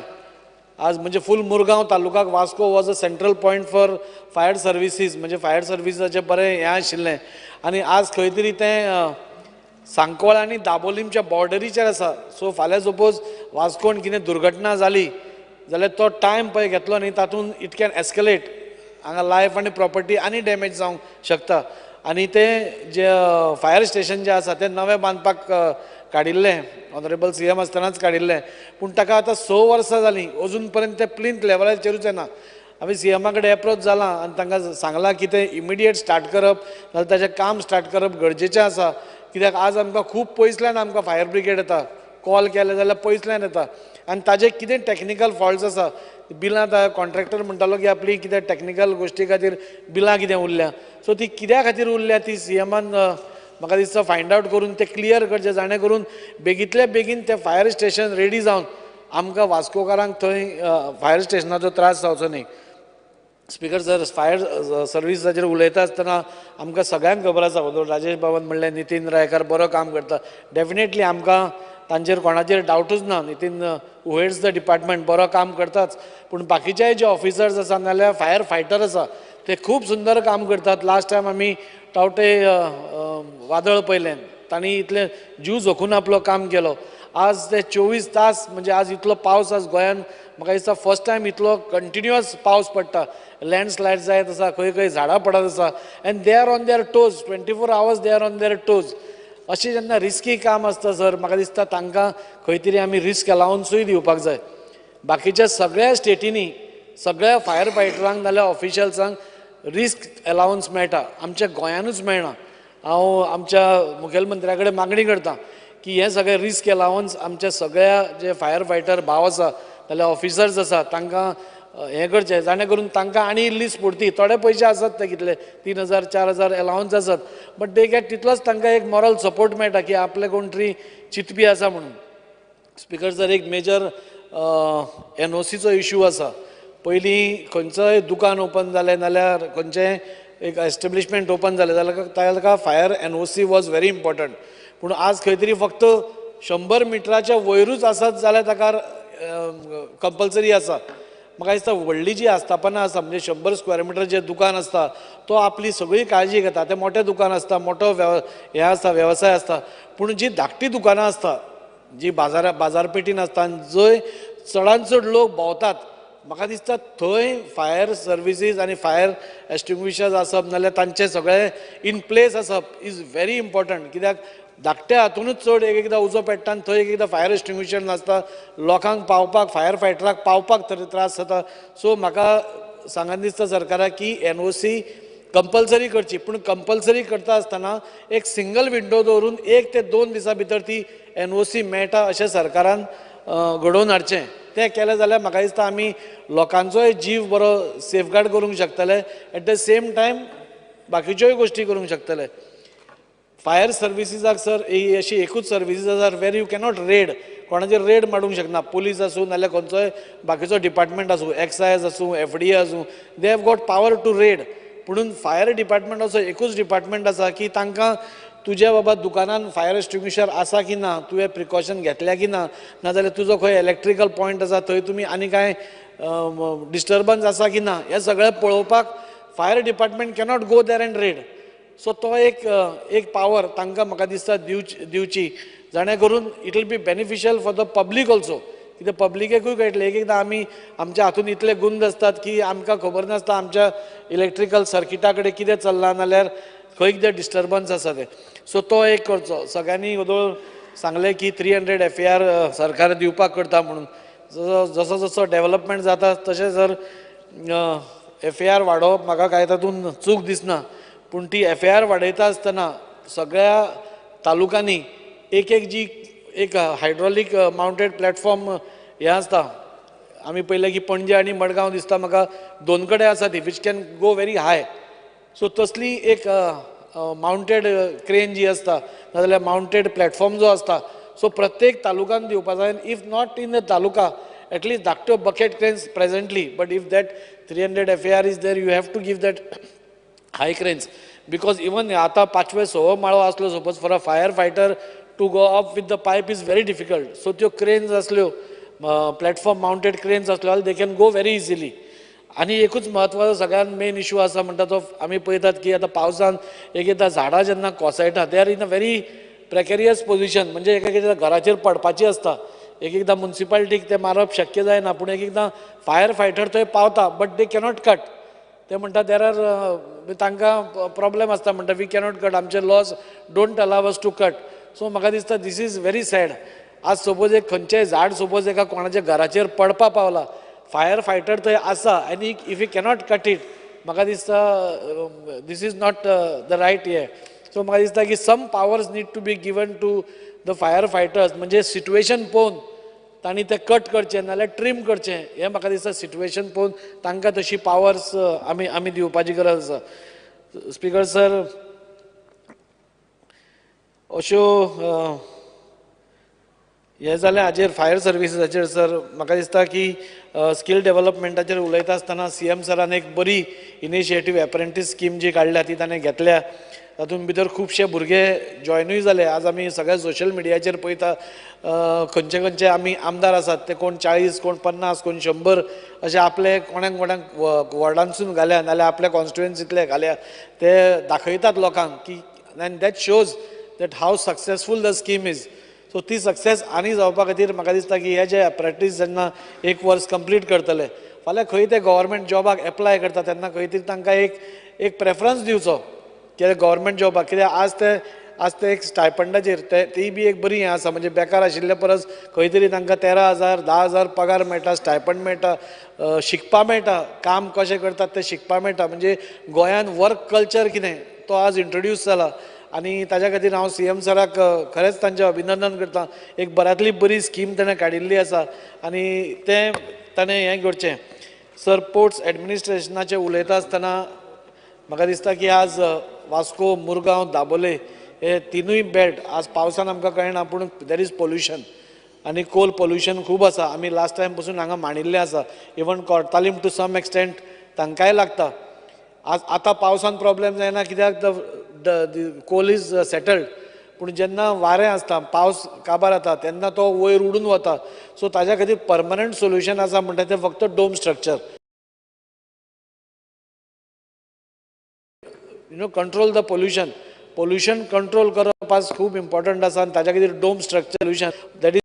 आज म्हणजे फूल मुरगांव तालुकाक Vasco was a central point for fire services म्हणजे फायर सर्विसाचें बरें हें आशिल्लें आनी आज खंय तरी तें सांकवाळ आनी दाबोलीमच्या बॉर्डरीचेर आसा. सो फाल्यां सपोज वास्कोन कितें दुर्घटना जाली जाल्यार तो टायम पळय घेतलो न्ही तातूंत it can escalate हांगा लायफ आनी प्रॉपर्टी आनी डॅमेज जावंक शकता. आनी तें जे फायर स्टेशन जें आसा तें नवें बांदपाक काडिल्लें ऑनरेबल CM आसतनाच काडिल्लें पूण ताका आतां 6 वर्सां जालीं अजून पर्यंत तें प्लिंथ लेवलाचेरूच येना. आमी CMA कडेन एप्रोच जालां आनी तांकां सांगलां की तें इमिडिएट स्टार्ट करप नाल्यार ताचें काम स्टार्ट करप गरजेचें आसा कित्याक आज आमकां खूब पयसल्यान आमकां फायर ब्रिगेड येता कॉल केले जाल्यार पयसल्यान येता आनी ताजे कितें टॅक्निकल फॉल्ट्स आसा बिलां कॉन्ट्रॅक्टर म्हणटालो की आपली कितें टॅक्निकल गोश्टी खातीर बिलां कितें उरल्या सो ती कित्या खातीर उरल्या ती CMAन म्हाका दिसता फायंड आवट करून तें क्लियर करचें जाणें करून बेगींतल्या बेगीन तें फायर स्टेशन रेडी जावन आमकां वास्कोकारांक थंय फायर स्टेशनाचो त्रास जावचो न्ही. स्पीकर सर फायर सर्विसाचेर उलयता आसतना आमकां सगळ्यांक खबर आसा राजेश बाबान म्हणलें नितीन रायकार बरो काम करता डेफिनेटली आमकां तांचेर कोणाचेर डावटूच ना. Nitin who heads the department बरो काम करताच पूण बाकीचे जे ऑफिसर्स आसा नाल्यार फायर फायटर आसा ते खूब सुंदर काम करतात. लास्ट टायम आमी तावटे वादळ पळयलें, तांणी इतलें जीव झोकून आपलो काम केलो. आज ते 24 तास म्हणजे आज इतलो पावस आज गोंयान म्हाका दिसता फर्स्ट टायम इतलो कंटिन्युअस पावस पडटा, लँडस्लायड जायत आसा, खंय खंय झाडां पडत आसा, and they are on their toes 24 hours they are on their toes. अशें जेन्ना रिस्की काम आसता सर, म्हाका दिसता तांकां खंय तरी आमी रिस्क अलावन्सूय दिवपाक जाय. बाकीच्या सगळ्या स्टेटींनी सगळ्या फायर फायटरांक नाल्यार ऑफिशियल्सांक रिस्क अलावन्स मेळटा, आमच्या गोंयानूच मेळना. हांव आमच्या मुखेलमंत्र्या कडेन मागणी करता की हें सगळें रिस्क अलावन्स आमच्या सगळ्या जे फायर फायटर भाव आसा नाल्यार ऑफिसर्स आसा तांकां हें करचें, जाणें करून तांकां आनी इल्ली स्फूर्ती. थोडे पयशे आसत ते कितले 3,000 4,000 अलावन्स आसत, बट they get तितलोच तांकां एक मॉरल सपोर्ट मेळटा की आपले कोण तरी चिंतपी आसा म्हणून. स्पिकर सर, एक मेजर एनओसीचो इशू आसा. पयलीं खंयचोय दुकान ओपन जालें नाल्यार खंयचें एक एस्टेब्लिशमेंट ओपन जालें जाल्यार ताका fire NOC was very important. पूण आज खंय तरी फक्त 100 मिटराच्या वयरूच आसत जाल्यार ताका कंपल्सरी आसा. म्हाका दिसता व्हडली जी आस्थापनां आसा म्हणजे 100 स्क्वेअर मिटर जें दुकान आसता तो आपली सगळी काळजी घेता. तें मोठें दुकान आसता, मोठो हें आसता, वेवसाय आसता. पूण जी धाकटी दुकानां आसता जी बाजारपेठीन आसता आनी जंय चडान चड लोक भोंवतात, म्हाका दिसता थंय फायर सर्विसीस आनी फायर एक्सटिंग्विशर्स आसप नाल्यार तांचे सगळे इन प्लेस आसप is very important. कित्याक धाकट्या हातूनच चड एक एकदां उजो पेट्टा आनी थंय एक एकदां फायर एक्सटिंग्विशर नासता, लोकांक पावपाक फायर फायटराक पावपाक थंय त्रास जाता. सो म्हाका सांगन दिसता सरकाराक की एनओसी कंपल्सरी करची, पूण कंपल्सरी करता आसतना एक सिंगल विंडो दवरून 1 ते 2 दिसां भितर ती एनओसी मेळटा अशें सरकारान घडोवन हाडचें. तें केलें जाल्यार म्हाका दिसता आमी लोकांचोय जीव बरो सेफगार्ड करूंक शकतले, एट the same time बाकीच्योय गोश्टी करूंक शकतले. फायर सर्विसीसाक सर ही अशी एकूच सर्विसीस आसा वेर you cannot red, कोणाचेर रेड मारूंक शकना, पुलीस आसूं नाल्यार खंयचोय बाकीचो डिपार्टमेंट आसूं, एक्सायज आसूं, एफडीए आसूं, they have got power to raid. पुणून फायर डिपार्टमेंट असो एकूच डिपार्टमेंट आसा की तांकां तुज्या बाबा दुकानान फायर एक्सटिंग्विशर आसा की ना, तुवें प्रिकॉशन घेतल्या की ना, नाजाल्यार तुजो खंय इलेक्ट्रिकल पॉयंट आसा थंय तुमी आनी कांय डिस्टर्बन्स आसा की ना, हें सगळें पळोवपाक fire department cannot go there and raid. So तो एक एक पावर तांकां म्हाका दिसता दिवची, जाणें करून it will be beneficial for the public also. कित्याक पब्लिकेकूय कळटलें, एक एकदां आमी आमच्या हातून इतले गुंद आसतात की आमकां खबर नासता आमच्या इलेक्ट्रिकल सर्किटा कडेन कितें चल्लां नाल्यार खंय कितें डिस्टर्बन्स आसा तें. सो तो एक करचो. सगळ्यांनी वदोळ सांगलें की 300 FAR सरकार दिवपाक करता म्हणून, जसो जसो डेवलपमेंट जाता तशें सर FAR वाडोवप म्हाका कांय तातूंत चूक दिसना, पूण ती FAR वाडयता आसतना सगळ्या तालुकांनी एक एक जी एक हायड्रोलीक मावंटेड प्लॅटफॉर्म हें आसता, आमी पळयलें की पणजे आनी मडगांव दिसता म्हाका दोन कडेन आसा ती, which can go very high. So तसली एक मावंटेड क्रेन जी आसता नाजाल्यार मावंटेड प्लॅटफॉर्म जो आसता, सो प्रत्येक तालुकान दिवपा जाय. If not in the taluka at least धाकट्यो bucket cranes presently, but if that 300 FAR is there you have to give that high cranes. Because even आतां 5वे 6वो माळो आसलो suppose for a fire fighter to go up with the pipe is very difficult. So त्यो क्रेन्स आसल्यो, प्लॅटफॉर्म मावंटेड क्रेन्स आसल्यो जाल्यार they can go very easily. आनी एकूच म्हत्वाचो सगळ्यान मेन इशू आसा म्हणटा तो आमी पळयतात की आतां पावसान एक एकदां झाडां जेन्ना कोसळटा they are in a very precarious position, म्हणजे एक एकदां घराचेर पडपाची आसता, एक एकदां मुन्सिपालिटीक तें मारप शक्य जायना, पूण एक एकदां फायर फायटर थंय पावता बट they cannot cut. ते म्हणटा there are तांकां प्रॉब्लेम आसता, म्हणटा we cannot cut, आमचे laws don't allow us to cut. So म्हाका दिसता this is very sad. आज सपोज एक खंयचेंय झाड सपोज एका कोणाच्या घराचेर पडपा पावला, फायर फायटर थंय आसा आनी if you cannot cut it, म्हाका दिसता this is not the right हें. सो म्हाका दिसता की some powers need to be given to the fire fighters, म्हणजे सिट्युएशन पळोवन तांणी तें कट करचें नाल्यार ट्रीम करचें, हें म्हाका दिसता सिट्युएशन पळोवन तांकां तशी पावर्स आमी आमी दिवपाची गरज आसा. स्पिकर सर, अश्यो हें जालें हाजेर फायर सर्विसीसाचेर. सर म्हाका दिसता की स्कील डेवलपमेंटाचेर उलयता आसतना CM सरान एक बरी इनिशिएटीव एप्रेंटीस स्कीम जी काडल्या ती ताणें घेतल्या. तातूंत भितर खुबशे भुरगे जॉयनूय जाले. आज आमी सगळ्या सोशल मिडियाचेर पळयता खंयचे खंयचे आमी आमदार आसात ते कोण 40, कोण 50, कोण 100 अशे आपले कोणाक कोणाक वॉर्डांसून घाल्या नाल्यार आपल्या कॉन्स्टिट्युएन्सींतले घाल्या, ते दाखयतात लोकांक की and that shows that how successful the scheme is. So ती सक्सेस आनी जावपा खातीर म्हाका दिसता की हे जे अप्रेंटीस जेन्ना एक वर्स कंप्लीट करतले फाल्यां खंय ते गव्हर्मेंट जॉबाक एप्लाय करता तेन्ना खंय तरी तांकां एक एक प्रेफरन्स दिवचो कित्याक गव्हर्मेंट जॉबाक, कित्याक आज ते एक स्टायपंडाचेर ती बी एक बरी हें आसा, म्हणजे बेकार आशिल्ले परस खंय तरी तांकां 13,000 10,000 पगार मेळटा, स्टायपंड मेळटा, शिकपा मेळटा, काम कशें करतात तें शिकपा मेळटा. म्हणजे गोंयांत वर्क कल्चर कितें तो आज इंट्रोड्यूस जाला आनी ताज्या खातीर हांव सीएम सराक खरेंच तांचें अभिनंदन करता. एक बऱ्यांतली बरी स्कीम ताणें काडिल्ली आसा आनी तें ताणें हें करचें. सर, पोर्ट्स एडमिनिस्ट्रेशनाचें उलयता आसतना म्हाका दिसता की आज वास्को, मुरगांव, दाबोले हे तिनूय बेल्ट आज पावसान आमकां कळना पूण there is pollution आनी कोल पोल्युशन खूब आसा. आमी लास्ट टायम पसून हांगा मांडिल्लें आसा, even Cortalim to some extent तांकांय लागता. आज आतां पावसान प्रॉब्लेम जायना कित्याक the coal is settled, पूण जेन्ना वारें आसता, पावस काबार जाता तेन्ना तो वयर उडून वता. सो ताज्या खातीर परमनंट सोल्युशन आसा म्हणटा तें फक्त dome structure, you know, control the pollution. Pollution control करप आज खूब इम्पॉर्टंट आसा आनी ताज्या खातीर dome structure solution that is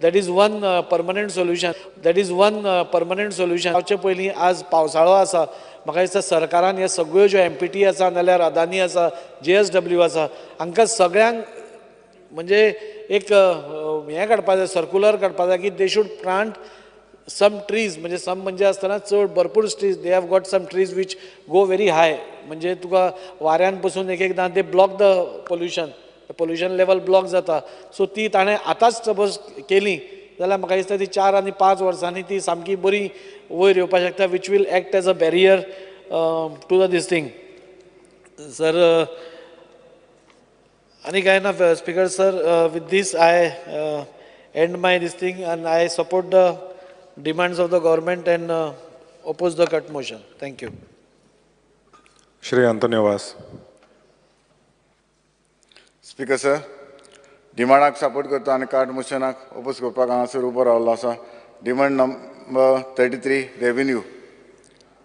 that is one permanent solution, that is one permanent solution. जावचे पयलीं आज पावसाळो आसा, म्हाका दिसता सरकारान हे सगळ्यो ज्यो एमपीटी आसा नाल्यार अदानी आसा, JSW आसा, हांकां सगळ्यांक म्हणजे एक हें काडपा जाय, सर्कुलर काडपा जाय की they should plant some trees. म्हणजे सम म्हणजे आसतना चड भरपूर trees, they have got some trees which go very high, म्हणजे तुका वाऱ्यान पसून एक एकदां they block the pollution, pollution level block जाता. सो ती ताणें आतांच सपोज केली जाल्यार म्हाका दिसता ती 4 आनी 5 वर्सांनी ती सामकी बरी वयर येवपाक शकता, which will act as a barrier to the this thing. Sir आनी कांय ना speaker sir, with this I end my this thing and I support the demands of the government and oppose the cut motion. Thank you. Shri Antonio Vaz. Speaker sir, डिमांडाक support करता आनी कार्ड मोशनाक ओपोज करपाक हांगासर उबो रावल्लो आसा. Demand number 33 revenue.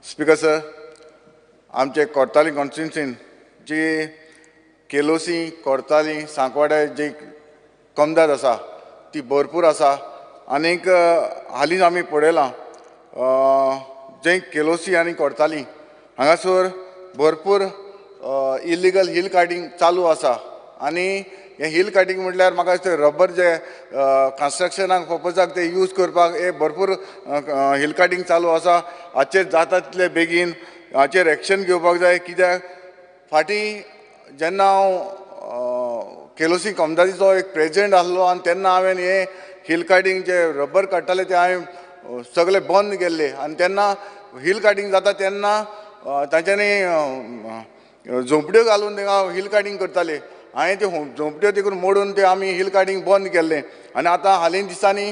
Speaker sir, आमचे कोर्ताली कॉन्स्टिट्युन्सीन जी केलोसी, कोर्ताली, सांकवाडे जी कमदाद आसा ती भरपूर आसा आनीक हालींच आमी पळयलां जे केलोसी आनी कोर्ताली हांगासर भरपूर इलिगल हिल कार्टिंग चालू आसा. आनी हे हिल कार्टिंग म्हटल्यार म्हाका दिसता रबर जे कन्स्ट्रक्शनाक पर्पजाक ते यूज करपाक हे भरपूर हिल कार्टिंग चालू आसा. हाचेर जाता तितले बेगीन हाचेर एक्शन घेवपाक जाय, कित्याक फाटीं जेन्ना हांव केलोसी कमदादीचो एक प्रेजिडेंट आसलो आनी तेन्ना हांवें हे हिल कार्टिंग जे रबर काडटाले ते हांवें सगळे बंद केल्ले आनी तेन्ना हिल कार्टिंग जाता तेन्ना तांच्यांनी झोंपड्यो घालून थिंगा हिल कार्टिंग करताले. हांवें त्यो झोंपड्यो तिकून मोडून ते आमी हिल कार्टिंग बंद केल्लें आनी आतां हालीं दिसांनी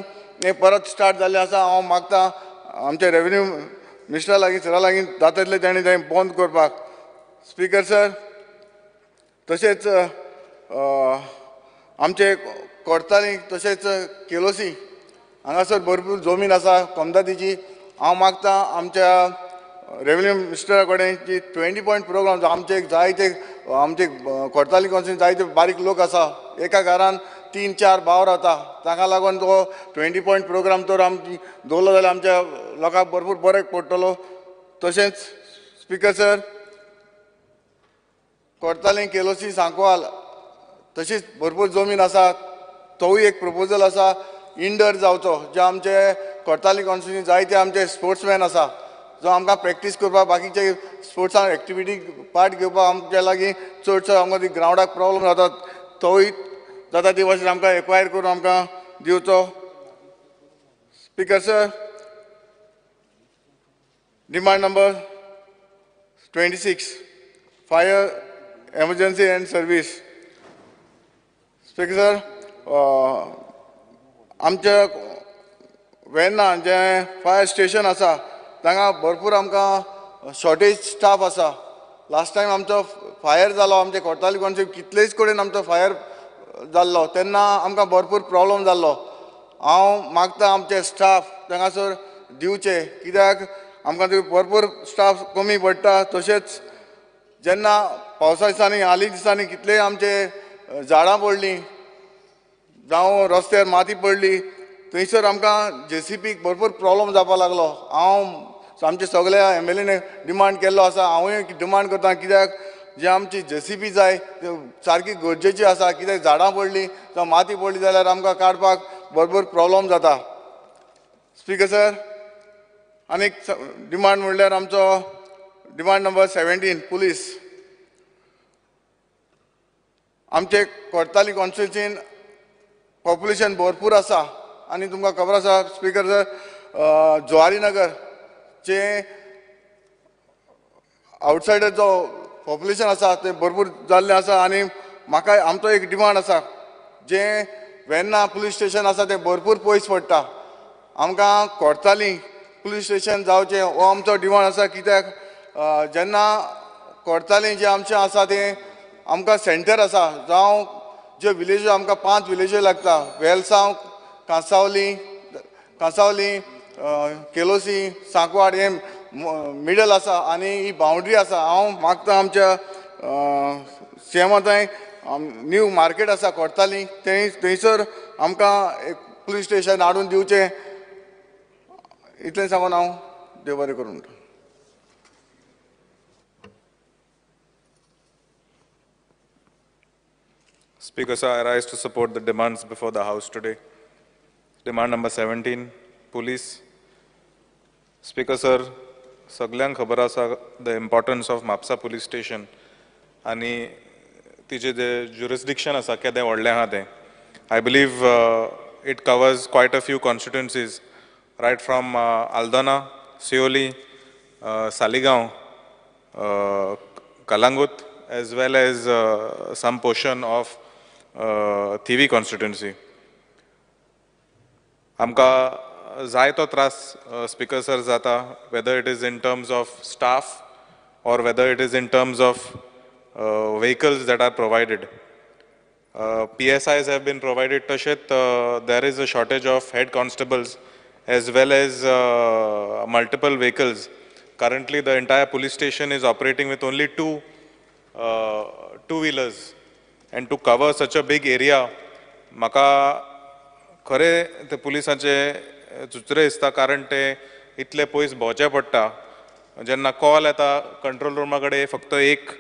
हें परत स्टार्ट जाल्लें आसा. हांव मागता आमच्या रेवेन्यू मिनिस्टरा लागीं, सरा लागीं जाता तितलें ताणें तें बंद करपाक. स्पीकर सर, तशेंच आमचे कोर्ताली तशेंच केलोसी हांगासर भरपूर जमीन आसा कमदादीची. हांव मागता आमच्या रेवेन्यू मिनिस्टरा कडेन की 20 पॉयंट प्रोग्राम आमचे जायते आमचे कोर्ताली कॉन्स्टिट्युएन्सी जायते बारीक लोक आसा, एका घरान 3-4 भाव रावता, ताका लागून तो 20 पॉयंट प्रोग्राम तर आमची दवरलो जाल्यार आमच्या लोकांक भरपूर बरें पडटलो. तशेंच स्पीकर सर, कोर्ताली, केलोसी, सांकवाल तशीच भरपूर जमीन आसा, तोवूय एक प्रपोजल आसा इंडर जावचो. जे आमचे कोर्ताली कॉन्स्टिट्युएन्सी जायते आमचे स्पोर्ट्समॅन आसा जो आमकां प्रॅक्टीस करपाक बाकीचे स्पोर्ट्सांक एक्टिविटी पार्ट घेवपाक आमच्या लागीं चडसो आमकां ती ग्रावंडाक प्रॉब्लम जाता, तोवूय जाता ती भाशेन आमकां एक्वायर करून आमकां दिवचो. Speaker sir, Demand number 26, fire emergency and service. Speaker sir, आमच्या वेर्ना जें फायर स्टेशन आसा तांगा भरपूर आमकां शॉर्टेज स्टाफ आसा. लास्ट टायम आमचो फायर जालो आमचे कोर्ताली कोणचे कितलेच कडेन आमचो फायर जाल्लो तेन्ना आमकां भरपूर प्रॉब्लम जाल्लो. हांव मागता आमचे स्टाफ तांगासर दिवचे कित्याक आमकां थंय भरपूर स्टाफ कमी पडटा. तशेंच जेन्ना पावसा दिसांनी हालीं दिसांनी कितले आमचे झाडां पडलीं जावं रस्त्यार माती पडली थंयसर आमकां जेसीपीक भरपूर प्रॉब्लम जावपाक लागलो. हांव आमचे सगळ्या एमएलएने डिमांड केल्लो आसा, हांवूय डिमांड करता कित्याक जे आमची जेसीपी जाय ते सारकी गरजेची आसा कित्याक झाडां पडलीं जावं माती पडली जाल्यार आमकां काडपाक भरपूर प्रॉब्लम जाता. स्पीकर सर, आनीक डिमांड म्हणल्यार आमचो डिमांड नंबर 17 पुलीस. आमचे कोर्ताली कॉन्स्टिट्युएन्सीन पॉप्युलेशन भरपूर आसा आनी तुमकां खबर आसा स्पीकर सर, जुवारी नगर जे आवटसायडर जो पॉप्युलेशन आसा तें भरपूर जाल्लें आसा आनी म्हाका आमचो एक डिमांड आसा जें वेर्ना पुलीस स्टेशन आसा तें भरपूर पयस पडटा. आमकां कोर्ताली पुलीस स्टेशन जावचें हो आमचो डिमांड आसा कित्याक जेन्ना कोर्ताली जें आमचें आसा तें आमकां सेंटर आसा जावं जे विलेजी आमकां 5 विलेजी लागता, वेलसांव, कांसावली, केलोसी, सांकवाड हे मिडल आसा आनी ही बाउंड्री आसा. हांव मागता आमच्या सीएमा थंय न्यू मार्केट आसा कोर्ताली थंय थंयसर आमकां एक पुलीस स्टेशन हाडून दिवचें. इतलें सांगून हांव देव बरें करूं. Speaker sir, I rise to support the demands before the House today. Demand number 17, police. Speaker sir, सगल्यांक खबर आसा the importance of Mapusa police station आनी तिचे जे ज्युरिस्डिक्शन आसा केदें व्हडलें आहा तें. I believe it covers quite a few constituencies right from Aldona, Siolim, Saligao, Calangute, as well as some portion of Thivim constituency. आमकां जायतो त्रास स्पीकर सर जाता, whether it is in terms of staff or whether it is in terms of vehicles that are provided. PSIs have been provided, तशेंच there is a shortage of head constables as well as multiple vehicles. Currently the entire police station is operating with only two two-wheelers, and to cover such a big area, म्हाका खरें ते पुलिसांचे चुचरे दिसता, कारण ते इतले पयस भोंवचें पडटा. जेन्ना कॉल येता कंट्रोल रुमा कडेन फक्त एक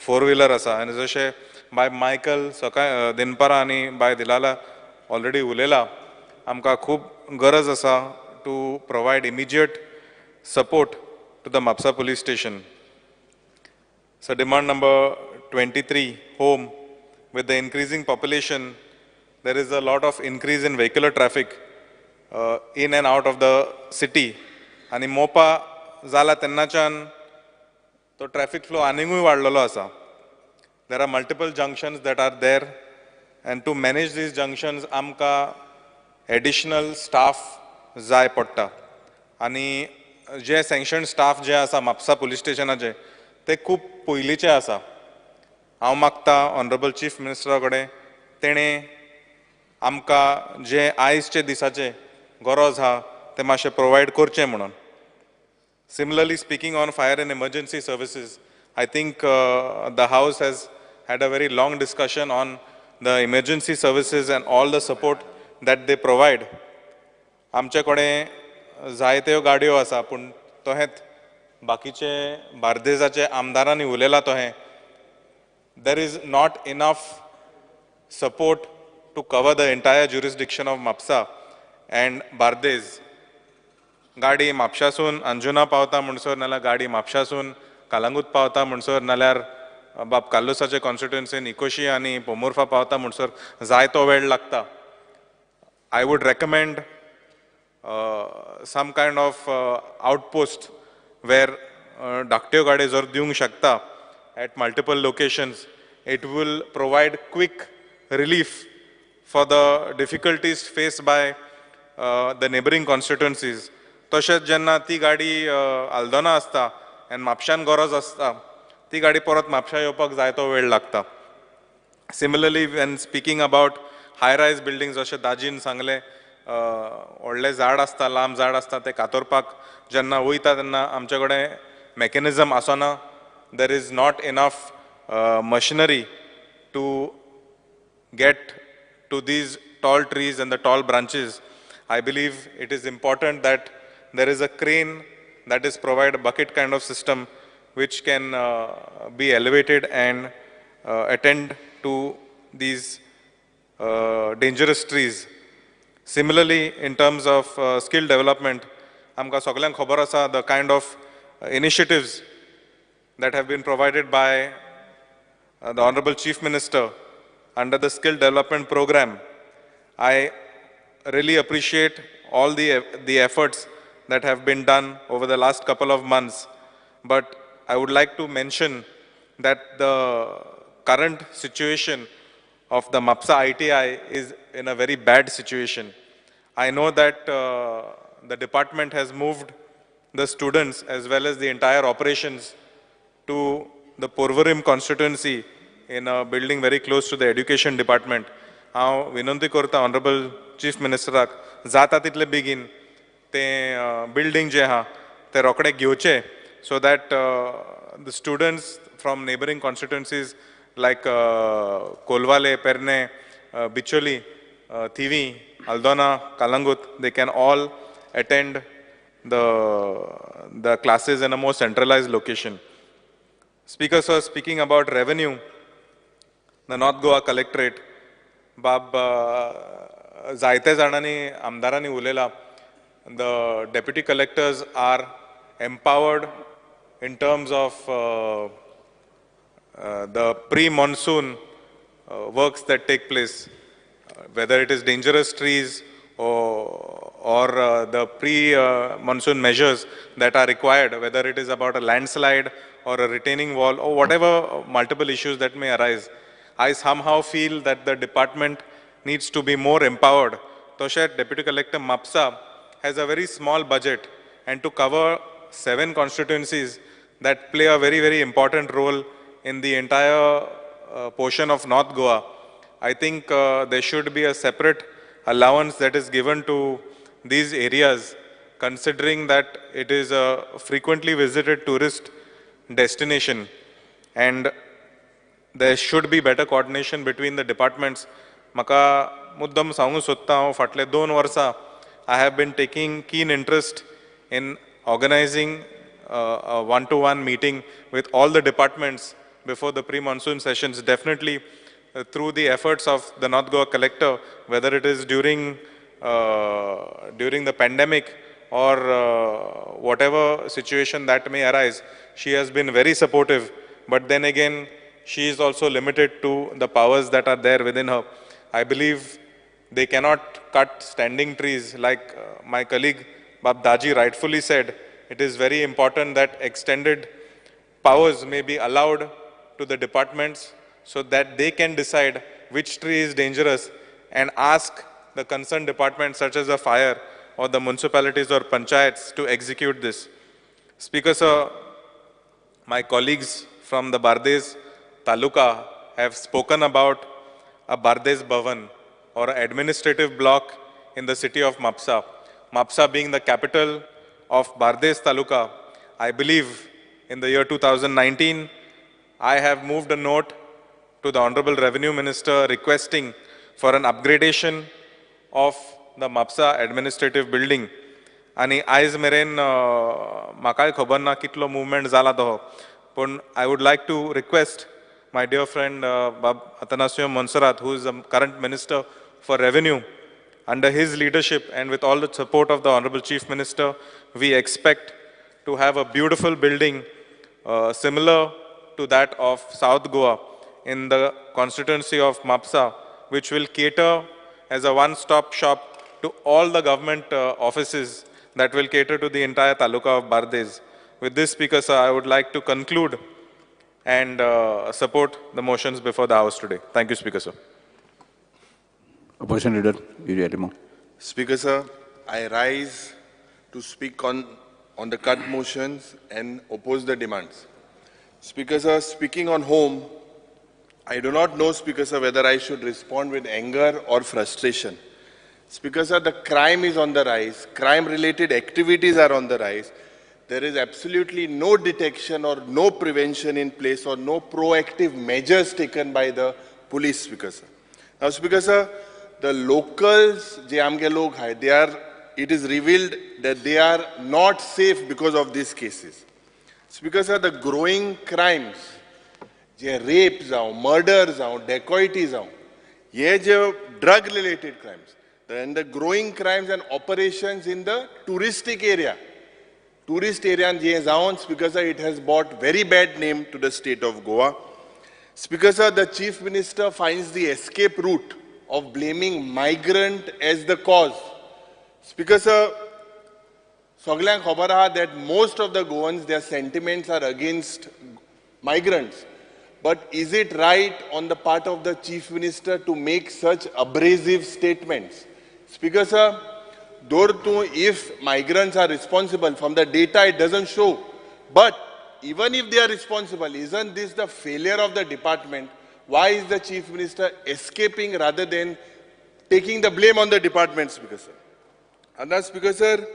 फोर व्हिलर आसा आनी जशें बाय मायकल सकाळ दिनपारा आनी बाय दिलाला ऑलरेडी उलयला, आमकां खूब गरज आसा to provide immediate support to the Mapusa police station. So demand number 23, home. With the increasing population, there is a lot of increase in vehicular traffic in and out of the city. आनी मोपा जाला तेन्नाच्यान तो ट्रॅफिक फ्लो आनीकूय वाडलेलो आसा. There are multiple junctions that are there, and to manage these junctions आमकां एडिशनल स्टाफ जाय पडटा. आनी जे सँक्शन स्टाफ जे आसा म्हापसा पुलीस स्टेशनाचे ते खूब पयलींचे आसा. हांव मागता ऑनरेबल चीफ मिनिस्टरा कडेन तेणें आमकां जे आयजचे दिसाचे गरज आहा तें मातशें प्रोवायड करचें म्हणून. Similarly, speaking on fire and emergency services, I think the House has had a very long discussion on the emergency services and all the support that they provide. आमचे कडेन जायत्यो गाडयो आसा, पूण तहेंच बाकीचे बार्देजाचे आमदारांनी उलयला तहें there is not enough support to cover the entire jurisdiction of Mapusa and Bardez. गाडी म्हापशासून अंजुना पावता म्हणसर, नाल्यार गाडी म्हापशासून कालांगूत पावता म्हणसर, नाल्यार बाब कार्लुसाचे कॉन्स्टिट्युएन्सीन इकोशी आनी पोमुर्फा पावता म्हणसर जायतो वेळ लागता. I would recommend some kind of outpost where धाकट्यो गाडयो जर दिवंक शकता at multiple locations, it will provide quick relief for the difficulties faced by the neighboring constituencies. तशेंच जेन्ना ती गाडी आल्दोना आसता आनी म्हापशान गरज आसता, ती गाडी परत म्हापशा येवपाक जाय तो वेळ लागता. Similarly, when speaking about high rise buildings, अशें दाजीन सांगलें, व्हडलें झाड आसता, लांब झाड आसता, तें कातरपाक जेन्ना वयता तेन्ना आमचे कडेन मॅकॅनिजम आसना. There is not enough machinery to get to these tall trees and the tall branches. I believe it is important that there is a crane that is provide a bucket kind of system which can be elevated and attend to these dangerous trees. Similarly, in terms of skill development, आमकां सगल्यांक खबर आसा the kind of initiatives that have been provided by the Honorable Chief Minister under the Skill Development Program. I really appreciate all the efforts that have been done over the last couple of months, but I would like to mention that the current situation of the Mapsa ITI is in a very bad situation. I know that the department has moved the students as well as the entire operations to the Porvorim constituency in a building very close to the education department. हांव विनंती करता ऑनरेबल चीफ मिनिस्टराक जाता तितले बेगीन तें बिल्डींग जें आहा तें रोखडें घेवचें, so that the students from neighbouring constituencies like Colvale, Pernem, Bicholim, Thivim, Aldona, Calangute, they can all attend the classes in a more centralized location. Speaker sir, speaking about revenue, the North Goa Collectorate, बाब जायते जाणांनी आमदारांनी उलयला, the deputy collectors are empowered in terms of the pre-monsoon works that take place, whether it is dangerous trees or the pre-monsoon measures that are required, whether it is about a landslide or a retaining wall or whatever multiple issues that may arise. I somehow feel that the department needs to be more empowered. Toshet, Deputy Collector Mapsa has a very small budget, and to cover 7 constituencies that play a very, very important role in the entire portion of North Goa, I think there should be a separate allowance that is given to these areas, considering that it is a frequently visited tourist destination and there should be better coordination between the departments. Maka muddam सांगू सोदता हांव फाटले 2 वर्सां I have been taking keen interest in organizing a one-to-one meeting with all the departments before the pre-monsoon sessions. Definitely through the efforts of the North Goa Collector, whether it is during the pandemic or whatever situation that may arise, she has been very supportive. But then again, she is also limited to the powers that are there within her. I believe they cannot cut standing trees like my colleague Bab Daji rightfully said. It is very important that extended powers may be allowed to the departments so that they can decide which tree is dangerous and ask the concerned departments such as the fire or the municipalities or panchayats to execute this. Speaker sir, my colleagues from the Bardez Taluka have spoken about a Bardez Bhavan or administrative block in the city of Mapsa. Mapsa being the capital of Bardez Taluka, I believe in the year 2019, I have moved a note to the Honorable Revenue Minister requesting for an upgradation of the Mapsa administrative building. Ani आयज मेरेन म्हाकाय खबर ना कितलो मुवमेंट जाला तो, पण I would like to request my dear friend Bab Atanasio Monserrate, who is the current Minister for Revenue. Under his leadership and with all the support of the Honorable Chief Minister, we expect to have a beautiful building similar to that of South Goa in the constituency of Mapsa, which will cater as a one-stop shop to all the government offices that will cater to the entire taluka of Bardez. With this, Speaker sir, I would like to conclude and support the motions before the House today. Thank you, Speaker sir. Opposition Leader Yuri Alemao. Speaker sir, I rise to speak on the cut motions and oppose the demands. Speaker sir, speaking on home, I do not know, Speaker sir, whether I should respond with anger or frustration. Speaker sir, the crime is on the rise. Crime-related activities are on the rise. There is absolutely no detection or no prevention in place or no proactive measures taken by the police, Speaker sir. Now, Speaker sir, the locals, je amge log hai, they are, it is revealed that they are not safe because of these cases. Speaker sir, the growing crimes, je rapes, murders, dacoities, ye je drug related crimes, and the growing crimes and operations in the touristic area. Tourist area je zaon, Speaker sir, it has brought very bad name to the state of Goa. Speaker sir, the Chief Minister finds the escape route of blaming migrant as the cause. Speaker sir, soglank khabar aha that most of the Goans, their sentiments are against migrants. But is it right on the part of the Chief Minister to make such abrasive statements? Speaker sir, if migrants are responsible, from the data it doesn't show. But even if they are responsible, isn't this the failure of the department? Why is the Chief Minister escaping rather than taking the blame on the department, Speaker sir? And that's, Speaker sir,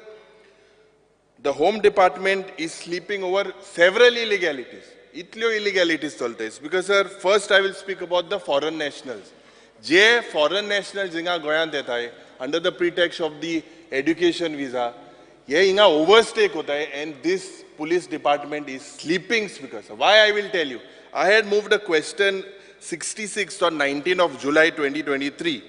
the Home Department is sleeping over several illegalities. Itlyo illegalities chalta. Speaker sir, first I will speak about the foreign nationals. Je foreign nationals jinga Goyan deta hai, under the pretext of the education visa, ye inga overstay hota hai, and this police department is sleeping, Speaker sir. Why I will tell you. I had moved a question 66 on 19 of July 2023,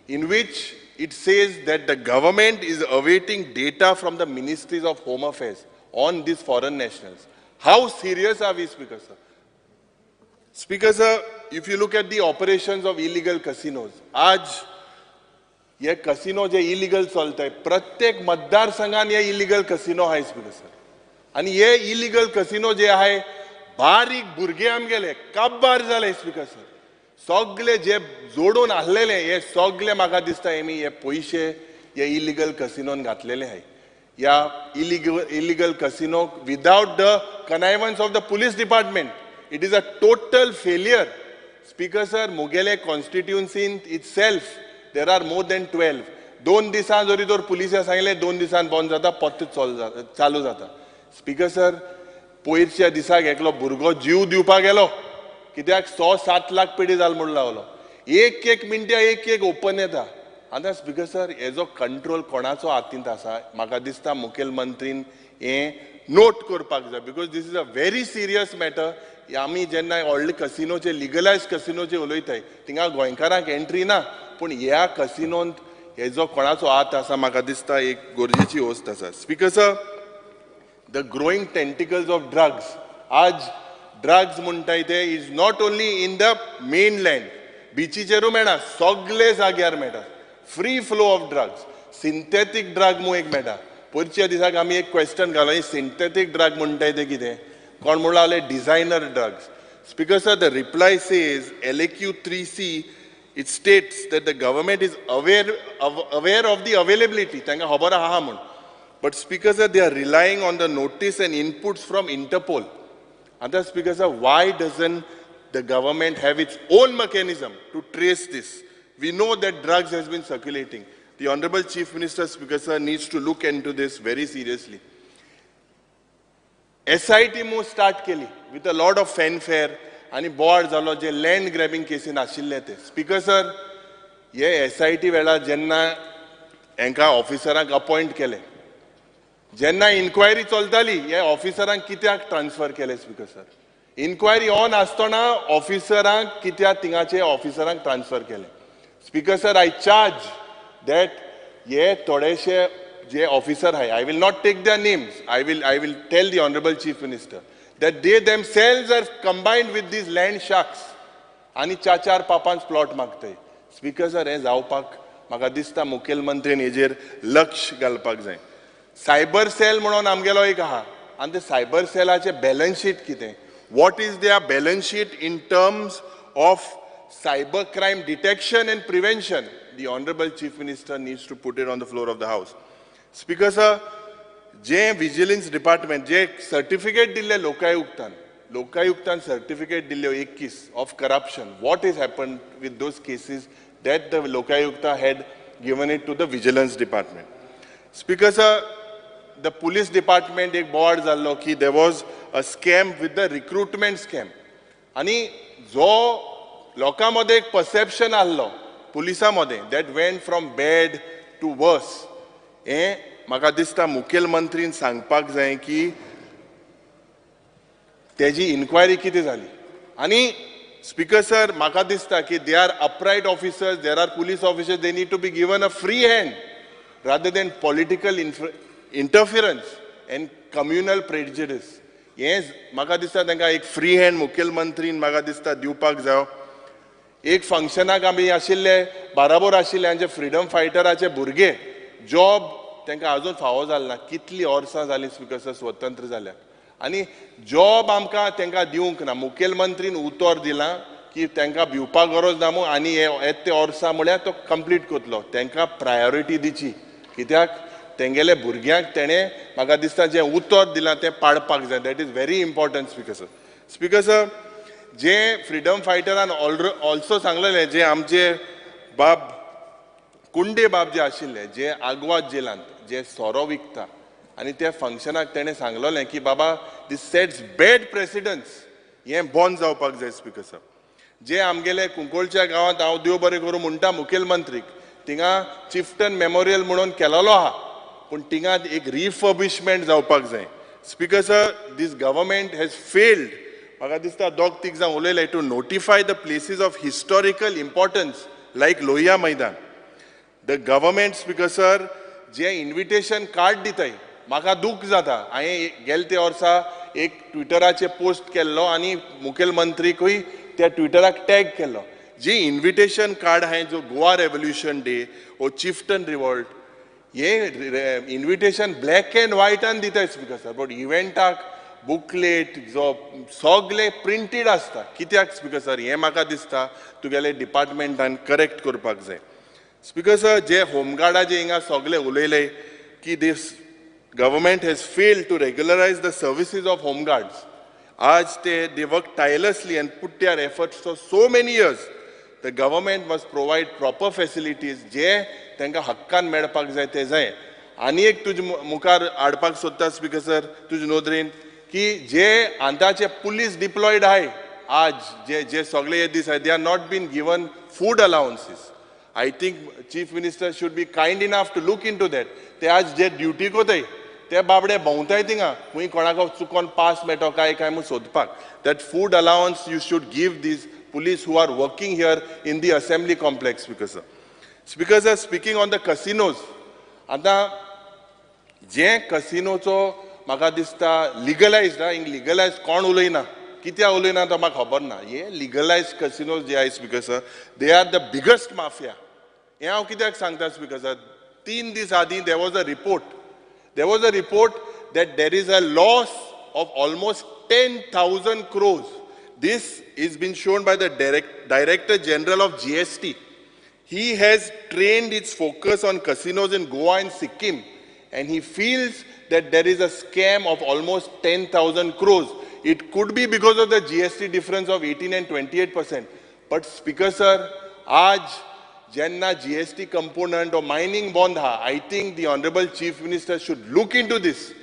in which it says that the government is awaiting data from the Ministries of Home Affairs on these foreign nationals. How serious are we, Speaker sir? Speaker sir, if you look at the operations of illegal casinos, aaj ye casino je illegal chalta hai, pratyek matdar sanghan ye illegal casino hai, Speaker sir. Ani ye illegal casino je hai, बारीक भुरगे आमगेले काबार जाले, स्पीकर सर. सगळे जे जोडून आसलेले हे सगळे म्हाका दिसता हेमी हे पयशे हे इलिगल कसिनोन घातलेले आहाय. ह्या illegal casino without the connivance of the police department, it is a total failure. Speaker sir, मुगेले कॉन्स्टिट्युन्सीन itself there are more than 12. दोन दिसान जरी तर पुलिसां सांगले 2 दिसान बंद जाता, परत चालू जाता. स्पीकर सर, पयरच्या दिसाक एकलो भुरगो जीव दिवपाक गेलो, कित्याक 6-7 लाख पेडी जाल म्हूण लागलो. एक एक मिनटां एक एक ओपन येता. आतां स्पीकर सर, हेजो कंट्रोल कोणाचो हातींत आसा, म्हाका दिसता मुखेलमंत्रीन हें नोट करपाक जाय, because this is a very serious matter. आमी जेन्ना व्हडले कसिनोचे लिगलायज कसिनोचे उलयताय, थिंगा गोंयकारांक एंट्री ना, पूण ह्या कसिनोंत हेजो कोणाचो हात आसा म्हाका दिसता एक गरजेची वस्त आसा. Speaker sir, the growing tentacles of drugs. आज drugs म्हणटाय ते is not only in the mainland, बिचीचेरूय मेळटा, सगळे जाग्यार मेळटा. Free flow of drugs. Synthetic drug म्हूण एक मेळटा. पयरच्या दिसाक आमी एक क्वेश्चन घालो, सिंथेटीक ड्रग म्हणटाय ते कितें? कोण म्हणून लागले designer drugs. Speaker sir, the reply says LAQ 3C, it states that the government is aware of the availability. तांकां खबर आहा म्हूण. But Speaker sir, they are relying on the notice and inputs from Interpol. Other Speaker sir, why doesn't the government have its own mechanism to trace this? We know that drugs has been circulating. The Honorable Chief Minister, Speaker sir, needs to look into this very seriously. SIT move start keli with a lot of fanfare and board jalo je land grabbing cases ashille te. Speaker sir, ye SIT vela jenna enka officerank appoint kele, जेन्ना इन्क्वायरी चलताली हे ऑफिसरांक कित्याक ट्रान्सफर केले? स्पीकर सर, इन्क्वायरी ऑन आसतना ऑफिसरांक कित्याक थिंगाचे ऑफिसरांक ट्रान्सफर केले? Speaker sir, I charge that हे थोडेशे जे ऑफिसर आहाय, I will not take their names, I will tell the honourable chief minister that they themselves are combined with these land sharks आनी 4-4 5-5 प्लॉट मागताय. स्पीकर सर, हें जावपाक म्हाका दिसता मुखेलमंत्रीन हेजेर लक्ष घालपाक जाय. सायबर सेल म्हणून आमगेलो एक आहा, आनी ते सायबर सेलाचे बॅलन्स शीट कितें, what is their balance sheet in terms of cyber crime detection and prevention. The honourable chief minister needs to put it on the floor of the house. Speaker sir, J vigilance department J certificate दिल्ले लोकायुक्तान, लोकायुक्तान सर्टिफिकेट दिल्ल्यो 21 of corruption, what is happen with those cases that the Lokayukta had given it to the vigilance department. Speaker sir, the police department एक बोवाळ जाल्लो की there was a scam with the recruitment scam, आनी जो लोकां मदें एक परसेप्शन आहलो पुलिसां मदें that went from bad to worse. हें म्हाका दिसता मुखेलमंत्रीन सांगपाक जाय की तेजी इन्क्वायरी कितें जाली. आनी स्पीकर सर, म्हाका दिसता की they are upright officers, there are police officers, they need to be given a free hand rather than political interference and communal prejudice. हें म्हाका दिसता तांकां एक फ्री हँड मुखेलमंत्रीन म्हाका दिसता दिवपाक जायो. एक फंक्शनाक आमी आशिल्ले, बाराबोर आशिल्ले आमचे फ्रिडम फायटराचे भुरगे, जॉब तांकां अजून फावो जाल ना, कितलीं वर्सां जालीं स्पीकर सर स्वतंत्र जाल्यार, आनी जॉब आमकां तांकां दिवंक ना. मुखेलमंत्रीन उतर दिलां की तांकां भिवपाक गरज ना म्हूण, आनी हे ते वर्सां म्हळ्यार तो कंप्लीट करतलो. तांकां प्रायोरिटी दिची, कित्याक तेंगेले भुरग्यांक तेणें म्हाका दिसता जें उतर दिलां तें पाळपाक जाय. That is very important speaker sir. Speaker sir, J freedom फायटरान also सांगलेलें, जे आमचे बाब कुंडे बाब जे आशिल्ले, जे आगवाद जेलांत जे सोरो विकता, आनी त्या फंक्शनाक तेणें सांगलेलें की बाबा दीस सेट्स बॅड प्रेसिडन्स, हें बंद जावपाक जाय. स्पीकर सर, जे आमगेले कुंकोळच्या गांवांत हांव देव बरें करूं म्हणटा मुखेलमंत्रीक, थिंगा चिफ्टन मेमोरियल म्हणून केलेलो आहा, पूण थिंगा एक रिफर्बिशमेंट जावपाक जाय. Speaker sir, this government has failed, म्हाका दिसता दोग तीग जाण उलयले, to notify the places of historical importance like Lohia Maidan. The government speaker sir J invitation card दिताय, म्हाका दूख जाता. हांवें गेले ते वर्सा एक ट्विटराचेर पोस्ट केल्लो आनी मुखेलमंत्रीकूय त्या ट्विटराक टॅग केल्लो. जे इन्विटेशन कार्ड हांवें जो गोवा रेवोल्युशन डे वो चिफ्टन रिवॉल्ट, हे इन्विटेशन ब्लॅक एंड व्हायटान दिताय स्पीकर सर, बट इव्हेंटाक बुकलेट जो सगळे प्रिंटेड आसता. कित्याक स्पीकर सर, हें म्हाका दिसता तुगेले डिपार्टमेंटान करेक्ट करपाक जाय. स्पीकर सर, जे होमगार्डाचे हिंगा सगळे उलयले की this government has failed to regularise the services of home guards. आज ते they work tirelessly and put their efforts for so many years. The government must provide proper facilities जे तांकां हक्कान मेळपाक जाय ते जाय. आनी एक तुजे मुखार हाडपाक सोदता स्पीकर सर तुजे नदरेन की जे आतांचे पुलीस डिप्लॉयड आहाय आज जे जे सगळे हे दीस आहाय, they are not been given food allowances. I think chief minister should be kind enough to look into that. ते आज जे ड्युटी कोताय ते बाबडे भोंवताय थिंगा, खंय कोणाक चुकोन पास मेळटो काय काय म्हूण सोदपाक. That food allowance you should give these police who are working here in the assembly complex. Speaker sir, speaker sir, speaking on the casinos, आतां जे कसिनोचो म्हाका दिसता लिगलायज, हिंग लिगलायज कोण उलयना, कित्याक उलयना तो म्हाका खबर ना. हे लिगलायज कसिनोज जे आहाय speaker sir, they are the biggest mafia. हें हांव कित्याक सांगता स्पीकर सर, 3 दीस आदीं there was a report, there was a report that there is a loss of almost 10,000 crores. This is been shown by the Director General of GST. He has trained its focus on casinos in Goa and Sikkim, and he feels that there is a scam of almost 10,000 crores. It could be because of the GST difference of 18 and 28%. But Speaker sir, aaj jenna GST component or mining bond ha, I think the Honorable Chief Minister should look into this.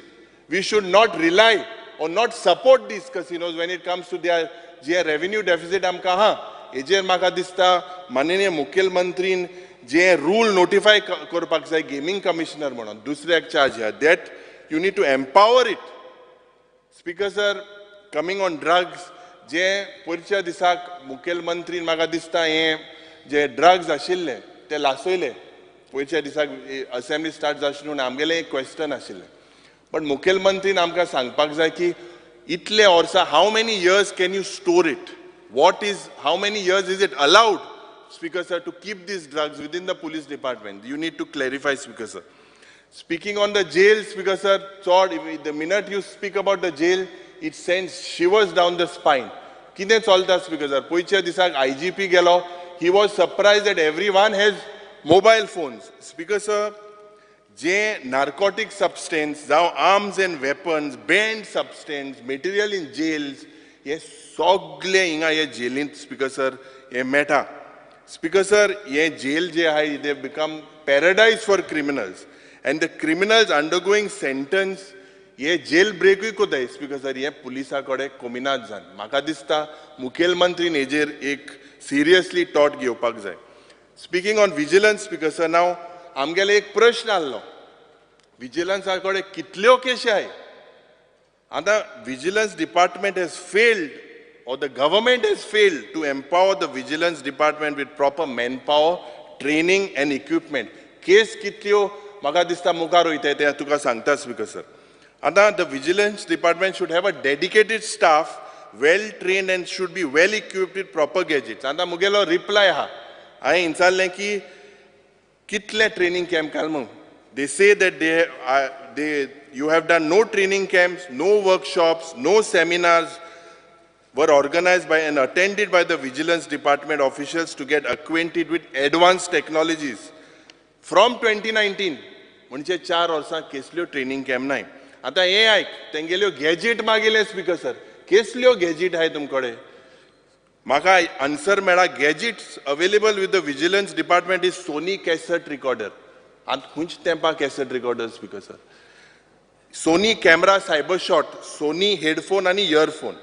We should not rely or not support these casinos when it comes to their J revenue deficit आमकां आहा. हेजेर म्हाका दिसता माननीय मुखेलमंत्रीन जे रूल नोटिफाय करपाक जाय गेमींग कमिशनर म्हणून दुसऱ्याक चार्ज ह्या, that you need to empower it. Speaker sir, coming on drugs, जे पयरच्या दिसाक मुखेलमंत्रीन म्हाका दिसता हें जे ड्रग्स आशिल्ले ते लासयले पयरच्या दिसाक असेंब्ली स्टार्ट जावची म्हणून आमगेलें एक क्वेश्चन आशिल्लें. बट मुखेलमंत्रीन आमकां सांगपाक जाय की इतले वर्सां how many years can you store it, what is how many years is it allowed Speaker sir to keep these drugs within the police department. You need to clarify Speaker sir. Speaking on the jail, Speaker sir, चड the minute you speak about the jail it sends shivers down the spine. कितें चलता स्पीकर सर, पयच्या दिसाक IGP गेलो, he was surprise that everyone has mobile phones. Speaker sir, J narcotic substance जावं arms and weapons, banned substance, material in jails, हे सगळे हिंगा हे जेलींत स्पीकर सर हे मेळटा. स्पीकर सर, हे जेल जे आहा they become paradise for criminals and the criminals undergoing sentence हे जेल ब्रेकूय कोताय. स्पीकर सर, हे पुलिसा कडेन कोमिनाद जावन म्हाका दिसता मुखेलमंत्रीन हेजेर एक सिरियसली टॉट घेवपाक जाय. Speaking on vigilance, speaker sir, नाव आमगेले एक प्रश्न आहलो, विजिलन्सा कडेन कितल्यो केशी आहाय. आतां vigilance department has failed or the government has failed to empower the vigilance department with proper manpower, training and equipment. Case कितल्यो म्हाका दिसता मुखार वयता तें तुका सांगता स्पीकर सर. आतां the vigilance department should have a dedicated staff, well trained and should be well equipped with proper gadgets. आतां मुगेलो रिप्लाय आहा, हांवें विचारलें की कितले ट्रेनिंग कॅम्प घाल म्हणून. They say that you have done no training camps, no workshops, no seminars were organized by and attended by the vigilance department officials to get acquainted with advanced technologies. From 2019, म्हणजे 4 वर्सां केसल्यो ट्रेनिंग कॅम्प नाय. आतां हें आयक, तेंगेल्यो गॅजेट मागिल्ले स्पीकर सर, केसल्यो गॅजेट आहाय तुमकडे. म्हाका आन्सर मेळ्ळा, gadgets available with the vigilance department is Sony cassette recorder. आतां खंयच तेंपा cassette recorder speaker sir. Sony camera cyber shot, Sony headphone आनी इयरफोन.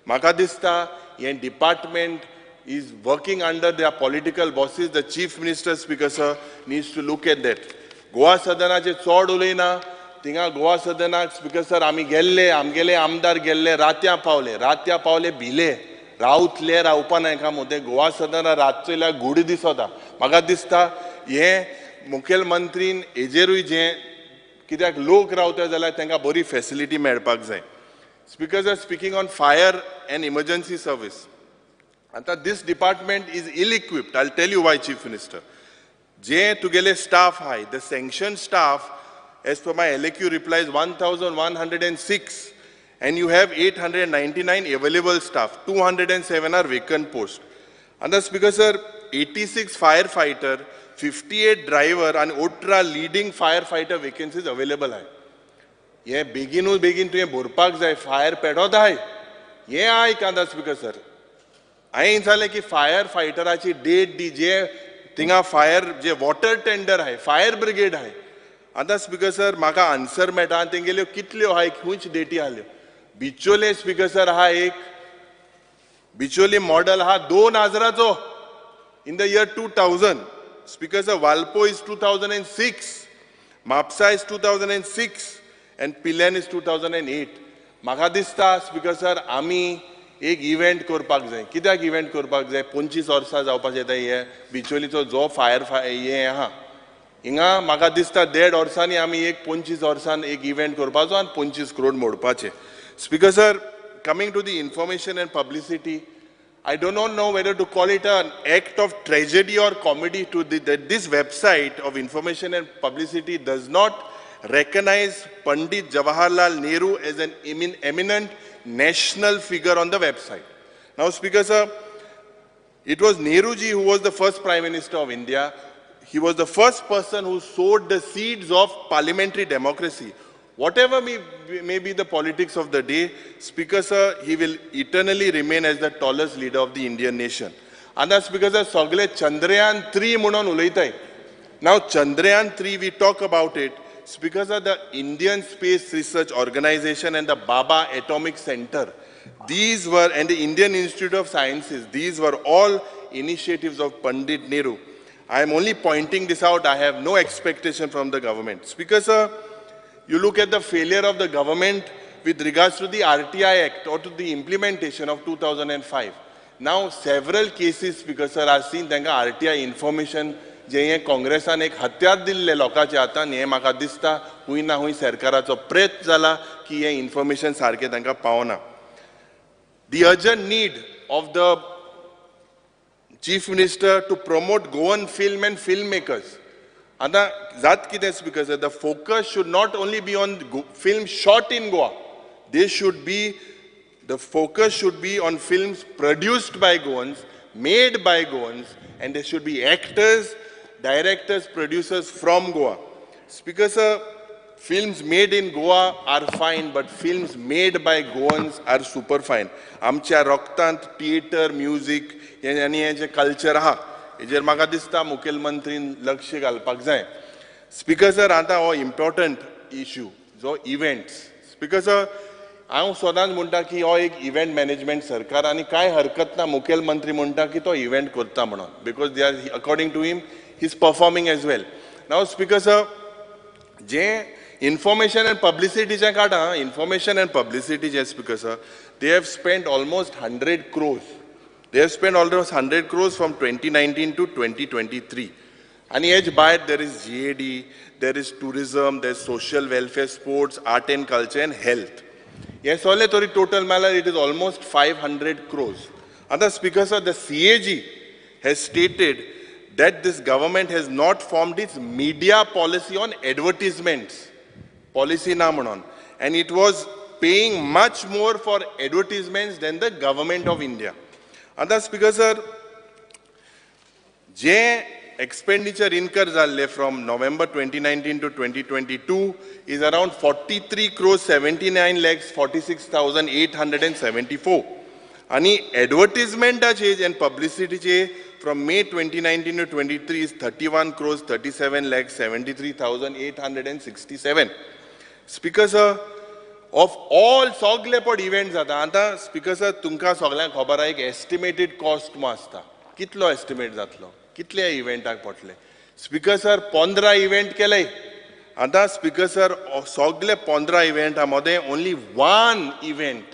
म्हाका दिसता हें department is working under their political bosses. The chief minister, speaker sir, needs to look at that. Goa सदनाचे चड उलयना, थिंगा गोवा सदनाक स्पीकर सर आमी गेल्ले, आमगेले आमदार गेल्ले, रातयां पावले, रातयां पावले भिले, रावतले रावपा नायका मोदें. गोवा सदना रात चोयल्यार घूड दिसता. म्हाका दिसता हें मुखेलमंत्रीन हेजेरूय जें कित्याक लोक रावता जाल्यार तांकां बरी फेसिलिटी मेळपाक जाय. Speaker sir, speaking on fire and emergency service, आतां this department is ill equipped. I tell you why, chief minister. जे तुगेले स्टाफ आहाय, the sanction staff as per my LAQ reply is 1106 and you have 899 available staff, 207 are vacant post. आतां speaker sir, 86 fire fighter, 58 driver आनी 18 leading fire fighter vacancies available आहाय. हे बेगीनूच बेगीन तुवें भरपाक जाय, फायर पेटोत आहाय. हें आयक आतां स्पीकर सर, हांवें विचारलें की फायर फायटराची डेट दी, जे थिंगा फायर जे वॉटर टेंडर आहाय, फायर ब्रिगेड आहाय. आतां स्पीकर सर म्हाका आन्सर मेळटा आनी तेंगेल्यो कितल्यो आहाय, खंयच डेटी आहल्यो. बिचोले स्पीकर सर आहा एक बिचोली मॉडल आहा 2000चो, in the year 2000. Speaker sir, Valpoi is 2006, Mapusa is 2006 and Pilerne is 2008. म्हाका दिसता स्पीकर सर आमी एक इव्हेंट करपाक जाय. कित्याक इव्हेंट करपाक जाय? 25 वर्सां जावपाचें येता हे बिचोलीचो जो फायर हें आहा हिंगा. म्हाका दिसता 1.5 वर्सांनी आमी एक 25 वर्सान एक इव्हेंट करपाचो आनी 25 crore मोडपाचे. Speaker sir, coming to the information and publicity, I do not know whether to call it an act of tragedy or comedy to that this website of information and publicity does not recognize Pandit Jawaharlal Nehru as an eminent national figure on the website. Now, Speaker sir, it was Nehruji who was the first Prime Minister of India. He was the first person who sowed the seeds of parliamentary democracy. Whatever may be the politics of the day, Speaker sir, he will eternally remain as the tallest leader of the Indian nation. And Speaker sir, sogle Chandrayaan 3 म्हणून उलयताय. Now Chandrayaan 3, we talk about it. Speaker sir, the Indian Space Research Organization and the Bhabha Atomic Center, these were, and the Indian Institute of Sciences, these were all initiatives of Pandit Nehru. I am only pointing this out. I have no expectation from the government. Speaker sir, you look at the failure of the government with regards to the RTI Act or to the implementation of 2005. Now, several cases, Speaker sir, are seen thanka RTI information जे हे काँग्रेसान एक हत्यार दिल्ले लोकांच्या हातान. हें म्हाका दिसता हुंय ना हुंय सरकाराचो प्रयत्न जाला की हें इन्फॉर्मेशन सारकें तांकां पावना. The urgent need of the Chief Minister to promote Goan film and film makers. आतां जात कितें Speaker sir, the focus should not only be on film shot in Goa, they should be, the focus should be on films produced by Goans, made by Goans, and there should be actors, directors, producers from Goa. Speaker sir, films made in Goa are fine, but films made by Goans are super fine. आमच्या रक्तांत थिएटर, म्युजीक आनी हें जें कल्चर आहा हेजेर म्हाका दिसता मुखेलमंत्रीन लक्ष घालपाक जाय. स्पीकर सर, आतां हो इम्पॉर्टंट इश्यू जो इव्हेंट्स. स्पीकर सर, हांव सदांच म्हणटा की हो एक इव्हेंट मॅनेजमेंट सरकार आनी कांय हरकत ना मुखेलमंत्री म्हणटा की तो इव्हेंट करता म्हणून, because they are according to him he is performing as well. Now speaker sir, J information and पब्लिसिटीचें काडा, इन्फॉर्मेशन एंड पब्लिसिटीचें speaker sir, they have spend almost 100 crores. They have spend almost 100 crores from 2019 to 2023. आनी हेज भायर there is GAD, there is tourism, there is social welfare, sports, art and culture and health. हे सगळे तरी टोटल मेळ्ळ्यार it is almost 500 crores. आतां speaker sir, the CAG has stated that this government has not formed its media policy on advertisements, policy na म्हणून, and it was paying much more for advertisements than the government of India. आतां speaker sir, J expenditure incur जाल्ले from November 2019 to 2022 is around 43 crores 79 lakhs 46,874. आनी एडवर्टीजमेंटाचे आनी पब्लिसिटीचे from May 2019 to 23 is 31 crores 37 lakhs 73,867. Speaker sir, of all सगळे पट इव्हेंट जाता. आतां स्पीकर सर, तुमकां सगळ्यांक खबर आहा एक एस्टिमेटेड कॉस्ट म्हूण आसता, कितलो एस्टिमेट जातलो, कितल्या इव्हेंटाक पडले. स्पीकर सर, 15 इव्हेंट केले. आतां स्पीकर सर, सगळे 15 इव्हेंटा मदें ओनली वन इव्हेंट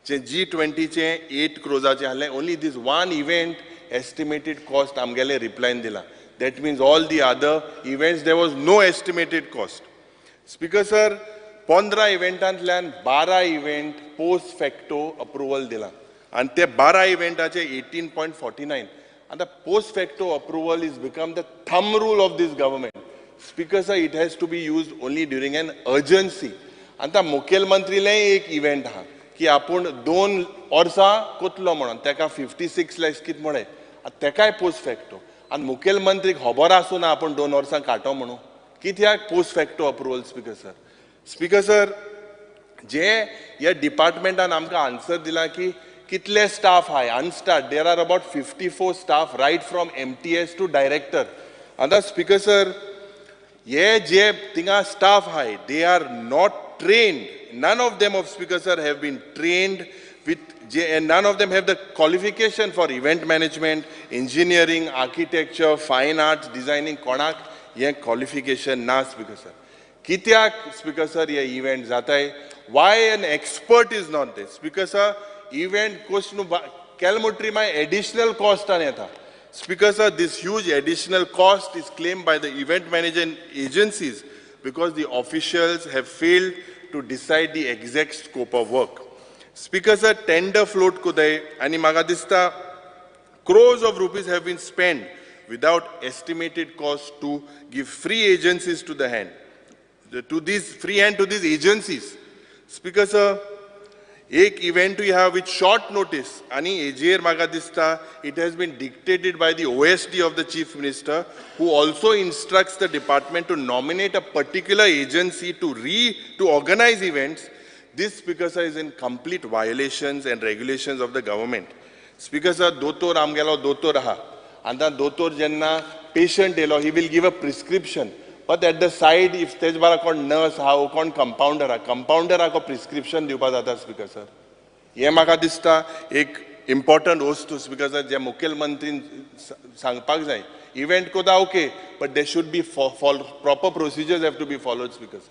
जे G20 8 crores आहले, only this one event estimated cost आमगेले रिप्लायन दिला. That means all the other events there was no estimated cost. Speaker sir, 15 इव्हेंटांतल्यान 12 event post facto approval दिला आनी ते 12 इव्हेंटाचे 18.49. आतां post facto approval is become the thumb rule of this government. Speaker sir, it has to be used only during an urgency. आतां मुखेलमंत्रीलें एक इव्हेंट आहा की आपूण 2 वर्सां कोतलो म्हणून तेका 56 lakhs कितें म्हळें, आतां तेकाय पोस्ट फॅक्टो. आनी मुखेलमंत्रीक खबर आसूं ना आपूण 2 वर्सां काटो म्हणून, कित्याक post facto approval? Speaker sir, speaker sir, जे ह्या डिपार्टमेंटान आमकां आन्सर दिला की कितले स्टाफ आहाय, unstaffed there are about 54 staff right from MTS to director. आतां स्पीकर सर, हे जे थिंगा स्टाफ आहाय they are not trained. None of them of speaker sir have been trained with, and none of them have the qualification for event management, engineering, architecture, fine arts, designing. कोणाक हें क्वॉलिफिकेशन ना स्पीकर सर. कित्याक स्पीकर सर हे इव्हेंट जाताय? Why an expert is not there? Speaker sir, event cost न्हू केले म्हणटरी मागीर एडिशनल कॉस्टान येता. Speaker sir, this huge additional cost is claimed by the event management agencies because the officials have failed to decide the exact scope of work. Speaker sir, tender float कोताय आनी म्हाका दिसता crores of rupees have been spent without estimated cost to give free agencies to the hand, to these free hand to these agencies. Speaker sir, एक इव्हेंटूय आहा with short notice आनी हेजेर म्हाका दिसता it has been dictated by the OSD of the chief minister, who also instructs the department to nominate a particular agency to organise events. This, speaker sir, is in complete violations and regulations of the government. Speaker sir, दोतोर आमगेलो दोतोर आहा. आतां दोतोर जेन्ना पेशंट येयलो, he will give a prescription, but at the side if तेज बारा कोण नर्स आहा वो कोण कंपाउंडर आहा, कंपाउंडराक प्रिस्क्रिप्शन दिवपा जाता. स्पीकर सर, हें म्हाका दिसता एक इम्पॉर्टंट वस्तू स्पीकर सर, जे मुखेलमंत्रीन सांगपाक जाय. इव्हेंट कोता okay, but they should be proper procedures have to be followed. Speaker sir,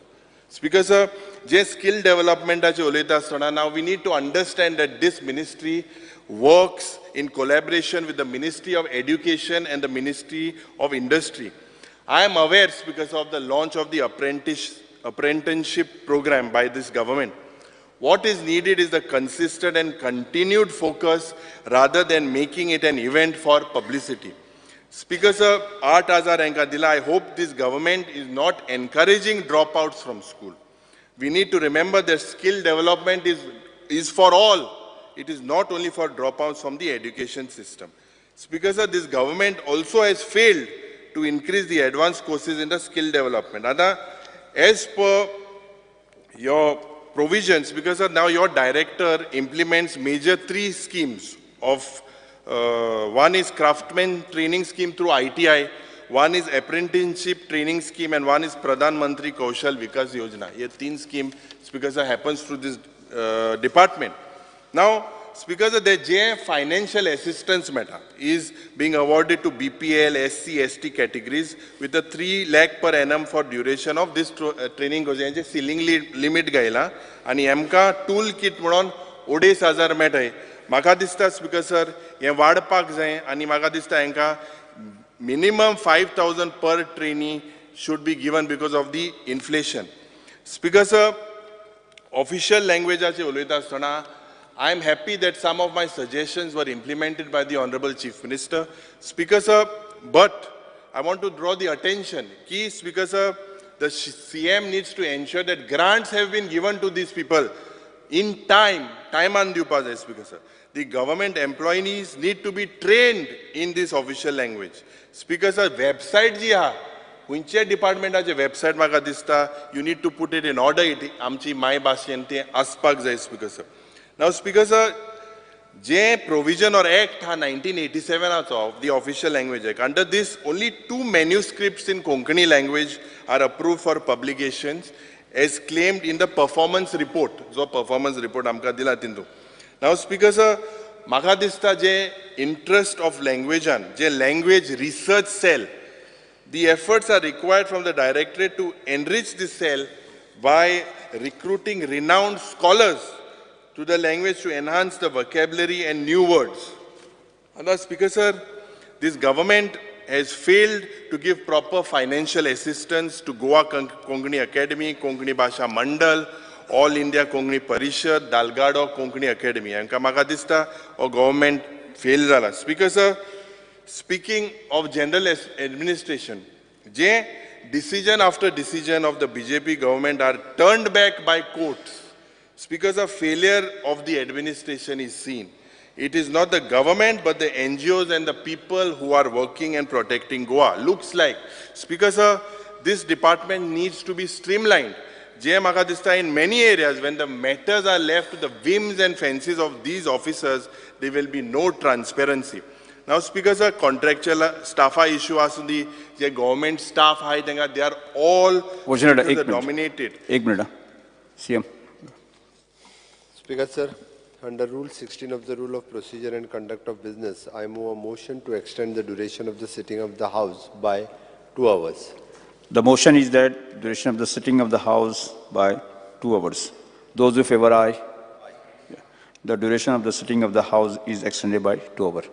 speaker sir, J skill डेव्हलपमेंटाचे उलयता आसतना now we need to understand that this ministry works in collaboration with the Ministry of Education and the Ministry of Industry. I am aware, Speaker sir, of the launch of the apprenticeship program by this government. What is needed is the consistent and continued focus rather than making it an event for publicity. Speaker sir, 8,000 हांकां दिला. I hope this government is not encouraging drop outs from school. We need to remember that skill development is for all. It is not only for dropouts from the education system. Speaker sir, this government also has failed to increase the advanced courses in the skill development. Ada, as per your provisions, because sir, now your director implements major 3 schemes of one is craftsman training scheme through ITI, one is apprenticeship training scheme, and one is Pradhan Mantri Kaushal Vikas Yojana. Ye 3 scheme, Speaker sir, happens through this department. Now, Speaker sir, the J financial assistance matter is being awarded to BPL, SC, ST categories with a 3 lakh per annum for duration of this training course. Yanche ceiling limit gaila ani emka tool kit म्हणून 2,500 मेळटाय. म्हाका दिसता स्पीकर सर हें वाडपाक जाय आनी म्हाका दिसता हेंकां minimum 5,000 per trainee should be given because of the inflation. Speaker sir, official लँग्वेजाचे उलयता आसतना I am happy that some of my suggestions were implemented by the Honorable Chief Minister. Speaker sir, but I want to draw the attention ki, Speaker sir, the CM needs to ensure that grants have been given to these people in time. Time on diwpa jai, Speaker sir. The government employees need to be trained in this official language. Speaker sir, website ji ha, खंयच्या डिपार्टमेंटाचे website म्हाका दिसता, you need to put it in order. It आमची माय भाशेन तें आसपाक जाय, Speaker sir. Now, Speaker sir, J provision or act ha 1987 of the official language act. Under this, only 2 manuscripts in Konkani language are approved for publications as claimed in the performance report. जो performance report आमकां दिला तितून. Now, Speaker sir, म्हाका दिसता जे interest of language J language research cell, the efforts are required from the directorate to enrich this cell by recruiting renowned scholars to the language to enhance the vocabulary and new words. And Speaker sir, this government has failed to give proper financial assistance to Goa Konkani Academy, Konkani Bhasha Mandal, All India Konkani Parishad, Dalgado Konkani Academy. Anka maka dista or government fail zala. Speaker sir, speaking of general administration, je decision after decision of the BJP government are turned back by courts. Because a failure of the administration is seen. It is not the government but the NGOs and the people who are working and protecting Goa. Looks like, Speaker sir, this department needs to be streamlined. J म्हाका दिसता in many areas when the matters are left to the whims and fancies of these officers, there will be no transparency. Now, Speaker sir, contractual staff issue आसूं जे government staff आहाय तेंका they are all dominated. एक minute, CM. Speaker sir, under Rule 16 of the Rule of Procedure and Conduct of Business, I move a motion to extend the duration of the sitting of the House by 2 hours. The motion is that duration of the sitting of the House by 2 hours. Those who favor, aye. The duration of the sitting of the House is extended by 2 hours.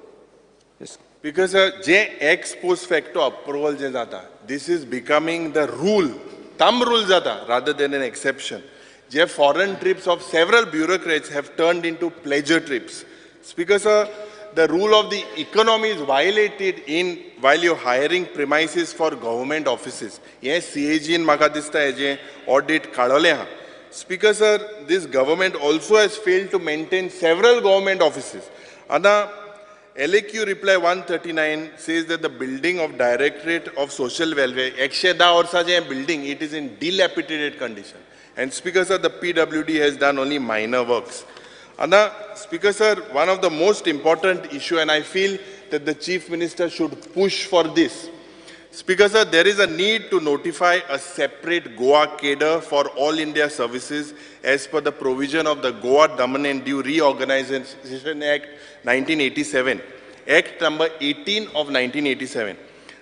Yes. Because J ex post facto approval je jata, this is becoming the rule, thumb rule jata, rather than an exception. J foreign trips of several bureaucrats have turned into pleasure trips. Speaker sir, the rule of the economy is violated in while you're hiring premises for government offices. Yes, CAG in maka dista je audit kadole ha. Speaker sir, this government also has failed to maintain several government offices. Ada LAQ reply 139 says that the building of Directorate of Social Welfare, 110 orsa je building, it is in dilapidated condition. And Speaker sir, the PWD has done only minor works. Anna, Speaker sir, one of the most important issue, and I feel that the Chief Minister should push for this. Speaker sir, there is a need to notify a separate Goa cadre for all India services as per the provision of the Goa Daman and Diu Reorganization Act 1987, Act number 18 of 1987.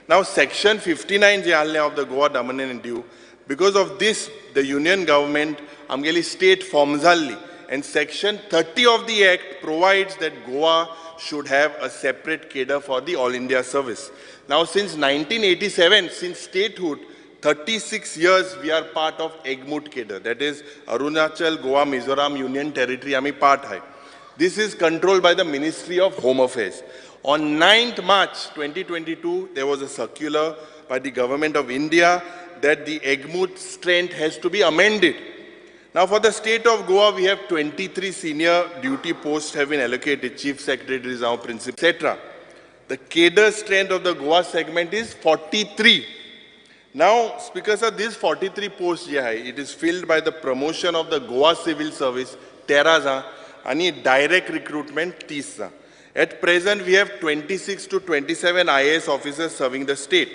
Now, Section 59 of the Goa Daman and Diu, because of this, the union government, amgeli state forms jalli, and Section 30 of the Act provides that Goa should have a separate cadre for the All India service. Now, since 1987, since statehood, 36 years we are part of EGMUT cadre, that is Arunachal, Goa, Mizoram Union Territory, ami part hai. This is controlled by the Ministry of Home Affairs. On 9th March 2022, there was a circular by the Government of India that the EGMUT strength has to be amended. Now for the state of Goa, we have 23 senior duty posts have been allocated, chief secretaries, our principal, etc. The cadre strength of the Goa segment is 43. Now, Speaker sir, this 43 posts, it is filled by the promotion of the Goa Civil Service, 13 and direct recruitment 30. At present, we have 26 to 27 IAS officers serving the state.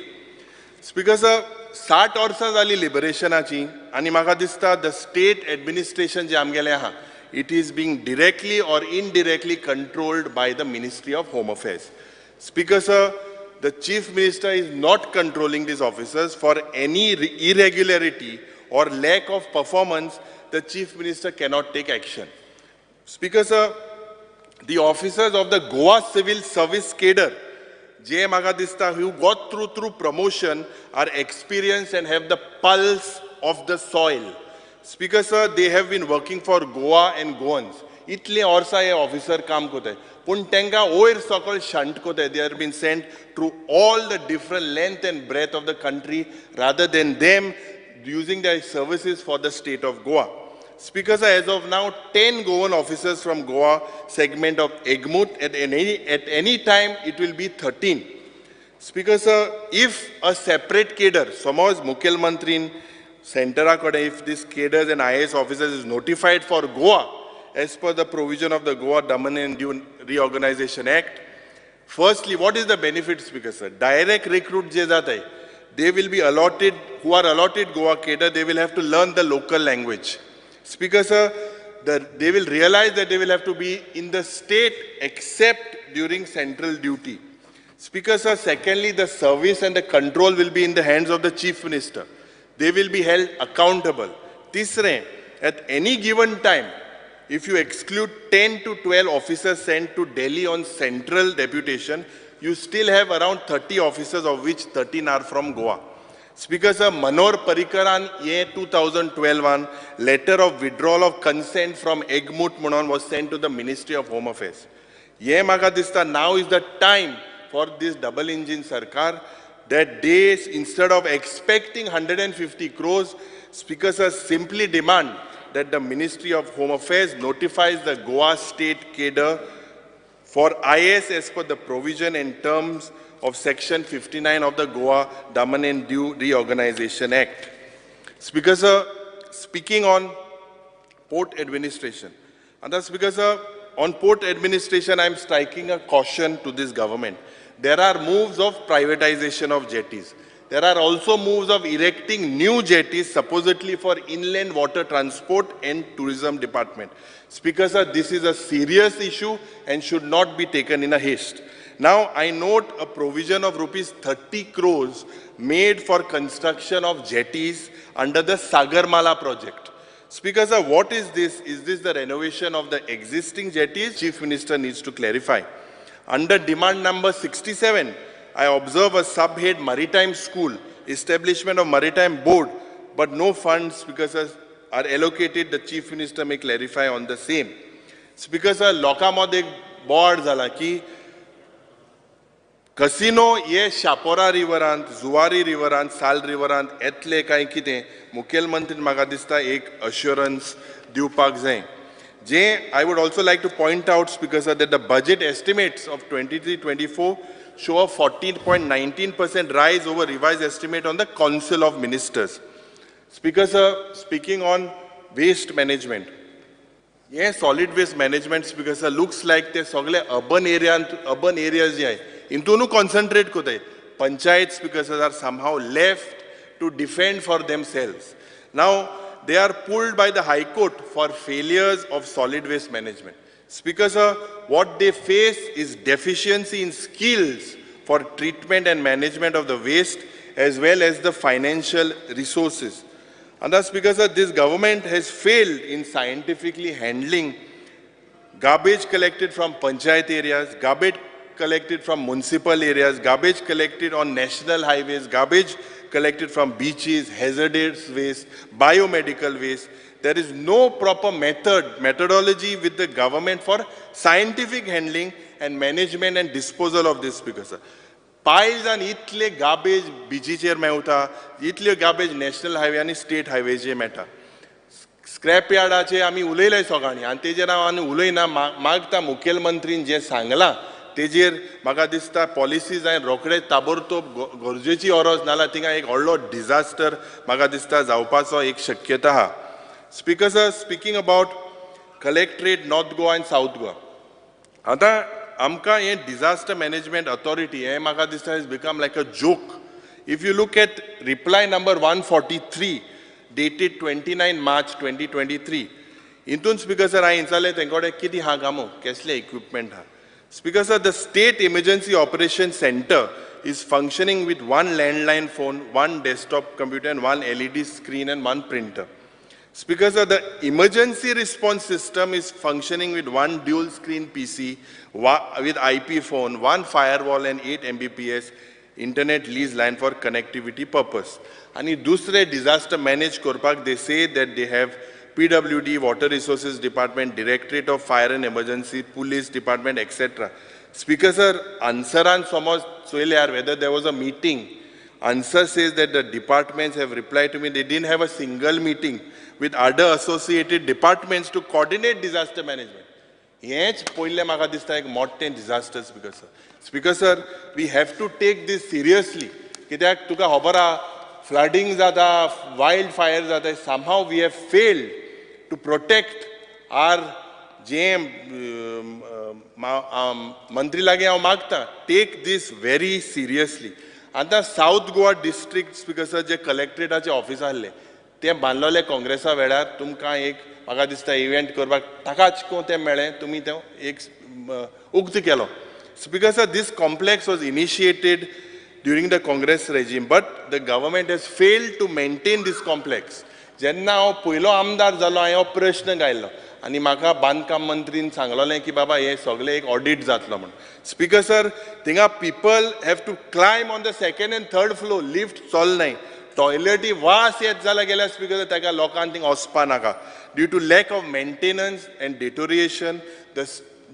Speaker sir, 60 वर्सां जाली लिबरेशनाची आनी म्हाका दिसता the state administration जे आमगेलें आहा, it is being directly or indirectly controlled by the Ministry of Home Affairs. Speaker sir, the Chief Minister is not controlling these officers. For any irregularity or lack of performance, the Chief Minister cannot take action. Speaker sir, the officers of the Goa Civil Service cadre, जे म्हाका दिसता who got through promotion are experienced and have the pulse of the soil. Speaker sir, they have been working for Goa and Goans. इतले वर्सां हे ऑफिसर काम करताय, पूण तांकां वयर सकयल शंट करताय. They are been sent through all the different length and breadth of the country rather than them using their services for the state of Goa. Speaker sir, as of now, 10 Goan officers from Goa segment of EGMUT, at any time it will be 13. Speaker sir, if a separate cadre, समज मुखेलमंत्रीन सेंटरा कडेन, if this cadres and IAS officers is notified for Goa, as per the provision of the Goa Daman and Diu Reorganization Act, firstly, what is the benefit, Speaker sir? Direct recruit जे जाताय, they will be allotted, who are allotted Goa cadre, they will have to learn the local language. Speaker sir, they will realize that they will have to be in the state except during central duty. Speaker sir, secondly, the service and the control will be in the hands of the Chief Minister. They will be held accountable. Tisre, at any given time, if you exclude 10 to 12 officers sent to Delhi on central deputation, you still have around 30 officers, of which 13 are from Goa. Speaker sir, Manohar Parrikaran ye 2012 letter of withdrawal of consent from EGMUT म्हणून was sent to the Ministry of Home Affairs. Ye म्हाका दिसता now is the time for this double engine sarkar that they, instead of expecting 150 crores, Speaker sir, simply demand that the Ministry of Home Affairs notifies the Goa state cadre for IAS as per the provision and terms of Section 59 of the Goa Daman and Diu Reorganization Act. Speaker sir, speaking on port administration. And Speaker sir, on port administration, I am striking a caution to this government. There are moves of privatization of jetties. There are also moves of erecting new jetties supposedly for inland water transport and tourism department. Speaker sir, this is a serious issue and should not be taken in a haste. Now, I note a provision of rupees 30 crores made for construction of jetties under the Sagarmala project. Speaker sir, what is this? Is this the renovation of the existing jetties? Chief Minister needs to clarify. Under demand number 67, I observe a subhead maritime school, establishment of maritime board, but no funds, Speaker sir, are allocated. The Chief Minister may clarify on the same. Speaker sir, लोकां मदें एक बोर्ड जाला की कसिनो हे शापोरा रिवरांत, जुवारी रिवरांत, साल रिवरांत येतले काय कितें, मुखेलमंत्रीन म्हाका दिसता एक अश्योरन्स दिवपाक जाय. जे I would also like to point out, Speaker sir, that the budget estimates of 23-24 show a 14.19% rise over revised estimate on the Council of Ministers. Speaker sir, speaking on waste management. Hey solid waste management, Speaker sir, looks like ते सगळे अर्बन एरियाज जे आहे हितून कॉन्सन्ट्रेट करताय. Panchayat, Speaker sir, are somehow left to defend for themselves. Now they are pulled by the High Court for failures of solid waste management. Speaker sir, what they face is deficiency in skills for treatment and management of the waste as well as the financial resources. And thus, Speaker sir, this government has failed in scientifically handling garbage collected from panchayat areas, garbage collected from municipal areas, garbage collected on national highways, garbage collected from beaches, hazardous waste, biomedical waste. There is no proper methodology with the government for scientific handling and management and disposal of this, Speaker sir. Piles आनी इतले गार्बेज बिचीचेर मेवता, इतले गार्बेज नॅशनल हायवे आनी स्टेट हायवेचेर मेळटा. स्क्रॅप यार्डाचे आमी उलयले सगळ्यांनी आनी तेजेर हांव आनी उलयना. मागता मुखेलमंत्रीन जें सांगलां तेजेर म्हाका दिसता पॉलिसीज हांवें रोखडे ताबडतोब गरजेची ओरोज, नाल्यार थिंगा एक व्हडलो डिजास्टर म्हाका दिसता जावपाचो एक शक्यता आहा. Speaker sir, speaking about collectorate North Goa आनी सावथ गोवा, आतां आमकां हें डिजास्टर मॅनेजमेंट ऑथॉरिटी हें म्हाका दिसता is become like a joke. If you look at reply number 143 dated 29 March 2023, हितून स्पीकर सर हांवें विचारलें तेंचे कडेन कितें आहा कामो, केसलें इक्विपमेंट आहा. Speaker sir, the State Emergency Operation Center is functioning with 1 landline phone, 1 desktop computer and 1 LED screen and 1 printer. Speaker sir, the emergency response system is functioning with 1 dual screen PC with IP phone, 1 firewall and 8 Mbps internet lease line for connectivity purpose. And dusre disaster manage korpak, they say that they have PWD, Water Resources Department, Directorate of Fire and Emergency, Police Department, etc. Speaker sir, answeran somos soilyar whether there was a meeting. Answer says that the departments have replied to me. They didn't have a single meeting with other associated departments to coordinate disaster management. हेंच पयलें म्हाका दिसता एक मोठें disaster. Speaker sir, Speaker sir, we have to take this seriously. कित्याक तुका खबर आहा फ्लडिंग जाता, वायल्ड फायर जाता. Somehow we have failed to protect our जे मंत्री लागीं हांव मागता, टेक these very seriously. आतां south Goa district speaker sir, जे कलेक्ट्रेटाचे ऑफिस आहले ते बांदलोले काँग्रेसा वेळार, तुमकां एक म्हाका दिसता इव्हेंट करपाक ताकाच कोण तें मेळ्ळें, तुमी तें एक उक्त केलो. Speaker sir, this complex was initiated during the Congress regime, but the government has failed to maintain this complex. जेन्ना हांव पयलो आमदार जालो हांवें हो प्रश्न गायलो आनी म्हाका बांदकाम मंत्रीन सांगलोलें की बाबा हें सगळें एक ऑडीट जातलो म्हूण. स्पीकर सर, थिंगा people have to climb on the second and third floor, lift चलनाय, टॉयलेटी वास येत जाल्यार गेल्यार स्पीकर सर ताका लोकांक थिंगा वचपा नाका. Due to lack of maintenance and deterioration the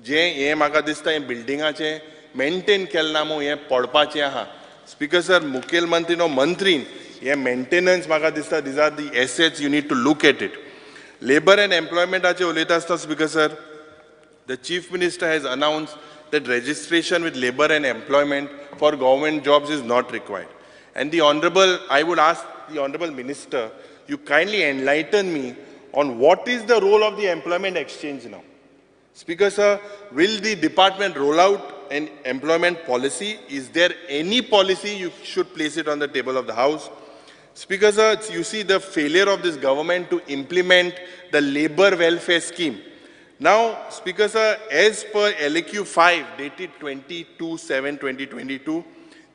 जें हें म्हाका दिसता हें बिल्डिंगाचें मेंटेन केलें ना म्हूण हें पडपाचें आहा. स्पीकर सर, मुखेलमंत्री नो मंत्रीन हें मेंटेनन्स म्हाका दिसता these are the assets, you need to look at it. Labour and एम्प्लॉयमेंटाचेर उलयता आसतना Speaker sir, the chief minister has announce that registration with labour and employment for government jobs is not required. And the honourable, I would ask the honourable minister, you kindly enlighten me on what is the role of the employment exchange now. Speaker sir, will the department roll out an employment policy? Is there any policy? You should place it on the table of the house. Speaker sir, you see the failure of this government to implement the labor welfare scheme. Now, Speaker sir, as per LAQ 5 dated 22/7/2022,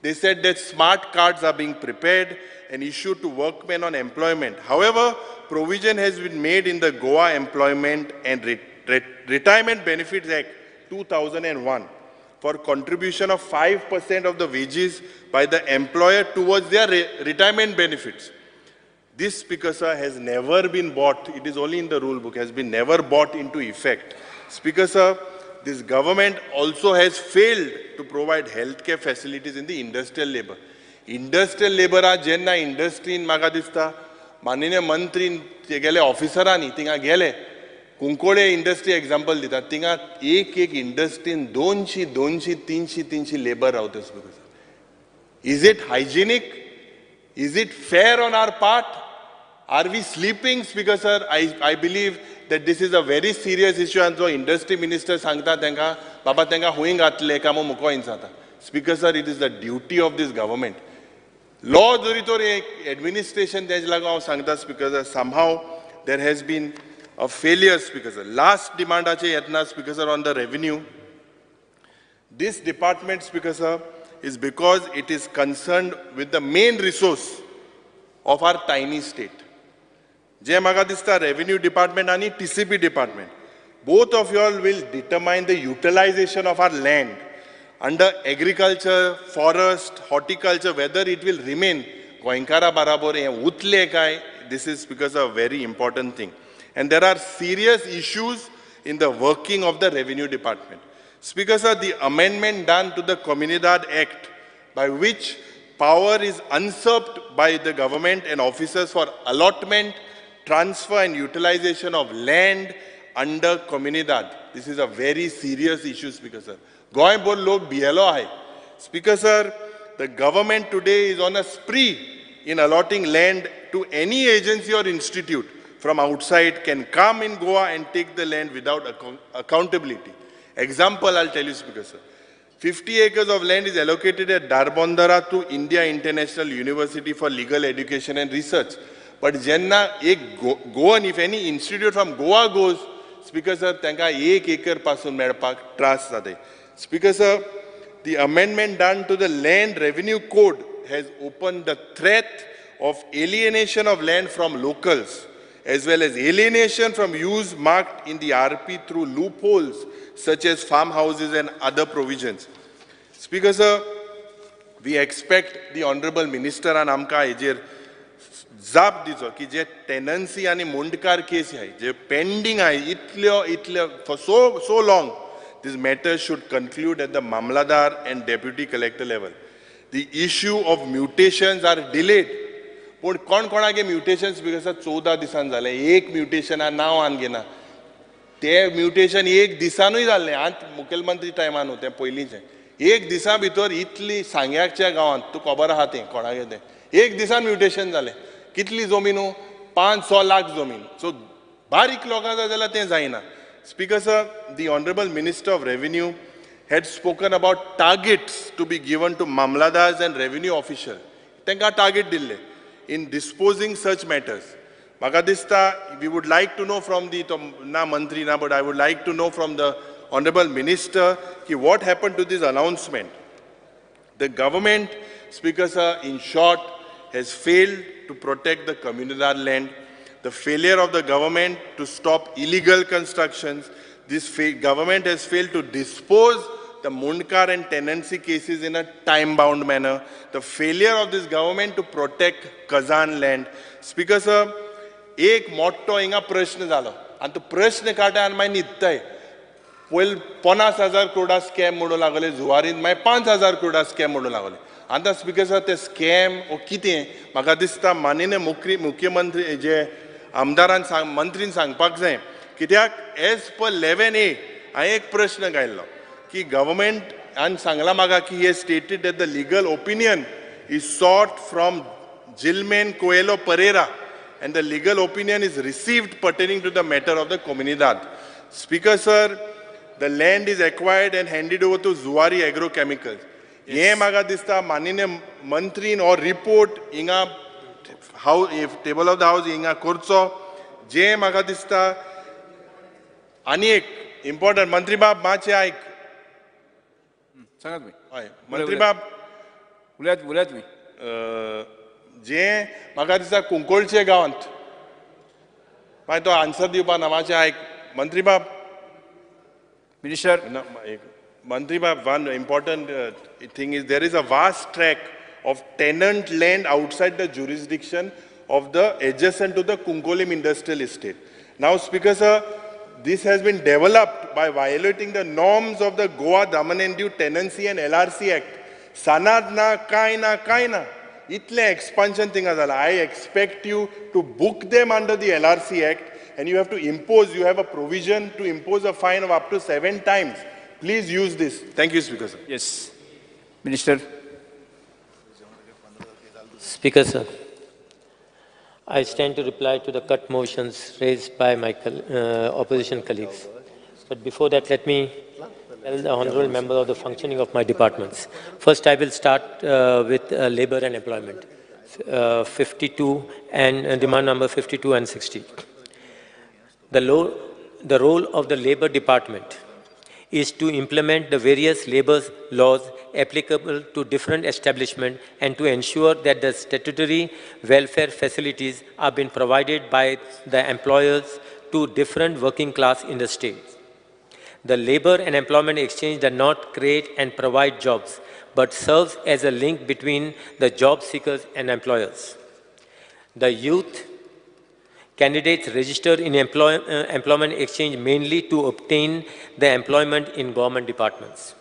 they said that smart cards are being prepared and issued to workmen on employment. However, provision has been made in the Goa Employment and Retirement Benefits Act 2001 for contribution of 5% of the wages by the employer towards their retirement benefits. This, Speaker sir, has never been bought. It is only in the rule book, has been never bought into effect. Speaker sir, this government also has failed to provide healthcare facilities in the industrial labor. Industrial labor जेन्ना इंडस्ट्रीन म्हाका दिसता माननीय मंत्रीन तेगेले ऑफिसरांनी थिंगा गेले, कुंकोळे इंडस्ट्री एग्जाम्पल दिता, थिंगा एक एक इंडस्ट्रीन 200 200 300 300 लेबर रावता. Speaker sir, is it hygienic? Is it fair on our part? Are we sleeping? Speaker sir, I believe that this is a very serious issue. आनी जो इंडस्ट्री मिनिस्टर सांगता तांकां, बाबा तांकां हुंय घातले काय म्हूण मुको जाता. Speaker sir, it is the duty of this government. Law जरी तर एडमिनिस्ट्रेशन तेजे लागून हांव सांगता Speaker sir, somehow there has been a failure. Speaker sir, last डिमांडाचे येतना Speaker sir, on the revenue, this department, Speaker sir, is because it is concerned with the main resource of our tiny state. जे म्हाका दिसता रेव्हेन्यू डिपार्टमेंट आनी TCP department, both of you all will determine the utilization of our land under agriculture, forest, horticulture, whether it will remain गोंयकारा बराबर हें उरतलें काय, this is because a very important thing. And there are serious issues in the working of the revenue department. Speaker sir, the amendment done to the Comunidade Act by which power is usurped by the government and officers for allotment, transfer and utilization of land under Comunidade. This is a very serious issue, Speaker sir. Goa bor lok bielo hai. Speaker sir, the government today is on a spree in allotting land to any agency or institute from outside can come in Goa and take the land without accountability. Example, I'll tell you, Speaker sir. 50 acres of land is allocated at Darbondara to India International University for Legal Education and Research. But jenna ek Goan, if any institute from Goa goes, Speaker sir, tanka ek acre pasun melpak tras jate. Speaker sir, the amendment done to the Land Revenue Code has opened the threat of alienation of land from locals, as well as alienation from use marked in the RP through loopholes such as farmhouses and other provisions. Speaker sir, we expect the Honorable Minister and amka ejer जाप दिचो की जे टेनन्सी आनी मुंडकार केस आहाय जे पेंडींग आहाय इतल्यो इतल्यो for so long, this matter should conclude at the Mamlatdar and deputy collector level. The issue of mutations are delayed. पूण कोण कोणागे म्युटेशन्स because 14 दिसान जालें, एक म्युटेशन नांव आन घेना, ते म्युटेशन एक दिसानूय जाल्लें आनी मुखेलमंत्री टायमान न्हू, तें पयलींचें. एक दिसा भितर इतली सांग्याच्या गांवांत तूं खबर आहा तें कोणागे तें एक दिसान म्युटेशन जालें. कितली जमीन? 5-6 लाख जमीन. सो बारीक लोकां जाय जाल्यार तें जायना. Speaker sir, the honourable minister of revenue had spoken about targets to be given to mamlatdars and revenue official. तांकां टार्गेट दिल्ले in disposing such matters. म्हाका दिसता we would like to know from the ना मंत्री ना, but I would like to know from the honourable minister की what happen to this announcement. The government, Speaker sir, in short, has failed to protect the Comunidade land. The failure of the government to stop illegal constructions. This government has failed to dispose the Mundkar and tenancy cases in a time-bound manner. The failure of this government to protect Kazan land. Speaker sir, एक मोठो हिंगा प्रश्न जालो आनी तो प्रश्न काडटा आनी मागीर न्हिदताय. पयलीं 50,000 करोडा स्कॅम म्हणूं लागले जुवारीन, मागीर 5,000 करोडा स्कॅम म्हणूं लागले. आतां स्पीकर सर, ते स्कॅम वो कितें म्हाका दिसता माननीय मुख्यमंत्री जे आमदारान मंत्रीन सांगपाक जाय. कित्याक एज पर 11A हांवें एक प्रश्न घायल्लो की गव्हर्मेंटान सांगलां म्हाका की he stated that the legal opinion is sought from Gilman Coelho Pereira and the legal opinion is received pertaining to the matter of the Comunidade. Speaker sir, the land is acquired and handed over to Zuari Agro Chemicals. हे म्हाका दिसता माननीय मंत्रीन हो रिपोर्ट हिंगा टेबल ऑफ the house हिंगा करचो. जे म्हाका दिसता आनी एक इम्पॉर्टंट, मंत्री बाब मातशें आयक. सांगात तुमी. हय मंत्री बाब उलयात उलयात तुमी. जे म्हाका दिसता कुंकळचे गांवांत मागीर तो आन्सर दिवपा ना, मातशें आयक मंत्री बाब. मिनिस्टर मंत्री बाब, one important thing is there is a vast tract of tenant land outside the jurisdiction of the adjacent to the Cuncolim industrial estate. Now Speaker sir, this has been developed by violating the norms of the Goa Daman and Diu Tenancy and LRC Act. Sanad na, काय ना, काय ना, इतलें एक्सपान्शन थिंगा जाला. I expect you to book them under the LRC Act and you have to impose, you have a provision to impose a fine of up to 7 times. Please use this. Thank you, Speaker sir. Yes. Minister. Speaker sir, I stand to reply to the cut motions raised by my opposition colleagues. But before that, let me tell the honorable member of the functioning of my departments. First, I will start with labor and employment, 52 and demand number 52 and 60. The role of the labor department is to implement the various labor laws applicable to different establishments and to ensure that the statutory welfare facilities are being provided by the employers to different working class in the state. The Labor and Employment Exchange does not create and provide jobs, but serves as a link between the job seekers and employers. The youth Candidates register in employment exchange mainly to obtain the employment in government departments.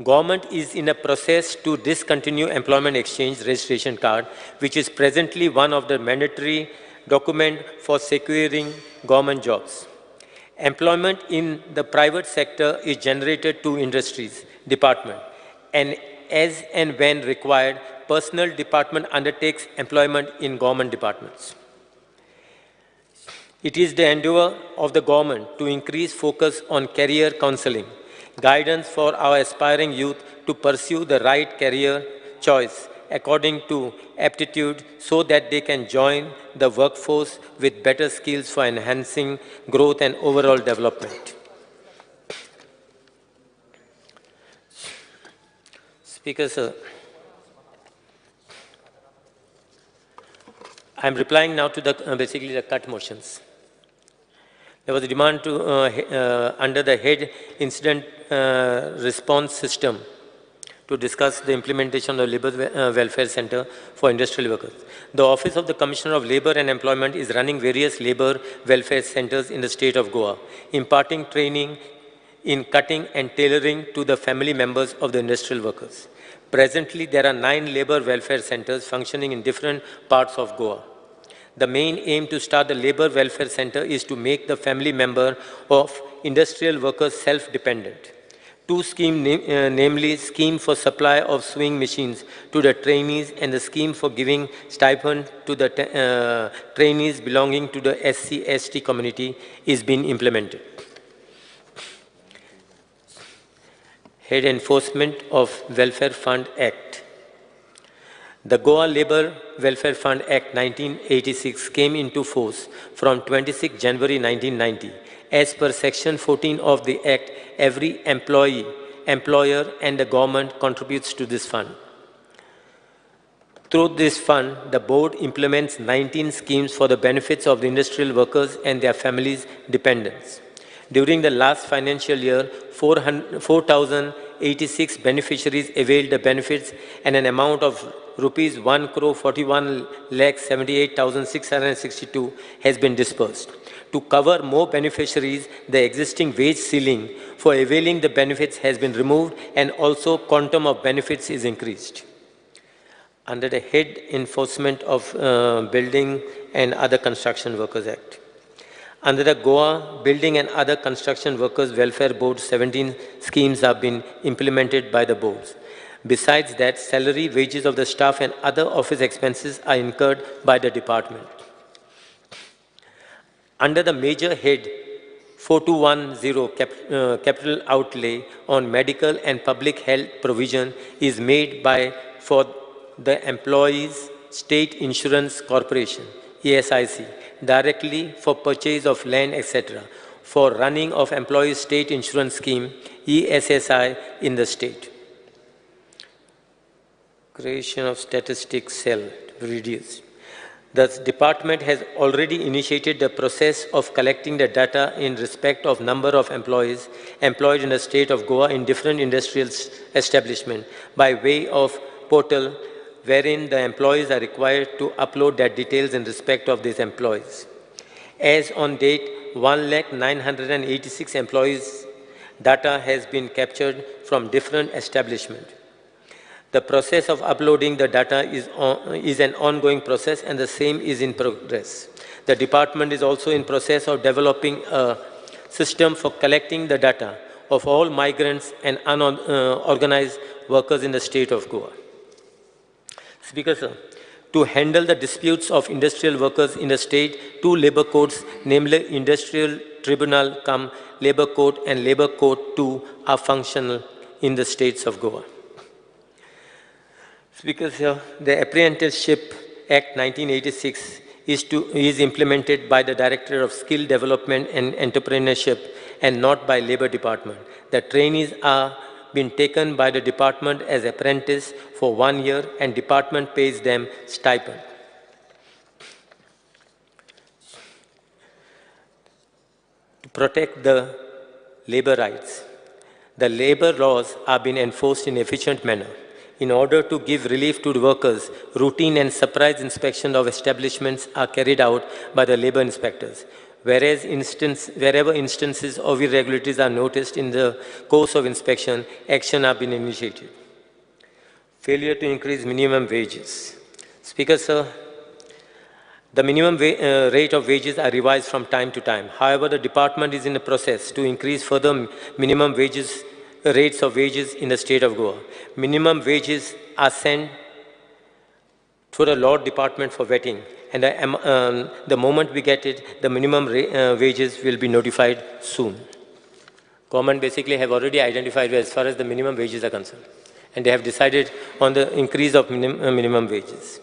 Government is in a process to discontinue employment exchange registration card, which is presently one of the mandatory document for securing government jobs. Employment in the private sector is generated to industries department, and as and when required, personnel department undertakes employment in government departments. It is the endeavor of the government to increase focus on career counseling, guidance for our aspiring youth to pursue the right career choice according to aptitude so that they can join the workforce with better skills for enhancing growth and overall development. Speaker, sir, I am replying now to the basically the cut motions. There was a demand to under the head incident response system to discuss the implementation of the Labor Welfare Center for industrial workers. The Office of the Commissioner of Labor and Employment is running various labor welfare centers in the state of Goa, imparting training in cutting and tailoring to the family members of the industrial workers. Presently, there are 9 labor welfare centers functioning in different parts of Goa. The main aim to start the Labor Welfare Center is to make the family member of industrial workers self-dependent. 2 schemes, namely scheme for supply of sewing machines to the trainees and the scheme for giving stipend to the trainees belonging to the SC/ST community is being implemented. Head Enforcement of Welfare Fund Act. The Goa Labour Welfare Fund Act 1986 came into force from 26 January 1990. As per Section 14 of the Act, every employee, employer and the government contributes to this fund. Through this fund, the board implements 19 schemes for the benefits of the industrial workers and their families' dependents. During the last financial year, 4,086 beneficiaries availed the benefits and an amount of rupees 1,41,78,662 has been disbursed. To cover more beneficiaries, the existing wage ceiling for availing the benefits has been removed and also quantum of benefits is increased. Under the head Enforcement of Building and Other Construction Workers Act. Under the Goa Building and Other Construction Workers Welfare Board, 17 schemes have been implemented by the boards. Besides that, salary, wages of the staff and other office expenses are incurred by the department. Under the major head 4210 capital outlay on medical and public health provision is made by for the Employees State Insurance Corporation, ESIC, directly for purchase of land, etc., for running of Employees State Insurance Scheme, ESSI, in the state. Creation of statistics cell reduced. The department has already initiated the process of collecting the data in respect of number of employees employed in the state of Goa in different industrial establishments by way of portal wherein the employees are required to upload their details in respect of these employees. As on date, 1,09,986 employees' data has been captured from different establishments. The process of uploading the data is an ongoing process and the same is in progress. The department is also in process of developing a system for collecting the data of all migrants and unorganized workers in the state of Goa. Speaker, sir, to handle the disputes of industrial workers in the state, 2 labor courts, namely Industrial Tribunal cum Labor Court and Labor Court 2, are functional in the states of Goa. Speaker, sir, the Apprenticeship Act 1986 is implemented by the Director of Skill Development and Entrepreneurship and not by Labor Department. The trainees are been taken by the department as apprentice for 1 year and department pays them stipend. To protect the labor rights, the labor laws are being enforced in efficient manner. In order to give relief to the workers, routine and surprise inspection of establishments are carried out by the labor inspectors. Whereas wherever instances of irregularities are noticed in the course of inspection, action have been initiated. Failure to increase minimum wages. Speaker, sir, the minimum rate of wages are revised from time to time. However, the department is in the process to increase further minimum wages rates of wages in the state of Goa. Minimum wages are sent to the law department for vetting, and the moment we get it, the minimum wages will be notified soon. Government basically have already identified as far as the minimum wages are concerned, and they have decided on the increase of minimum wages.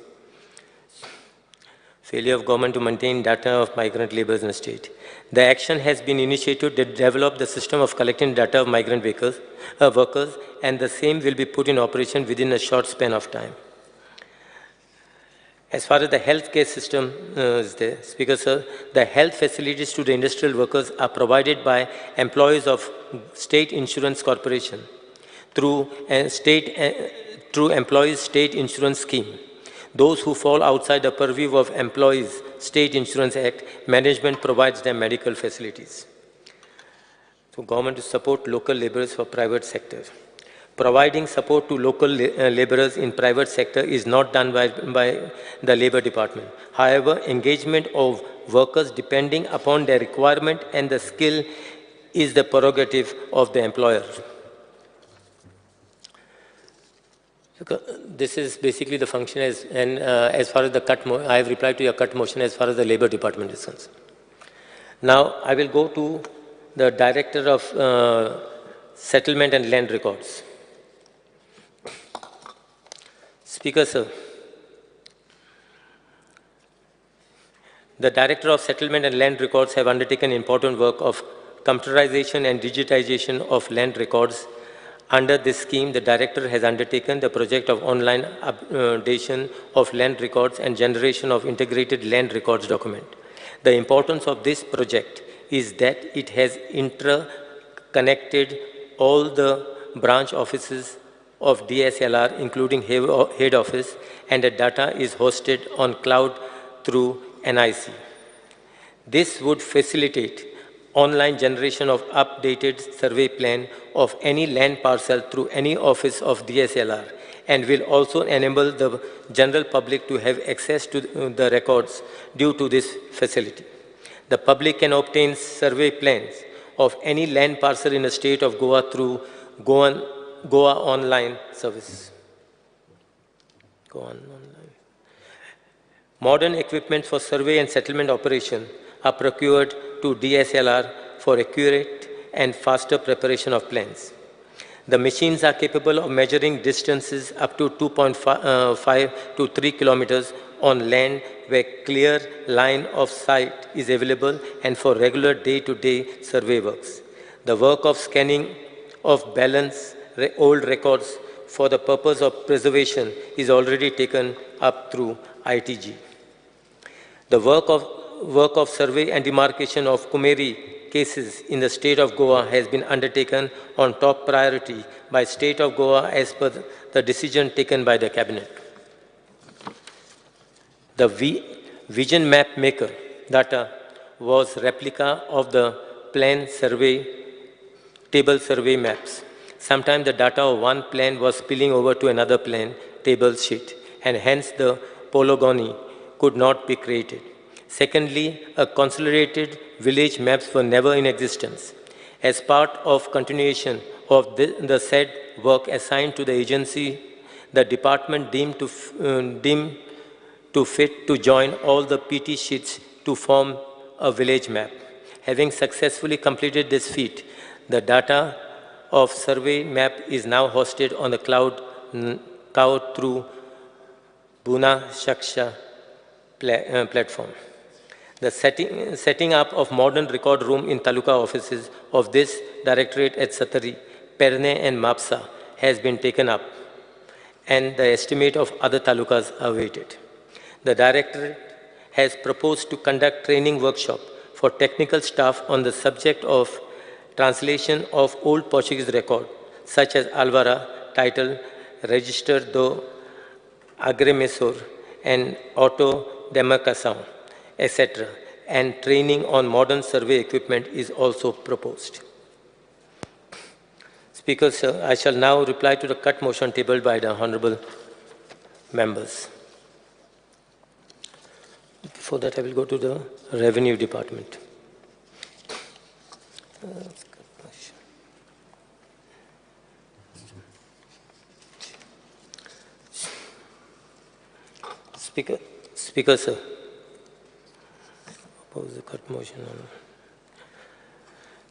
Failure of government to maintain data of migrant laborers in the state. The action has been initiated to develop the system of collecting data of migrant workers, and the same will be put in operation within a short span of time. As far as the healthcare system is there, Speaker sir, the health facilities to the industrial workers are provided by employees of State Insurance Corporation through Employees State Insurance Scheme. Those who fall outside the purview of Employees State Insurance Act, management provides them medical facilities. So government to support local laborers for private sector. Providing support to local laborers in private sector is not done by the labor department. However, engagement of workers depending upon their requirement and the skill is the prerogative of the employer. This is basically the function as, and as far as the cut, I have replied to your cut motion as far as the labor department is concerned. Now I will go to the Director of Settlement and Land Records. Speaker, sir, the Director of Settlement and Land Records have undertaken important work of computerization and digitization of land records. Under this scheme, the Director has undertaken the project of online updation of land records and generation of integrated land records document. The importance of this project is that it has interconnected all the branch offices of DSLR, including head office, and the data is hosted on cloud through NIC. This would facilitate online generation of updated survey plan of any land parcel through any office of DSLR, and will also enable the general public to have access to the records due to this facility. The public can obtain survey plans of any land parcel in the state of Goa through Goa Online service. Goa Online. Modern equipment for survey and settlement operation are procured to DSLR for accurate and faster preparation of plans. The machines are capable of measuring distances up to 2.5 to 3 kilometers on land where clear line of sight is available and for regular day-to-day survey works. The work of scanning of balance old records for the purpose of preservation is already taken up through ITG. The work of survey and demarcation of Kumeri cases in the state of Goa has been undertaken on top priority by state of Goa as per the decision taken by the cabinet. The Vision Map Maker data was replica of the plan survey, table survey maps. Sometimes the data of one plan was spilling over to another plan table sheet, and hence the polygony could not be created. Secondly, a consolidated village maps were never in existence. As part of continuation of the said work assigned to the agency, the department deemed to fit to join all the PT sheets to form a village map. Having successfully completed this feat, the data of survey map is now hosted on the cloud through Buna Shaksha platform. The setting up of modern record room in taluka offices of this directorate at Satari, Perne and Mapsa has been taken up, and the estimate of other talukas are awaited. The directorate has proposed to conduct training workshop for technical staff on the subject of translation of old Portuguese record, such as Alvara, title, Register do Agrimensor and Auto Demarcação, etc., and training on modern survey equipment is also proposed. Speaker, sir, I shall now reply to the cut motion tabled by the honorable members. Before that, I will go to the Revenue Department. Speaker, sir, oppose the cut motion.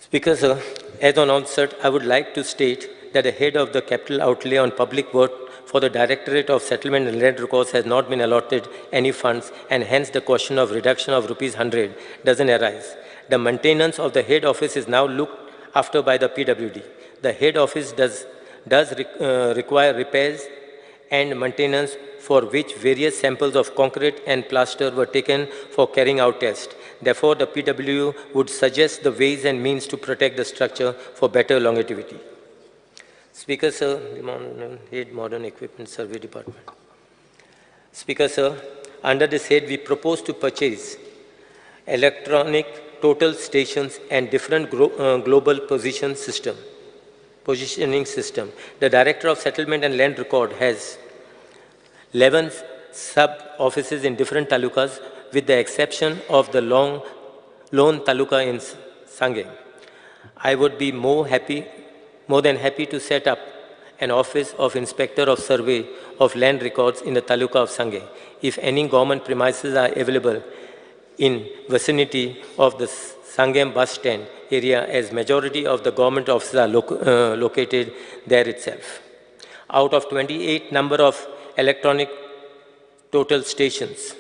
Speaker, sir, as on onset, I would like to state that the head of the capital outlay on public work for the Directorate of Settlement and Land Records has not been allotted any funds, and hence the question of reduction of rupees 100 doesn't arise. The maintenance of the head office is now looked after by the PWD. The head office does require repairs and maintenance, for which various samples of concrete and plaster were taken for carrying out tests. Therefore, the PW would suggest the ways and means to protect the structure for better longevity. Speaker, sir, head Modern Equipment Survey Department. Speaker, sir, under this head, we propose to purchase electronic total stations and different global positioning system. The Director of Settlement and Land Record has 11 sub-offices in different talukas, with the exception of the lone taluka in Sanguem. I would be more than happy to set up an office of Inspector of Survey of Land Records in the taluka of Sanguem, if any government premises are available in vicinity of the Sanguem bus stand area, as majority of the government offices are located there itself. Out of 28 number of electronic total stations,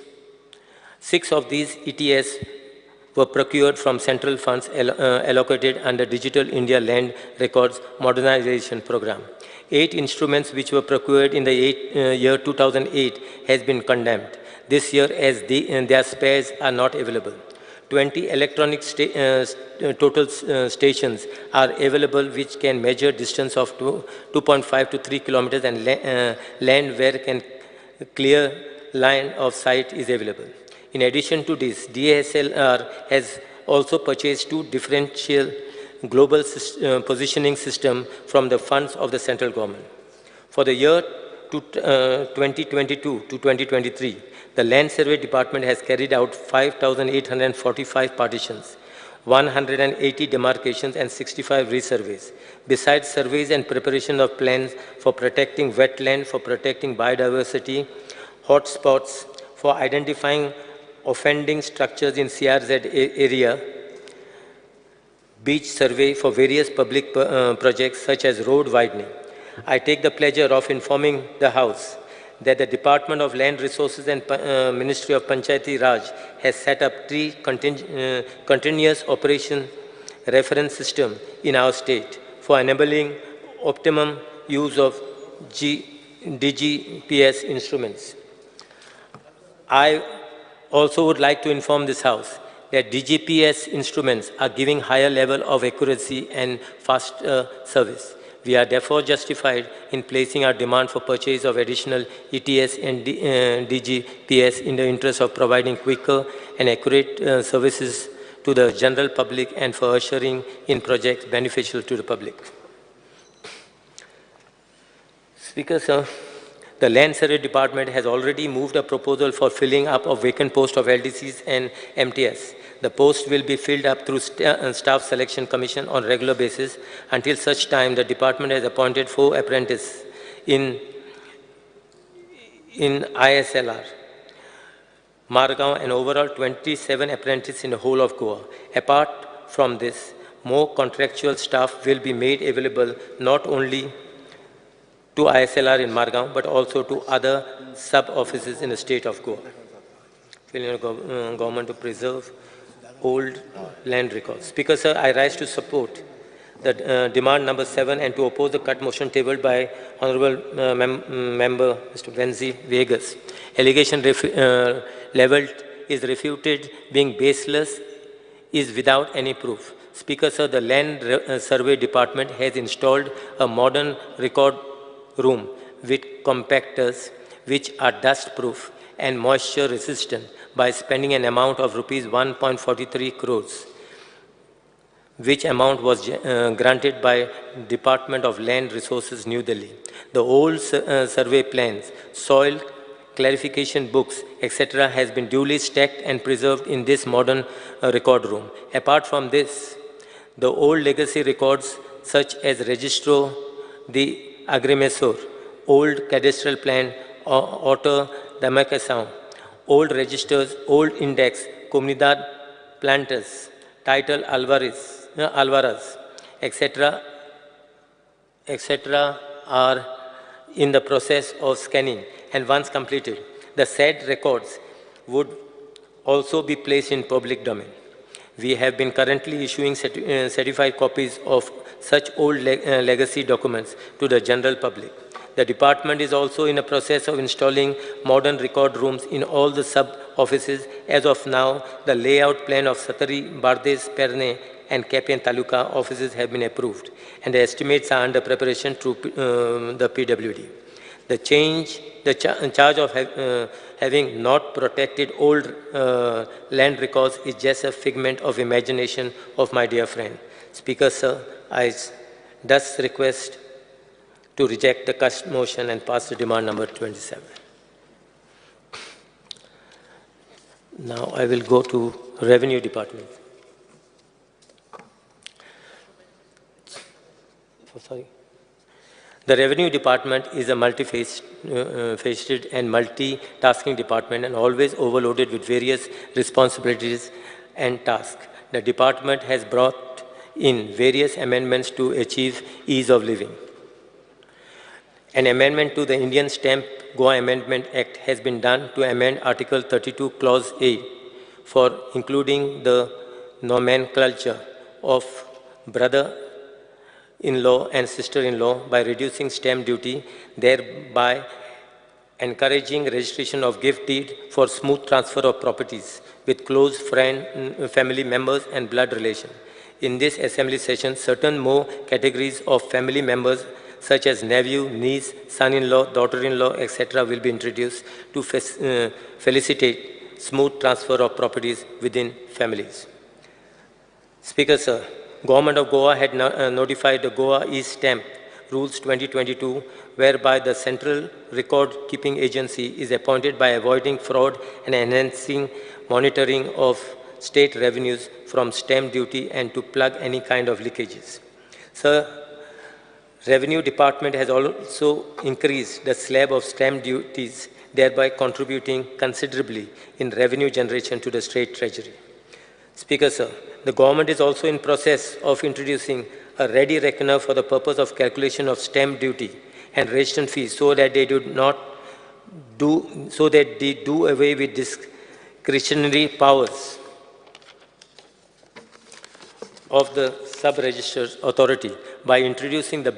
6 of these ETS were procured from central funds allocated under Digital India Land Records Modernization Program. 8 instruments which were procured in the year 2008 has been condemned this year, as their spares are not available. 20 electronic total stations are available, which can measure distance of 2.5 to 3 kilometers and land where can clear line of sight is available. In addition to this, DSLR has also purchased 2 differential global positioning system from the funds of the central government. For the year 2022 to 2023, the Land Survey Department has carried out 5,845 partitions, 180 demarcations, and 65 resurveys. Besides surveys and preparation of plans for protecting wetland, for protecting biodiversity, hotspots, for identifying offending structures in CRZ area, beach survey for various public projects such as road widening. I take the pleasure of informing the House that the Department of Land Resources and Ministry of Panchayati Raj has set up 3 continuous operation reference system in our state for enabling optimum use of DGPS instruments. I also would like to inform this House that DGPS instruments are giving higher level of accuracy and faster service. We are therefore justified in placing our demand for purchase of additional ETS and DGPS in the interest of providing quicker and accurate services to the general public and for ushering in projects beneficial to the public. Speaker, sir, the Land Survey Department has already moved a proposal for filling up of vacant posts of LDCs and MTS. The post will be filled up through Staff Selection Commission on regular basis. Until such time, the department has appointed 4 apprentices in ISLR, Margao, and overall 27 apprentices in the whole of Goa. Apart from this, more contractual staff will be made available not only to ISLR in Margao, but also to other sub-offices in the state of Goa. Government to preserve old land records. Speaker, sir, I rise to support the demand number 7 and to oppose the cut motion tabled by Honorable Member Mr. Venzi Vegas. Allegation leveled is refuted, being baseless, is without any proof. Speaker, sir, the Land Survey Department has installed a modern record room with compactors which are dust-proof and moisture-resistant by spending an amount of rupees 1.43 crores, which amount was granted by Department of Land Resources, New Delhi. The old survey plans, soil clarification books, etc. has been duly stacked and preserved in this modern record room. Apart from this, the old legacy records such as Registro de Agrimensor, old cadastral plan, Auto Demarcação, old registers, old index, Comunidad Planters, title Alvarez, etc., etc. are in the process of scanning, and once completed, the said records would also be placed in public domain. We have been currently issuing certified copies of such old legacy documents to the general public. The department is also in a process of installing modern record rooms in all the sub-offices. As of now, the layout plan of Satari, Bardes, Perne, and Kepian Taluka offices have been approved, and the estimates are under preparation through the PWD. The charge of having not protected old land records is just a figment of imagination of my dear friend. Speaker, sir, I thus request to reject the cut motion and pass the demand number 27. Now I will go to Revenue Department. Oh, sorry. The Revenue Department is a multifaceted and multitasking department and always overloaded with various responsibilities and tasks. The department has brought in various amendments to achieve ease of living. An amendment to the Indian Stamp Goa Amendment Act has been done to amend Article 32, Clause A for including the nomenclature of brother-in-law and sister-in-law by reducing stamp duty, thereby encouraging registration of gift deed for smooth transfer of properties with close friend, family members and blood relation. In this assembly session, certain more categories of family members such as nephew, niece, son-in-law, daughter-in-law, etc. will be introduced to felicitate smooth transfer of properties within families. Speaker, sir, Government of Goa had notified the Goa e-Stamp Rules 2022, whereby the Central Record Keeping Agency is appointed by avoiding fraud and enhancing monitoring of state revenues from stamp duty and to plug any kind of leakages. Sir, Revenue Department has also increased the slab of stamp duties, thereby contributing considerably in revenue generation to the state treasury. Speaker, sir, the government is also in process of introducing a ready reckoner for the purpose of calculation of stamp duty and registration fees so that they do away with discretionary powers of the sub-registrar authority by introducing the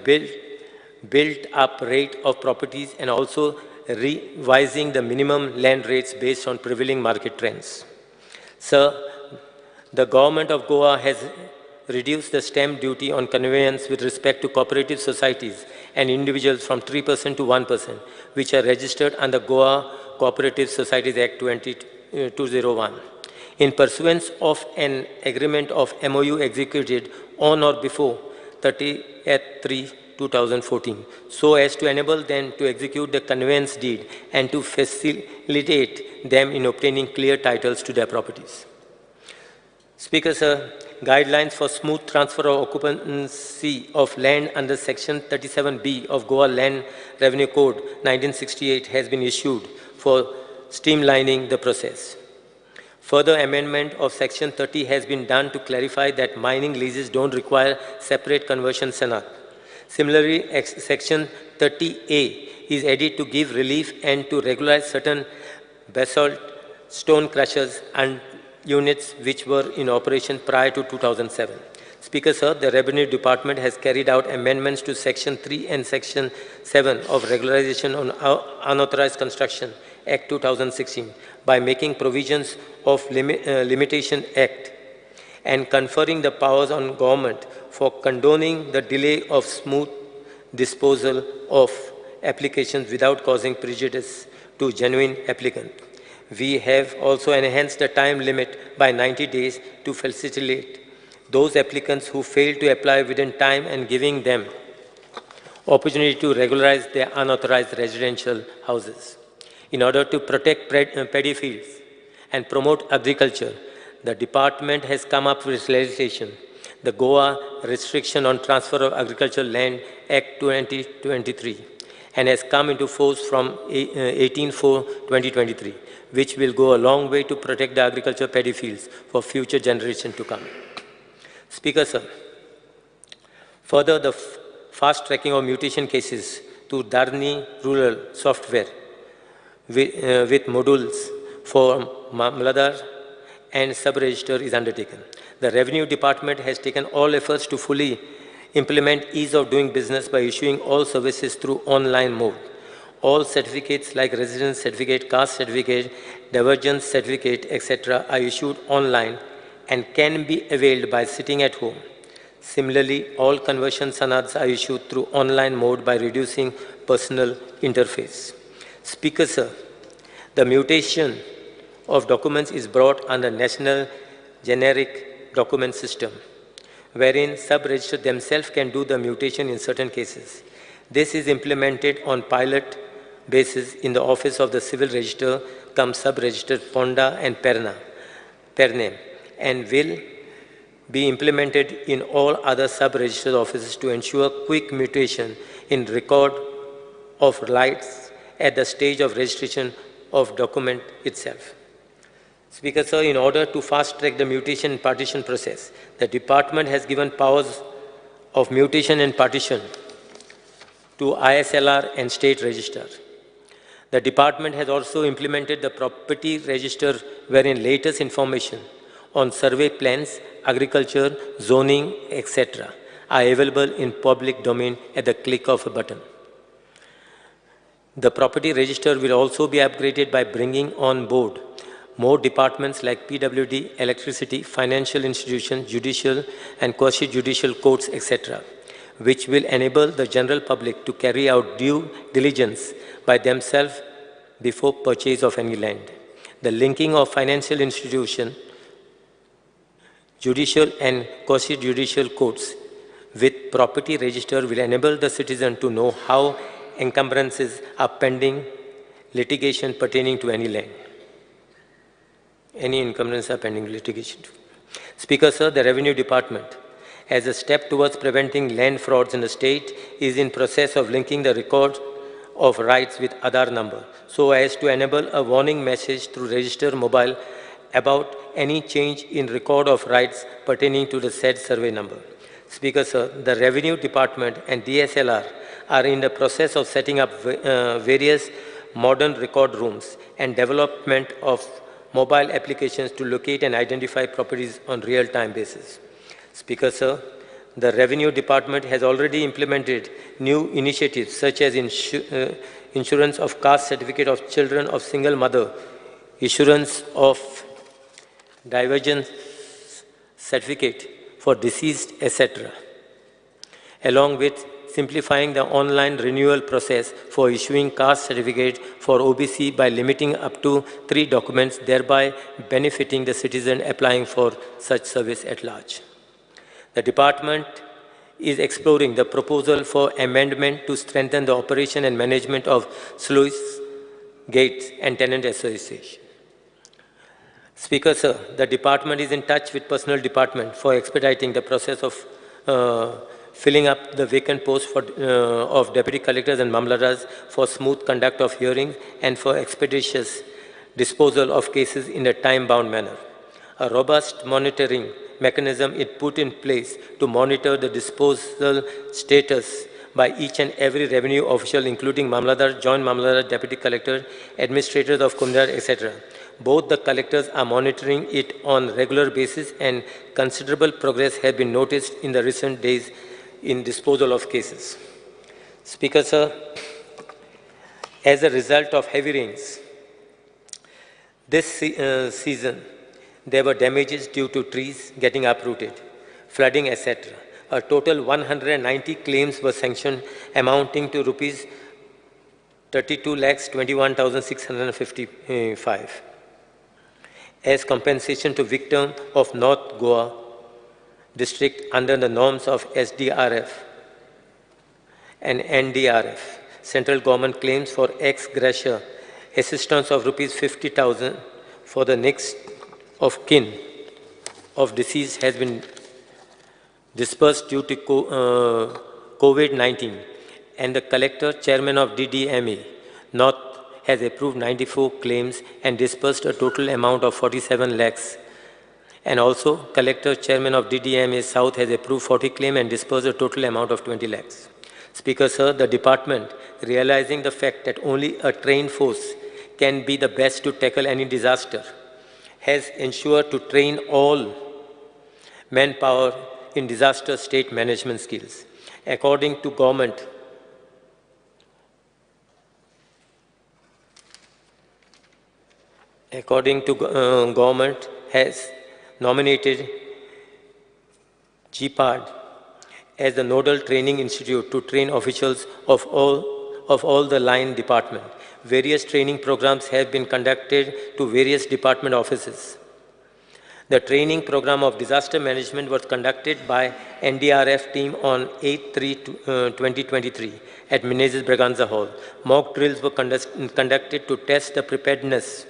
built-up rate of properties and also revising the minimum land rates based on prevailing market trends. Sir, the government of Goa has reduced the stamp duty on conveyance with respect to cooperative societies and individuals from 3% to 1%, which are registered under Goa Cooperative Societies Act 2001. In pursuance of an agreement of MOU executed on or before 30/3/2014, so as to enable them to execute the conveyance deed and to facilitate them in obtaining clear titles to their properties. Speaker, sir, guidelines for smooth transfer of occupancy of land under Section 37B of Goa Land Revenue Code 1968 has been issued for streamlining the process. Further amendment of Section 30 has been done to clarify that mining leases don't require separate conversion sanad. Similarly, Section 30A is added to give relief and to regularize certain basalt stone crushers and units which were in operation prior to 2007. Speaker, sir, the Revenue Department has carried out amendments to Section 3 and Section 7 of Regularization on Unauthorized Construction Act 2016 by making provisions of Limitation Act and conferring the powers on government for condoning the delay of smooth disposal of applications without causing prejudice to genuine applicants. We have also enhanced the time limit by 90 days to facilitate those applicants who fail to apply within time and giving them opportunity to regularize their unauthorized residential houses. In order to protect paddy fields and promote agriculture, the department has come up with legislation, the Goa Restriction on Transfer of Agricultural Land Act 2023, and has come into force from 18/4/2023, which will go a long way to protect the agriculture paddy fields for future generations to come. Speaker, sir, further, the fast tracking of mutation cases to Dharni Rural software with modules for Mamlatdar and sub-register is undertaken. The Revenue Department has taken all efforts to fully implement ease of doing business by issuing all services through online mode. All certificates like residence certificate, caste certificate, divergence certificate, etc. are issued online and can be availed by sitting at home. Similarly, all conversion sanads are issued through online mode by reducing personal interface. Speaker, sir, the mutation of documents is brought under National Generic Document System, wherein sub-register themselves can do the mutation in certain cases. This is implemented on pilot basis in the office of the Civil Register cum Sub-Register Ponda and Pernem, and will be implemented in all other sub-register offices to ensure quick mutation in record of rights at the stage of registration of document itself. Speaker, sir, in order to fast-track the mutation and partition process, the department has given powers of mutation and partition to ISLR and state register. The department has also implemented the property register wherein latest information on survey plans, agriculture, zoning, etc. are available in public domain at the click of a button. The property register will also be upgraded by bringing on board more departments like PWD, electricity, financial institutions, judicial and quasi-judicial courts, etc., which will enable the general public to carry out due diligence by themselves before purchase of any land. The linking of financial institution, judicial and quasi-judicial courts with property register will enable the citizen to know how encumbrances are pending litigation pertaining to any land. Any encumbrances are pending litigation. Speaker, sir, the Revenue Department, as a step towards preventing land frauds in the state, is in process of linking the record of rights with Aadhaar number, so as to enable a warning message through register mobile about any change in record of rights pertaining to the said survey number. Speaker, sir, the Revenue Department and DSLR are in the process of setting up various modern record rooms and development of mobile applications to locate and identify properties on real-time basis. Speaker, sir, the Revenue Department has already implemented new initiatives such as insurance of caste certificate of children of single mother, issuance of divergence certificate for deceased, etc., along with simplifying the online renewal process for issuing caste certificate for OBC by limiting up to 3 documents, thereby benefiting the citizen applying for such service at large. The department is exploring the proposal for amendment to strengthen the operation and management of sluice gates and tenant association. Speaker, sir, the department is in touch with personnel department for expediting the process of filling up the vacant posts for, of deputy collectors and mamlatdars for smooth conduct of hearings and for expeditious disposal of cases in a time-bound manner. A robust monitoring mechanism is put in place to monitor the disposal status by each and every revenue official, including mamlatdar, joint mamlatdar, deputy collector, administrators of Kumdar, etc. Both the collectors are monitoring it on regular basis, and considerable progress has been noticed in the recent days in disposal of cases. Speaker, sir, as a result of heavy rains this season, there were damages due to trees getting uprooted, flooding, etc. A total 190 claims were sanctioned amounting to rupees 32,21,655 as compensation to victim of North Goa district under the norms of SDRF and NDRF. Central government claims for ex gratia assistance of rupees 50,000 for the next of kin of deceased has been dispersed due to COVID-19, and the collector, chairman of DDMA North, has approved 94 claims and dispersed a total amount of 47 lakhs. And also, collector, chairman of DDMA South has approved 40 claims and dispersed a total amount of 20 lakhs. Speaker, sir, the department, realizing the fact that only a trained force can be the best to tackle any disaster, has ensured to train all manpower in disaster state management skills. According to government, government has nominated GPAD as the nodal training institute to train officials of all the line department. Various training programs have been conducted to various department offices. The training program of disaster management was conducted by NDRF team on 8/3/2023 at Menezes Braganza Hall. Mock drills were conducted to test the preparedness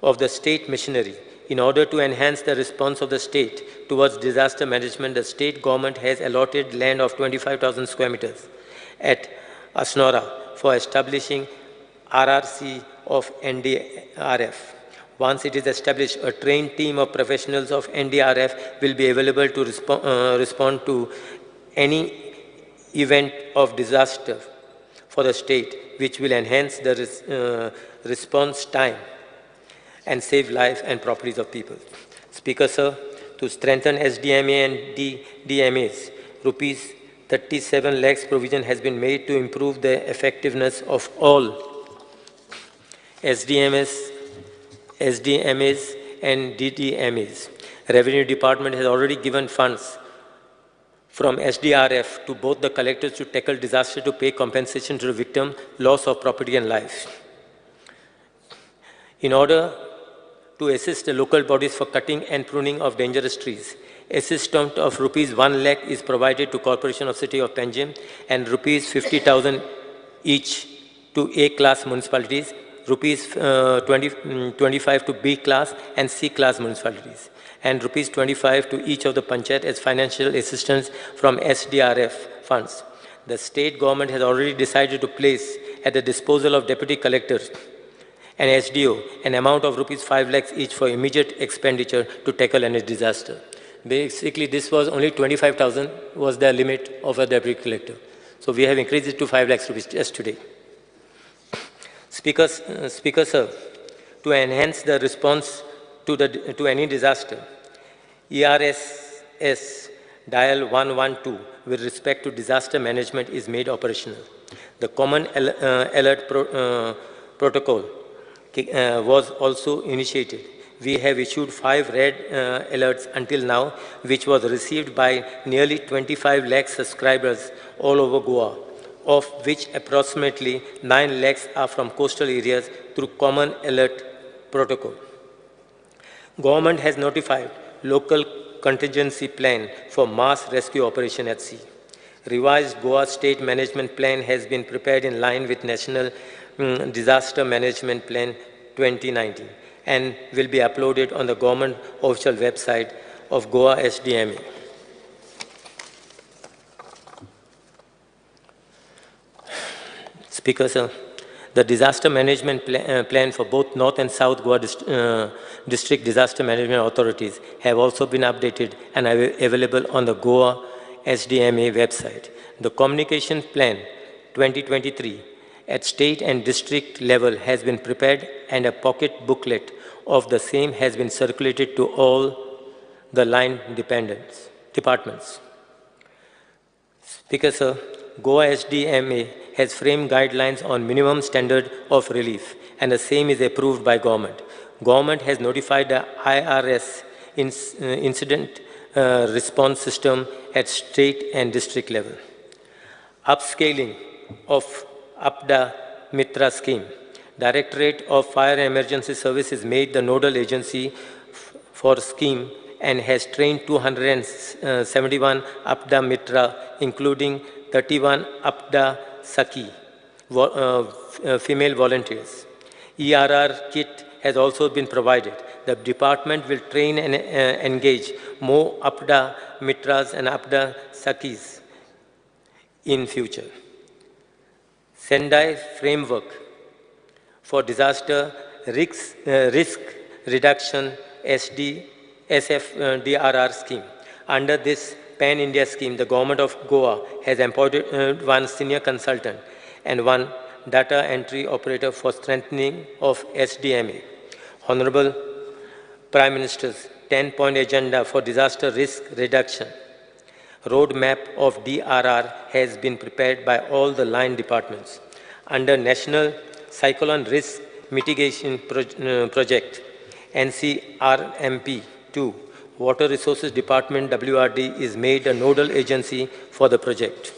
of the state machinery. In order to enhance the response of the state towards disaster management, the state government has allotted land of 25,000 square meters at Asnora for establishing RRC of NDRF. Once it is established, a trained team of professionals of NDRF will be available to respond to any event of disaster for the state, which will enhance the response time and save life and properties of people. Speaker, sir, to strengthen SDMA and DDMAs, rupees 37 lakhs provision has been made to improve the effectiveness of all SDMAs and DDMAs. Revenue Department has already given funds from SDRF to both the collectors to tackle disaster to pay compensation to the victim, loss of property and life. In order to assist the local bodies for cutting and pruning of dangerous trees, assistance of rupees 1 lakh is provided to Corporation of City of Panjim and rupees 50,000 each to A-class municipalities, rupees 25 to B-class and C-class municipalities, and rupees 25 to each of the panchayat as financial assistance from SDRF funds. The state government has already decided to place at the disposal of deputy collectors and SDO an amount of rupees 5 lakhs each for immediate expenditure to tackle any disaster. Basically, this was only 25,000 was the limit of a deputy collector. So we have increased it to 5 lakhs rupees just today. Speaker, sir, to enhance the response to any disaster, ERSS dial 112 with respect to disaster management is made operational. The common alert protocol was also initiated. We have issued 5 red alerts until now, which was received by nearly 25 lakh subscribers all over Goa, of which approximately 9 lakhs are from coastal areas through common alert protocol. Government has notified local contingency plan for mass rescue operation at sea. Revised Goa State Management Plan has been prepared in line with National Disaster Management Plan 2019 and will be uploaded on the government official website of Goa SDMA. Speaker, sir, the disaster management plan for both North and South Goa district disaster management authorities have also been updated and are available on the Goa SDMA website. The communication plan 2023 at state and district level has been prepared and a pocket booklet of the same has been circulated to all the line departments. Speaker, sir, Goa SDMA has framed guidelines on minimum standard of relief and the same is approved by government. Government has notified the IRS incident response system at state and district level. Upscaling of APDA Mitra scheme. Directorate of Fire and Emergency Services made the nodal agency for scheme and has trained 271 Aapda Mitra, including 31 Aapda Saki female volunteers. ERR kit has also been provided. The department will train and engage more Aapda Mitras and Aapda Sakis in future. Sendai Framework for Disaster Risk Reduction SFDRR scheme. Under this Pan-India scheme, the government of Goa has appointed one senior consultant and one data entry operator for strengthening of SDMA. Honorable Prime Minister's 10-point agenda for disaster risk reduction. Roadmap of DRR has been prepared by all the line departments. Under National Cyclone Risk Mitigation Project, NCRMP 2, Water Resources Department WRD is made a nodal agency for the project.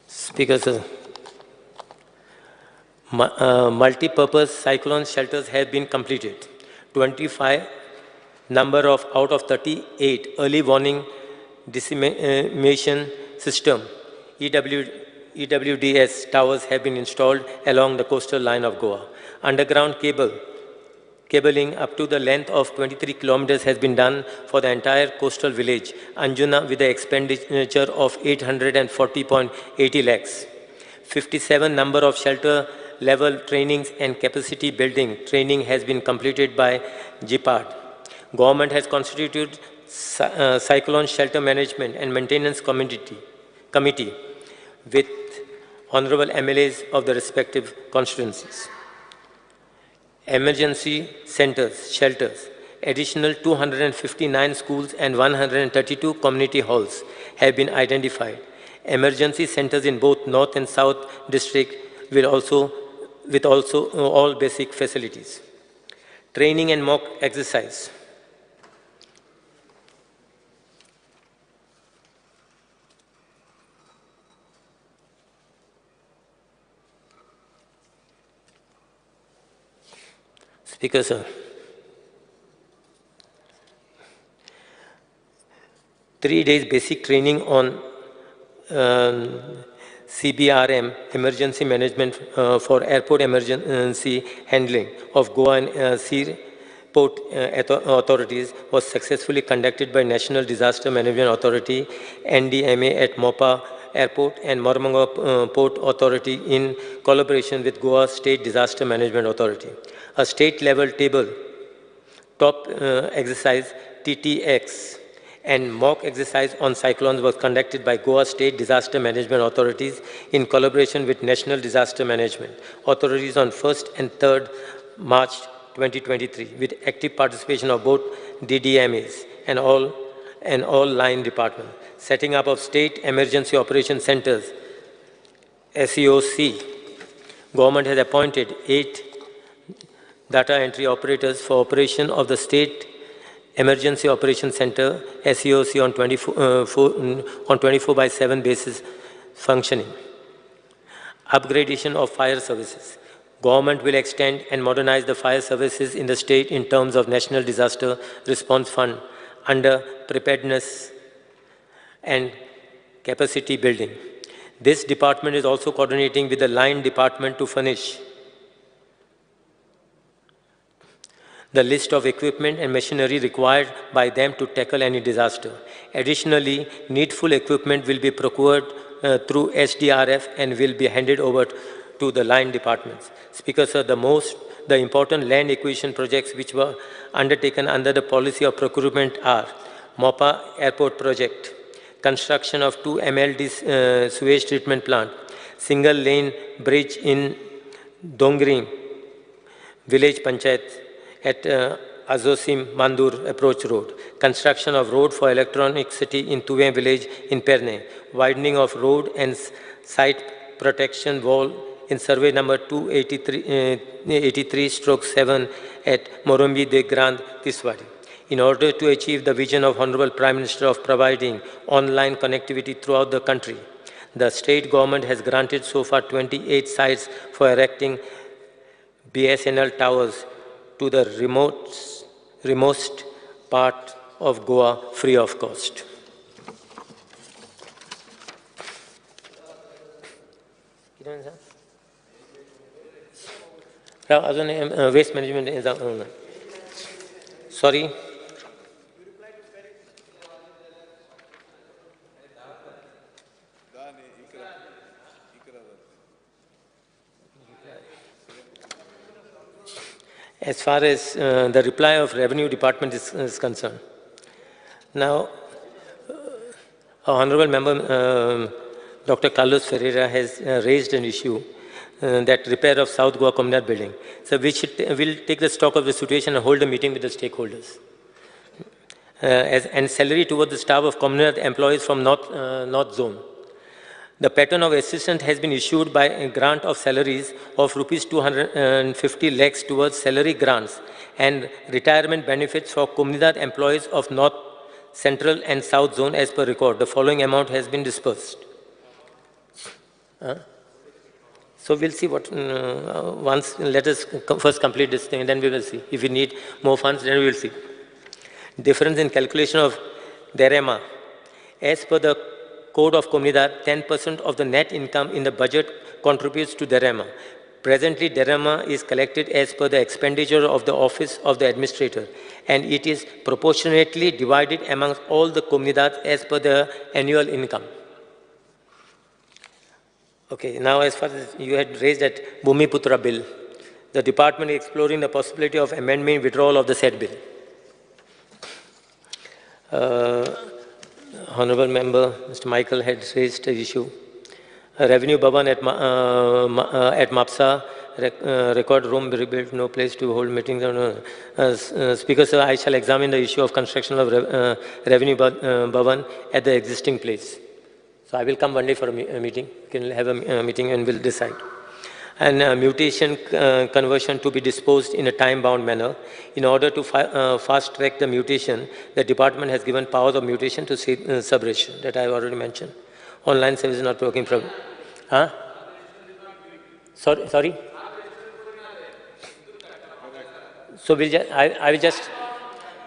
Speaker, sir, multi-purpose cyclone shelters have been completed. 25 number of out of 38 early warning dissemination system EWDS towers have been installed along the coastal line of Goa. Underground cabling up to the length of 23 kilometers has been done for the entire coastal village, Anjuna, with the expenditure of 840.80 lakhs. 57 number of shelter level trainings and capacity building training has been completed by GPAD. Government has constituted Cyclone Shelter Management and Maintenance Committee with honorable MLAs of the respective constituencies. Emergency centers, shelters, additional 259 schools and 132 community halls have been identified. Emergency centers in both North and South district will also, with also all basic facilities. Training and mock exercise. Speaker, sir, 3 days basic training on CBRM, emergency management for airport emergency handling of Goa and Sea Port authorities was successfully conducted by National Disaster Management Authority, NDMA at Mopa Airport and Mormugao Port Authority in collaboration with Goa State Disaster Management Authority. A state-level table top exercise TTX and mock exercise on cyclones was conducted by Goa State Disaster Management Authorities in collaboration with National Disaster Management Authorities on 1st and 3rd March 2023 with active participation of both DDMAs and all line departments. Setting up of State Emergency Operation Centers, SEOC. Government has appointed 8 data entry operators for operation of the State Emergency Operation Center, SEOC, on 24/7 basis functioning. Upgradation of fire services. Government will extend and modernize the fire services in the state in terms of National Disaster Response Fund under preparedness and capacity building. This department is also coordinating with the line department to furnish the list of equipment and machinery required by them to tackle any disaster. Additionally, needful equipment will be procured through SDRF and will be handed over to the line departments. Speaker, sir, the important land acquisition projects which were undertaken under the policy of procurement are Mopa Airport Project, construction of 2 MLD sewage treatment plant, single lane bridge in Dongri village panchayat at Azosim Mandur approach road, construction of road for electronic city in Tuve village in Perne, widening of road and site protection wall in survey number 283/7 at Morumbi de Grand Tiswadi. In order to achieve the vision of Honorable Prime Minister of providing online connectivity throughout the country, The state government has granted so far 28 sites for erecting BSNL towers to the remotest part of Goa free of cost. Waste management is sorry. As far as the reply of Revenue Department is concerned. Now, our Honorable Member, Dr. Carlos Ferreira has raised an issue that repair of South Goa Comunidade building. So we will take the stock of the situation and hold a meeting with the stakeholders. And salary towards the staff of Comunidade employees from North Zone. The pattern of assistance has been issued by a grant of salaries of rupees 250 lakhs towards salary grants and retirement benefits for Comunidade employees of North, Central and South Zone as per record. The following amount has been disbursed. So we'll see what, once, let us first complete this thing and then we will see. If we need more funds, then we will see. Difference in calculation of derema. As per the Code of Comunidade, 10% of the net income in the budget contributes to derema. Presently, derema is collected as per the expenditure of the office of the administrator, and it is proportionately divided amongst all the Comunidades as per the annual income. Okay, now as far as you had raised that Bhumiputra bill, the department is exploring the possibility of amendment withdrawal of the said bill. Honorable Member, Mr. Michael had raised the issue. Revenue Bhavan at Mapsa, record room rebuilt, no place to hold meetings. Speaker, sir, I shall examine the issue of construction of Revenue Bhavan at the existing place. So I will come one day for a meeting. We can have a meeting and we'll decide. And mutation conversion to be disposed in a time-bound manner. In order to fast-track the mutation, the department has given powers of mutation to sub-registrar that I have already mentioned. Online service is not working properly. Huh? Sorry? So we'll just, I will just,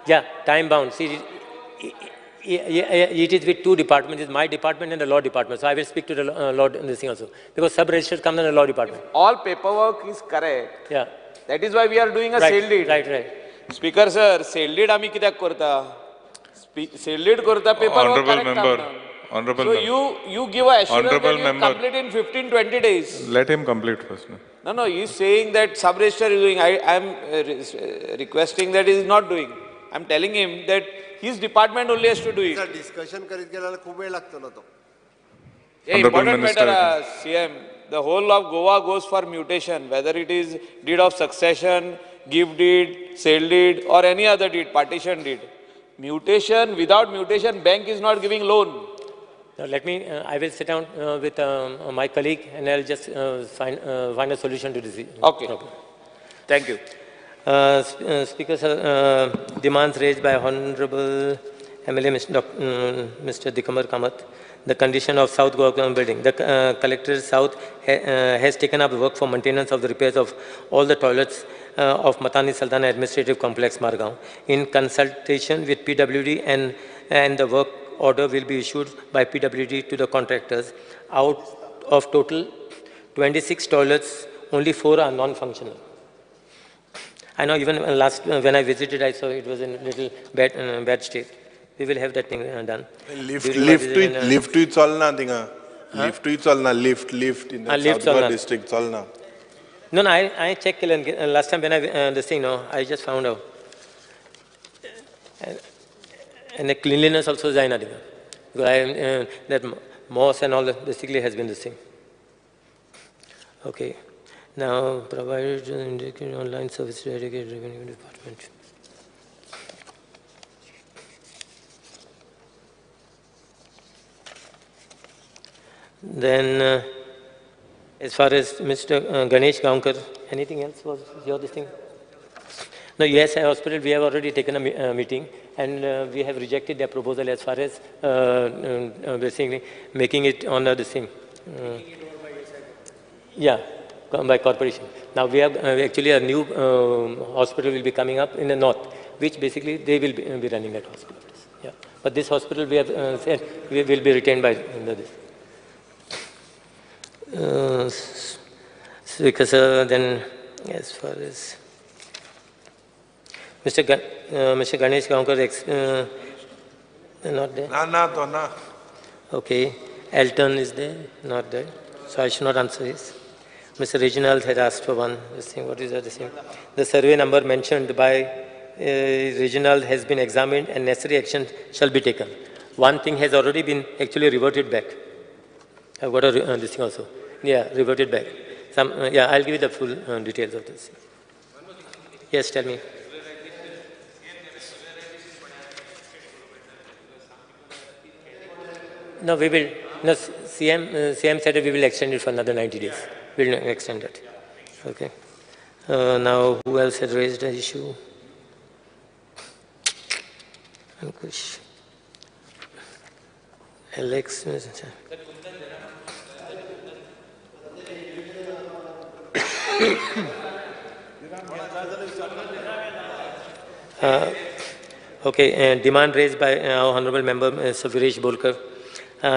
yeah, time-bound. See, it is with two departments, it's my department and the law department. So I will speak to the law in this thing also. Because sub-registrar comes in the law department. If all paperwork is correct. Yeah. That is why we are doing a right, sale deed. Right. Speaker sir, sale deed ami kityak korta? Sale deed korta paperwork Honorable correct. Member. Honorable so member. you give a assurance Honorable that you member. complete in 15-20 days. Let him complete first. No, he is saying that sub-registrar is doing. I am requesting that he is not doing. I am telling him that his department only has to do it. Sir, discussion karit gelala khub vel lagtalo to. Yeah, important matter, CM. The whole of Goa goes for mutation, whether it is deed of succession, gift deed, sale deed, or any other deed, partition deed. Mutation, without mutation, bank is not giving loan. Now let me, I will sit down with my colleague and I will just find a solution to this problem. Thank you. Speaker, sir, demands raised by Honorable MLA Mr. Digambar Kamath, the condition of South Goa building. The Collector South has taken up work for maintenance of the repairs of all the toilets of Matani Saldanha Administrative Complex, Margao, in consultation with PWD, and the work order will be issued by PWD to the contractors. Out of total 26 toilets, only 4 are non-functional. I know even last when I visited, I saw it was in a little bad state. We will have that thing done. Lift to chalna thinga. Lift to chalna, lift in the South Goa district chalna. No, I checked last time when I this thing. No, I just found out. And the cleanliness also jaina thinga. Because that moss and all that basically has been this thing. Okay. Now, provided online service to educate revenue department. Then, as far as Mr. Ganesh Gaonkar, anything else was your this thing? No, ESI hospital, we have already taken a meeting and we have rejected their proposal as far as basically making it on the thing. Yeah, by corporation. Now we have actually a new hospital will be coming up in the north, which basically they will be running that hospital. Yeah, but this hospital we have said we will be retained by this. Because then, as far as Mr. Ganesh Gaonkar, not there. Na. Okay, Elton is there, not there. So I should not answer this. Mr. Reginald had asked for one. This thing, what is that? Thing? The survey number mentioned by Reginald has been examined and necessary action shall be taken. One thing has already been actually reverted back. I've got a, this thing also. Yeah, reverted back. Some, yeah, I'll give you the full details of this. Yes, tell me. No, we will. No, CM said that we will extend it for another 90 days. We'll extend it. Okay. Now, who else had raised the issue? Ankush. Alex. Okay, and demand raised by our Honorable Member, Mr. Viresh Bolkar.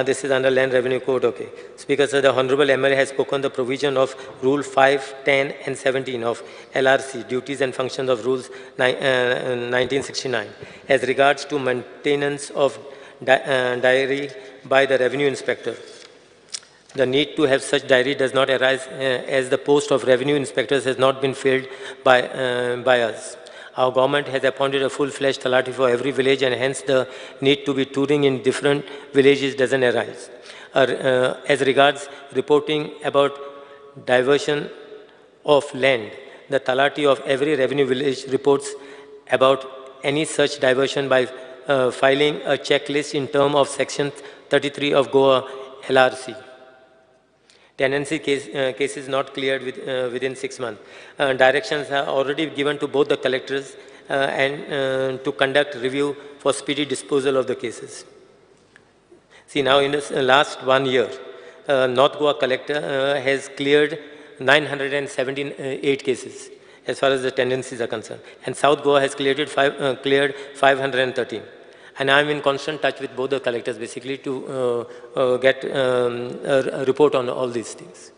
This is under Land Revenue Code, okay. Speaker, sir, the Honorable MLA has spoken the provision of Rule 5, 10, and 17 of LRC, Duties and Functions of Rules 1969, as regards to maintenance of diary by the Revenue Inspector. The need to have such diary does not arise as the post of Revenue Inspectors has not been filled by us. Our government has appointed a full-fledged talati for every village, and hence the need to be touring in different villages doesn't arise. As regards reporting about diversion of land, the talati of every revenue village reports about any such diversion by filing a checklist in terms of Section 33 of Goa LRC. Tenancy cases not cleared within 6 months. Directions are already given to both the collectors and to conduct review for speedy disposal of the cases. See, now in this last 1 year, North Goa collector has cleared 978 cases as far as the tenancies are concerned, and South Goa has cleared 513. And I'm in constant touch with both the collectors basically to get a report on all these things.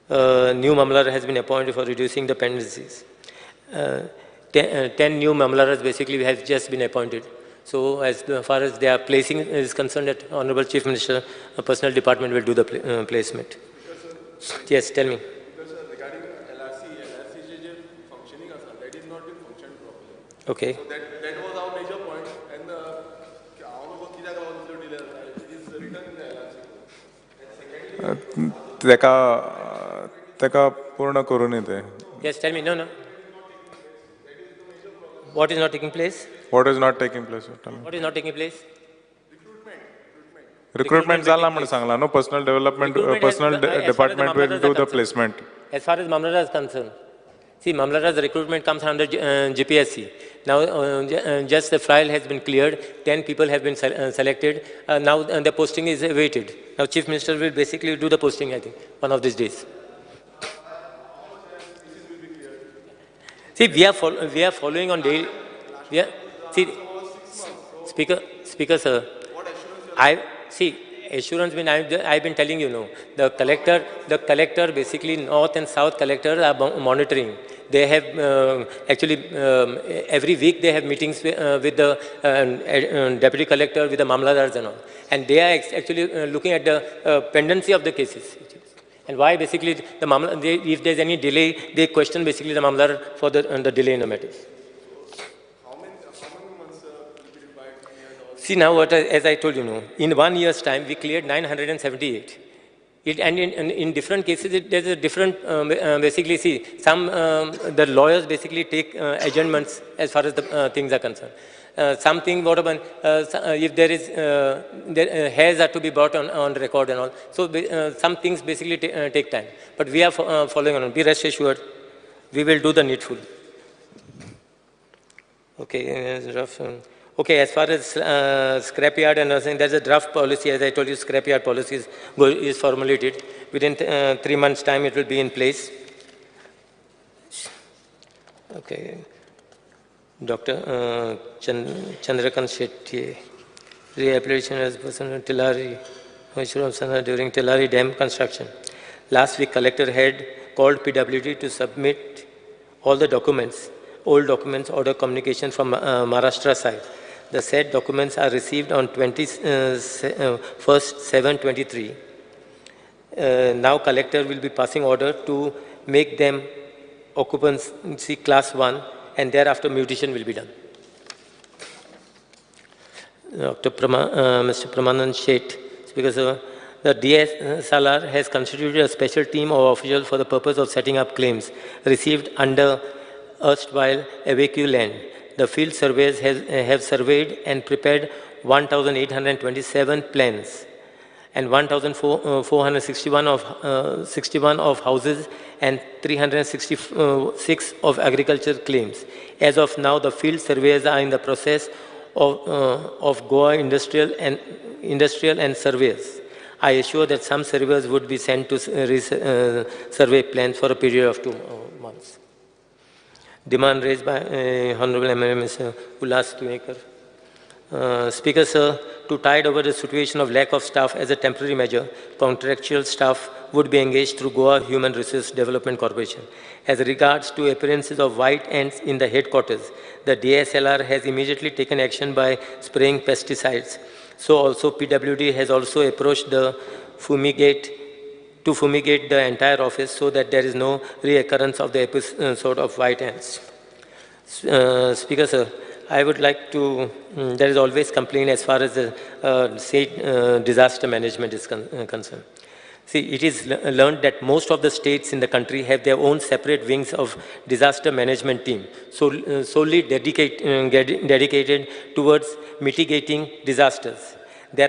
New Mamlar has been appointed for reducing the pendencies. 10 new Mamlaras basically have just been appointed. So as far as their placing is concerned, that Honorable Chief Minister, Personnel Department will do the placement. Yes, tell me. Regarding LRC, functioning, that is not been functioned properly. Okay. So that was our major point. And teka purna koruni te. Yes, tell me. No, no. What is not taking place? What is not taking place? Tell me. What is not taking place? Recruitment zala man sangla no, personal development, personal department will do the placement. As far as Mamlada is concerned, see, Mamlada's recruitment comes under GPSC. Now, just the file has been cleared, 10 people have been selected. Now, the posting is awaited. Now, Chief Minister will basically do the posting, I think, one of these days. See, we are following on daily. We are, see, Speaker, sir, I see. Assurance mean I've been telling you, no. The collector basically North and South collectors are monitoring. They have actually every week they have meetings with the deputy collector, with the mamladars and all, and they are actually looking at the pendency of the cases. And why basically the mamla, if there's any delay, they question basically the mamladar for the delay in the matters. See now, what as I told you, no, in 1 year's time we cleared 978. And in different cases, there's a different, basically, see, some, the lawyers basically take adjournments as far as the things are concerned. Something, what about, if there is, hairs are to be brought on record and all. So some things basically take time. But we are following on. Be rest assured, we will do the needful. Okay, draft. Okay, as far as scrapyard and other thing, there's a draft policy. As I told you, scrapyard policy is formulated. Within 3 months' time, it will be in place. Okay. Dr. Chandrakant Shetty, rehabilitation as person Tillari, during Tillari Dam construction. Last week, collector had called PWD to submit all the documents, old documents, order communication from Maharashtra side. The said documents are received on 21st/7/23. Now collector will be passing order to make them occupancy class 1, and thereafter mutation will be done. Dr. Mr. Pramanand Sheth, because the DSLR has constituted a special team of officials for the purpose of setting up claims received under erstwhile evacuee land. The field surveys have surveyed and prepared 1,827 plans and 1,461 of houses and 366 of agriculture claims. As of now, the field surveys are in the process of Goa industrial and surveyors. I assure that some surveyors would be sent to survey plans for a period of 2 months. Demand raised by Honorable MLA Mr. Ulhas Tuekar. Speaker, sir, to tide over the situation of lack of staff as a temporary measure, contractual staff would be engaged through Goa Human Resource Development Corporation. As regards to appearances of white ants in the headquarters, the DSLR has immediately taken action by spraying pesticides. So also PWD has also approached the fumigate the entire office so that there is no reoccurrence of the episode of white ants. Speaker, sir, I would like to, there is always complaint as far as the state disaster management is concerned. See, it is learned that most of the states in the country have their own separate wings of disaster management team, so solely dedicated towards mitigating disasters. They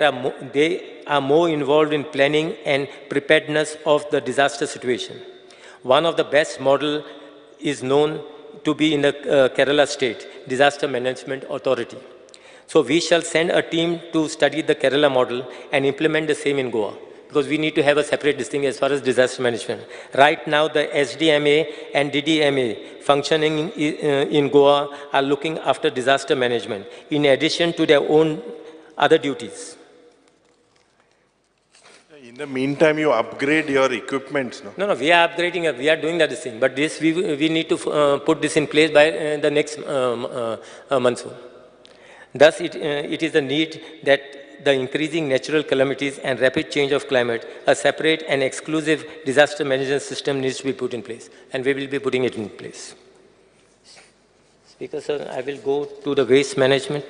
are more involved in planning and preparedness of the disaster situation. One of the best model is known to be in the Kerala State Disaster Management Authority. So we shall send a team to study the Kerala model and implement the same in Goa, because we need to have a separate thing as far as disaster management. Right now, the SDMA and DDMA functioning in Goa are looking after disaster management in addition to their own other duties. In the meantime, you upgrade your equipment, no? No, no, we are upgrading, we are doing that thing. But this, we need to put this in place by the next monsoon. Thus, it is the need that the increasing natural calamities and rapid change of climate, a separate and exclusive disaster management system needs to be put in place, and we will be putting it in place. Speaker, sir, I will go to the waste management.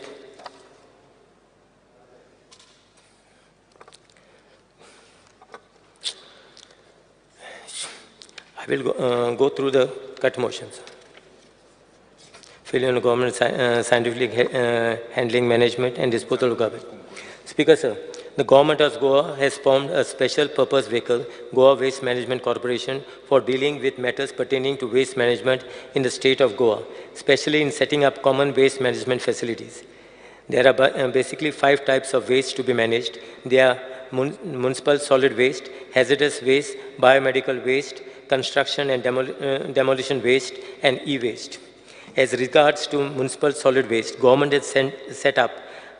I will go through the cut motions. Failure on government scientifically handling management and disposal of garbage. Speaker, sir, the government of Goa has formed a special purpose vehicle, Goa Waste Management Corporation, for dealing with matters pertaining to waste management in the state of Goa, especially in setting up common waste management facilities. There are basically 5 types of waste to be managed. They are municipal solid waste, hazardous waste, biomedical waste, construction and demolition waste, and e-waste. As regards to municipal solid waste, government has set up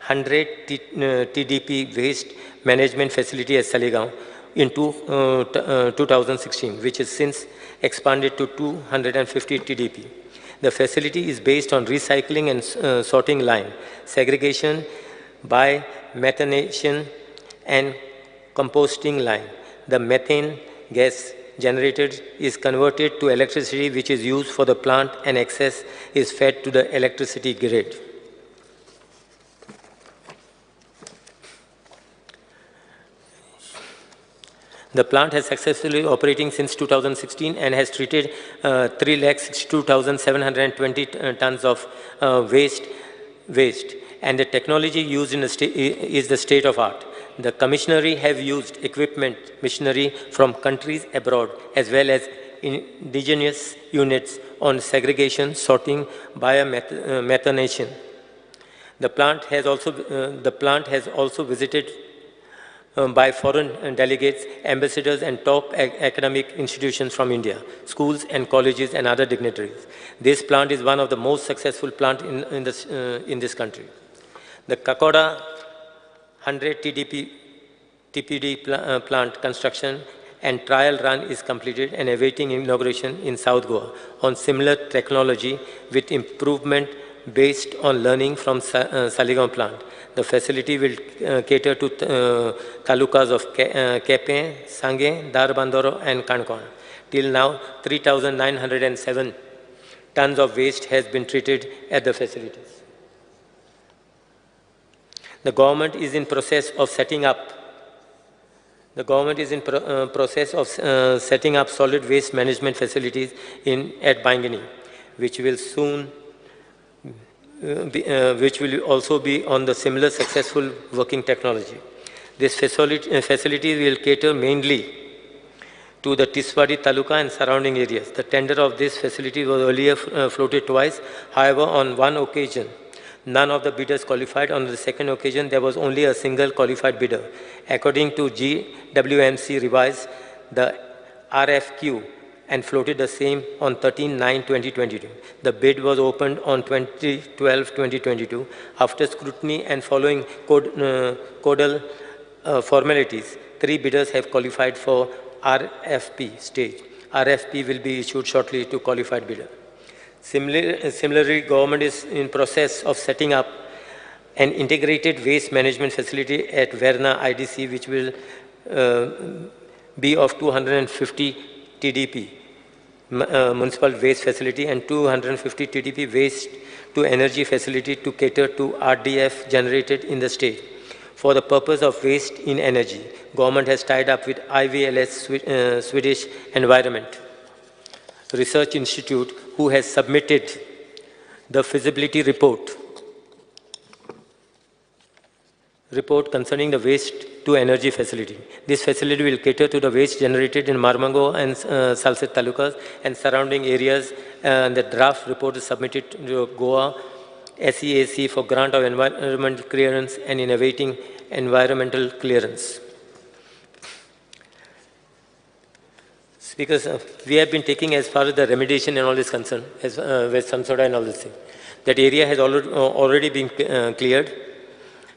100 TDP waste management facility at Saligaon in 2016, which is since expanded to 250 TDP. The facility is based on recycling and sorting line, segregation by methanation and composting line. The methane gas generated is converted to electricity, which is used for the plant, and excess is fed to the electricity grid. The plant has successfully operating since 2016 and has treated 362,720 tons of waste, and the technology used in the is the state of art. The commissionery have used equipment machinery from countries abroad as well as indigenous units on segregation, sorting, biomethanation. The plant has also visited by foreign delegates, ambassadors, and top academic institutions from India, schools and colleges and other dignitaries. This plant is one of the most successful plants in this country. The Kakoda 100 TPD plant construction and trial run is completed and awaiting inauguration in South Goa on similar technology with improvement based on learning from Saligao plant. The facility will cater to talukas of Kepe, Sange, Dharbandora and Kankon. Till now, 3,907 tons of waste has been treated at the facilities. The government is in process of setting up solid waste management facilities at Baingani, which will soon be, which will also be on the similar successful working technology. This facility will cater mainly to the Tiswadi Taluka and surrounding areas. The tender of this facility was earlier floated twice. However, on one occasion, none of the bidders qualified. On the second occasion, there was only a single qualified bidder. According to GWMC revised the RFQ and floated the same on 13/9/2022. The bid was opened on 20/12/2022. After scrutiny and following codal formalities, 3 bidders have qualified for RFP stage. RFP will be issued shortly to qualified bidder. Similarly, government is in process of setting up an integrated waste management facility at Verna IDC, which will be of 250 TDP municipal waste facility and 250 TDP waste to energy facility to cater to RDF generated in the state. For the purpose of waste in energy, government has tied up with IVLS Swedish Environment Research Institute, who has submitted the feasibility report concerning the waste to energy facility. This facility will cater to the waste generated in Marmango and Salsette talukas and surrounding areas. And the draft report is submitted to Goa SEAC for grant of environmental clearance and innovating environmental clearance. Because we have been taking, as far as the remediation and all is concerned, as with Sansoda and all this thing, that area has already been cleared.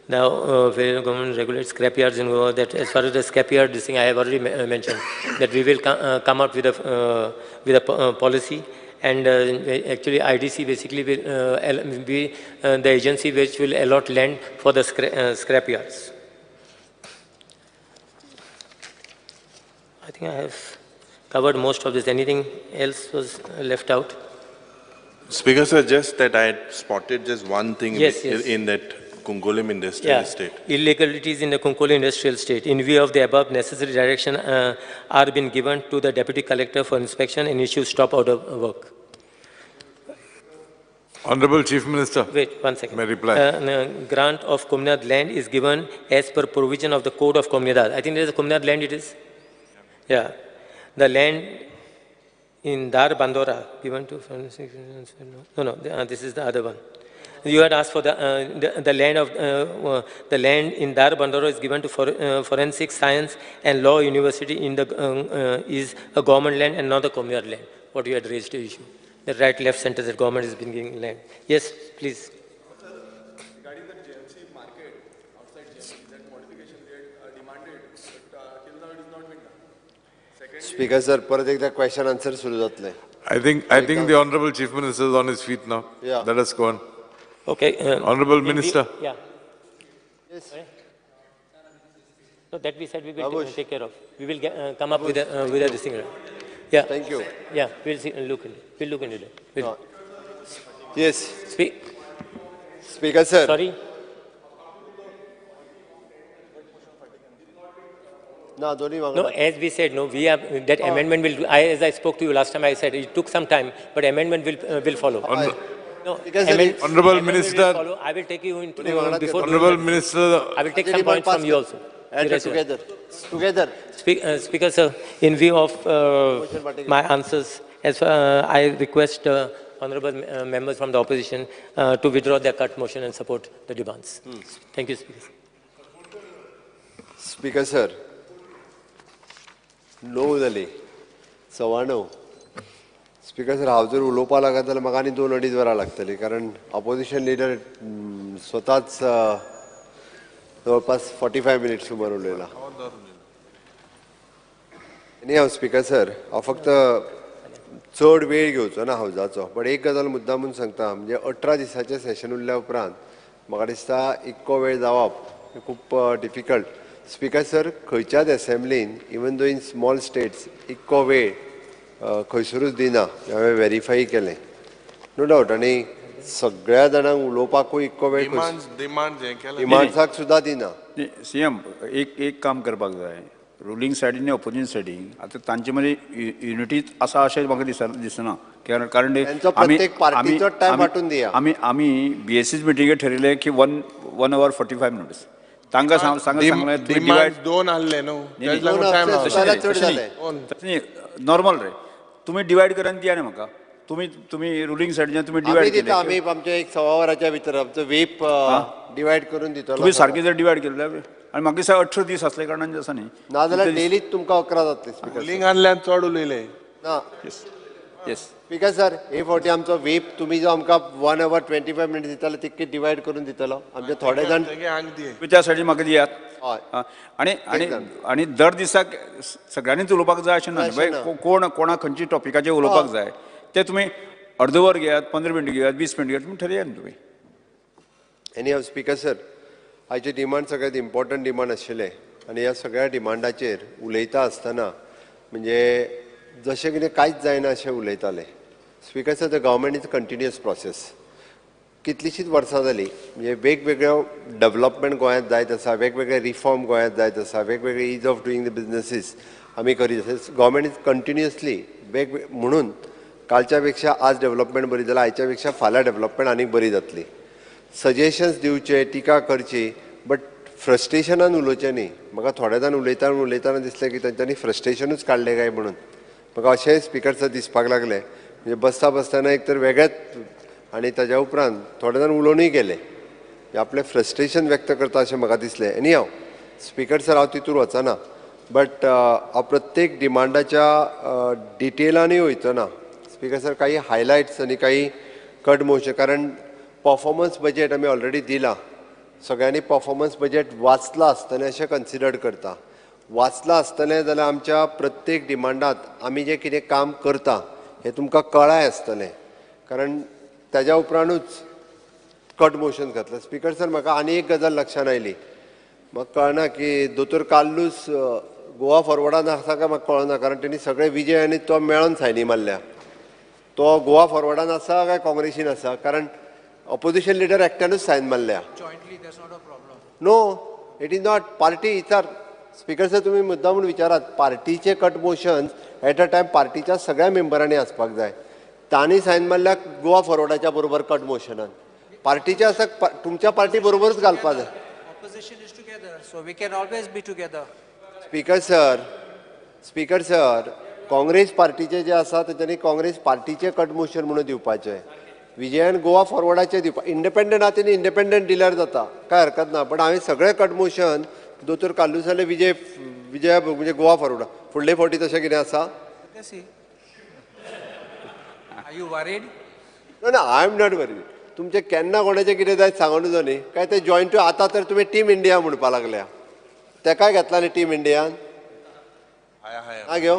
Now, where government regulates scrapyards in Goa, that as far as the scrapyard, this thing I have already mentioned, that we will come up with a policy, and actually IDC basically will be the agency which will allot land for the scrapyards. I think I have covered most of this. Anything else was left out? Speaker sir, just that I had spotted just one thing. Yes, yes. In that Cuncolim Industrial Estate. Illegalities in the Cuncolim Industrial Estate. In view of the above, necessary direction are been given to the Deputy Collector for inspection and issue stop order work. Honorable Chief Minister. Wait, 1 second. May reply. Grant of Comunidad land is given as per provision of the Code of Comunidad. I think there is a Comunidad land it is. Yeah. The land in Dharbandora given to... No, this is the other one. You had asked for the land of the land in Dharbandora is given to Forensic Science and Law University in the is a government land and not a communal land. What you had raised the issue, the right left center that government has been giving land. Yes, please. Regarding the JMC market outside JMC, that modification they had demanded, but till now it is not been done. Speaker sir, परत एकदा question answer सुरू जातले. I think the Honorable Chief Minister is on his feet now. Yeah. Let us go on. Okay. Honorable Minister. Yeah. Yes. No, that we said we will take care of. We will get, come up with a this thing. Yeah. Thank you. Yeah, we'll see, look into it. We'll look into it. Yes. Speaker sir. Sorry. No, no, as we said, no, we have that amendment will. As I spoke to you last time, I said it took some time, but amendment will follow. No, Honorable Minister, follow. I will take you into before. Honorable Minister, I will take some points from you also. Together together. Speaker sir, in view of my answers, as I request honorable members from the opposition to withdraw their cut motion and support the demands. Thank you, Speaker. Speaker sir, 9 जाली 9:15. स्पीकर सर, हांव जर उलोवपाक लागत जाल्यार म्हाका आनी 2-2.5 वरां लागतलीं, कारण ऑपोजिशन लिडर स्वताच जवळपास 45 मिनिट्स सुमार उलयला. आनी हांव स्पीकर सर, हांव फक्त चड वेळ घेवचो ना हावजाचो, बट एक गजाल मुद्दाम म्हूण सांगता, म्हणजे 18 दिसाचें सेशन उरल्या उपरांत म्हाका दिसता इतको वेळ जावप खूब डिफिकल्ट. स्पीकर सर, खंयच्याच एसेंब्लीन even though in small states इतको वेळ खंयसरूच दिना, हांवें वेरीफाय केलें, नो डावट. आनी सगळ्या जाणांक उलोवपाकूय इतको वेळ डिमांड्साक सुद्दां दिना. सीएम, एक काम करपाक जाय, रुलींग सायडीन आनी ऑपोजिशन सायडीन आतां तांचे मदीं युनिटी आसा अशें म्हाका दिसना, कारण प्रत्येक पार्टीचो टायम वांटून दिया. आमी आमी बीएससी मिटिंगेक ठरयलें की 1 our 45 minutes तांकां सांगलें दोन आहले न्हू, नॉर्मल रे, तुमी डिवायड करून दिया न्ही म्हाका. तुमी तुमी रुलींग सायडीन तुमी डिवायड केले, आमी आमच्या एक 1.25 वराच्या भितर आमचो वेप डिवायड करून दितलो. तुमी सारकें जर डिवायड केले आनी म्हाका दिसता 18 दीस आसले कारणान आसा न्ही, नाजाल्यार डेलीच तुमकां 11 जातले. स्पीकर रुलींग आहल्यान चड उलयले ना. येस स्पीकर सर, हे फावटी आमचो वेप तुमी जो आमकां 1 our 25 minutes दितलो तितके डिवायड करून दितलो. आमचे थोडे जाण त्या सायडीन म्हाका दियात. आनी आनी आनी दर दिसाक सगळ्यांनीच उलोवपाक जाय अशें ना, कोण कोणा खंयच्या टॉपिकाचेर उलोवपाक जाय ते तुमी अर्द वर घेयात, 15 मिनट घेयात, 20 मिनट घेयात, तुमी ठरयात न्ही तुमी. एनी हाव स्पीकर सर, आयचे डिमांड सगळ्यात इम्पॉर्टंट डिमांड आशिल्ले आनी ह्या सगळ्या डिमांडाचेर उलयता आसतना म्हणजे जशें कितें कांयच जायना अशें उलयताले. Speaker sir, the government is continuous process. कितलींशींच वर्सां जालीं म्हणजे वेगवेगळ्यो डेवलपमेंट गोंयांत जायत आसा, वेगवेगळे रिफॉर्म गोंयांत जायत आसा, वेगवेगळे ease of doing the businesses आमी करीत आसा. गव्हर्मेंट is continuously वेगवेग म्हणून कालच्या पेक्षा आज डेवलपमेंट बरी जाल्या, आयच्या पेक्षा फाल्यां डेवलपमेंट आनीक बरी जातली. सजेशन्स दिवचे, टिका करची, बट फ्रस्ट्रेशनान उलोवचें न्ही. म्हाका थोडे जाण उलयतना उलयतना दिसलें की तांच्यांनी फ्रस्ट्रेशनूच काडलें काय म्हणून म्हाका अशेंय स्पीकर सर दिसपाक लागलें. म्हणजे बसता बसतना एक तर वेगळेच आनी ताज्या उपरांत थोडे जाण उलोवनूय गेले, आपलें फ्रस्ट्रेशन व्यक्त करता अशें म्हाका दिसलें. आनी हांव स्पीकर सर, हांव तितूर वचना, बट हांव प्रत्येक डिमांडाच्या डिटेलानूय वयचो ना. स्पीकर सर, काही हायलायट्स आनी काही कट मोशन, कारण परफॉर्मन्स बजेट आमी ऑलरेडी दिलां, सगळ्यांनी परफॉर्मन्स बजेट वाचलां आसतलें अशें कन्सिडर करता. वाचलां आसतलें जाल्यार आमच्या प्रत्येक डिमांडांत आमी जें कितें काम करता हें तुमकां कळाय आसतलें, कारण ताज्या उपरांतूच कट मोशन घातलें. स्पीकर सर, म्हाका आनी एक गजाल लक्षांत आयली, म्हाका कळना की दोतोर कार्लूस गोवा फॉरवर्डान आसा काय म्हाका कळना, कारण तेणी सगळे विजय आनी तो मेळोन सायनी मारल्या. तो गोवा फॉरवर्डान आसा काय काँग्रेसीन आसा, कारण ऑपोजिशन लिडर एकट्यानूच सायन मारल्या. No, it is not party विचार. स्पीकर सर, तुमी मुद्दा म्हूण विचारात, पार्टीचे cut motions at a time पार्टीच्या सगळ्या मेंबरांनी आसपाक जाय. तांणी सायन मारल्या गोवा फॉरवर्डाच्या बरोबर कट मोशनान, पार्टीच्या आसा तुमच्या पार्टी बरोबरूच घालपाक जाय. Speaker sir, speaker sir, Congress पार्टीचे जे आसा तेच्यांनी काँग्रेस पार्टीचे कट मोशन म्हणून दिवपाचें, विजयान गोवा फॉरवर्डाचें दिवपा. इंडिपेंडंट आहा तेणी इंडिपेंडंट दिल्यार जाता, कांय हरकत ना, बट हांवें सगळें कट मोशन दोतोर कार्लुसाले विजय विजया म्हणजे गोवा फॉरवर्डा फुडले फावटी तशें कितें आसा? ना, I am not worried. तुमचें केन्ना कोणाचें कितें जायत सांगून न्ही, काय ते जॉयंट आतां तर तुमी टीम इंडिया म्हणपाक लागल्या, तेकाय घेतला न्ही टीम इंडियान? ना घेव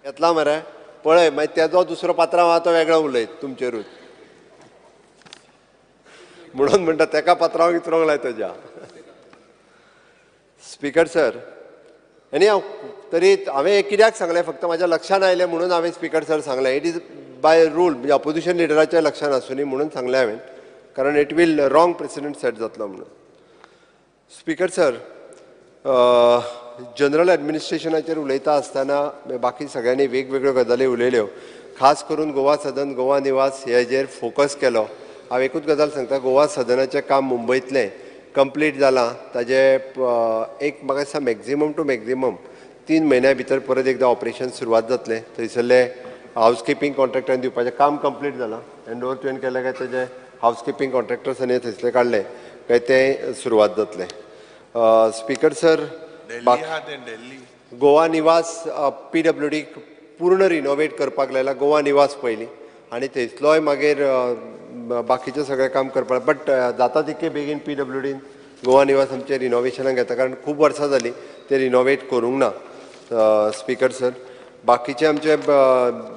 घेतला मरे, पळय मागीर तेजो दुसरो पात्रांव आहा तो वेगळो उलयत तुमचेरूच म्हणून म्हणटा तेका पात्रांव इतरोंक लाय तेज्या. स्पीकर सर, आनी हांव तरी हांवें कित्याक सांगलें, फक्त म्हाज्या लक्षान आयलें म्हणून हांवें स्पीकर सर सांगलें. It is by rule, म्हणजे ऑपोजिशन लिडराच्या लक्षान आसुनी म्हणून सांगलें हांवें, कारण it will wrong precedent set जातलो म्हणून. स्पीकर सर, जनरल एडमिनिस्ट्रेशनाचेर उलयता आसतना बाकी सगळ्यांनी वेगवेगळ्यो गजाली उलयल्यो, खास करून गोवा सदन, गोवा निवास हेजेर फोकस केलो. हांव एकूच गजाल सांगता, गोवा सदनाचें काम मुंबयतलें कंप्लीट जालां ताजे एक म्हाका दिसता मॅक्झिमम टू मॅक्झिमम 3 म्हयन्या भितर परत एकदां ऑपरेशन सुरवात जातलें. थंयसरले हावसकिपींग कॉन्ट्रॅक्टरान दिवपाचें काम कंप्लीट जालां, हँड ओवर तुवें केलें काय तेजे हावसकिपींग कॉन्ट्रॅक्टर्स आनी थंयसरले काडले काय तें सुरवात जातलें. स्पीकर सर, गोवा निवास PWD पूर्ण रिनोवेट करपाक लायला गोवा निवास पयलीं आनी थंयसलोय मागीर बाकीचें सगळें काम करपाक, बट जाता तितके बेगीन PWDन गोवा निवास आमचें रिनोवेशनाक घेता, कारण खूब वर्सां जालीं तें रिनोवेट करूंक ना. स्पीकर सर, बाकीचे आमचे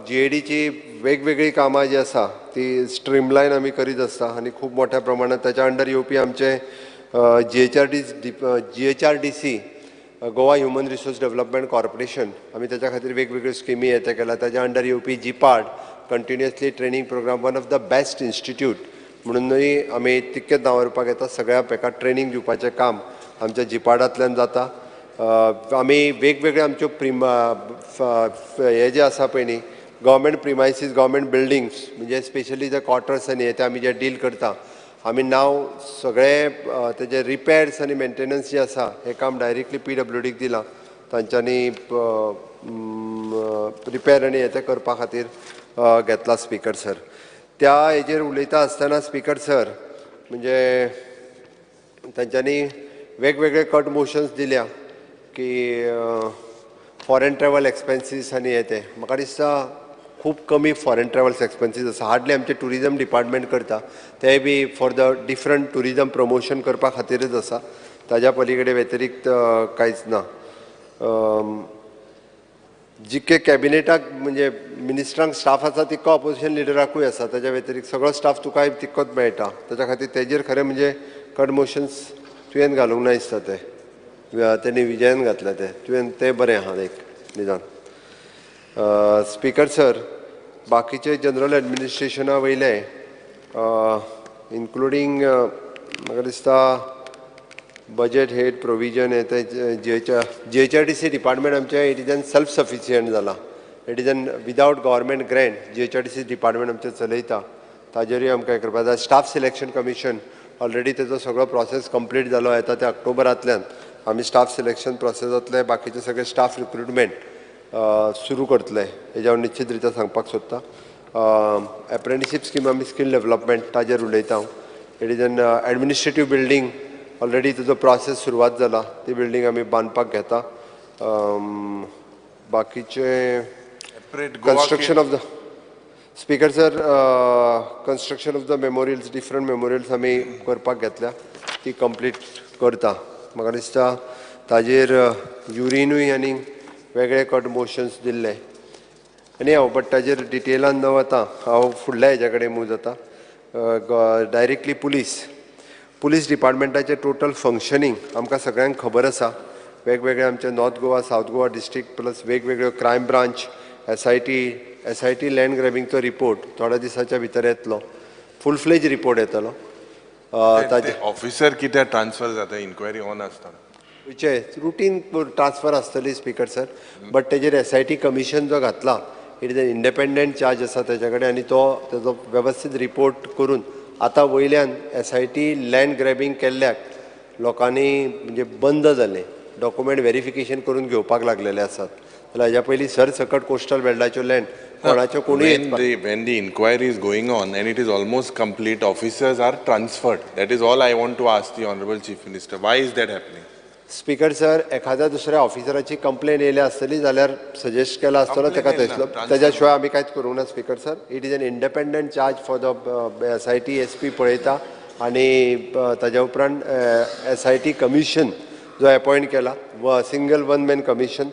GADची वेगवेगळीं कामां जी आसा ती स्ट्रीमलायन आमी करीत आसता आनी खूब मोठ्या प्रमाणात ताच्या अंडर येवपी आमचे GHRDC Goa human resource development corporation आमी ताच्या खातीर वेगवेगळ्यो स्किमी हे ते केला. ताच्या अंडर येवपी GPAD continuously training programme one of the best institute म्हणूनय आमी तितकेच नांवारूपाक येता. सगळ्या हाका ट्रेनींग दिवपाचें काम आमच्या GPADांतल्यान जाता. आमी वेगवेगळे आमच्यो हे जे आसा पळय न्ही गव्हर्मेंट प्रिमायसीस, गव्हर्मेंट बिल्डिंग्स म्हणजे स्पेशली जे क्वॉर्टर्स आनी हे ते आमी जे डील करता, आमी नाव सगळे तेजे रिपेर्स आनी मेंटेनन्स जे आसा हें काम डायरेक्टली PWDक दिलां, तांच्यांनी रिपेर आनी हे ते करपा खातीर घेतला. स्पीकर सर, त्या हेजेर उलयता आसतना स्पीकर सर म्हणजे तांच्यांनी वेगवेगळे कट मोशन्स दिल्या की फॉरेन ट्रॅवल एक्सपेन्सीस आनी हे ते. म्हाका दिसता खूब कमी फॉरेन ट्रॅवल्स एक्सपेन्सीस आसा, हार्डली आमचें ट्युरिजम डिपार्टमेंट करता तें बी for the different tourism promotion करपा खातीरच आसा, ताज्या पलीकडे व्यतिरिक्त कांयच ना. जितके कॅबिनेटाक म्हणजे मिनिस्टरांक स्टाफ आसा तितको ऑपोजिशन लिडराकूय आसा, ताज्या व्यतिरिक्त सगळो स्टाफ तुकाय तितकोच मेळटा. ताच्या खातीर तेजेर खरें म्हणजे कट मोशन्स तुवें घालूंक ना दिसता, तें तेणी विजयान घातलें तें तुवें, तें बरें आहा एक निदान. स्पीकर सर, बाकीचे जनरल एडमिनिस्ट्रेशना वयले इन्क्लुडींग म्हाका दिसता बजेट हेड प्रोविजन हे ते GHRDC department आमचें it is an self sufficient जालां, it is an without government grant GHRDC department आमचें चलयता, ताजेरूय आमकां हें करपाक जाय. स्टाफ सिलेक्शन कमिशन ऑलरेडी तेजो सगळो प्रोसेस कंप्लीट जालो, येता त्या ऑक्टोबरांतल्यान आमी स्टाफ सिलेक्शन प्रोसेसांतले बाकीचे सगळे स्टाफ रिक्रुटमेंट सुरू करतले, हेजेर हांव निश्चित रित्या सांगपाक सोदता. एप्रेंटिशीप स्कीम आमी स्कील डेवलपमेंट ताजेर उलयता हांव. It is an administrative building already तेजो प्रोसेस सुरवात जाला, ती बिल्डींग आमी बांदपाक घेता. बाकीचे construction of the speaker sir, construction of the memorials, different memorials आमी करपाक घेतल्या, ती कंप्लीट करता. म्हाका दिसता ताजेर युरिनूय आनी वेगळे कट मोशन्स दिल्ले आनी हांव बट ताजेर डिटेलान न वता हांव फुडल्या हेज्या कडेन मूव जाता. डायरेक्टली पुलीस डिपार्टमेंटाचें टोटल फंक्शनींग आमकां सगळ्यांक खबर आसा. वेगवेगळे आमचे north Goa, south Goa district plus वेगवेगळ्यो क्रायम ब्रांच, SIT land ग्रॅबिंगचो रिपोर्ट थोड्या दिसाच्या भितर येतलो, फूल फ्लेज रिपोर्ट येतलो. ताजे ऑफिसर कित्याक ट्रान्सफर जाता इन्क्वायरी ऑन आसतना रुटीन ट्रान्सफर आसतली स्पीकर सर, बट तेजेर SIT commission जो घातला it is an independent charge आसा तेज्या कडेन आनी तो तेजो वेवस्थीत रिपोर्ट करून आतां वयल्यान SIT land grabbing केल्ल्याक लोकांनी म्हणजे बंद जालें, डॉक्युमेंट वेरिफिकेशन करून घेवपाक लागलेले आसात. जाल्यार हेज्या पयलीं सरसकट कोस्टल बेल्टाच्यो लँड कोणाच्यो कोणूय. When the inquiry is going on and it is almost complete, officers are transferred. That is all I want to ask the Honorable Chief Minister. Why is that happening? Speaker sir, एखाद्या दुसऱ्या ऑफिसराची कंप्लेन येयल्या आसतली जाल्यार सजेस्ट केला आसतलो ताका थंयसलो, तेज्या शिवाय आमी कांयच करूंक ना. Speaker sir, it is an independent charge for the SIT SP पळयता आनी ताज्या उपरांत SIT commission जो एपॉयंट केला सिंगल वन मॅन कमिशन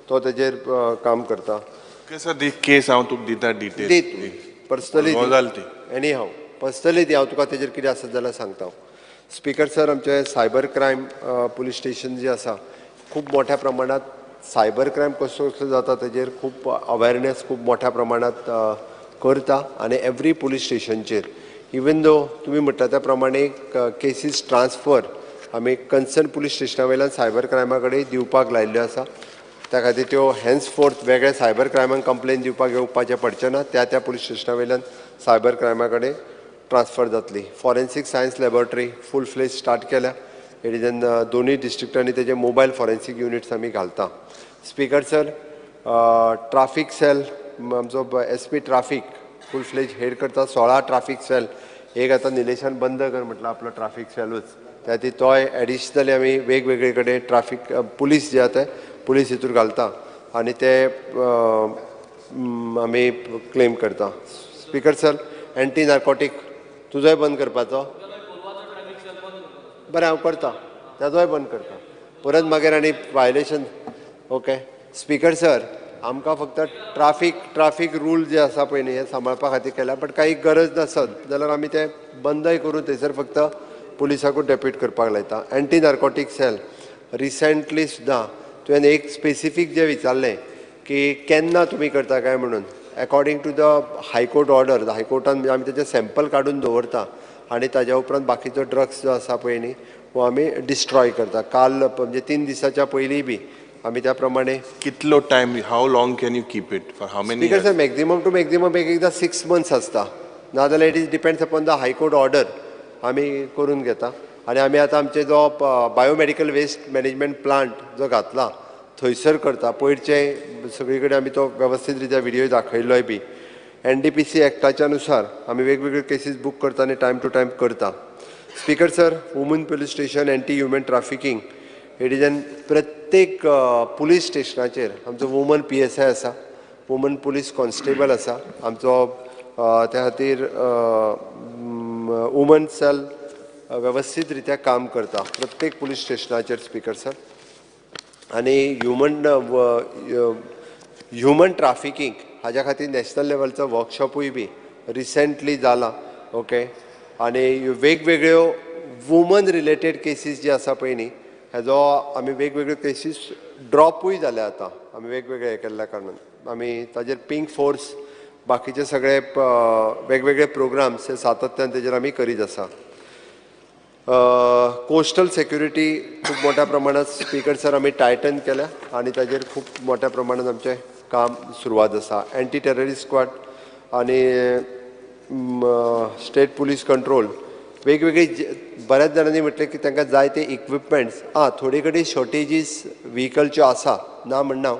तो तेजेर काम करता. ओके सर, दी केस हांव तुका दिता डिटेल्स दी पर्सनली एनी हांव पर्सनली दी, हांव तुका तेजेर कितें आसत जाल्यार सांगता हांव. स्पीकर सर, आमचे सायबर क्रायम पुलीस स्टेशन जे आसा खूब मोठ्या प्रमाणात सायबर क्रायम कसो कसो जाता तेजेर खूब अवेरनेस खूब मोठ्या प्रमाणात करता आनी एवरी पुलीस स्टेशनचेर इवन दो तुमी म्हणटा त्या प्रमाणे केसीस ट्रान्सफर आमी कन्सर्न पुलीस स्टेशना वयल्यान सायबर क्रायमा कडेन दिवपाक लायिल्ल्यो आसा. त्या खातीर त्यो हेन्स फोर्थ वेगळे सायबर क्रायमाक कंप्लेन दिवपाक येवपाचें पडचें ना, त्या त्या पुलीस स्टेशना वयल्यान सायबर क्रायमा कडेन ट्रान्सफर जातली. Forensic science laboratory full fledge start केल्या, It is an दोनूय डिस्ट्रिक्टांनी तेजे मोबायल फॉरेन्सीक युनिट्स आमी घालता. स्पीकर सर, ट्राफीक सेल आमचो SP traffic full fledge head करता. 16 ट्राफीक सेल, एक आतां निलेशान बंद कर म्हटलं आपलो ट्राफीक सेलूच, त्या खातीर तोय एडिशनली आमी वेगवेगळे कडेन ट्राफीक पुलीस जे आतां पुलीस हितूर घालता आनी ते आमी क्लेम करता. स्पीकर सर, एंटी नार्कोटीक तुजोय बंद करपाचो, बरें हांव करता, ताजोय बंद करता परत मागीर आनी वायलेशन. ओके स्पीकर सर, आमकां फक्त ट्राफीक रूल जे आसा पळय न्ही हे सांबाळपा खातीर केल्या, बट काही गरज नासत जाल्यार आमी ते बंदय करून थंयसर फक्त पुलिसाकूच डेप्यूट करपाक लायता. एंटी नार्कोटीक सेल रिसेंटली सुद्दां तुवें एक स्पेसिफीक जें विचारलें की केन्ना तुमी करता काय म्हणून, according to the high court order, हायकोर्टान आमी तेजें सॅम्पल काडून दवरता आनी ताज्या उपरांत बाकीचो ड्रग्स जो आसा पळय न्ही हो आमी डिस्ट्रॉय करता. काल म्हणजे 3 दिसाच्या पयलीं बी आमी त्या प्रमाणे. कितलो time, how long can you keep it, for how many? Speaker sir, maximum to maximum एक एकदां 6 मंथ्स आसता, नाजाल्यार it is depends upon the high court order आमी करून घेता. आनी आमी आतां आमचे जो बायोमॅडिकल वेस्ट मॅनेजमेंट प्लांट जो घातला थंयसर करता. पयरचे सगळी कडेन आमी तो वेवस्थीत रित्या व्हिडियो दाखयल्लोय बी. NDPC एक्टाच्या नुसार आमी वेगवेगळे केसीस बूक करता आनी टायम टू टायम करता. Speaker sir, woman police station, anti human trafficking, it is an प्रत्येक पुलीस स्टेशनाचेर आमचो वुमन PSI आसा, वुमन पुलीस कॉन्स्टेबल आसा आमचो, त्या खातीर वुमन सेल वेवस्थीत रित्या काम करता प्रत्येक पुलीस स्टेशनाचेर. स्पीकर सर, आनी ह्युमन ट्राफिकींग हाज्या खातीर नॅशनल लेवलचो वर्कशॉपूय बी रिसेंटली जाला. ओके, आनी वेगवेगळ्यो वुमन रिलेटेड केसीस जे आसा पळय न्ही हेजो आमी वेगवेगळ्यो केसीस ड्रॉपूय जाल्या आतां आमी वेगवेगळे हे केल्ल्या कारणान आमी ताजेर पिंक फोर्स बाकीचे सगळे वेगवेगळे प्रोग्राम्स हे सातत्यान तेजेर आमी करीत आसा. कोस्टल सेक्युरिटी खूब मोठ्या प्रमाणात स्पीकर सर आमी टायटन केल्या आनी ताजेर खूब मोठ्या प्रमाणात आमचें काम सुरवात आसा. एंटी टेररिस्ट स्क्वॉड आनी स्टेट पुलीस कंट्रोल वेगवेगळी बऱ्याच जाणांनी म्हटलें की तांकां जाय ते इक्विपमेंट्स आं, थोडे कडेन शॉर्टेजीस व्हिकलच्यो आसा, ना म्हणना,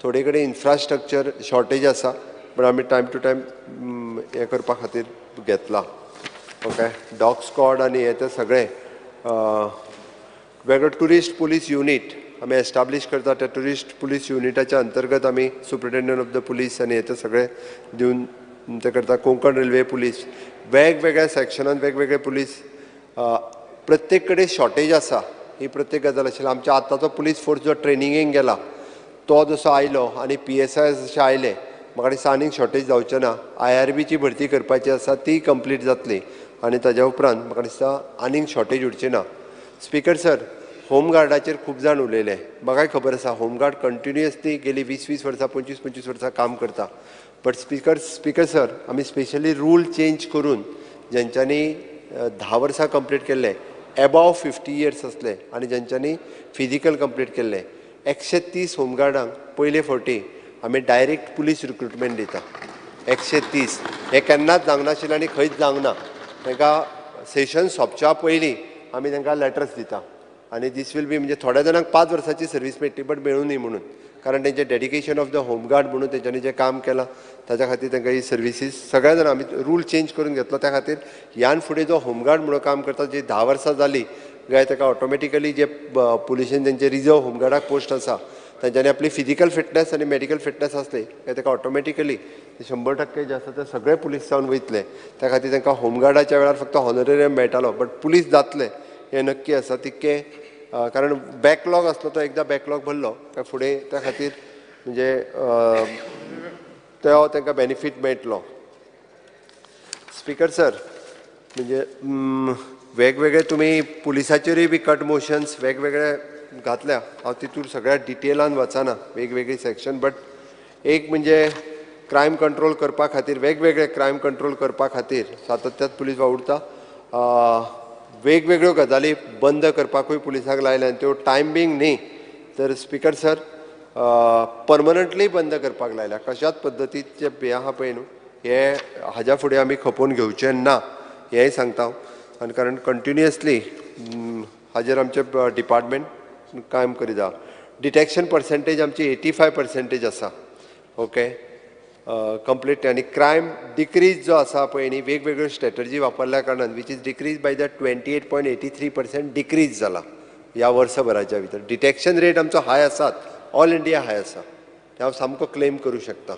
थोडे कडेन इन्फ्रास्ट्रक्चर शॉर्टेज आसा, पण आमी टायम टू टायम हें करपा खातीर घेतला. ओके, डॉग स्क्वॉड आनी हे ते सगळे वेगळो ट्युरिस्ट पुलीस युनीट आमी एस्टाब्लीश करता. त्या ट्युरिस्ट पुलीस युनिटाच्या अंतर्गत आमी सुप्रिटेंडंट ऑफ the police आनी हे ते सगळे दिवन ते करता. कोंकण रेल्वे पुलीस वेगवेगळ्या सेक्शनान वेगवेगळे पुलीस, प्रत्येक कडेन शॉर्टेज आसा ही प्रत्येक गजाल आशिल्ली. आमच्या आतांचो पुलीस फोर्स जो ट्रेनिंगेक गेला तो जसो आयलो आनी PSI जशे आयले म्हाका दिसता आनीक शॉर्टेज जावचें ना. IRBची भरती करपाची आसा ती कंप्लीट जातली आनी ताज्या उपरांत म्हाका दिसता आनीक शॉर्टेज उरची ना. स्पीकर सर, होमगार्डाचेर खूब जाण उलयले, म्हाकाय खबर आसा होमगार्ड कंटिन्युअसली गेली 20-20 वर्सां 25-25 वर्सां काम करता. बट स्पीकर सर, आमी स्पेशली रूल चेंज करून जेंच्यांनी 10 वर्सां कंप्लीट केल्ले, एबाव 50 इयर्स आसले आनी जेंच्यांनी फिजिकल कंप्लीट केल्ले 130 होमगार्डांक पयले फावटी आमी डायरेक्ट पुलीस रिक्रुटमेंट दिता. 130 हें केन्नाच जावंक नाशिल्लें आनी खंयच जावंक ना. तांकां सेशन सोंपच्या पयलीं आमी तांकां लेटर्स दिता आनी दीस will be म्हणजे थोड्या जाणांक 5 वर्सांची सर्वीस मेळटली बट मेळूं न्ही म्हणून, कारण तेंचें dedication of the home guard म्हणून तेंच्यांनी जें काम केलां ताच्या खातीर तांकां ही सर्विसीस सगळ्या जाणां आमी रूल चेंज करून घेतलो. त्या खातीर ह्यान फुडें जो होमगार्ड म्हणून काम करता जी 10 वर्सां जाली काय ताका ऑटोमॅटिकली जे पुलिशेन तेंचे रिजर्व होमगार्डाक पोस्ट आसा तांच्यांनी आपली फिजिकल फिटनेस आनी मेडिकल फिटनेस आसली काय ताका ऑटोमॅटिकली 100% जे आसा ते सगळे पुलीस जावन वयतले. त्या खातीर तांकां होमगार्डाच्या वेळार फक्त हॉनरेरियम मेळटालो बट पुलीस जातले हें नक्की आसा तितकें, कारण बॅकलॉग आसलो तो एकदां बॅकलॉग भरलो काय फुडें त्या खातीर म्हणजे तो तांकां बेनिफीट मेळटलो. स्पीकर सर, म्हणजे वेगवेगळे तुमी पुलिसाचेरूय बी कट मोशन्स वेगवेगळे घातल्या, हांव तितूर सगळ्या डिटेलान वचना वेगवेगळी सेक्शन, बट एक म्हणजे क्रायम कंट्रोल करपा खातीर वेगवेगळे क्रायम कंट्रोल करपा खातीर सातत्यात पुलीस वावुरता. वेगवेगळ्यो गजाली बंद करपाकूय पुलिसांक लायल्या आनी त्यो टायम बींग न्ही तर स्पीकर सर परमनंटली बंद करपाक लायल्या. कशाच पद्दतीचे हें आहा पळय न्हू हे हाज्या फुडें आमी खपोवन घेवचें ना हेंय सांगता हांव. आनी कारण कंटिन्युअसली हाजेर आमचें डिपार्टमेंट कायम करीत आहा. डिटेक्शन पर्सेंटेज आमची 85% आसा. Okay, complete. आनी क्रायम डिक्रीज जो आसा पळय न्ही, वेगवेगळ्यो स्ट्रेटजी वापरल्या कारणान which is decrease by the 28.83% decrease जाला ह्या वर्सभराच्या भितर. डिटेक्शन रेट आमचो हाय आसात, ऑल इंडिया हाय आसा, ते हांव सामको क्लेम करूं शकता.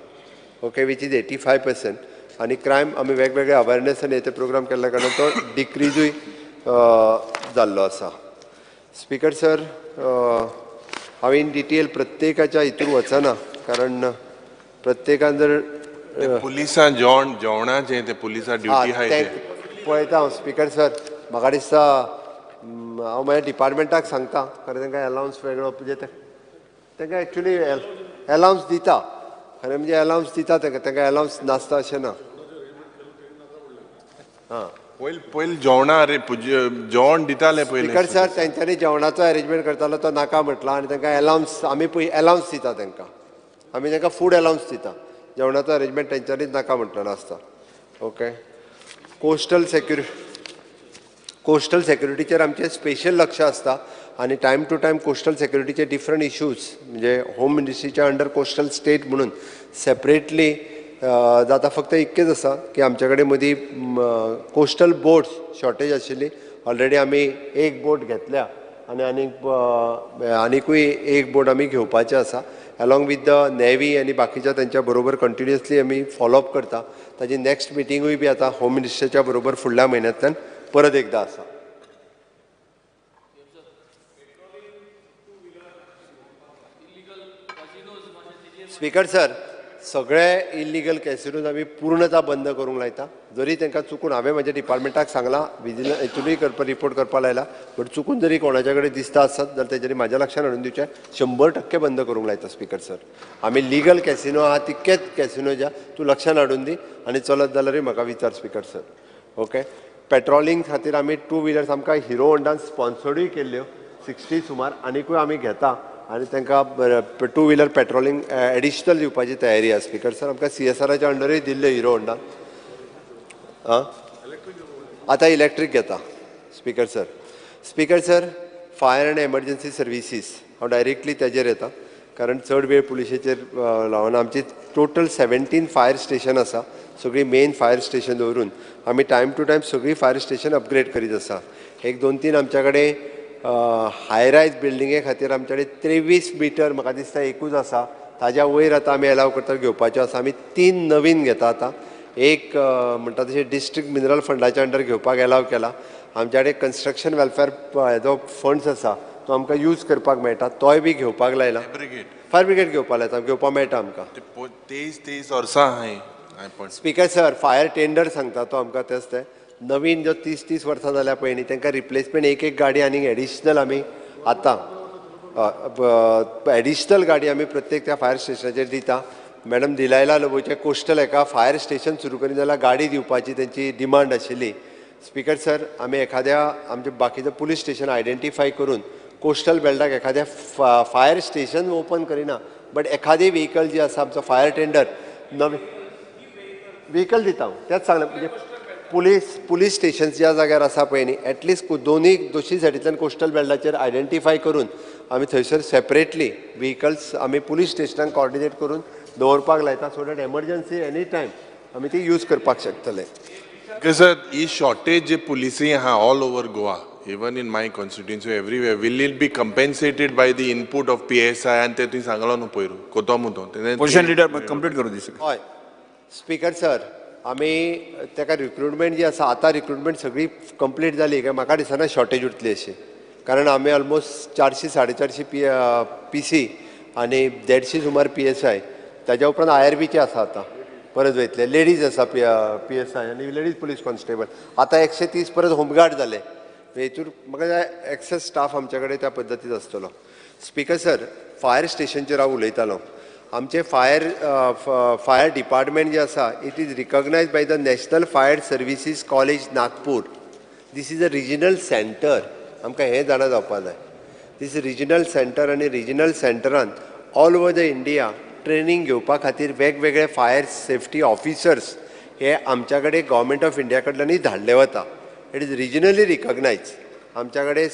Okay, which is 85%. आनी क्रायम आमी वेगवेगळे अवेरनेस आनी ते प्रोग्राम केल्ल्या कारणान तो डिक्रीजूय जाल्लो आसा. स्पीकर सर, हांव इन डिटेल प्रत्येकाच्या हितून वचना, कारण प्रत्येकान जर पुलिसां जेवण जेवणाचें ते पुलिसां ड्युटी आहाय ते पळयता हांव. स्पीकर सर, म्हाका दिसता हांव म्हज्या डिपार्टमेंटाक सांगता, कारण तांकां अलावन्स वेगळो, म्हणजे तांकां एक्चुली अलावन्स दिता, खरें म्हणजे अलावन्स दिता तांकां, तांकां अलावन्स नासता अशें ना. हां, पयलीं पयलीं जेवणा रे जेवण दिताले पयलीं. स्पीकर सर, तेंच्यांनी जेवणाचो अरेंजमेंट करतालो तो नाका म्हटला, आनी तांकां अलावन्स आमी पळय अलावन्स दिता तांकां, आमी तांकां फूड अलावन्स दिता, जेवणाचो अरेंजमेंट तेंच्यांनीच नाका म्हटलेलो आसता. ओके, कोस्टल कोस्टल सेक्युरिटीचेर आमचें स्पेशल लक्ष आसता, आनी टायम टू टायम कोस्टल सेक्युरिटीचे डिफरंट इश्यूज, म्हणजे होम मिनिस्ट्रीच्या अंडर कोस्टल स्टेट म्हणून सेपरेटली जाता. फक्त इतकेंच आसा की आमचे कडेन मदीं कोस्टल बोट्स शॉर्टेज आशिल्ली, ऑलरेडी आमी एक बोट घेतल्या आनी आनीक आनिकूय एक बोट आमी घेवपाचें आसा, अलॉंग विथ the navy आनी बाकीच्या तेंच्या बरोबर कंटिन्युअसली आमी फॉलोअप करता. ताजी नॅक्स्ट मिटिंगूय बी आतां होम मिनिस्टरच्या बरोबर फुडल्या म्हयन्यांतल्यान परत एकदां आसा. स्पीकर सर, सगळे इल्लिगल कॅसिनोज आमी पूर्णता बंद करूंक लायता. जरी तांकां चुकून हांवें म्हज्या डिपार्टमेंटाक सांगलां, विजिलन्स हेतुनूय करपा रिपोर्ट करपाक लायला, बट चुकून जरी कोणाच्या कडेन दिसता आसत जाल्यार तेज्यांनी म्हाज्या लक्षान हाडून दिवचें, 100% बंद करूंक लायता. स्पीकर सर, आमी लिगल कॅसिनो आहा तितकेच कॅसिनो ज्या तूं लक्षान हाडून दी, आनी चलत जाल्यारूय म्हाका विचार स्पीकर सर. ओके, पेट्रोलिंग खातीर आमी टू व्हिलर्स आमकां हिरो होंडान स्पॉन्सर्डूय केल्ल्यो 60 सुमार, आनिकूय आमी घेता, आनी तांकां टू व्हिलर पेट्रोलिंग एडिशनल दिवपाची तयारी आसा. स्पीकर सर, आमकां CSRच्या अंडरूय दिल्ल्यो हिरो होंडान, आं आतां इलेक्ट्रीक घेता. Speaker sir, speaker sir, fire and emergency services हांव डायरेक्टली तेजेर येता, कारण चड वेळ पुलिशेचेर लावना. आमची टोटल 17 फायर स्टेशन आसा, सगळीं मेन फायर स्टेशन दवरून आमी टायम टू टायम सगळीं फायर स्टेशन अपग्रेड करीत आसा. 1 2 3 आमच्या कडेन हाय रायज बिल्डिंगे खातीर आमच्या कडेन 23 मिटर म्हाका दिसता एकूच आसा, ताज्या वयर आतां आमी एलाव करता घेवपाच्यो आसा. आमी 3 नवीन घेता आतां, एक म्हणटा तशें डिस्ट्रिक्ट मिनरल फंडाच्या अंडर घेवपाक एलाव केला. आमच्या कडेन कन्स्ट्रक्शन वेलफेअर हेजो फंड्स आसा तो आमकां यूज करपाक मेळटा, तोय बी घेवपाक लायला. फायर ब्रिगेड घेवपाक लायता, घेवपाक मेळटा आमकां. 23 वर्सां आहाय. स्पीकर सर, फायर टेंडर सांगता तो आमकां, तेच ते नवीन जो 30-30 वर्सां जाल्या पळय न्ही, तांकां रिप्लेसमेंट एक एक गाडी आनीक एडिशनल आमी आतां एडिशनल गाडी आमी प्रत्येक त्या फायर स्टेशनाचेर दिता. मॅडम दिलायला लोबोचें कोस्टल एका फायर स्टेशन सुरू करीत जाल्यार गाडी दिवपाची तेंची डिमांड आशिल्ली. स्पीकर सर, आमी एखाद्या आमच्या बाकीचें पुलीस स्टेशन आयडेंटिफाय करून कोस्टल बेल्टाक एखाद्या फायर स्टेशन ओपन करिना, बट एखादी व्हेकल जी आसा आमचो फायर टेंडर नवें व्हेकल दिता. हांव तेंच सांगलें, म्हणजे पुलीस स्टेशन ज्या जाग्यार आसा पळय न्ही, एटलिस्ट दोनूय दोशी सायडींतल्यान कोस्टल बेल्टाचेर आयडेंटिफाय करून आमी थंयसर सेपरेटली व्हेकल्स आमी पुलीस स्टेशनाक कॉर्डिनेट करून दवरपाक लायता, so that emergency any time आमी ती यूज करपाक शकतले. सर, ही शॉर्टेज जे पुलिसी आहा all over Goa, even in my constituency everywhere, will it be compensated by the input of PSI? आनी ते तुवें सांगलो न्हू पयर कोतो मुतो पोझिशन लिडर कंप्लीट करूं दी. हय स्पीकर सर, आमी ताका रिक्रुटमेंट जी आसा आतां रिक्रुटमेंट सगळी कंप्लीट जाली काय म्हाका दिसना शॉर्टेज उरतली अशी, कारण आमी ऑलमोस्ट 400 450 PC आनी 150 सुमार PSI, ताज्या उपरांत IRBचे आसा आतां परत वयतले, लेडीज आसा PSI आनी लेडीज पुलीस कॉन्स्टेबल, आतां 130 परत होमगार्ड जाले. हेतूर म्हाका एक्सेस स्टाफ आमच्या कडेन त्या पद्दतीन आसतलो. स्पीकर सर, फायर स्टेशनचेर हांव उलयतालो. आमचे फायर डिपार्टमेंट जे आसा, it is recognise by the National Fire Services College Nagpur. This is a regional centre, आमकां हें जाणा जावपा जाय. This is regional centre आनी regional सेंटरान all over the India training घेवपा खातीर वेगवेगळे फायर सेफ्टी ऑफिसर्स हे आमच्या कडेन गव्हर्मेंट ऑफ इंडिया कडल्यानूय धाडले वता. It is regionally recognise. आमच्या कडेन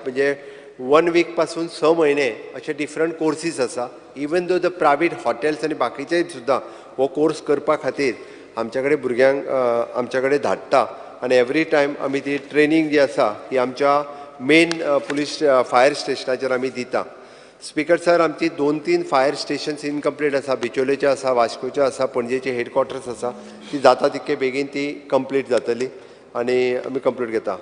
म्हणजे 1 वीक पासून 6 म्हयने अशे डिफरंट कोर्सीस आसा. Even though the private hotels आनी बाकीचे सुद्दां हो कोर्स करपा खातीर आमच्या कडेन भुरग्यांक आमच्या कडेन धाडटा आनी एवरी टायम आमी ती ट्रेनींग जी आसा ही आमच्या मेन पुलीस फायर स्टेशनाचेर आमी दिता. स्पीकर सर, आमची 2-3 फायर स्टेशन्स इनकम्प्लीट आसा. बिचोलेचे आसा, वास्कोचे आसा, पणजेचे हेडक्वॉर्टर्स आसा. ती जाता तितके बेगीन ती कंप्लीट जातली आनी आमी कंप्लीट घेता.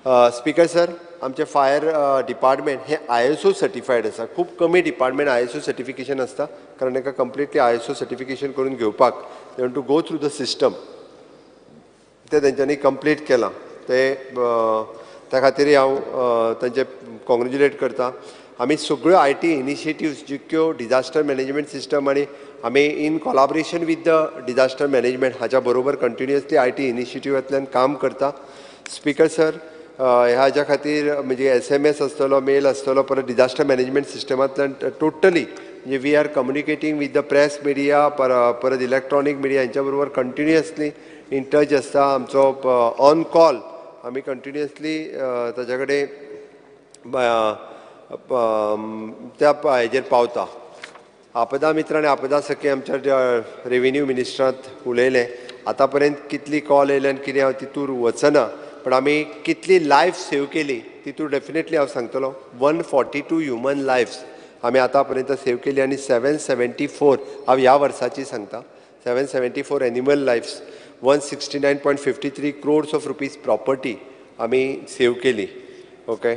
स्पीकर सर, आमचें फायर डिपार्टमेंट हें ISO certified आसा. खूब कमी डिपार्टमेंट ISO certification आसता, कारण तांकां कंप्लिटली ISO certification करून घेवपाक they want to go through the system. तें तेंच्यांनी कंप्लीट केलां. ते त्या खातीर हांव तांचें कॉंग्रेच्युलेट करता. आमी सगळ्यो IT initiatives जितक्यो डिजास्टर मॅनेजमेंट सिस्टम आनी आमी in collaboration with the disaster management हाच्या बरोबर कंटिन्युअसली IT इनिशिएटिव्हांतल्यान काम करता. स्पीकर सर, ह्या खातीर म्हणजे SMS आसतलो, मेल आसतलो, परत डिजास्टर मॅनेजमेंट सिस्टमांतल्यान टोटली म्हणजे we are communicating with the press media, परत इलेक्ट्रॉनीक मिडिया हांच्या बरोबर कंटिन्युअसली इन टच आसता. आमचो ऑन कॉल आमी कंटिन्युअसली ताच्या कडेन त्या हेजेर पावता. आपदा मित्र आनी आपदा सखी आमच्या रेवेन्यू मिनिस्टरांत उलयलें. आतां पर्यंत कितली कॉल येयले आनी कितें हांव तितूर वचना, पण आमी कितली लायफ सेव केली तितूर डेफिनेटली हांव सांगतलो. 142 ह्युमन लायफ्स आमी आतां पर्यंत सेव केली आनी 774 हांव ह्या वर्साची सांगता, 774 animal lifes, 169.53 crores of rupees property आमी सेव केली. ओके,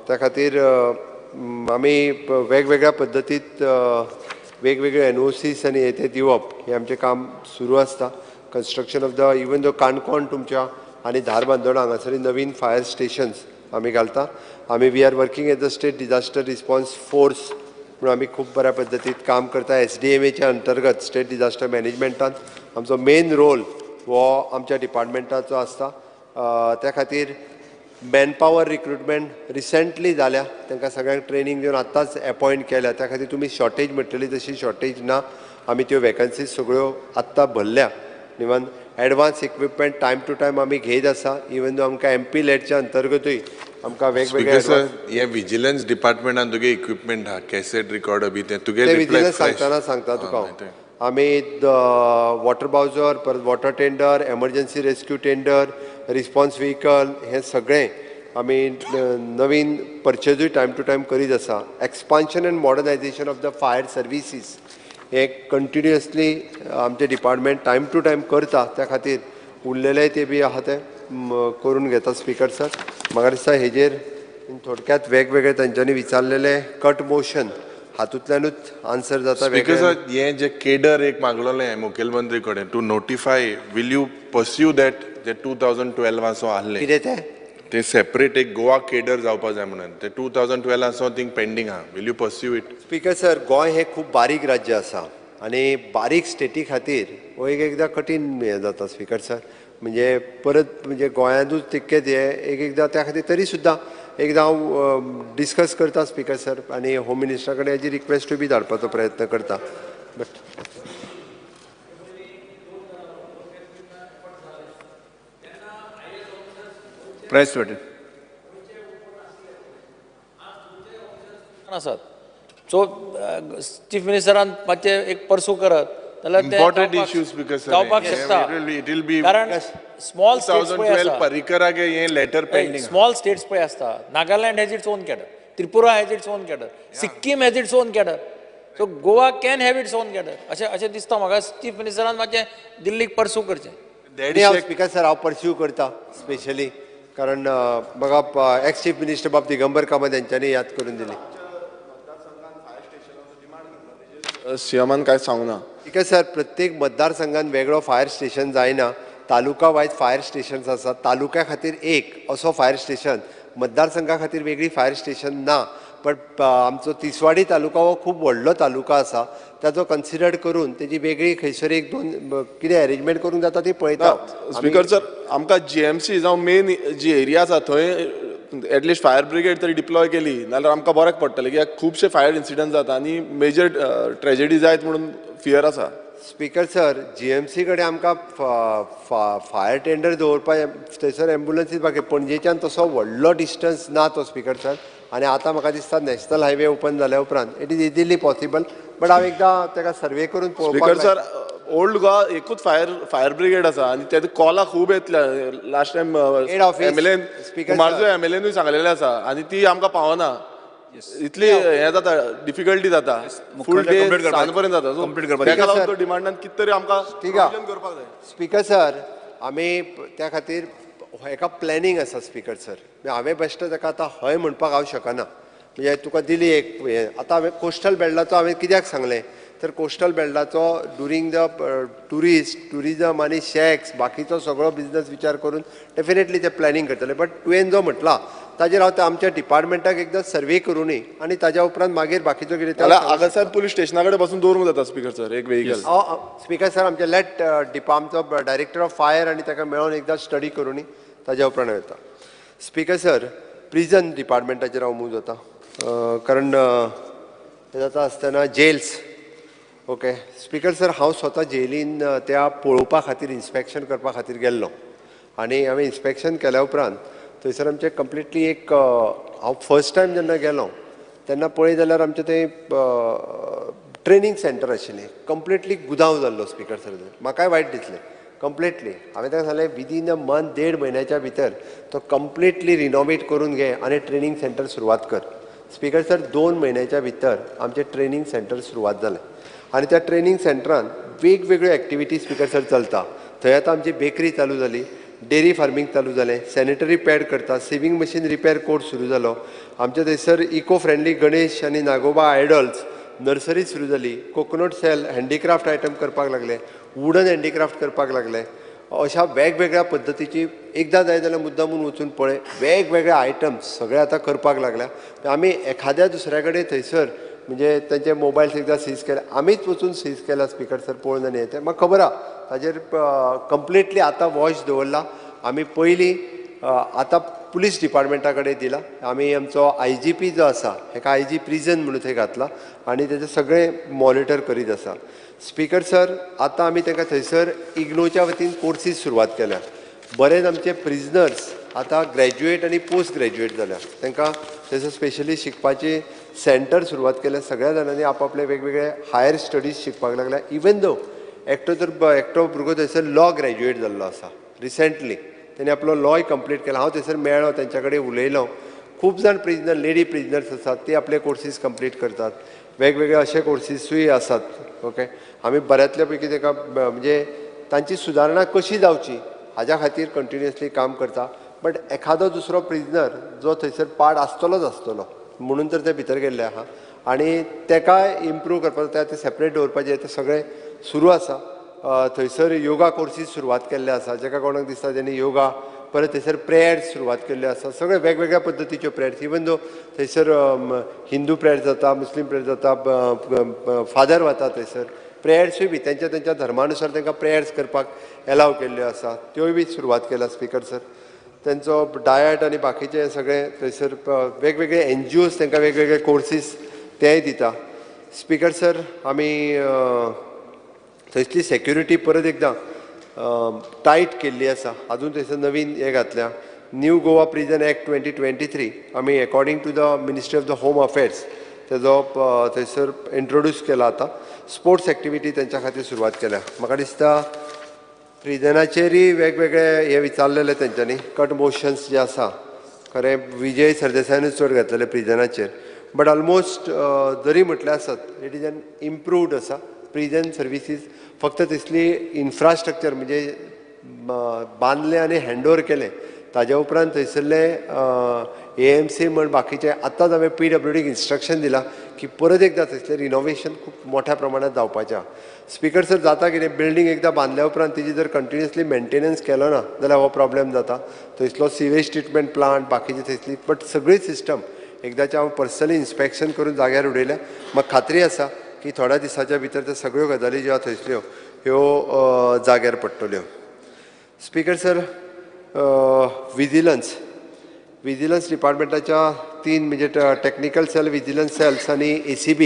त्या खातीर आमी वेगवेगळ्या पद्दतीत वेगवेगळे NOCs आनी हे ते दिवप हें आमचें काम सुरू आसता. Construction of the even though Canacona तुमच्या आनी धारबांदोडा हांगासर नवीन फायर स्टेशन्स आमी घालता. आमी we are working as the state disaster response force म्हणून आमी खूब बऱ्या पद्दतीत काम करता. SDMAच्या अंतर्गत स्टेट डिजास्टर मॅनेजमेंटान आमचो मेन रोल हो आमच्या डिपार्टमेंटाचो आसता. त्या खातीर मॅनपावर रिक्रुटमेंट रिसेंटली जाल्या, तांकां सगळ्यांक ट्रेनींग दिवन आत्तांच एपॉयंट केल्या. त्या खातीर तुमी शॉर्टेज म्हणटली तशी शॉर्टेज ना, आमी त्यो वेकन्सीज सगळ्यो आत्तां भरल्या. Even advance equipment time to time आमी घेत आसा. इवन दो आमकां MP लॅडच्या अंतर्गतूय आमकां वेगवेगळे हे विजिलन्स डिपार्टमेंटान तुगे इक्विपमेंट आहा, कॅसेट रिकॉर्डर बी तें तुगे विजिलन्स सांगतना सांगता तुका हांव. आमी वॉटर बावजर, परत water tender, emergency rescue tender, response vehicle हें सगळें आमी नवीन परचेजूय टायम टू टायम करीत आसा. Expansion and modernisation of the fire services हें कंटिन्युअसली आमचें डिपार्टमेंट टायम टू टायम करता. त्या खातीर उरलेलें ते बी आहा तें करून घेता. स्पीकर सर, म्हाका दिसता हेजेर थोडक्यात वेगवेगळे तांच्यांनी विचारलेले कट मोशन हातूंतल्यानूच आन्सर जाता. स्पीकर सर, हें जे केडर एक मागलेलें मुखेलमंत्री कडेन to notify, will you pursue that? J 2012 so आहलें कितें तें ते सेपरेट एक गोवा केडर जावपा जाय म्हणून ते 2012 सो थिंग पेंडींग आहा. Will you pursue it? Speaker sir, Goa हें खूब बारीक राज्य आसा आनी बारीक स्टेटी खातीर हो एक एकदां कठीण हें जाता. स्पीकर सर, म्हणजे परत म्हणजे गोंयांतूच तितकेच हें एक एकदां त्या खातीर तरी सुद्दां एकदां हांव डिस्कस करता स्पीकर सर आनी होम मिनिस्टरा कडेन हेजी रिक्वेस्टूय बी धाडपाचो प्रयत्न करता. बट प्रेस बटन आसात. सो चीफ मिनिस्टरान मातशें एक पर्सू करत जाल्यार इम्पॉर्टंट इश्यूज जावपाक शकता. कारण स्मॉल स्टेट्स पळय आसा, परिकरागे हें लेटर पेंडींग, स्मॉल स्टेट्स पळय आसता. Nagaland has its own cadre, Tripura has its own cadre, Sikkim has its own cadre. So Goa can have its own cadre अशें अशें दिसता म्हाका. चीफ मिनिस्टरान मातशें दिल्लीक पर्सू करचें. स्पीकर सर, हांव पर्स्यू करता स्पेशली कारण म्हाका एक्स चीफ मिनिस्टर बाब दिगंबर कामत हेंच्यांनी याद करून दिली. सीएमान कांय सांगना. स्पीकर सर, प्रत्येक मतदारसंघान वेगळो फायर स्टेशन जायना, तालुका वायज फायर स्टेशन्स आसात. तालुक्या खातीर एक असो फायर स्टेशन, मतदारसंघा खातीर वेगळी फायर स्टेशन ना. पण आमचो तिसवाडी तालुका हो खूब व्हडलो तालुका आसा, ताचो कन्सिडर करून तेजी वेगळी खंयसर एक दोन कितें अरेंजमेंट करूंक जाता ती पळयता. स्पीकर सर, आमकां GMC जावं मेन जी एरिया आसा थंय एटलिस्ट फायर ब्रिगेड तरी डिप्लॉय केली नाल्यार आमकां बऱ्याक पडटलें, कित्याक खुबशे फायर इन्सिडंट जाता आनी मेजर ट्रेजेडी जायत म्हणून फियर आसा. स्पीकर सर, जीएमसी कडेन आमकां फायर टेंडर दवरपाक थंयसर एम्बुलन्सीस बाकी पणजेच्यान तसो व्हडलो डिस्टन्स ना तो स्पीकर सर. आनी आतां म्हाका दिसता नॅशनल हायवे ओपन जाल्या उपरांत it is easily possible, but हांव एकदां ताका सर्वे करून पळोवपाक. स्पीकर सर, ओल्ड गोवा एकूच फायर ब्रिगेड आसा आनी ते कॉला खूब येतल्या. लास्ट टायम एमएलएन कुमारजुंवें एमएलएनूय सांगलेलें आसा आनी ती आमकां पावना, इतली हें जाता, डिफिकल्टी जाता, फूल डे सांज पर्यंत जाता. ताका लागून तो डिमांडान कितें तरी आमकां प्रोविजन करपाक जाय. स्पीकर सर, आमी त्या खातीर एका प्लॅनिंग आसा स्पीकर सर. हांवें बेश्टें ताका आतां हय म्हणपाक हांव शकना, म्हणजे तुका दिली एक हें. आतां हांवें कोस्टल बेल्टाचो हांवें कित्याक सांगलें तर कोस्टल बेल्टाचो ड्युरींग the ट्युरिजम आनी शॅक्स बाकीचो सगळो बिजनस विचार करून डेफिनेटली ते प्लॅनिंग करतले. बट तुवें जो म्हटला ताजेर हांव आमच्या डिपार्टमेंटाक एकदां सर्वे करुनूय आनी ताज्या उपरांत मागीर बाकीचो कितें. आगासाहेब पुलीस स्टेशना कडेन बसून दवरूंक जाता स्पीकर सर एक व्हेकल. स्पीकर सर, आमचे लेट आमचो डायरेक्टर ऑफ फायर आनी ताका मेळोन एकदां स्टडी करुनूय ताज्या उपरांत वता. स्पीकर सर, प्रिजन डिपार्टमेंटाचेर हांव मूव जाता, कारण हें जाता आसतना जेल्स. ओके स्पीकर सर, हांव स्वता जेलीन त्या पळोवपा खातीर इन्स्पेक्शन करपा खातीर गेल्लो आनी हांवें इन्स्पेक्शन केल्या उपरांत थंयसर आमचें कंप्लिटली एक हांव फर्स्ट टायम जेन्ना गेलो तेन्ना पळय जाल्यार आमचें तें ट्रेनींग सेंटर आशिल्लें, कंप्लिटली गुदांव जाल्लो स्पीकर सर. म्हाकाय वायट दिसलें कंप्लिटली. हांवें ताका सांगलें विदीन अ मंथ, 1.5 म्हयन्याच्या भितर तो कंप्लिटली रिनोवेट करून घे आनी ट्रेनींग सेंटर सुरवात कर. स्पीकर सर, 2 म्हयन्याच्या भितर आमचें ट्रेनींग सेंटर सुरवात जालें आनी त्या ट्रेनींग सेंटरान वेगवेगळ्यो एक्टिविटी स्पीकर सर चलता. थंय आतां आमची बेकरी चालू जाली, डेरी फार्मींग चालू जालें, सॅनिटरी पॅड करता, सिवींग मशीन रिपेर कोर्स सुरू जालो, आमच्या थंयसर इको फ्रेंडली गणेश आनी नागोबा आयडल्स नर्सरी सुरू जाली, कोकोनट सेल हँडीक्राफ्ट आयटम करपाक लागले, वुडन हँडीक्राफ्ट करपाक लागले. अशा वेगवेगळ्या पद्दतीची एकदां जाय जाल्यार मुद्दामून वचून पळय वेगवेगळे आयटम्स सगळे आतां करपाक लागल्या. आमी एखाद्या दुसऱ्या कडेन थंयसर म्हणजे तांचे मोबायल्स एकदां सीज केले, आमीच वचून सीज केला स्पीकर सर पळोवन आनी येता म्हाका खबर आहा ताजेर कंप्लिटली आतां वॉच दवरला. आमी पयलीं आतां पुलीस डिपार्टमेंटा कडेन दिला, आमी आमचो IGP जो आसा हेका IG prison म्हणून थंय घातला आनी तेजें सगळें मॉनिटर करीत आसा. स्पीकर सर, आतां आमी तांकां थंयसर इग्नोच्या वतीन कोर्सीस सुरवात केल्या. बरेच आमचे प्रिजनर्स आतां ग्रॅज्युएट आनी पोस्ट ग्रॅज्युएट जाल्या, तांकां थंयसर स्पेशली शिकपाची सेंटर सुरवात केल्या. सगळ्या जाणांनी आपआपले वेगवेगळे हायर स्टडीज शिकपाक लागल्या. इवन दो एकटो तर एकटो भुरगो थंयसर लॉ ग्रॅज्युएट जाल्लो आसा रिसेंटली, तेणी आपलो लॉय कंप्लीट केला. हांव थंयसर मेळ्ळो, तेंच्या कडेन उलयलो. खूब जाण प्रिजनर, लेडी प्रिजनर्स आसात, ती आपले कोर्सीस कंप्लीट करतात, वेगवेगळे अशे कोर्सीसूय आसात. ओके, आमी बऱ्यांतल्या पैकी ताका म्हणजे तांची सुदारणा कशी जावची हाज्या खातीर कंटिन्युअसली काम करता. बट एखादो दुसरो प्रिजनर जो थंयसर पाड आसतलोच आसतलो म्हणून तर ते भितर गेल्ले आहा आनी ताका इम्प्रूव करपाक ते सेपरेट दवरपाचें तें सगळें सुरू आसा. थंयसर योगा कोर्सीस सुरवात केल्ले आसा, जाका कोणाक दिसता तेणी योगा, परत थंयसर प्रेयर्स सुरवात केल्ल्यो आसा, सगळे वेगवेगळ्या पद्दतीच्यो प्रेयर्स. इवन दो थंयसर हिंदू प्रेयर्स जाता, मुस्लीम प्रेयर्स जाता, फादर वता थंयसर प्रेयर्सूय बी तेंच्या तेंच्या धर्मानुसार तांकां प्रेयर्स करपाक एलाव केल्ल्यो आसा, त्योय बी सुरवात केल्या स्पीकर सर. तेंचो डायट आनी बाकीचें सगळें थंयसर वेगवेगळे NGOs तांकां वेगवेगळे कोर्सीस तेय दिता. स्पीकर सर, आमी थंयसली सेक्युरिटी परत एकदां टायट केल्ली आसा. आजून थंयसर नवीन हें घातल्या न्यू गोवा प्रिजन एक्ट 2023 आमी according to the ministry of the home affairs तेजो थंयसर इंट्रोड्यूस केला. आतां स्पोर्ट्स एक्टिविटी तेंच्या खातीर सुरवात केल्या. म्हाका दिसता प्रिजनाचेरूय वेगवेगळे हे विचारलेले तेंच्यांनी, कट मोशन्स जे आसा, खरें विजय सरदेसायानूच चड घातलेले प्रिजनाचेर, बट ऑलमोस्ट जरी म्हटलें आसत it is an improved आसा प्रिजन सर्विसीस. फक्त तिसली इन्फ्रास्ट्रक्चर म्हणजे बांदलें आनी हँड ओवर केलें ताज्या उपरांत थंयसरले AMC म्हण बाकीचे आतांच हांवें PWDक इन्स्ट्रक्शन दिलां की परत एकदां थंयसरलें रिनोवेशन खूब मोठ्या प्रमाणांत जावपाचें आहा. स्पीकर सर, जाता कितें बिल्डींग एकदां बांदल्या उपरांत तिजी जर कंटिन्युअसली मेंटेनन्स केलो ना जाल्यार हो प्रॉब्लेम जाता. थंयसलो सिवेज ट्रिटमेंट प्लांट बाकीचे थंयसली बट सगळी सिस्टम एकदांचे हांव पर्सनली इन्स्पेक्शन करून जाग्यार उडयल्या. म्हाका खात्री आसा की थोड्या दिसाच्या भितर त्यो सगळ्यो गजाली ज्यो आहा थंयसल्यो ह्यो जाग्यार पडटल्यो. स्पीकर सर, विजिलन्स डिपार्टमेंटाच्या 3 म्हणजे टॅक्निकल सेल, विजिलन्स सेल्स आनी ACB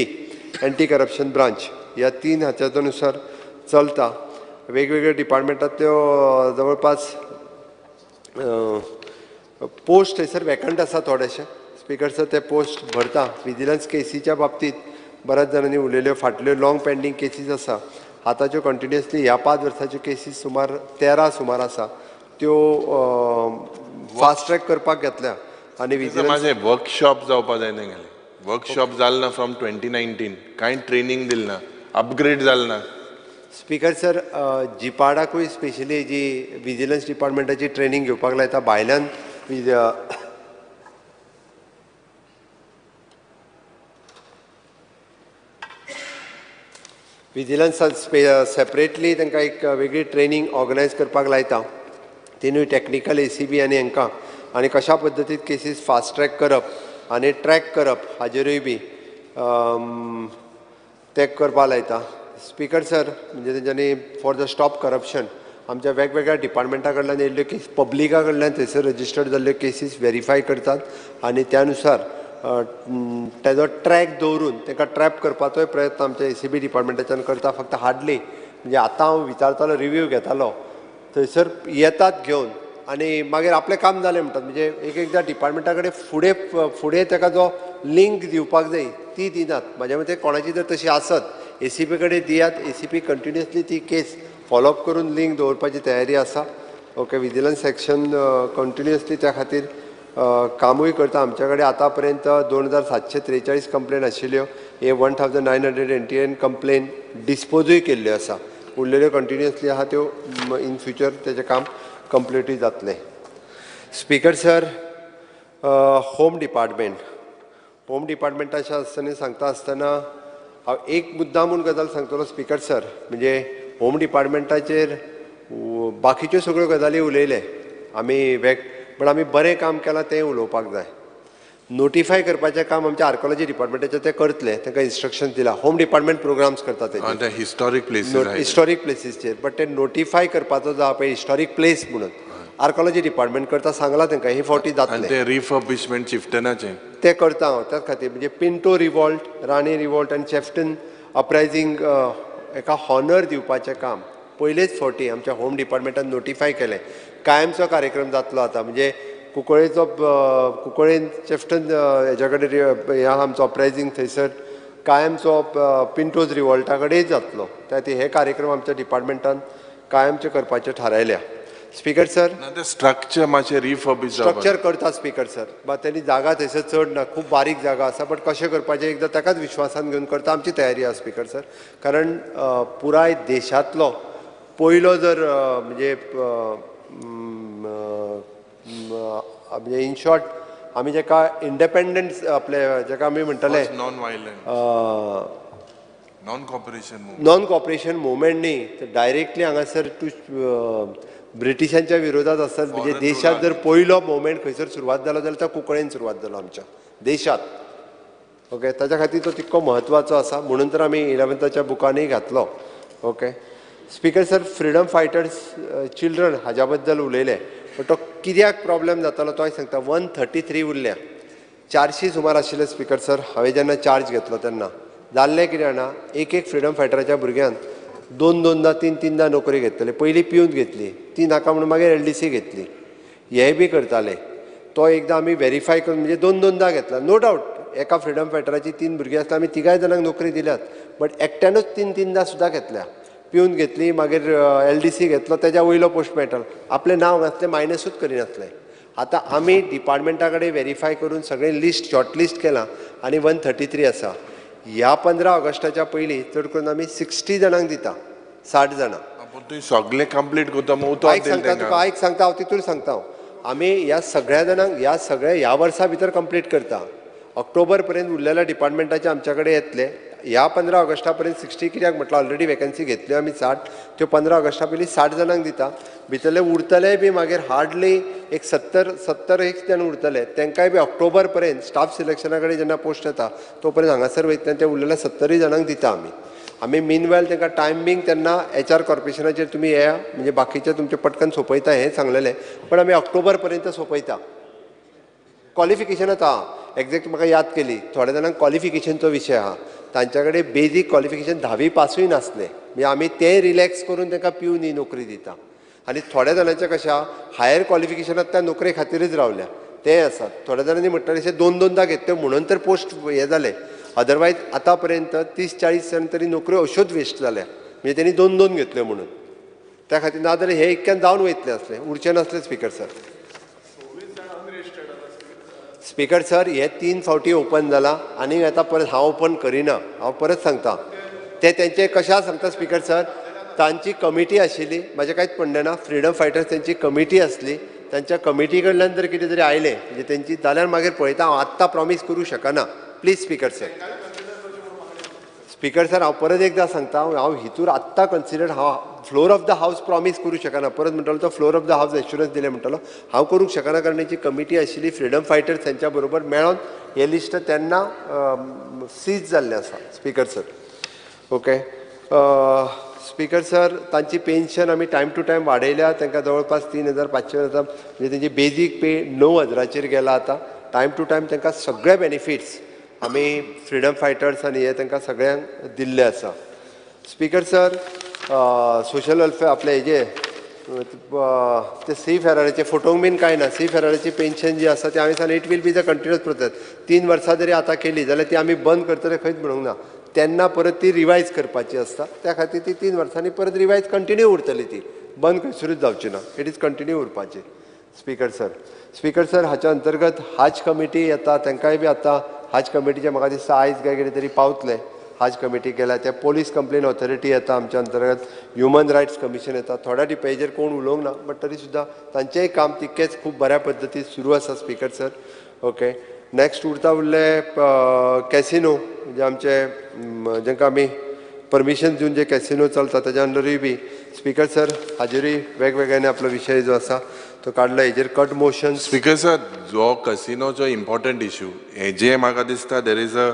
anti corruption branch ह्या 3 हाच्या नुसार चलता. वेगवेगळ्या डिपार्टमेंटांतल्यो जवळपास पोस्ट थंयसर वेकंट आसा थोडेशे. स्पीकर सर ते पोस्ट भरता. विजिलन्स केसीच्या बाबतींत बऱ्याच जाणांनी उलयल्यो, फाटल्यो लाँग पेंडींग केसीस आसा, आतांच्यो कंटिन्युअसली ह्या 5 वर्साच्यो केसीस सुमार 13 सुमार आसा, त्यो फास्ट ट्रॅक करपाक घेतल्या. आनी विजिलन्स मातशें वर्कशॉप जावपा जाय तेंगेलें. वर्कशॉप जालें ना फ्रॉम 2019, कांय ट्रेनींग दिलें ना, अपग्रेड जालें ना. स्पीकर सर जिपाडाकूय स्पेशली जी विजिलन्स डिपार्टमेंटाची ट्रेनींग घेवपाक लायता भायल्यान. विजिलन्स सेपरेटली तांकां एक वेगळी ट्रेनींग ऑर्गनायज करपाक लायता, तिनूय टॅक्निकल ACB आनी हांकां, आनी कशा पद्दतीन केसीस फास्ट ट्रॅक करप आनी ट्रॅक करप हाजेरूय बी ते करपाक लायता. स्पीकर सर म्हणजे तेंच्यांनी फॉर the stop corruption आमच्या वेगवेगळ्या डिपार्टमेंटा कडल्यान येयल्ल्यो केस, पब्लिका कडल्यान थंयसर रजिस्टर्ड जाल्ल्यो केसीस वेरीफाय करतात आनी त्या नुसार तेजो ट्रॅक दवरून ताका ट्रॅप करपाचोय प्रयत्न आमच्या ACB डिपार्टमेंटाच्यान करता. फक्त हार्डली म्हणजे आतां हांव विचारतालो, रिव्यू घेतालो, थंयसर येतात घेवन आनी मागीर आपलें काम जालें म्हणटात. म्हणजे एक एकदां डिपार्टमेंटा कडेन फुडें फुडें ताका जो लिंक दिवपाक जाय ती दिनात. म्हाज्या मते कोणाची जर तशी आसत ACB कडेन दियात, ACB continuously ती केस फॉलोअप करून लिंक दवरपाची तयारी आसा. ओके, विजिलन्स सेक्शन कंटिन्युअसली त्या खातीर कामूय करता. आमच्या कडेन आतां पर्यंत 2743 कंप्लेन आशिल्ल्यो, हे 1989 कंप्लेन डिस्पोजूय केल्ल्यो आसा. उरलेल्यो कंटिन्युअसली आहा त्यो इन फ्युचर तेजें काम कंप्लिटूय जातलें. Speaker sir home department, home डिपार्टमेंटाच्या आसतना सांगता आसतना हांव एक मुद्दा म्हूण गजाल सांगतलो स्पीकर सर, म्हणजे होम डिपार्टमेंटाचेर बाकीच्यो सगळ्यो गजाली उलयले आमी बट आमी बरें काम केलां तें उलोवपाक जाय. नोटिफाय करपाचें काम आमच्या आर्कोलॉजी डिपार्टमेंटाचें तें करतले, तांकां इन्स्ट्रक्शन दिलां. होम डिपार्टमेंट प्रोग्राम्स करता ते हिस्टॉरीक प्लेसीस, हिस्टॉरीक प्लेसीसचेर, बट ते नोटिफाय करपाचो जो पळय हिस्टॉरीक प्लेस म्हणून आर्कोलॉजी डिपार्टमेंट करता, सांगलां तांकां हे फावटी जातलें. ते रिफर्बिशमेंट चिफ्टनाचें तें करता हांव त्याच खातीर. म्हणजे पिंटो रिवॉल्ट, राणी रिवॉल्ट आनी चेफ्टन अपरायझींग एका हॉनर दिवपाचें काम पयलेच फावटी आमच्या होम डिपार्टमेंटान नोटिफाय केलें. कायमचो कार्यक्रम जातलो आतां, म्हणजे कुंकळेचो कुंकळेन चेफ्टन हेज्या कडेन हे आहा आमचो अपरायझींग थंयसर कायमचो पिंटोज रिवॉल्टा कडेन जातलो. त्या खातीर हे कार्यक्रम आमच्या डिपार्टमेंटान कायमचे करपाचे थारायल्या. स्पीकर सर स्ट्रक्चर मातशें रिफर्बिश स्ट्रक्चर करता स्पीकर सर, बट तेणी जागा थंयसर चड ना, खूब बारीक जागा आसा, बट कशें करपाचें एकदां ताकाच विश्वासान घेवन करता, आमची तयारी आसा स्पीकर सर. कारण पुराय देशांतलो पयलो जर म्हणजे म्हणजे इन शॉर्ट आमी जेका इंडिपेंडन्स आपले जेका आमी म्हणटाले non violent non cooperation, non cooperation movement न्ही, तर डायरेक्टली हांगासर टू ब्रिटिशांच्या विरोधात आसत. म्हणजे देशांत जर पयलो मुवमेंट खंयसर सुरवात जालो जाल्यार तो कुंकळेन सुरवात जालो आमच्या देशांत. ओके, ताच्या खातीर तो तितको म्हत्वाचो आसा म्हणून तर आमी 11थाच्या बुकानूय घातलो. Okay speaker sir, freedom fighters children हाज्या बद्दल उलयले, बट तो कित्याक प्रॉब्लेम जातालो तो हांव सांगता. 133 उरल्या, 400 सुमार आशिल्ले स्पीकर सर हांवें जेन्ना चार्ज घेतलो तेन्ना. जाल्लें कितें जाणा, एक एक फ्रिडम फायटराच्या भुरग्यान 2-2दा 3-3दा नोकरी घेतले. पयलीं पिवन घेतली, ती नाका म्हणून मागीर LDC घेतली, हे बी करताले. तो एकदां आमी वेरीफाय करून म्हणजे 2-2दा घेतला. नो डावट एका फ्रिडम फायटराची 3 भुरगीं आसता, आमी 3 जाणांक नोकरी दिल्यात, बट एकट्यानूच 3-3दा सुद्दां घेतल्या. पिवन घेतली, मागीर LDC घेतलो, तेज्या वयलो पोस्ट मेळटालो, आपलें नांव घातलें, मायनसूच करिनासलें. आतां आमी डिपार्टमेंटा कडेन वेरीफाय करून सगळें लिस्ट शॉर्ट लिस्ट केलां आनी 133 आसा. ह्या 15 ऑगस्टाच्या पयलीं चड करून आमी 60 जाणांक दिता, 60 जाणां. तुवें सगळें कंप्लीट करता. आयक सांगता तुका, आयक सांगता हांव, तितून सांगता हांव. आमी ह्या सगळ्या जाणांक ह्या सगळ्या ह्या वर्सा भितर कंप्लीट करता. ऑक्टोबर पर्यंत उरलेल्या डिपार्टमेंटाचे आमच्या कडेन येतले. ह्या 15 ऑगस्टा पर्यंत 60 कित्याक म्हटल्यार ऑलरेडी वेकन्सी घेतल्यो आमी 60, त्यो 15 ऑगस्टा पयलीं 60 जाणांक दिता. भितरले उरतले बी मागीर हार्डली एक 70 एक जाण उरतले, तांकांय बी ऑक्टोबर पर्यंत स्टाफ सिलेक्शना कडेन जेन्ना पोस्ट येता तो पर्यंत हांगासर वयतले ते उरलेल्या 70 जाणांक दिता आमी. आमी मिनवेल तांकां टायमींग तेन्ना HR कॉर्पोरेशनाचेर तुमी येया, म्हणजे बाकीचे तुमचे पटकन सोंपयता हें सांगलेलें, पण आमी ऑक्टोबर पर्यंत सोंपयता. क्वॉलिफिकेशन आतां एक्झॅक्ट म्हाका याद केली, थोड्या जाणांक क्वॉलिफिकेशनचो विशय आहा, तांच्या कडेन बेजीक क्वॉलिफिकेशन 10वी पासूय नासलें, म्हणजे आमी तें रिलॅक्स करून तांकां पिवन ही नोकरी दिता. आनी थोड्या जाणांचें कशें आहा, हायर क्वॉलिफिकेशनात त्या नोकरे खातीरच रावल्या तें आसा. थोड्या जाणांनी म्हणटा तशें 2-2दा घेतल्यो म्हणून तर पोस्ट हें जालें, अदरवायज आतां पर्यंत 30-40 जाण तरी नोकऱ्यो अश्योच वेस्ट जाल्या, म्हणजे तेणी 2-2 घेतल्यो म्हणून. त्या खातीर ना जाल्यार हे इतक्यान जावन वयतलें आसलें, उरचें नासलें. स्पीकर सर, स्पीकर सर हे 3 फावटी ओपन जाला आनी आतां परत हांव ओपन करिना, हांव परत सांगता ते तेंचे कशा सांगता स्पीकर सर, तांची कमिटी आशिल्ली, म्हाजें कांयच म्हणणें ना, फ्रिडम फायटर्स तेंची कमिटी आसली, तांच्या कमिटी कडल्यान जर कितें तरी आयलें म्हणजे तेंची जाल्यार मागीर पळयता. हांव आत्तां प्रॉमीस करूं शकना, please speaker sir. Speaker sir हांव परत एकदां सांगता, हांव हितूर आत्तां कन्सिडर हांव floor of the house promise करूं शकना, परत म्हणटलो तो floor of the house assurance दिलें म्हणटलो, हांव करूंक शकना, कारण तेंची कमिटी आशिल्ली फ्रिडम फायटर्स तेंच्या बरोबर मेळोन हें लिस्ट तेन्ना सीज जाल्लें आसा. Speaker sir, okay. Speaker sir तांची पेन्शन आमी टायम टू टायम वाडयल्या, तांकां जवळपास 3,500 आतां, म्हणजे तेंची बेजीक पे 9,000 गेला आतां. टायम टू टायम तांकां सगळे बेनिफिट्स आमी फ्रिडम फायटर्स आनी हे तांकां सगळ्यांक दिल्ले आसा. स्पीकर सर सोशल वेलफेअर आपले हेजे ते सी फेराराचे फोटोंक बीन कांय ना, सी फेराराची पेन्शन जी आसा ती हांवें सांगलें it will be the continuous process. 3 वर्सां जरी आतां केली जाल्यार ती आमी बंद करतले खंयच म्हणूंक ना, तेन्ना परत ती रिवायज करपाची आसता, त्या खातीर ती 3 वर्सांनी परत रिवायज कंटिन्यू उरतली, ती बंद खंयसरूच जावची ना, it is continue उरपाची. स्पीकर सर, स्पीकर सर हाच्या अंतर्गत हाज कमिटी येता, तांकांय बी आतां हाज कमिटीचे म्हाका दिसता आयज काय कितें तरी पावतले, हाज कमिटी गेल्या. ते पोलीस कंप्लेन ऑथॉरिटी येता आमच्या अंतर्गत, ह्युमन रायट्स कमिशन येता. थोड्या टिपेचेर कोण उलोवंक ना, बट तरी सुद्दां तांचेंय काम तितकेंच खूब बऱ्या पद्दतीन सुरू आसा. Speaker sir, okay. नेक्स्ट उरता उरले कॅसिनो, म्हणजे आमचे जांकां आमी परमिशन दिवन जे कॅसिनो चलता ताच्या अंडरूय बी स्पीकर सर हाजेरूय वेगवेगळ्यांनी आपलो विशय जो आसा तो काडला, हेजेर कट मोशन. स्पीकर सर जो कसिनोचो इम्पॉर्टंट इशू हेजे म्हाका दिसता there is a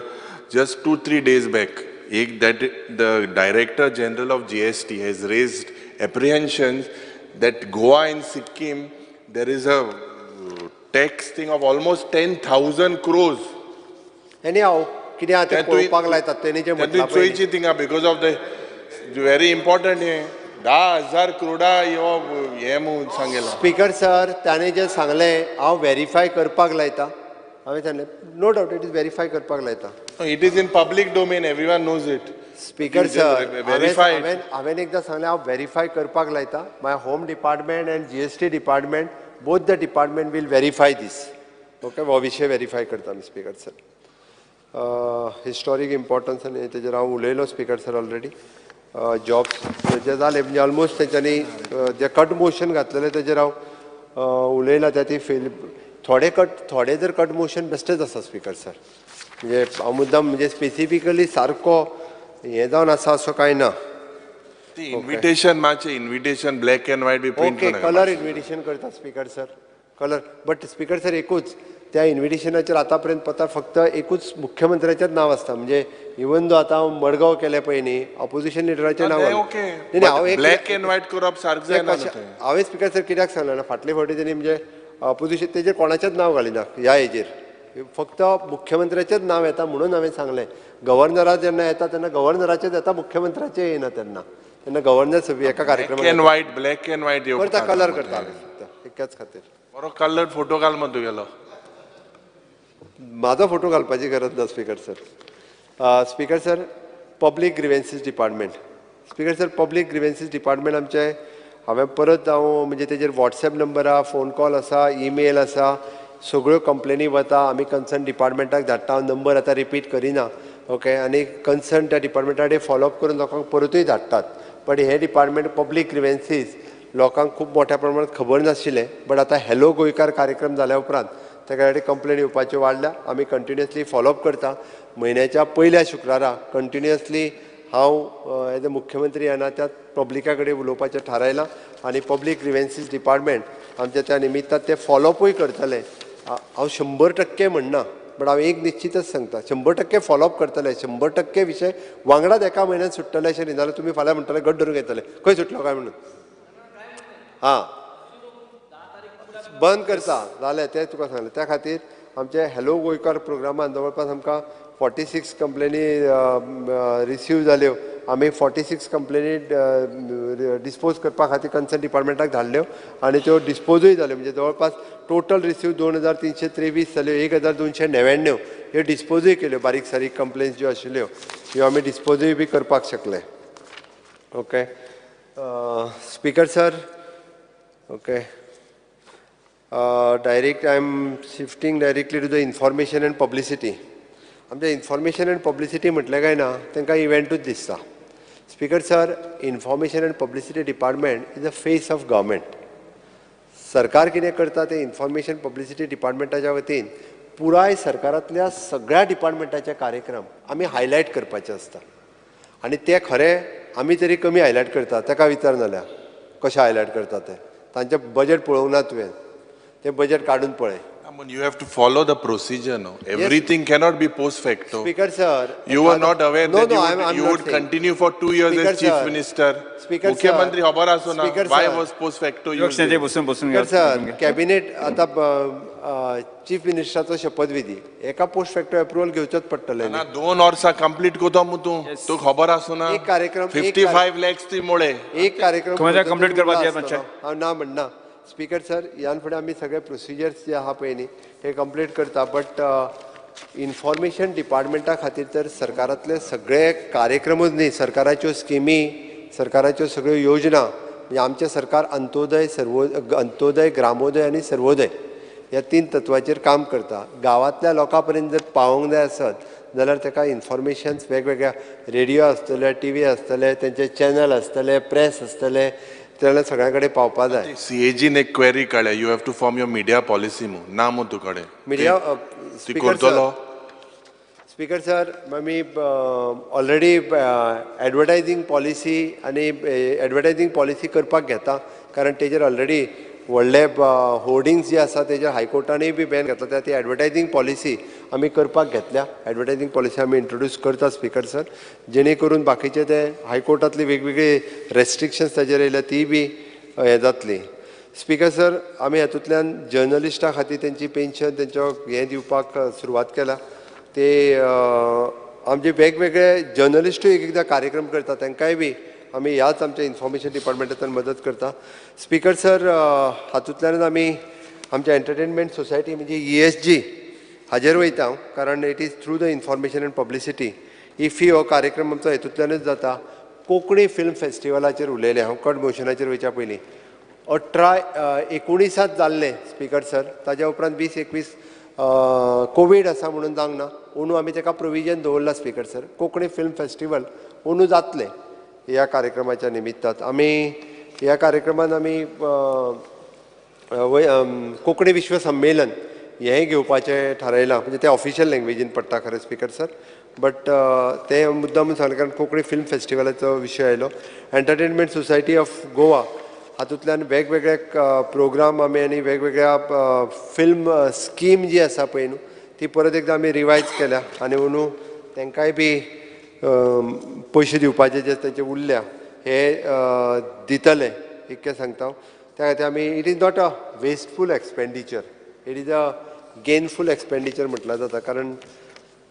just 2-3 days back एक that the director general of GST has raised apprehensions that Goa and Sikkim there is a tax thing of almost 10,000 crores. Anyhow, कितें आहा तें पळोवपाक लायतात तेणी जें म्हटलां पळय चोयची थिंगा because of the very important हें 10,000 करोडा यो हें म्हूण सांगेलां. स्पीकर सर ताणें जें सांगलें हांव वेरीफाय करपाक लायता, हांवें सांगलें no doubt it is verify करपाक लायता. It is in public domain, everyone knows it. Speaker sir हांवें एकदां सांगलें हांव वेरीफाय करपाक लायता, my home department and GST department both the department will verify this. Okay, हो विशय वेरीफाय करता आमी. स्पीकर सर हिस्टॉरीक इम्पॉर्टन्स आनी तेजेर हांव उलयलो स्पीकर सर ऑलरेडी. जॉब्स जे जाले म्हणजे ऑलमोस्ट तेंच्यांनी जे कट मोशन घातलेलें तेजेर हांव उलयला, त्या ती फेल थोडे कट थोडे जर कट मोशन बेस्टच आसा स्पीकर सर, म्हणजे हांव मुद्दाम म्हणजे स्पेसिफिकली सारको हें जावन आसा असो कांय ना. इन्विटेशन मातशें invitation black and white be print okay colour invitation करता speaker sir, colour but speaker sir एकूच त्या इन्विटेशनाचेर आतां पर्यंत पता फक्त एकूच मुख्यमंत्र्याचेंच नांव आसता, म्हणजे इवन दो आतां हांव मडगांव केलें पळय न्ही ऑपोजिशन लिडराचें नांव हांव ब्लॅक एंड व्हायट करप सारकें जायना. हांवें स्पीकर सर कित्याक सांगलें ना, फाटले फावटी तेणी म्हणजे ऑपोजिशन तेजेर कोणाचेंच नांव घालिना, ह्या हेजेर फक्त मुख्यमंत्र्याचेंच नांव येता म्हणून हांवें सांगलें. गव्हर्नरा जेन्ना येता तेन्ना गव्हर्नराचेंच येता, मुख्यमंत्र्याचें येना तेन्ना, तेन्ना गव्हर्नर एका कार्यक्रमाक black and white, black and white करता, कलर करता फक्त इतक्याच खातीर. बरो कलर फोटो घाल मग तुगेलो, म्हाजो फोटो घालपाची गरज ना speaker sir. Speaker sir public grievances department, speaker sir public grievances department आमचें हांवें परत हांव म्हणजे तेजेर वॉट्सएप नंबर आहा, फोन कॉल आसा, ईमेल आसा, सगळ्यो कंप्लेनी वता, आमी कन्सर्न डिपार्टमेंटाक धाडटा, हांव नंबर आतां रिपीट करिना. ओके, आनी कन्सर्न त्या डिपार्टमेंटा कडेन फॉलोअप करून लोकांक परतूय धाडटात. बट हें डिपार्टमेंट पब्लीक ग्रिवेन्सीस लोकांक खूब मोठ्या प्रमाणात खबर नाशिल्लें, बट आतां हॅलो गोंयकार कार्यक्रम जाल्या उपरांत तेका कडेन कंप्लेन येवपाच्यो वाडल्या. आमी कंटिन्युअसली फॉलोअप करता, म्हयन्याच्या पयल्या शुक्रारा कंटिन्युअसली हांव एज अ मुख्यमंत्री ह्या नात्यात पब्लिका कडेन उलोवपाचें थारायलां आनी पब्लीक ग्रिवेन्सीस डिपार्टमेंट आमच्या त्या निमित्तान ते फॉलोअपूय करतले. हांव 100% म्हणना, बट हांव एक निश्चितच सांगता 100% फॉलोअप करतले, 100% विशय वांगडाच एका म्हयन्यान सुट्टले अशें न्ही, जाल्यार तुमी फाल्यां म्हणटले गट धरून घेतले खंय सुटलो काय म्हणून. हां बंद करता जालें तें तुका सांगलें. त्या खातीर आमचे हॅलो गोंयकार प्रोग्रामान जवळपास आमकां 46 कंप्लेनी रिसीव जाल्यो. आमी 46 कंप्लेनी डिस्पोज करपा खातीर कन्सर्न डिपार्टमेंटाक धाडल्यो आनी त्यो डिस्पोजूय जाल्यो. म्हणजे जवळपास टोटल रिसीव 2323 जाल्यो, 1299 ह्यो डिस्पोजूय केल्यो. बारीक सारीक कंप्लेन्स ज्यो आशिल्ल्यो ह्यो आमी डिस्पोजूय बी करपाक शकले. Okay speaker sir, okay direct I am shifting directly to the information and publicity. आमच्या इन्फॉर्मेशन अँड पब्लिसिटी म्हटलें काय ना तांकां इव्हेंटूच दिसता. Speaker sir, information and publicity department is a face of government. सरकार कितें करता तें इन्फॉर्मेशन पब्लिसिटी डिपार्टमेंटाच्या वतीन पुराय सरकारांतल्या सगळ्या डिपार्टमेंटाचे कार्यक्रम आमी हायलायट करपाचे आसता आनी ते खरें आमी तरी कमी हायलायट करता. ताका विचार जाल्यार कशें हायलायट करता तें तांचें बजेट पळोवंक ना तुवें, तें बजेट काडून पळय. You have to follow the procedure, no? Everything cannot be post facto. Speaker sir, you were not aware no, that no, you would continue for 2 years Speaker as Chief sir, Minister. Speaker Mukhyamantri khabar aso na. Why was post facto used? Speaker sir, cabinet आता चीफ मिनिस्टराचो शपथविधी एका पोस्ट फॅक्टो अप्रुवल घेवचोच पडटलें. ना 2 वर्सां कंप्लीट करता मु तूं, तूं खबर आसो ना. एक कार्यक्रम 55 lakhs ती मुळे एक कार्यक्रम कंप्लीट करपाक हांव ना म्हणना. स्पीकर सर, ह्यान फुडें आमी सगळे प्रोसिजर्स जे आहा पळय न्ही हे कंप्लीट करता. बट इन्फॉर्मेशन डिपार्टमेंटा खातीर तर सरकारांतले सगळे कार्यक्रमूच न्ही, सरकाराच्यो स्किमी, सरकाराच्यो सगळ्यो योजना, म्हणजे आमचें सरकार अंत्योदय, अंत्योदय, ग्रामोदय आनी सर्वोदय ह्या 3 तत्वाचेर काम करता. गांवांतल्या लोकां पर्यंत जर पावोंक जाय आसत जाल्यार ताका इन्फॉर्मेशन्स वेगवेगळ्या रेडियो आसतले, टी व्ही आसतले, तेंचे चॅनल आसतले, प्रेस आसतले, त्याला सगळ्या कडेन पावपा जाय. सीएजीन एक क्वेरी काडल्या, you have to form your media policy मु ना मु तुकडे मिडिया स्पीकर सर, आमी ऑलरेडी एडवर्टायजींग पॉलिसी आनी एडवर्टायजींग पॉलिसी करपाक घेता, कारण तेजेर ऑलरेडी व्हडले होर्डिंग्स जे आसा तेजेर हायकोर्टानूय बी बॅन घेतला. ती एडवर्टायजींग पॉलिसी आमी करपाक घेतल्या. एडवर्टायजींग पॉलिसी आमी इंट्रोड्यूस करता स्पीकर सर, जेणे करून बाकीचे ते हायकोर्टांतली वेगवेगळी रेस्ट्रिक्शन्स ताजेर येयल्या ती बी हें जातली. स्पीकर सर, आमी हातूंतल्यान जर्नलिस्टा खातीर तेंची पेन्शन तेंचो हें दिवपाक सुरवात केला. ते आमचे वेगवेगळे जर्नलिस्टूय एक एकदां कार्यक्रम करता, तांकांय बी आमी ह्याच आमच्या इन्फॉर्मेशन डिपार्टमेंटांतल्यान मदत करता. स्पीकर सर, हातूंतल्यानच आमी आमच्या एंटरटेनमेंट सोसायटी म्हणजे ESG हाजेर वयता हांव, कारण it is through the information and publicity. IFFI हो कार्यक्रम आमचो हेतूंतल्यानच जाता. कोंकणी फिल्म फेस्टिवलाचेर उलयलें हांव कट मोशनाचेर वयच्या पयलीं. 18-19 जाल्लें स्पीकर सर, ताज्या उपरांत 20-21 कोवीड आसा म्हणून जावंक ना. अंदू आमी ताका प्रोविजन दवरलां speaker sir, Konkani film festival अंदू जातलें. ह्या कार्यक्रमाच्या निमित्तान आमी ह्या कार्यक्रमान आमी कोंकणी विश्व संमेलन हेंय घेवपाचें थारायलां. म्हणजे तें ऑफिशियल लँग्वेजीन पडटा खरें स्पीकर सर, बट तें मुद्दाम सांगलें कारण कोंकणी फिल्म फेस्टिवलाचो विशय आयलो. एंटरटेनमेंट सोसायटी ऑफ गोवा हातूंतल्यान वेगवेगळे प्रोग्राम आमी आनी वेगवेगळ्या फिल्म स्कीम जी आसा पळय न्हू ती परत एकदां आमी रिवायज केल्या आनी अंदू तांकांय बी पयशे दिवपाचे जे तांचे उरल्या हे दितले इतकें सांगता हांव. त्या खातीर आमी it is not a wasteful expenditure, it is a gainful expenditure म्हटल्यार जाता, कारण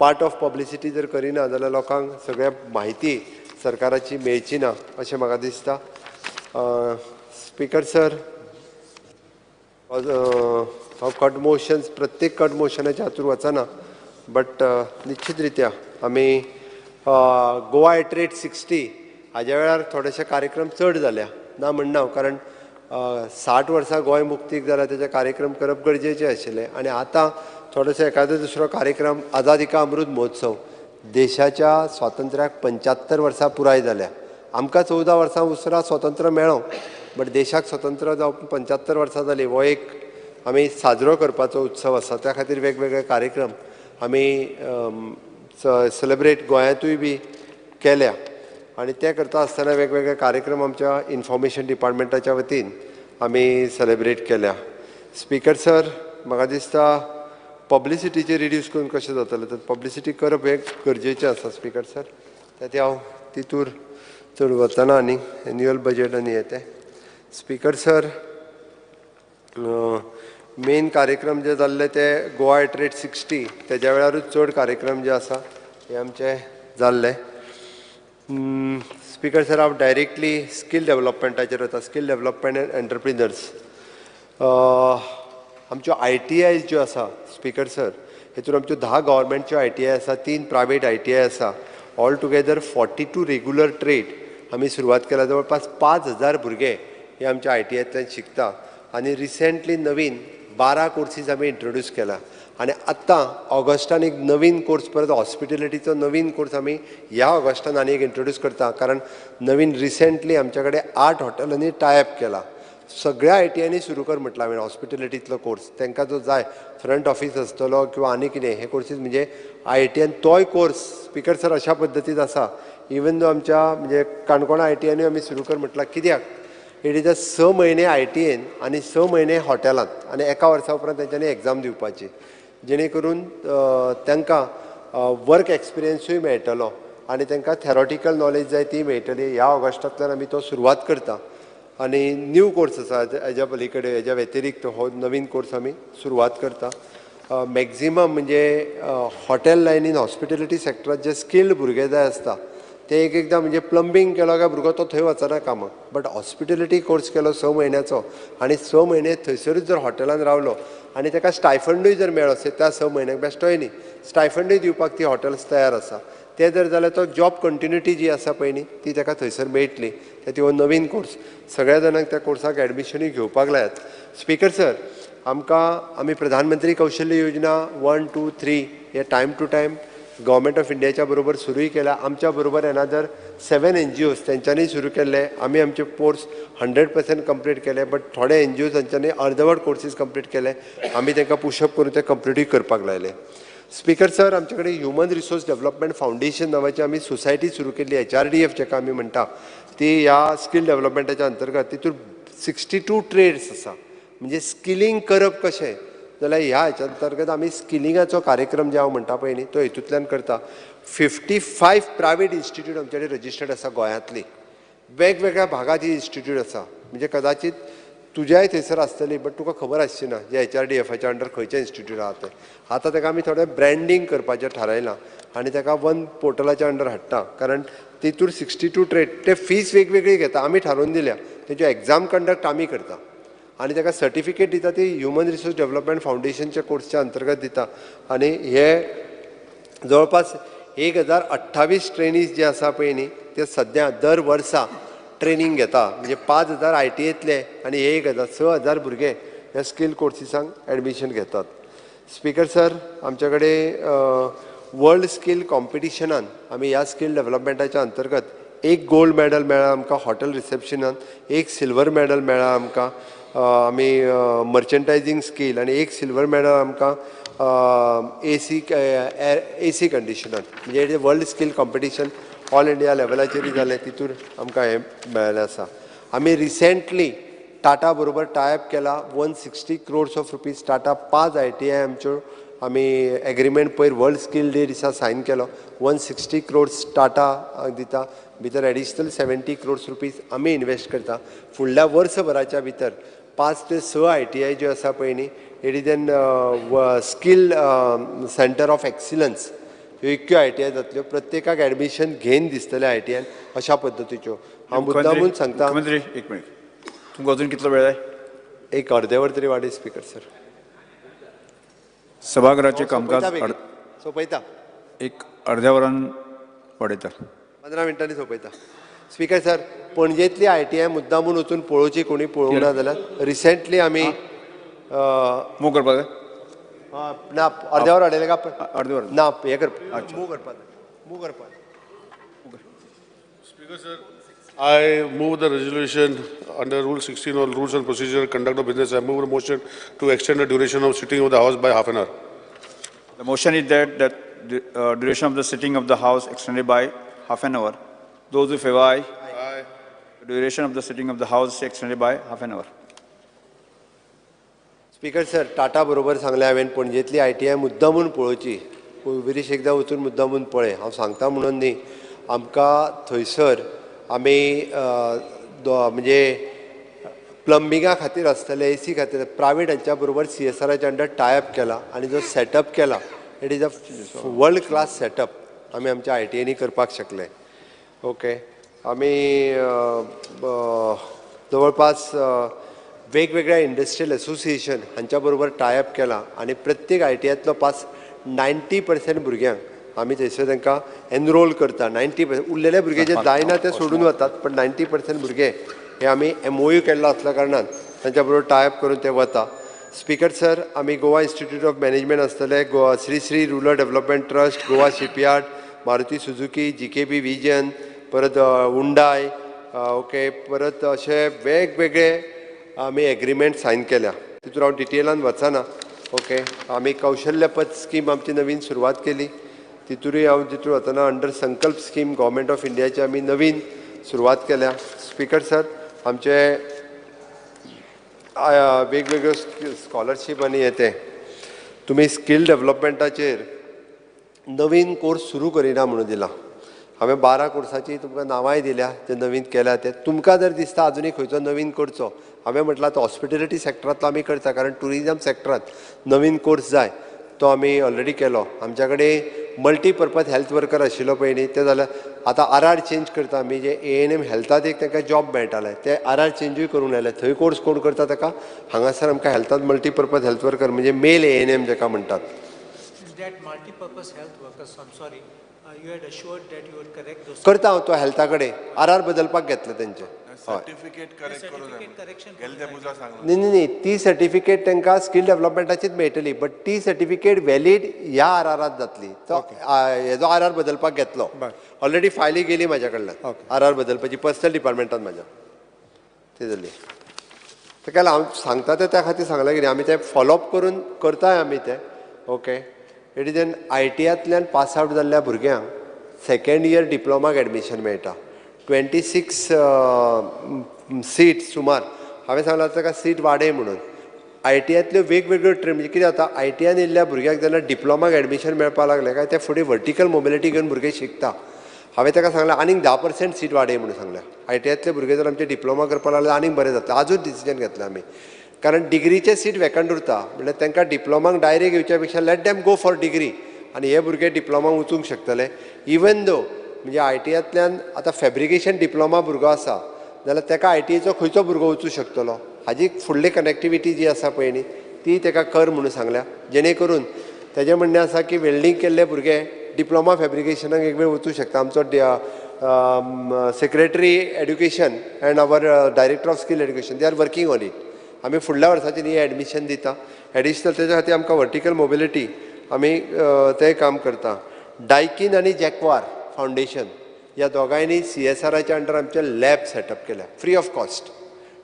पार्ट ऑफ पब्लिसिटी जर करिना जाल्यार लोकांक सगळ्या म्हायती सरकाराची मेळची ना अशें म्हाका दिसता. स्पीकर सर, हांव कट मोशन्स प्रत्येक कट मोशनाच्या हातूंत वचना, बट निश्चित रित्या आमी गोवा एट रेट 60 हाज्या वेळार थोडेशे कार्यक्रम चड जाल्या ना म्हणना हांव, कारण 60 वर्सां गोंय मुक्तीक जाल्यार तेजे कार्यक्रम करप गरजेचे आशिल्ले आनी आतां थोडोसो एखादो दुसरो कार्यक्रम आझादी का अमृत महोत्सव, देशाच्या स्वातंत्र्याक 75 वर्सां पुराय जाल्या. आमकां 14 वर्सां उसरां स्वतंत्र मेळ्ळो, बट देशाक स्वतंत्र जावप 75 वर्सां जालीं, हो एक आमी साजरो करपाचो उत्सव आसा. त्या खातीर वेगवेगळे कार्यक्रम आमी सेलिब्रेट गोंयांतूय बी केल्या आनी ते करता आसतना वेगवेगळे कार्यक्रम आमच्या इन्फॉर्मेशन डिपार्टमेंटाच्या वतीन आमी सेलिब्रेट केल्या. स्पीकर सर, म्हाका दिसता पब्लिसिटीचे रिड्यूस करून कशें जातलें तर पब्लिसिटी करप हें गरजेचें आसा स्पीकर सर. त्या हांव तितूर चड वचना आनी एन्युअल बजेट आनी हें तें. Speaker sir, मेन कार्यक्रम जे जाल्ले ते गोवा एट रेट 60 तेज्या वेळारूच चड कार्यक्रम जे आसा हे आमचे जाल्ले. स्पीकर सर, हांव डायरेक्टली स्कील डेवलपमेंटाचेर वता. स्कील डेवलपमेंट एंड एंटरप्रिनर्स, आमच्यो ITI ज्यो आसा स्पीकर सर, हेतून आमच्यो 10 गव्हर्मेंटच्यो ITI आसा, 3 प्रायवेट ITI आसा. All together 42 regular trade आमी सुरवात केला. जवळपास 5000 भुरगे हे आमच्या ITIंतल्यान शिकता आनी रिसेंटली नवीन 12 कोर्सीस आमी इंट्रोड्यूस केला आनी आत्तां ऑगस्टान एक नवीन कोर्स परत हॉस्पिटेलिटीचो नवीन कोर्स आमी ह्या ऑगस्टान आनी एक इंट्रोड्यूस करता, कारण नवीन रिसेंटली आमच्या कडेन 8 हॉटेलांनी टायप केला. सगळ्या ITIंनी सुरू कर म्हटलां हांवें हॉस्पिटेलिटींतलो कोर्स, तांकां जो जाय फ्रंट ऑफीस आसतलो किंवा आनी कितें हे कोर्सीस, म्हणजे ITIन तोय कोर्स स्पीकर सर अशा पद्दतीन आसा. इवन दो आमच्या म्हणजे काणकोणा ITIनूय आमी सुरू कर म्हटलां, कित्याक it is a 6 म्हयने ITIन आनी 6 म्हयने हॉटेलांत आनी एका वर्सा उपरांत तेंच्यांनी एग्जाम दिवपाची, जेणे करून तांकां वर्क एक्सपिरियन्सूय मेळटलो आनी तांकां थेरोटिकल नॉलेज जाय ती मेळटली. ह्या ऑगस्टांतल्यान आमी तो सुरवात करता आनी न्यू कोर्स आसा हेज्या पली कडेन, हेज्या व्यतिरिक्त हो नवीन कोर्स आमी सुरवात करता. मॅक्झिमम म्हणजे हॉटेल लायनीन हॉस्पिटेलिटी सेक्टरात जे स्किल्ड भुरगे जाय आसता ते एक एकदां म्हणजे प्लंबींग केलो काय भुरगो तो थंय वचना कामाक, बट हॉस्पिटेलिटी कोर्स केलो 6 म्हयन्याचो आनी 6 म्हयने थंयसरूच जर हॉटेलान रावलो आनी ताका स्टायफंडूय जर मेळ्ळो त्या 6 म्हयन्याक बेश्टोय न्ही, स्टायफंडूय दिवपाक ती हॉटेल्स तयार आसा. ते जर जाल्यार तो जॉब कंटिन्युटी जी आसा पळय न्ही ती ताका थंयसर मेळटली. ते हो नवीन कोर्स सगळ्या जाणांक त्या कोर्साक एडमिशनूय घेवपाक लायात. स्पीकर सर, आमकां आमी प्रधानमंत्री कौशल्य योजना 1, 2, 3 हे time to time government of इंडियाच्या बरोबर सुरूय केला. आमच्या बरोबर एनादर 7 NGOs तेंच्यांनी सुरू केल्ले. आमी आमचे कोर्स 100% कंप्लीट केले, बट थोडे NGOs तांच्यांनी अर्दवट कोर्सीस कंप्लीट केले. आमी तांकां पुशअप करून ते कंप्लिटूय करपाक लायले. स्पीकर सर, आमचे कडेन ह्युमन रिसोर्स डेवलपमेंट फावंडेशन नांवाची आमी सोसायटी सुरू केल्ली, HRDF जाका आमी म्हणटा, ती ह्या स्कील डेवलपमेंटाच्या अंतर्गत. तितून 62 ट्रेड्स आसा. म्हणजे स्किलींग करप कशें जाल्यार ह्या हेच्या अंतर्गत आमी स्किलिंगाचो कार्यक्रम जे हांव म्हणटा पळय न्ही तो हेतूंतल्यान करता. 55 प्रायवेट इन्स्टिट्यूट आमचे कडेन रजिस्टर्ड आसा गोंयांतली, वेगवेगळ्या भागांत ही इन्स्टिट्यूट आसा. म्हणजे कदाचित तुज्याय थंयसर आसतली बट तुका खबर आसची ना जे HRDFाच्या अंडर खंयचे इन्स्टिट्यूट आहा ते. आतां ताका आमी थोडें ब्रँडींग करपाचें थारायलां आनी ताका वन पोर्टलाच्या अंडर हाडटा, कारण तितूर 62 ट्रेड ते फीस वेगवेगळी घेता, आमी थारोवन दिल्या. तेज्यो एग्जाम कंडक्ट आमी करता आनी ताका सर्टिफिकेट दिता ती ह्युमन रिसोर्स डेवलपमेंट फावंडेशनच्या कोर्सच्या अंतर्गत दिता. आनी हे जवळपास 1028 ट्रेनीज जे आसा पळय न्ही ते सद्या दर वर्सा ट्रेनींग घेता. म्हणजे 5000 ITIंतले आनी 1000 6000 भुरगे ह्या स्कील कोर्सीसांक एडमिशन घेतात. स्पीकर सर, आमच्या कडेन वर्ल्ड स्कील कॉम्पिटिशनान आमी ह्या स्कील डेवलपमेंटाच्या अंतर्गत 1 गोल्ड मॅडल मेळ्ळा आमकां हॉटेल रिसेप्शनान, 1 सिल्वर मॅडल मेळ्ळा आमकां आमी मर्चंटायजींग स्कील, आनी 1 सिल्वर मॅडल आमकां AC कंडिशनान. म्हणजे world skill competition all India लेवलाचेरूय जालें, तितूर आमकां हें मेळ्ळें आसा. आमी रिसेंटली टाटा बरोबर टायप केला 160 crores of rupees. Tata 5 ITI आमच्यो आमी एग्रीमेंट पयर वर्ल्ड स्कील डे दिसा सायन केलो. 160 crores Tata दिता, भितर एडिशनल 70 crores rupees आमी इन्वेस्ट करता. फुडल्या वर्सभराच्या भितर 5 ते 6 ITI ज्यो आसा पळय न्ही it is an skill centre of excellence ह्यो इतक्यो ITI जातल्यो. प्रत्येकाक एडमिशन घेन दिसतलें ITIन अशा पद्दतीच्यो. हांव मुद्दामून सांगता. मुख्यमंत्री, एक मिनिट, तुमकां अजून कितलो वेळ जाय? एक अर्दे वर तरी वाडय स्पीकर सर. सभाघराचें कामकाज सोंपयता, एक अर्द्या वरान वाडयता, 15 मिनटांनी सोंपयता. स्पीकर सर, पणजेंतली ITI मुद्दामून वचून पळोवची, कोणी पळोवंक ना जाल्यार. रिसेंटली आमी मूव करपाक जाय ना, अर्द्या वर वाडयलें काय अर्दे वर ना, हें करप मूव करपाक मूव करपाक. Speaker sir, I move the resolution under Rule 16 on Rules and Procedure Conduct of Business. I move the motion to extend the duration of sitting of the House by half an hour. The motion is that the duration of the sitting of the House extended by half an hour. Those who favor, aye. Aye. The duration of the sitting of the House extended by half an hour. Speaker sir, Tata बरोबर सांगलें हांवें पणजेंतली ITI मुद्दामून पळोवची, विरीश एकदां वचून मुद्दामून पळय. हांव सांगता म्हणून न्ही, आमकां थंयसर आमी म्हणजे प्लंबिंगा खातीर आसतले, एसी खातीर प्रायवेट हांच्या बरोबर सीएसआराच्या अंडर टायअप केला आनी जो सेटअप केला it is a world class setup आमी आमच्या आयटीआयनी करपाक शकले. ओके, आमी जवळपास वेगवेगळ्या इंडस्ट्रियल एसोसिएशन हांच्या बरोबर टायअप केला आनी प्रत्येक आयटीआयतलो पास 90% भुरग्यांक आमी थंयसर तांकां एनरोल करता. 90% उरलेले भुरगे जे जायना ते सोडून वतात, पण 90% भुरगे हे आमी MOU केल्लो आसल्या कारणान तांच्या बरोबर टायअप करून ते वता. स्पीकर सर, आमी गोवा इन्स्टिट्यूट ऑफ मॅनेजमेंट आसतले, Goa Shri Shri rural development trust, Goa shipyard, Maruti Suzuki, GKB vision, परत हुंडाय, ओके, परत अशे वेगवेगळे आमी एग्रीमेंट सायन केल्या. तितून हांव डिटेलान वचना. ओके, आमी कौशल्यपथ स्कीम आमची नवीन सुरवात केली, तितूनय हांव तितून वतना under Sankalp scheme government of इंडियाची आमी नवीन सुरवात केल्या. स्पीकर सर, आमचे वेगवेगळ्यो स्कॉलरशीप आनी येते तुमी स्कील डेवलपमेंटाचेर नवीन कोर्स सुरू करिना म्हणून दिला. हांवें 12 कोर्साची तुमकां नांवांय दिल्या जे नवीन केल्या ते. तुमकां जर दिसता आजुनूय खंयचो नवीन करचो, हांवें म्हटलां तो हॉस्पिटेलिटी सेक्टरांतलो आमी करता, कारण ट्युरिजम सेक्टरांत नवीन कोर्स जाय, तो आमी ऑलरेडी केलो. आमच्या कडेन मल्टीपर्पज हेल्थ वर्कर आशिल्लो पयलीं, ते जाल्यार आतां RR change करता आमी, जे ANM हेल्थांत एक तांकां जॉब मेळटाले ते RR चेंजूय करूंक लायले. थंय कोर्स कोण करता ताका हांगासर आमकां हेल्थांत मल्टीपर्पज हेल्थ वर्कर म्हणजे मेल ANM जाका म्हणटात. करता हांव तो हेल्था कडेन RR बदलपाक घेतले तेंचे. न्ही न्ही न्ही, ती सर्टिफिकेट तांकां स्कील डेवलपमेंटाचीच मेळटली, बट ती सर्टिफिकेट व्हॅलीड ह्या RRांत जातली. तो हेजो RR बदलपाक घेतलो, ऑलरेडी फायली गेली म्हाज्या कडल्यान RR बदलपाची पर्सनल डिपार्टमेंटान म्हाज्या ती जाली. ताका हांव सांगता तें त्या खातीर सांगलां कितें आमी तें फॉलोअप करून करताय आमी तें. Okay, it is an आयटीआंतल्यान pass out जाल्ल्या भुरग्यांक सेकेंड इयर डिप्लोमाक एडमिशन मेळटा. 26 सीट सुमार हांवें सांगलां ताका सीट वाडय म्हणून. आयटीआंतल्यो वेगवेगळ्यो ट्रेड म्हणजे कितें जाता, आयटीआन येयल्ल्या भुरग्यांक जेन्ना डिप्लोमाक एडमिशन मेळपाक लागलें काय ते फुडें वर्टिकल मोबिलिटी घेवन भुरगे शिकता. हांवें ताका सांगलां आनीक 10% सीट वाडय म्हणून सांगलें. आयटीआंतले भुरगे जर आमचे डिप्लोमा करपाक लागले आनीक बरें जातलें. आजूच डिसिजन घेतलें आमी, कारण डिग्रीचे सीट वेकंट उरता, म्हणल्यार तांकां डिप्लोमाक डायरेक्ट येवच्या पेक्षा let them go for degree आनी हे भुरगे डिप्लोमाक वचूंक शकतले. इवन दो म्हणजे आयटीआंतल्यान आतां फेब्रिकेशन डिप्लोमा भुरगो आसा जाल्यार ताका आयटीआयचो खंयचो भुरगो वचूं शकतलो, हाजी फुडली कनेक्टिविटी जी आसा पळय न्ही ती ताका कर म्हणून सांगल्या. जेणे करून तेजें म्हणणें आसा की वेल्डींग केल्ले भुरगे डिप्लोमा फेब्रिकेशनाक एक वेळ वचूं शकता. आमचो secretary education and our director of skill education they are working on it. आमी फुडल्या वर्साचें ही एडमिशन दिता. एडिशनल तेज्या खातीर आमकां वर्टिकल मोबिलिटी आमी तें काम करता. डायकीन आनी जॅकवार फावंडेशन ह्या दोगांयनी CSRाच्या अंडर आमचे लॅब सेटअप केल्या फ्री ऑफ कॉस्ट.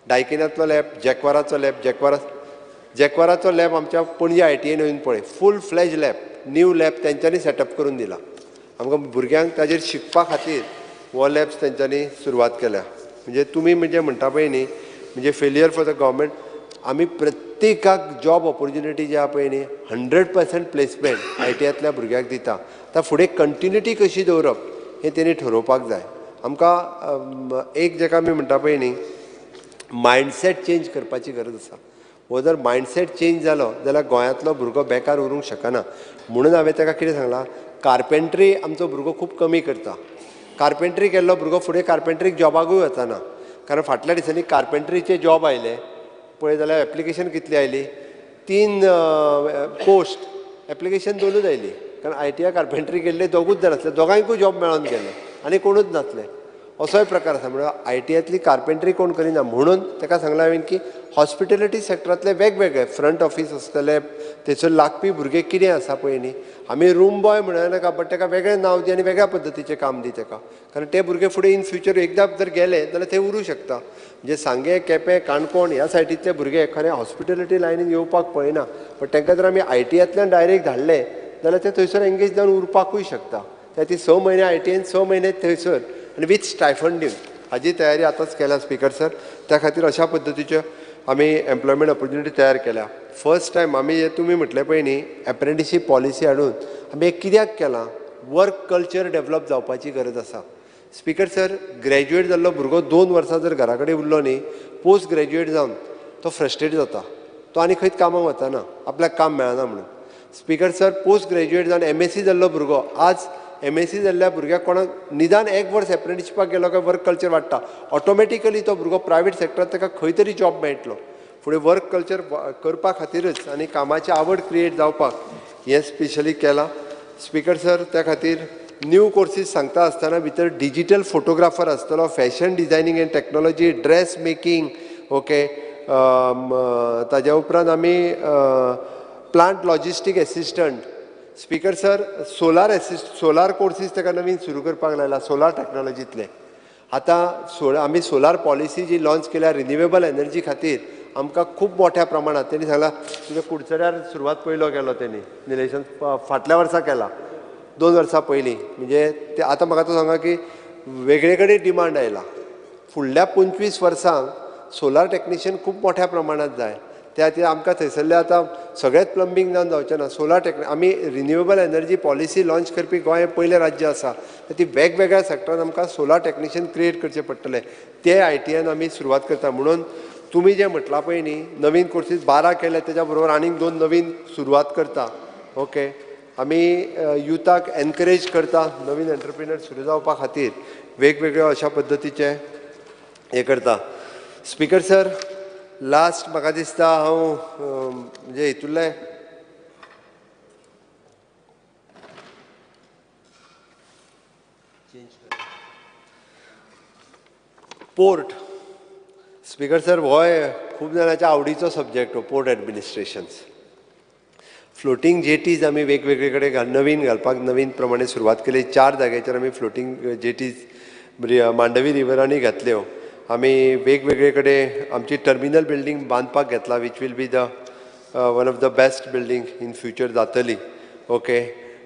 डायकिनांतलो लॅब, जॅकवाराचो लॅब, जॅकवाराचो लॅब आमच्या पणजे ITIन येवन पळय full fledge lab, new lab तेंच्यांनी सेटअप करून दिला आमकां भुरग्यांक. ताजेर शिकपा खातीर हो लॅब्स तेंच्यांनी सुरवात केल्या. म्हणजे तुमी म्हणजे म्हणटा पळय न्ही म्हणजे फेलियर फॉर the government, आमी प्रत्येकाक जॉब ऑपॉर्च्युनिटी जी आहा पळय न्ही 100% प्लेसमेंट आयटीआंतल्या भुरग्यांक दिता. आतां फुडें कंटिन्युटी कशी दवरप हें तेणी ठरोवपाक जाय. आमकां एक जेका आमी म्हणटा पळय न्ही मायंडसेट चेंज करपाची गरज आसा. हो जर मायंडसेट चेंज जालो जाल्यार गोंयांतलो भुरगो बेकार उरूंक शकना. म्हणून हांवें ताका कितें सांगलां, कार्पेंट्री आमचो भुरगो खूब कमी करता. कार्पेंट्री केल्लो भुरगो फुडें कार्पेंट्रीक जॉबाकूय वचना, कारण फाटल्या दिसांनी कार्पेंट्रीचे जॉब आयले पळय जाल्यार एप्लिकेशन कितली आयली, 3 पोस्ट एप्लिकेशन 2ूच आयली, कारण ITI carpentry केल्ले 2गूच जाण आसले, दोगांयकूय जॉब मेळोन गेले आनी कोणूच नासले. असोय प्रकार आसा. म्हणल्यार आयटीआंतली कार्पेंट्री कोण करिना. म्हणून ताका सांगलां हांवें की हॉस्पिटेलिटी सेक्टरांतले वेगवेगळे फ्रंट ऑफीस आसतले, थंयसर लागपी भुरगे कितें आसा पळय न्ही. आमी रूम बॉय म्हणूं नाका, बट ताका वेगळें नांव दी आनी वेगळ्या पद्दतीचें काम दी ताका, कारण ते भुरगे फुडें इन फ्युचर एकदां जर गेले जाल्यार ते उरूं शकता. म्हणजे सांगें, केपें, काणकोण ह्या सायडींतले भुरगे खरें हॉस्पिटेलिटी लायनीन येवपाक पळयना, बट तांकां जर आमी आयटीआंतल्यान डायरेक्ट धाडले जाल्यार ते थंयसर एंगेज जावन उरपाकूय शकता. त्या खातीर 6 म्हयने आयटीआयन, 6 म्हयने थंयसर आनी विथ स्टायफंड दिवन हाजी तयारी आतांच केल्या स्पीकर सर. त्या खातीर अशा पद्दतीच्यो आमी एम्प्लॉयमेंट ऑपॉर्च्युनिटी तयार केल्या. फर्स्ट टायम आमी हे तुमी म्हटलें पळय न्ही एप्रेंटिशीप पॉलिसी हाडून आमी हें कित्याक केलां, वर्क कल्चर डेवलप जावपाची गरज आसा. स्पीकर सर, ग्रॅज्युएट जाल्लो भुरगो 2 वर्सां जर घरा कडेन उरलो न्ही, पोस्ट ग्रॅज्युएट जावन तो फ्रस्ट्रेट जाता, तो आनी खंयच कामाक वचना, आपल्याक काम मेळना म्हणून. स्पीकर सर, पोस्ट ग्रॅज्युएट जावन MSc जाल्लो भुरगो, आज MSc जाल्ल्या भुरग्याक कोणाक निदान 1 वर्स एप्रेंटिसशिपाक गेलो काय वर्क कल्चर वाडटा, ऑटोमॅटिकली तो भुरगो प्रायवेट सेक्टरांत ताका खंय तरी जॉब मेळटलो. फुडें वर्क कल्चर करपा खातीरच आनी कामाची आवड क्रिएट जावपाक हें स्पेशली केलां. स्पीकर सर, त्या खातीर न्यू कोर्सीस सांगता आसतना भितर डिजिटल फोटोग्राफर आसतलो, fashion designing and technology, dress making, okay, ताज्या उपरांत आमी plant logistic assistant. Speaker sir, solar courses ताका नवीन सुरू करपाक लायला, सोलार टॅक्नोलॉजींतले. आतां आमी सोलार पॉलिसी जी लॉन्च केल्या रिन्युएबल एनर्जी खातीर, आमकां खूब मोठ्या प्रमाणात तेणी सांगला, तुज्या कुडचड्यार सुरवात पयलो केलो तेणी, निलेशन फाटल्या वर्सा केला, 2 वर्सां पयलीं. म्हणजे ते आतां म्हाका तो सांगा की वेगळे कडेन डिमांड आयला. फुडल्या 25 वर्सांक सोलार टॅक्निशियन खूब मोठ्या प्रमाणात जाय. त्या खातीर आमकां थंयसरलें आतां सगळेंच प्लंबींग जावन जावचें ना, सोलार आमी रिन्युएबल एनर्जी पॉलिसी लॉन्च करपी गोंय पयलें राज्य आसा. ती वेगवेगळ्या सेक्टरान आमकां सोलार टॅक्निशियन क्रिएट करचे पडटले, ते ITIन आमी सुरवात करता. म्हणून तुमी जें म्हटलां पळय न्ही, नवीन कोर्सीस 12 केले, तेज्या बरोबर आनीक 2 नवीन सुरवात करता. ओके, आमी युथाक एनकरेज करता नवीन एंटरप्रिनर सुरू जावपा खातीर, वेगवेगळ्यो अशा पद्दतीचे हें करता. स्पीकर सर, लास्ट म्हाका दिसता हांव म्हणजे हितूंतलें पोर्ट. स्पीकर सर, होय खूब जाणांच्या आवडीचो सब्जेक्ट हो पोर्ट एडमिनिस्ट्रेशन्स. फ्लोटींग जेटीज आमी वेगवेगळे कडेन नवीन घालपाक नवीन प्रमाणे सुरवात केली. 4 जाग्याचेर आमी फ्लोटींग जेटीज मांडवी रिवरांनी घातल्यो. आमी वेगवेगळे कडेन आमची टर्मिनल बिल्डींग बांदपाक घेतला, which will be the one of the best building in future जातली. Okay,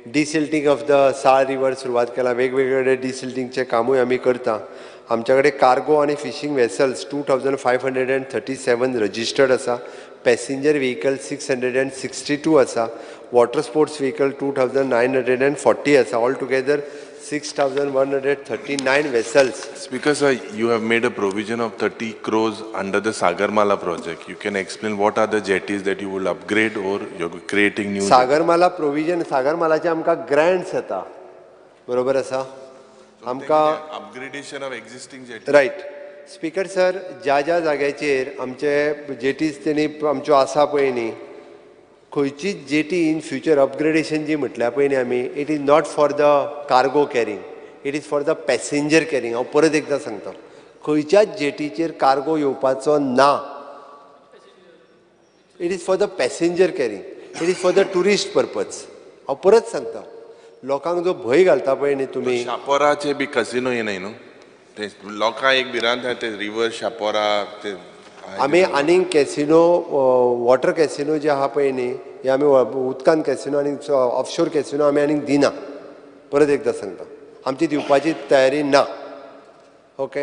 desilting of the Sal river सुरवात केला, वेगवेगळे कडेन डिसिल्टींगचें कामूय आमी करता. आमच्या कडेन कार्गो आनी फिशींग वेसल्स 2537 रजिस्टर्ड आसा, पॅसेंजर व्हेकल 662 आसा, वॉटर स्पोर्ट्स व्हेकल 2940 आसा, all together 6139 vessels. Speaker sir, you have made a provision of 30 crores under the Sagarmala project. You can explain what are the jetties that you will upgrade or you're creating new? Sagarmala provision, सागरमालाचे आमकां ग्रँट्स येता, बरोबर आसा. आमकां upgradation of existing jetties. Right. Speaker sir, ज्या ज्या जाग्याचेर आमचे जेटीज तेणी आमच्यो आसा पळय न्ही, खंयचीच जेटी इन फ्युचर अपग्रेडेशन जी म्हटल्या पळय न्ही आमी, it is not for the cargo carrying, it is for the passenger carrying. हांव परत एकदां सांगता, खंयच्याच जेटीचेर कार्गो येवपाचो ना. It is for the passenger carrying, it is for the tourist purpose. हांव परत सांगता, लोकांक जो भंय घालता पळय न्ही तुमी. शापोराचे बी कसिनो येनाय न्हू, ते लोकांक एक भिरांत आहा, ते रिवर शापोरा ते आमी आनीक कॅसिनो, वॉटर कॅसिनो जे आहा पळय न्ही, हे आमी उदकान कॅसिनो आनी ऑफशोर कॅसिनो आमी आनीक दिना. परत एकदां सांगता, आमची दिवपाची तयारी ना. ओके,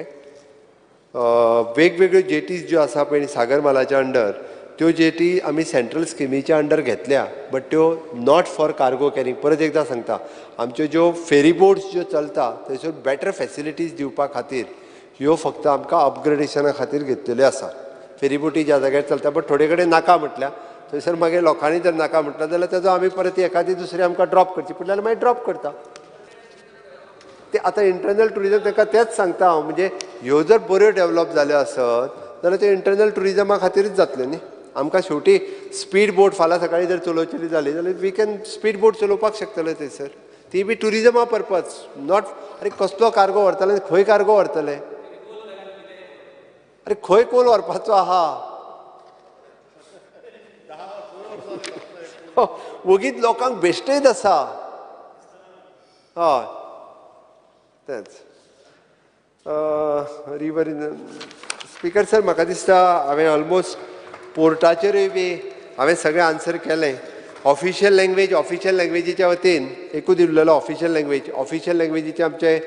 वेगवेगळ्यो जेटीज ज्यो आसा पळय न्ही सागरमालाच्या अंडर, त्यो जेटी आमी सेंट्रल स्किमीच्या अंडर घेतल्या, बट त्यो not for cargo carrying. परत एकदां सांगता, आमच्यो ज्यो फेरी बोट्स ज्यो चलता थंयसर बेटर फॅसिलिटीज दिवपा खातीर ह्यो फक्त आमकां अपग्रेडेशना खातीर घेतलेल्यो आसा. फेरीबोटी ज्या जाग्यार चलता, बट थोडे कडेन नाका म्हटल्या थंयसर मागीर लोकांनी जर नाका म्हटलें जाल्यार तेजो आमी परत एखादी दुसरी आमकां ड्रॉप करची पडली जाल्यार मागीर ड्रॉप करता. ते आतां इंटरनल ट्युरिजम तांकां तेंच सांगता हांव, म्हणजे ह्यो जर बऱ्यो डेवलप जाल्यो आसत जाल्यार ते इंटरनल ट्युरिजमा खातीरच जातलें न्ही. आमकां शेवटी स्पीड बोट फाल्यां सकाळीं जर चलोवचेली जाली जाल्यार we can speed बोट चलोवपाक शकतले थंयसर, ती बी ट्युरिजमा पर्पज, not अरे कसलो कार्गो व्हरतले, खंय कार्गो व्हरतले, अरे खंय कोल व्हरपाचो आहा. वगीत लोकांक बेश्टेच आसा. हय, तेंच रिवर. स्पीकर सर, म्हाका दिसता हांवें ऑलमोस्ट पोर्टाचेरूय बी हांवें सगळें आन्सर केलें. ऑफिशियल लँग्वेज, ऑफिशियल लँग्वेजीच्या वतीन एकूच उरलेलो, ऑफिशियल लँग्वेज. ऑफिशियल लँग्वेजीचे आमचे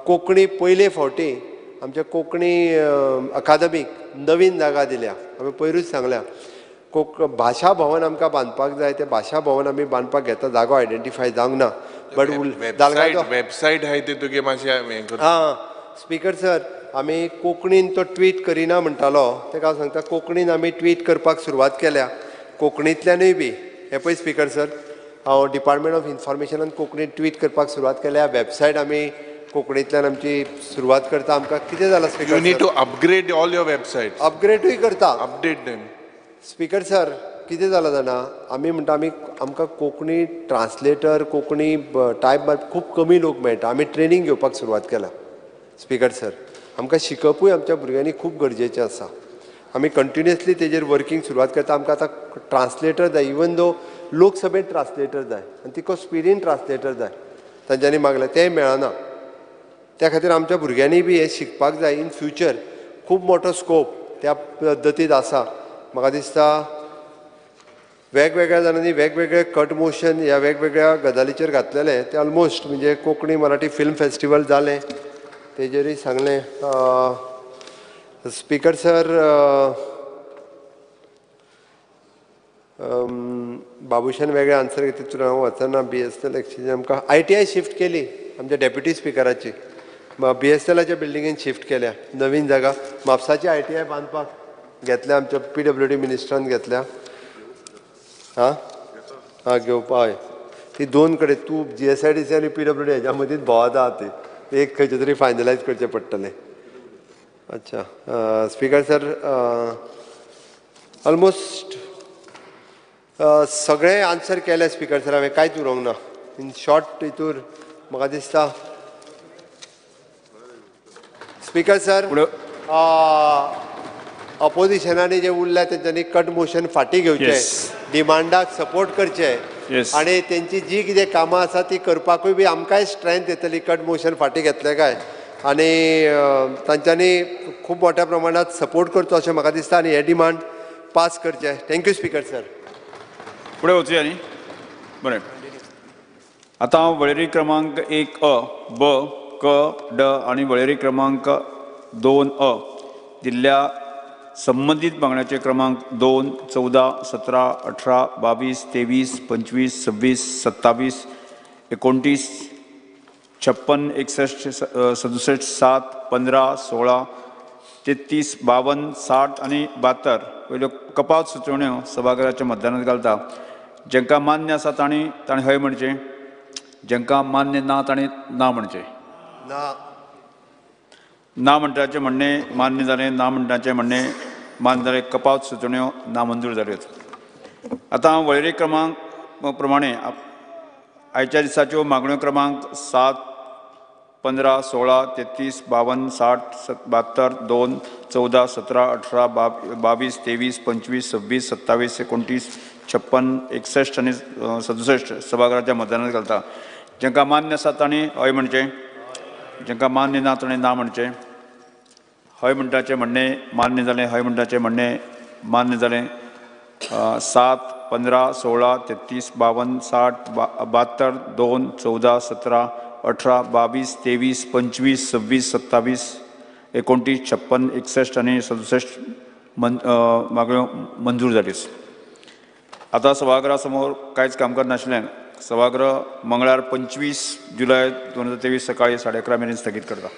कोंकणी पयले फावटी आमच्या कोंकणी अकादमीक नवीन जागा दिल्या. हांवें पयरूच सांगल्या, भाशा भवन आमकां बांदपाक जाय, तें भाशा भवन आमी बांदपाक घेता, जागो आयडेंटिफाय जावंक ना. बट वेबसायट वेबसायट आहाय ती तुगे मातशें हें कर. आं स्पीकर सर, आमी कोंकणीन तो ट्वीट करिना म्हणटालो, तेका हांव सांगता कोंकणीन आमी ट्वीट करपाक सुरवात केल्या, कोंकणींतल्यानूय बी. हें पळय स्पीकर सर, हांव डिपार्टमेंट ऑफ इन्फॉर्मेशनान कोंकणीन ट्वीट करपाक सुरवात केल्या, वेबसायट आमी कोंकणींतल्यान आमची सुरवात करता. आमकां कितें जालां speaker, you need to upgrade all your website. अपग्रेडूय करता, अपडेट देम. स्पीकर सर, कितें जालां जाणा, आमी म्हणटा आमी आमकां कोंकणी ट्रान्सलेटर, कोंकणी टायप मारपी खूब कमी लोक मेळटा. आमी ट्रेनींग घेवपाक सुरवात केल्या स्पीकर सर. आमकां शिकपूय आमच्या भुरग्यांनी खूब गरजेचें आसा. आमी कंटिन्युअसली तेजेर वर्कींग सुरवात करता. आमकां आतां ट्रान्सलेटर जाय, इवन दो लोकसभेंत ट्रान्सलेटर जाय आनी तिको स्पिडीन ट्रान्सलेटर जाय, तांच्यांनी मागलें तेंय मेळना. त्या खातीर आमच्या भुरग्यांनी बी हें शिकपाक जाय. इन फ्युचर खूब मोठो स्कोप त्या पद्दतींत आसा. म्हाका दिसता वेगवेगळ्या जाणांनी वेगवेगळे कट मोशन ह्या वेगवेगळ्या गजालीचेर घातलेले, ते ऑलमोस्ट म्हणजे कोंकणी मराठी फिल्म फेस्टिवल जालें तेजेरूय सांगलें. स्पीकर सर, बाबूशान वेगळे आन्सर तितून हांव वचना. बी एस एन एल एक्सचेंज आमकां ITI shift केली आमच्या डेप्युटी स्पिकराची, बी एस एलाच्या बिल्डिंगेन शिफ्ट केल्या, नवीन जागा. म्हापसाची ITI बांदपाक घेतल्या आमच्या PWD मिनिस्टरान घेतल्या. हां हां घेवपा, हय ती दोन कडेन तूं GSIDC आनी PWD हेज्या मदींच भोंवता ती, एक खंयचे तरी फायनलायज करचें पडटलें. अच्छा स्पीकर सर, ऑलमोस्ट सगळे आन्सर केले स्पीकर सर, हांवें कांयच उरोवंक ना. इन शॉर्ट हितूर म्हाका दिसता स्पीकर सर, अपोजिशनांनी जे उरल्या तेंच्यांनी कट मोशन फाटीं घेवचें, डिमांडाक सपोर्ट करचें आनी तेंची जी कितें कामां आसा ती करपाकूय बी आमकांय स्ट्रेंथ येतली कट मोशन फाटीं घेतलें काय. आनी तांच्यांनी खूब मोठ्या प्रमाणांत सपोर्ट करचो अशें म्हाका दिसता आनी हे डिमांड पास करचे. Thank you speaker sir. फुडें वचुया न्ही, बरें. आतां हांव वळेरी क्रमांक 1 अ, ब, क, ड आनी वळेरी क्रमांक 2 अ दिल्ल्या संबंदीत मागण्याचे क्रमांक 2, 14, 17, 18, 22, 23, 25, 26, 27, 29, 56, 61, 67, 7, 15, 16, 33, 52, 60 आनी 72 वयल्यो कपात सुचोवण्यो सभाघराच्या मतदानांत घालता. जांकां मान्य आसा तांणी ताणें हय म्हणचें, जांकां मान्य ना तांणी ना म्हणचें. ना म्हणटाचें म्हणणें मान्य जालें, ना म्हणटाचें म्हणणें मान्य जालें. कपात सुचोवण्यो नामंजूर जाल्यो. आतां हांव वळेरी क्रमांक प्रमाणे आयच्या दिसाच्यो मागण्यो क्रमांक 7, 15, 16, 33, 52, 60, 72, 2, 14, 17, 18, 22, 23, 25, 26, 27, 29, 56, 61 आनी 67 सभाघराच्या मतदानांत घालता. जांकां मान्य आसा तांणी हय म्हणचें, जांकां मान्य ना तांणी ना म्हणचें. हय म्हणटाचें म्हणणें मान्य जालें, हय म्हणटाचें म्हणणें मान्य जालें. 7, 15, 16, 33, 52, 60, 72, 2, 14, 17, 18, 22, 23, 25, 26, 27, 29, 56, 61 आनी 67 मागण्यो मंजूर जाल्यो. आतां सभाघरा समोर कांयच कामकाज नाशिल्ल्यान सभागृह मंगळार 25 जुलय 2023 सकाळी 11:30 मेरेन स्थगीत करता.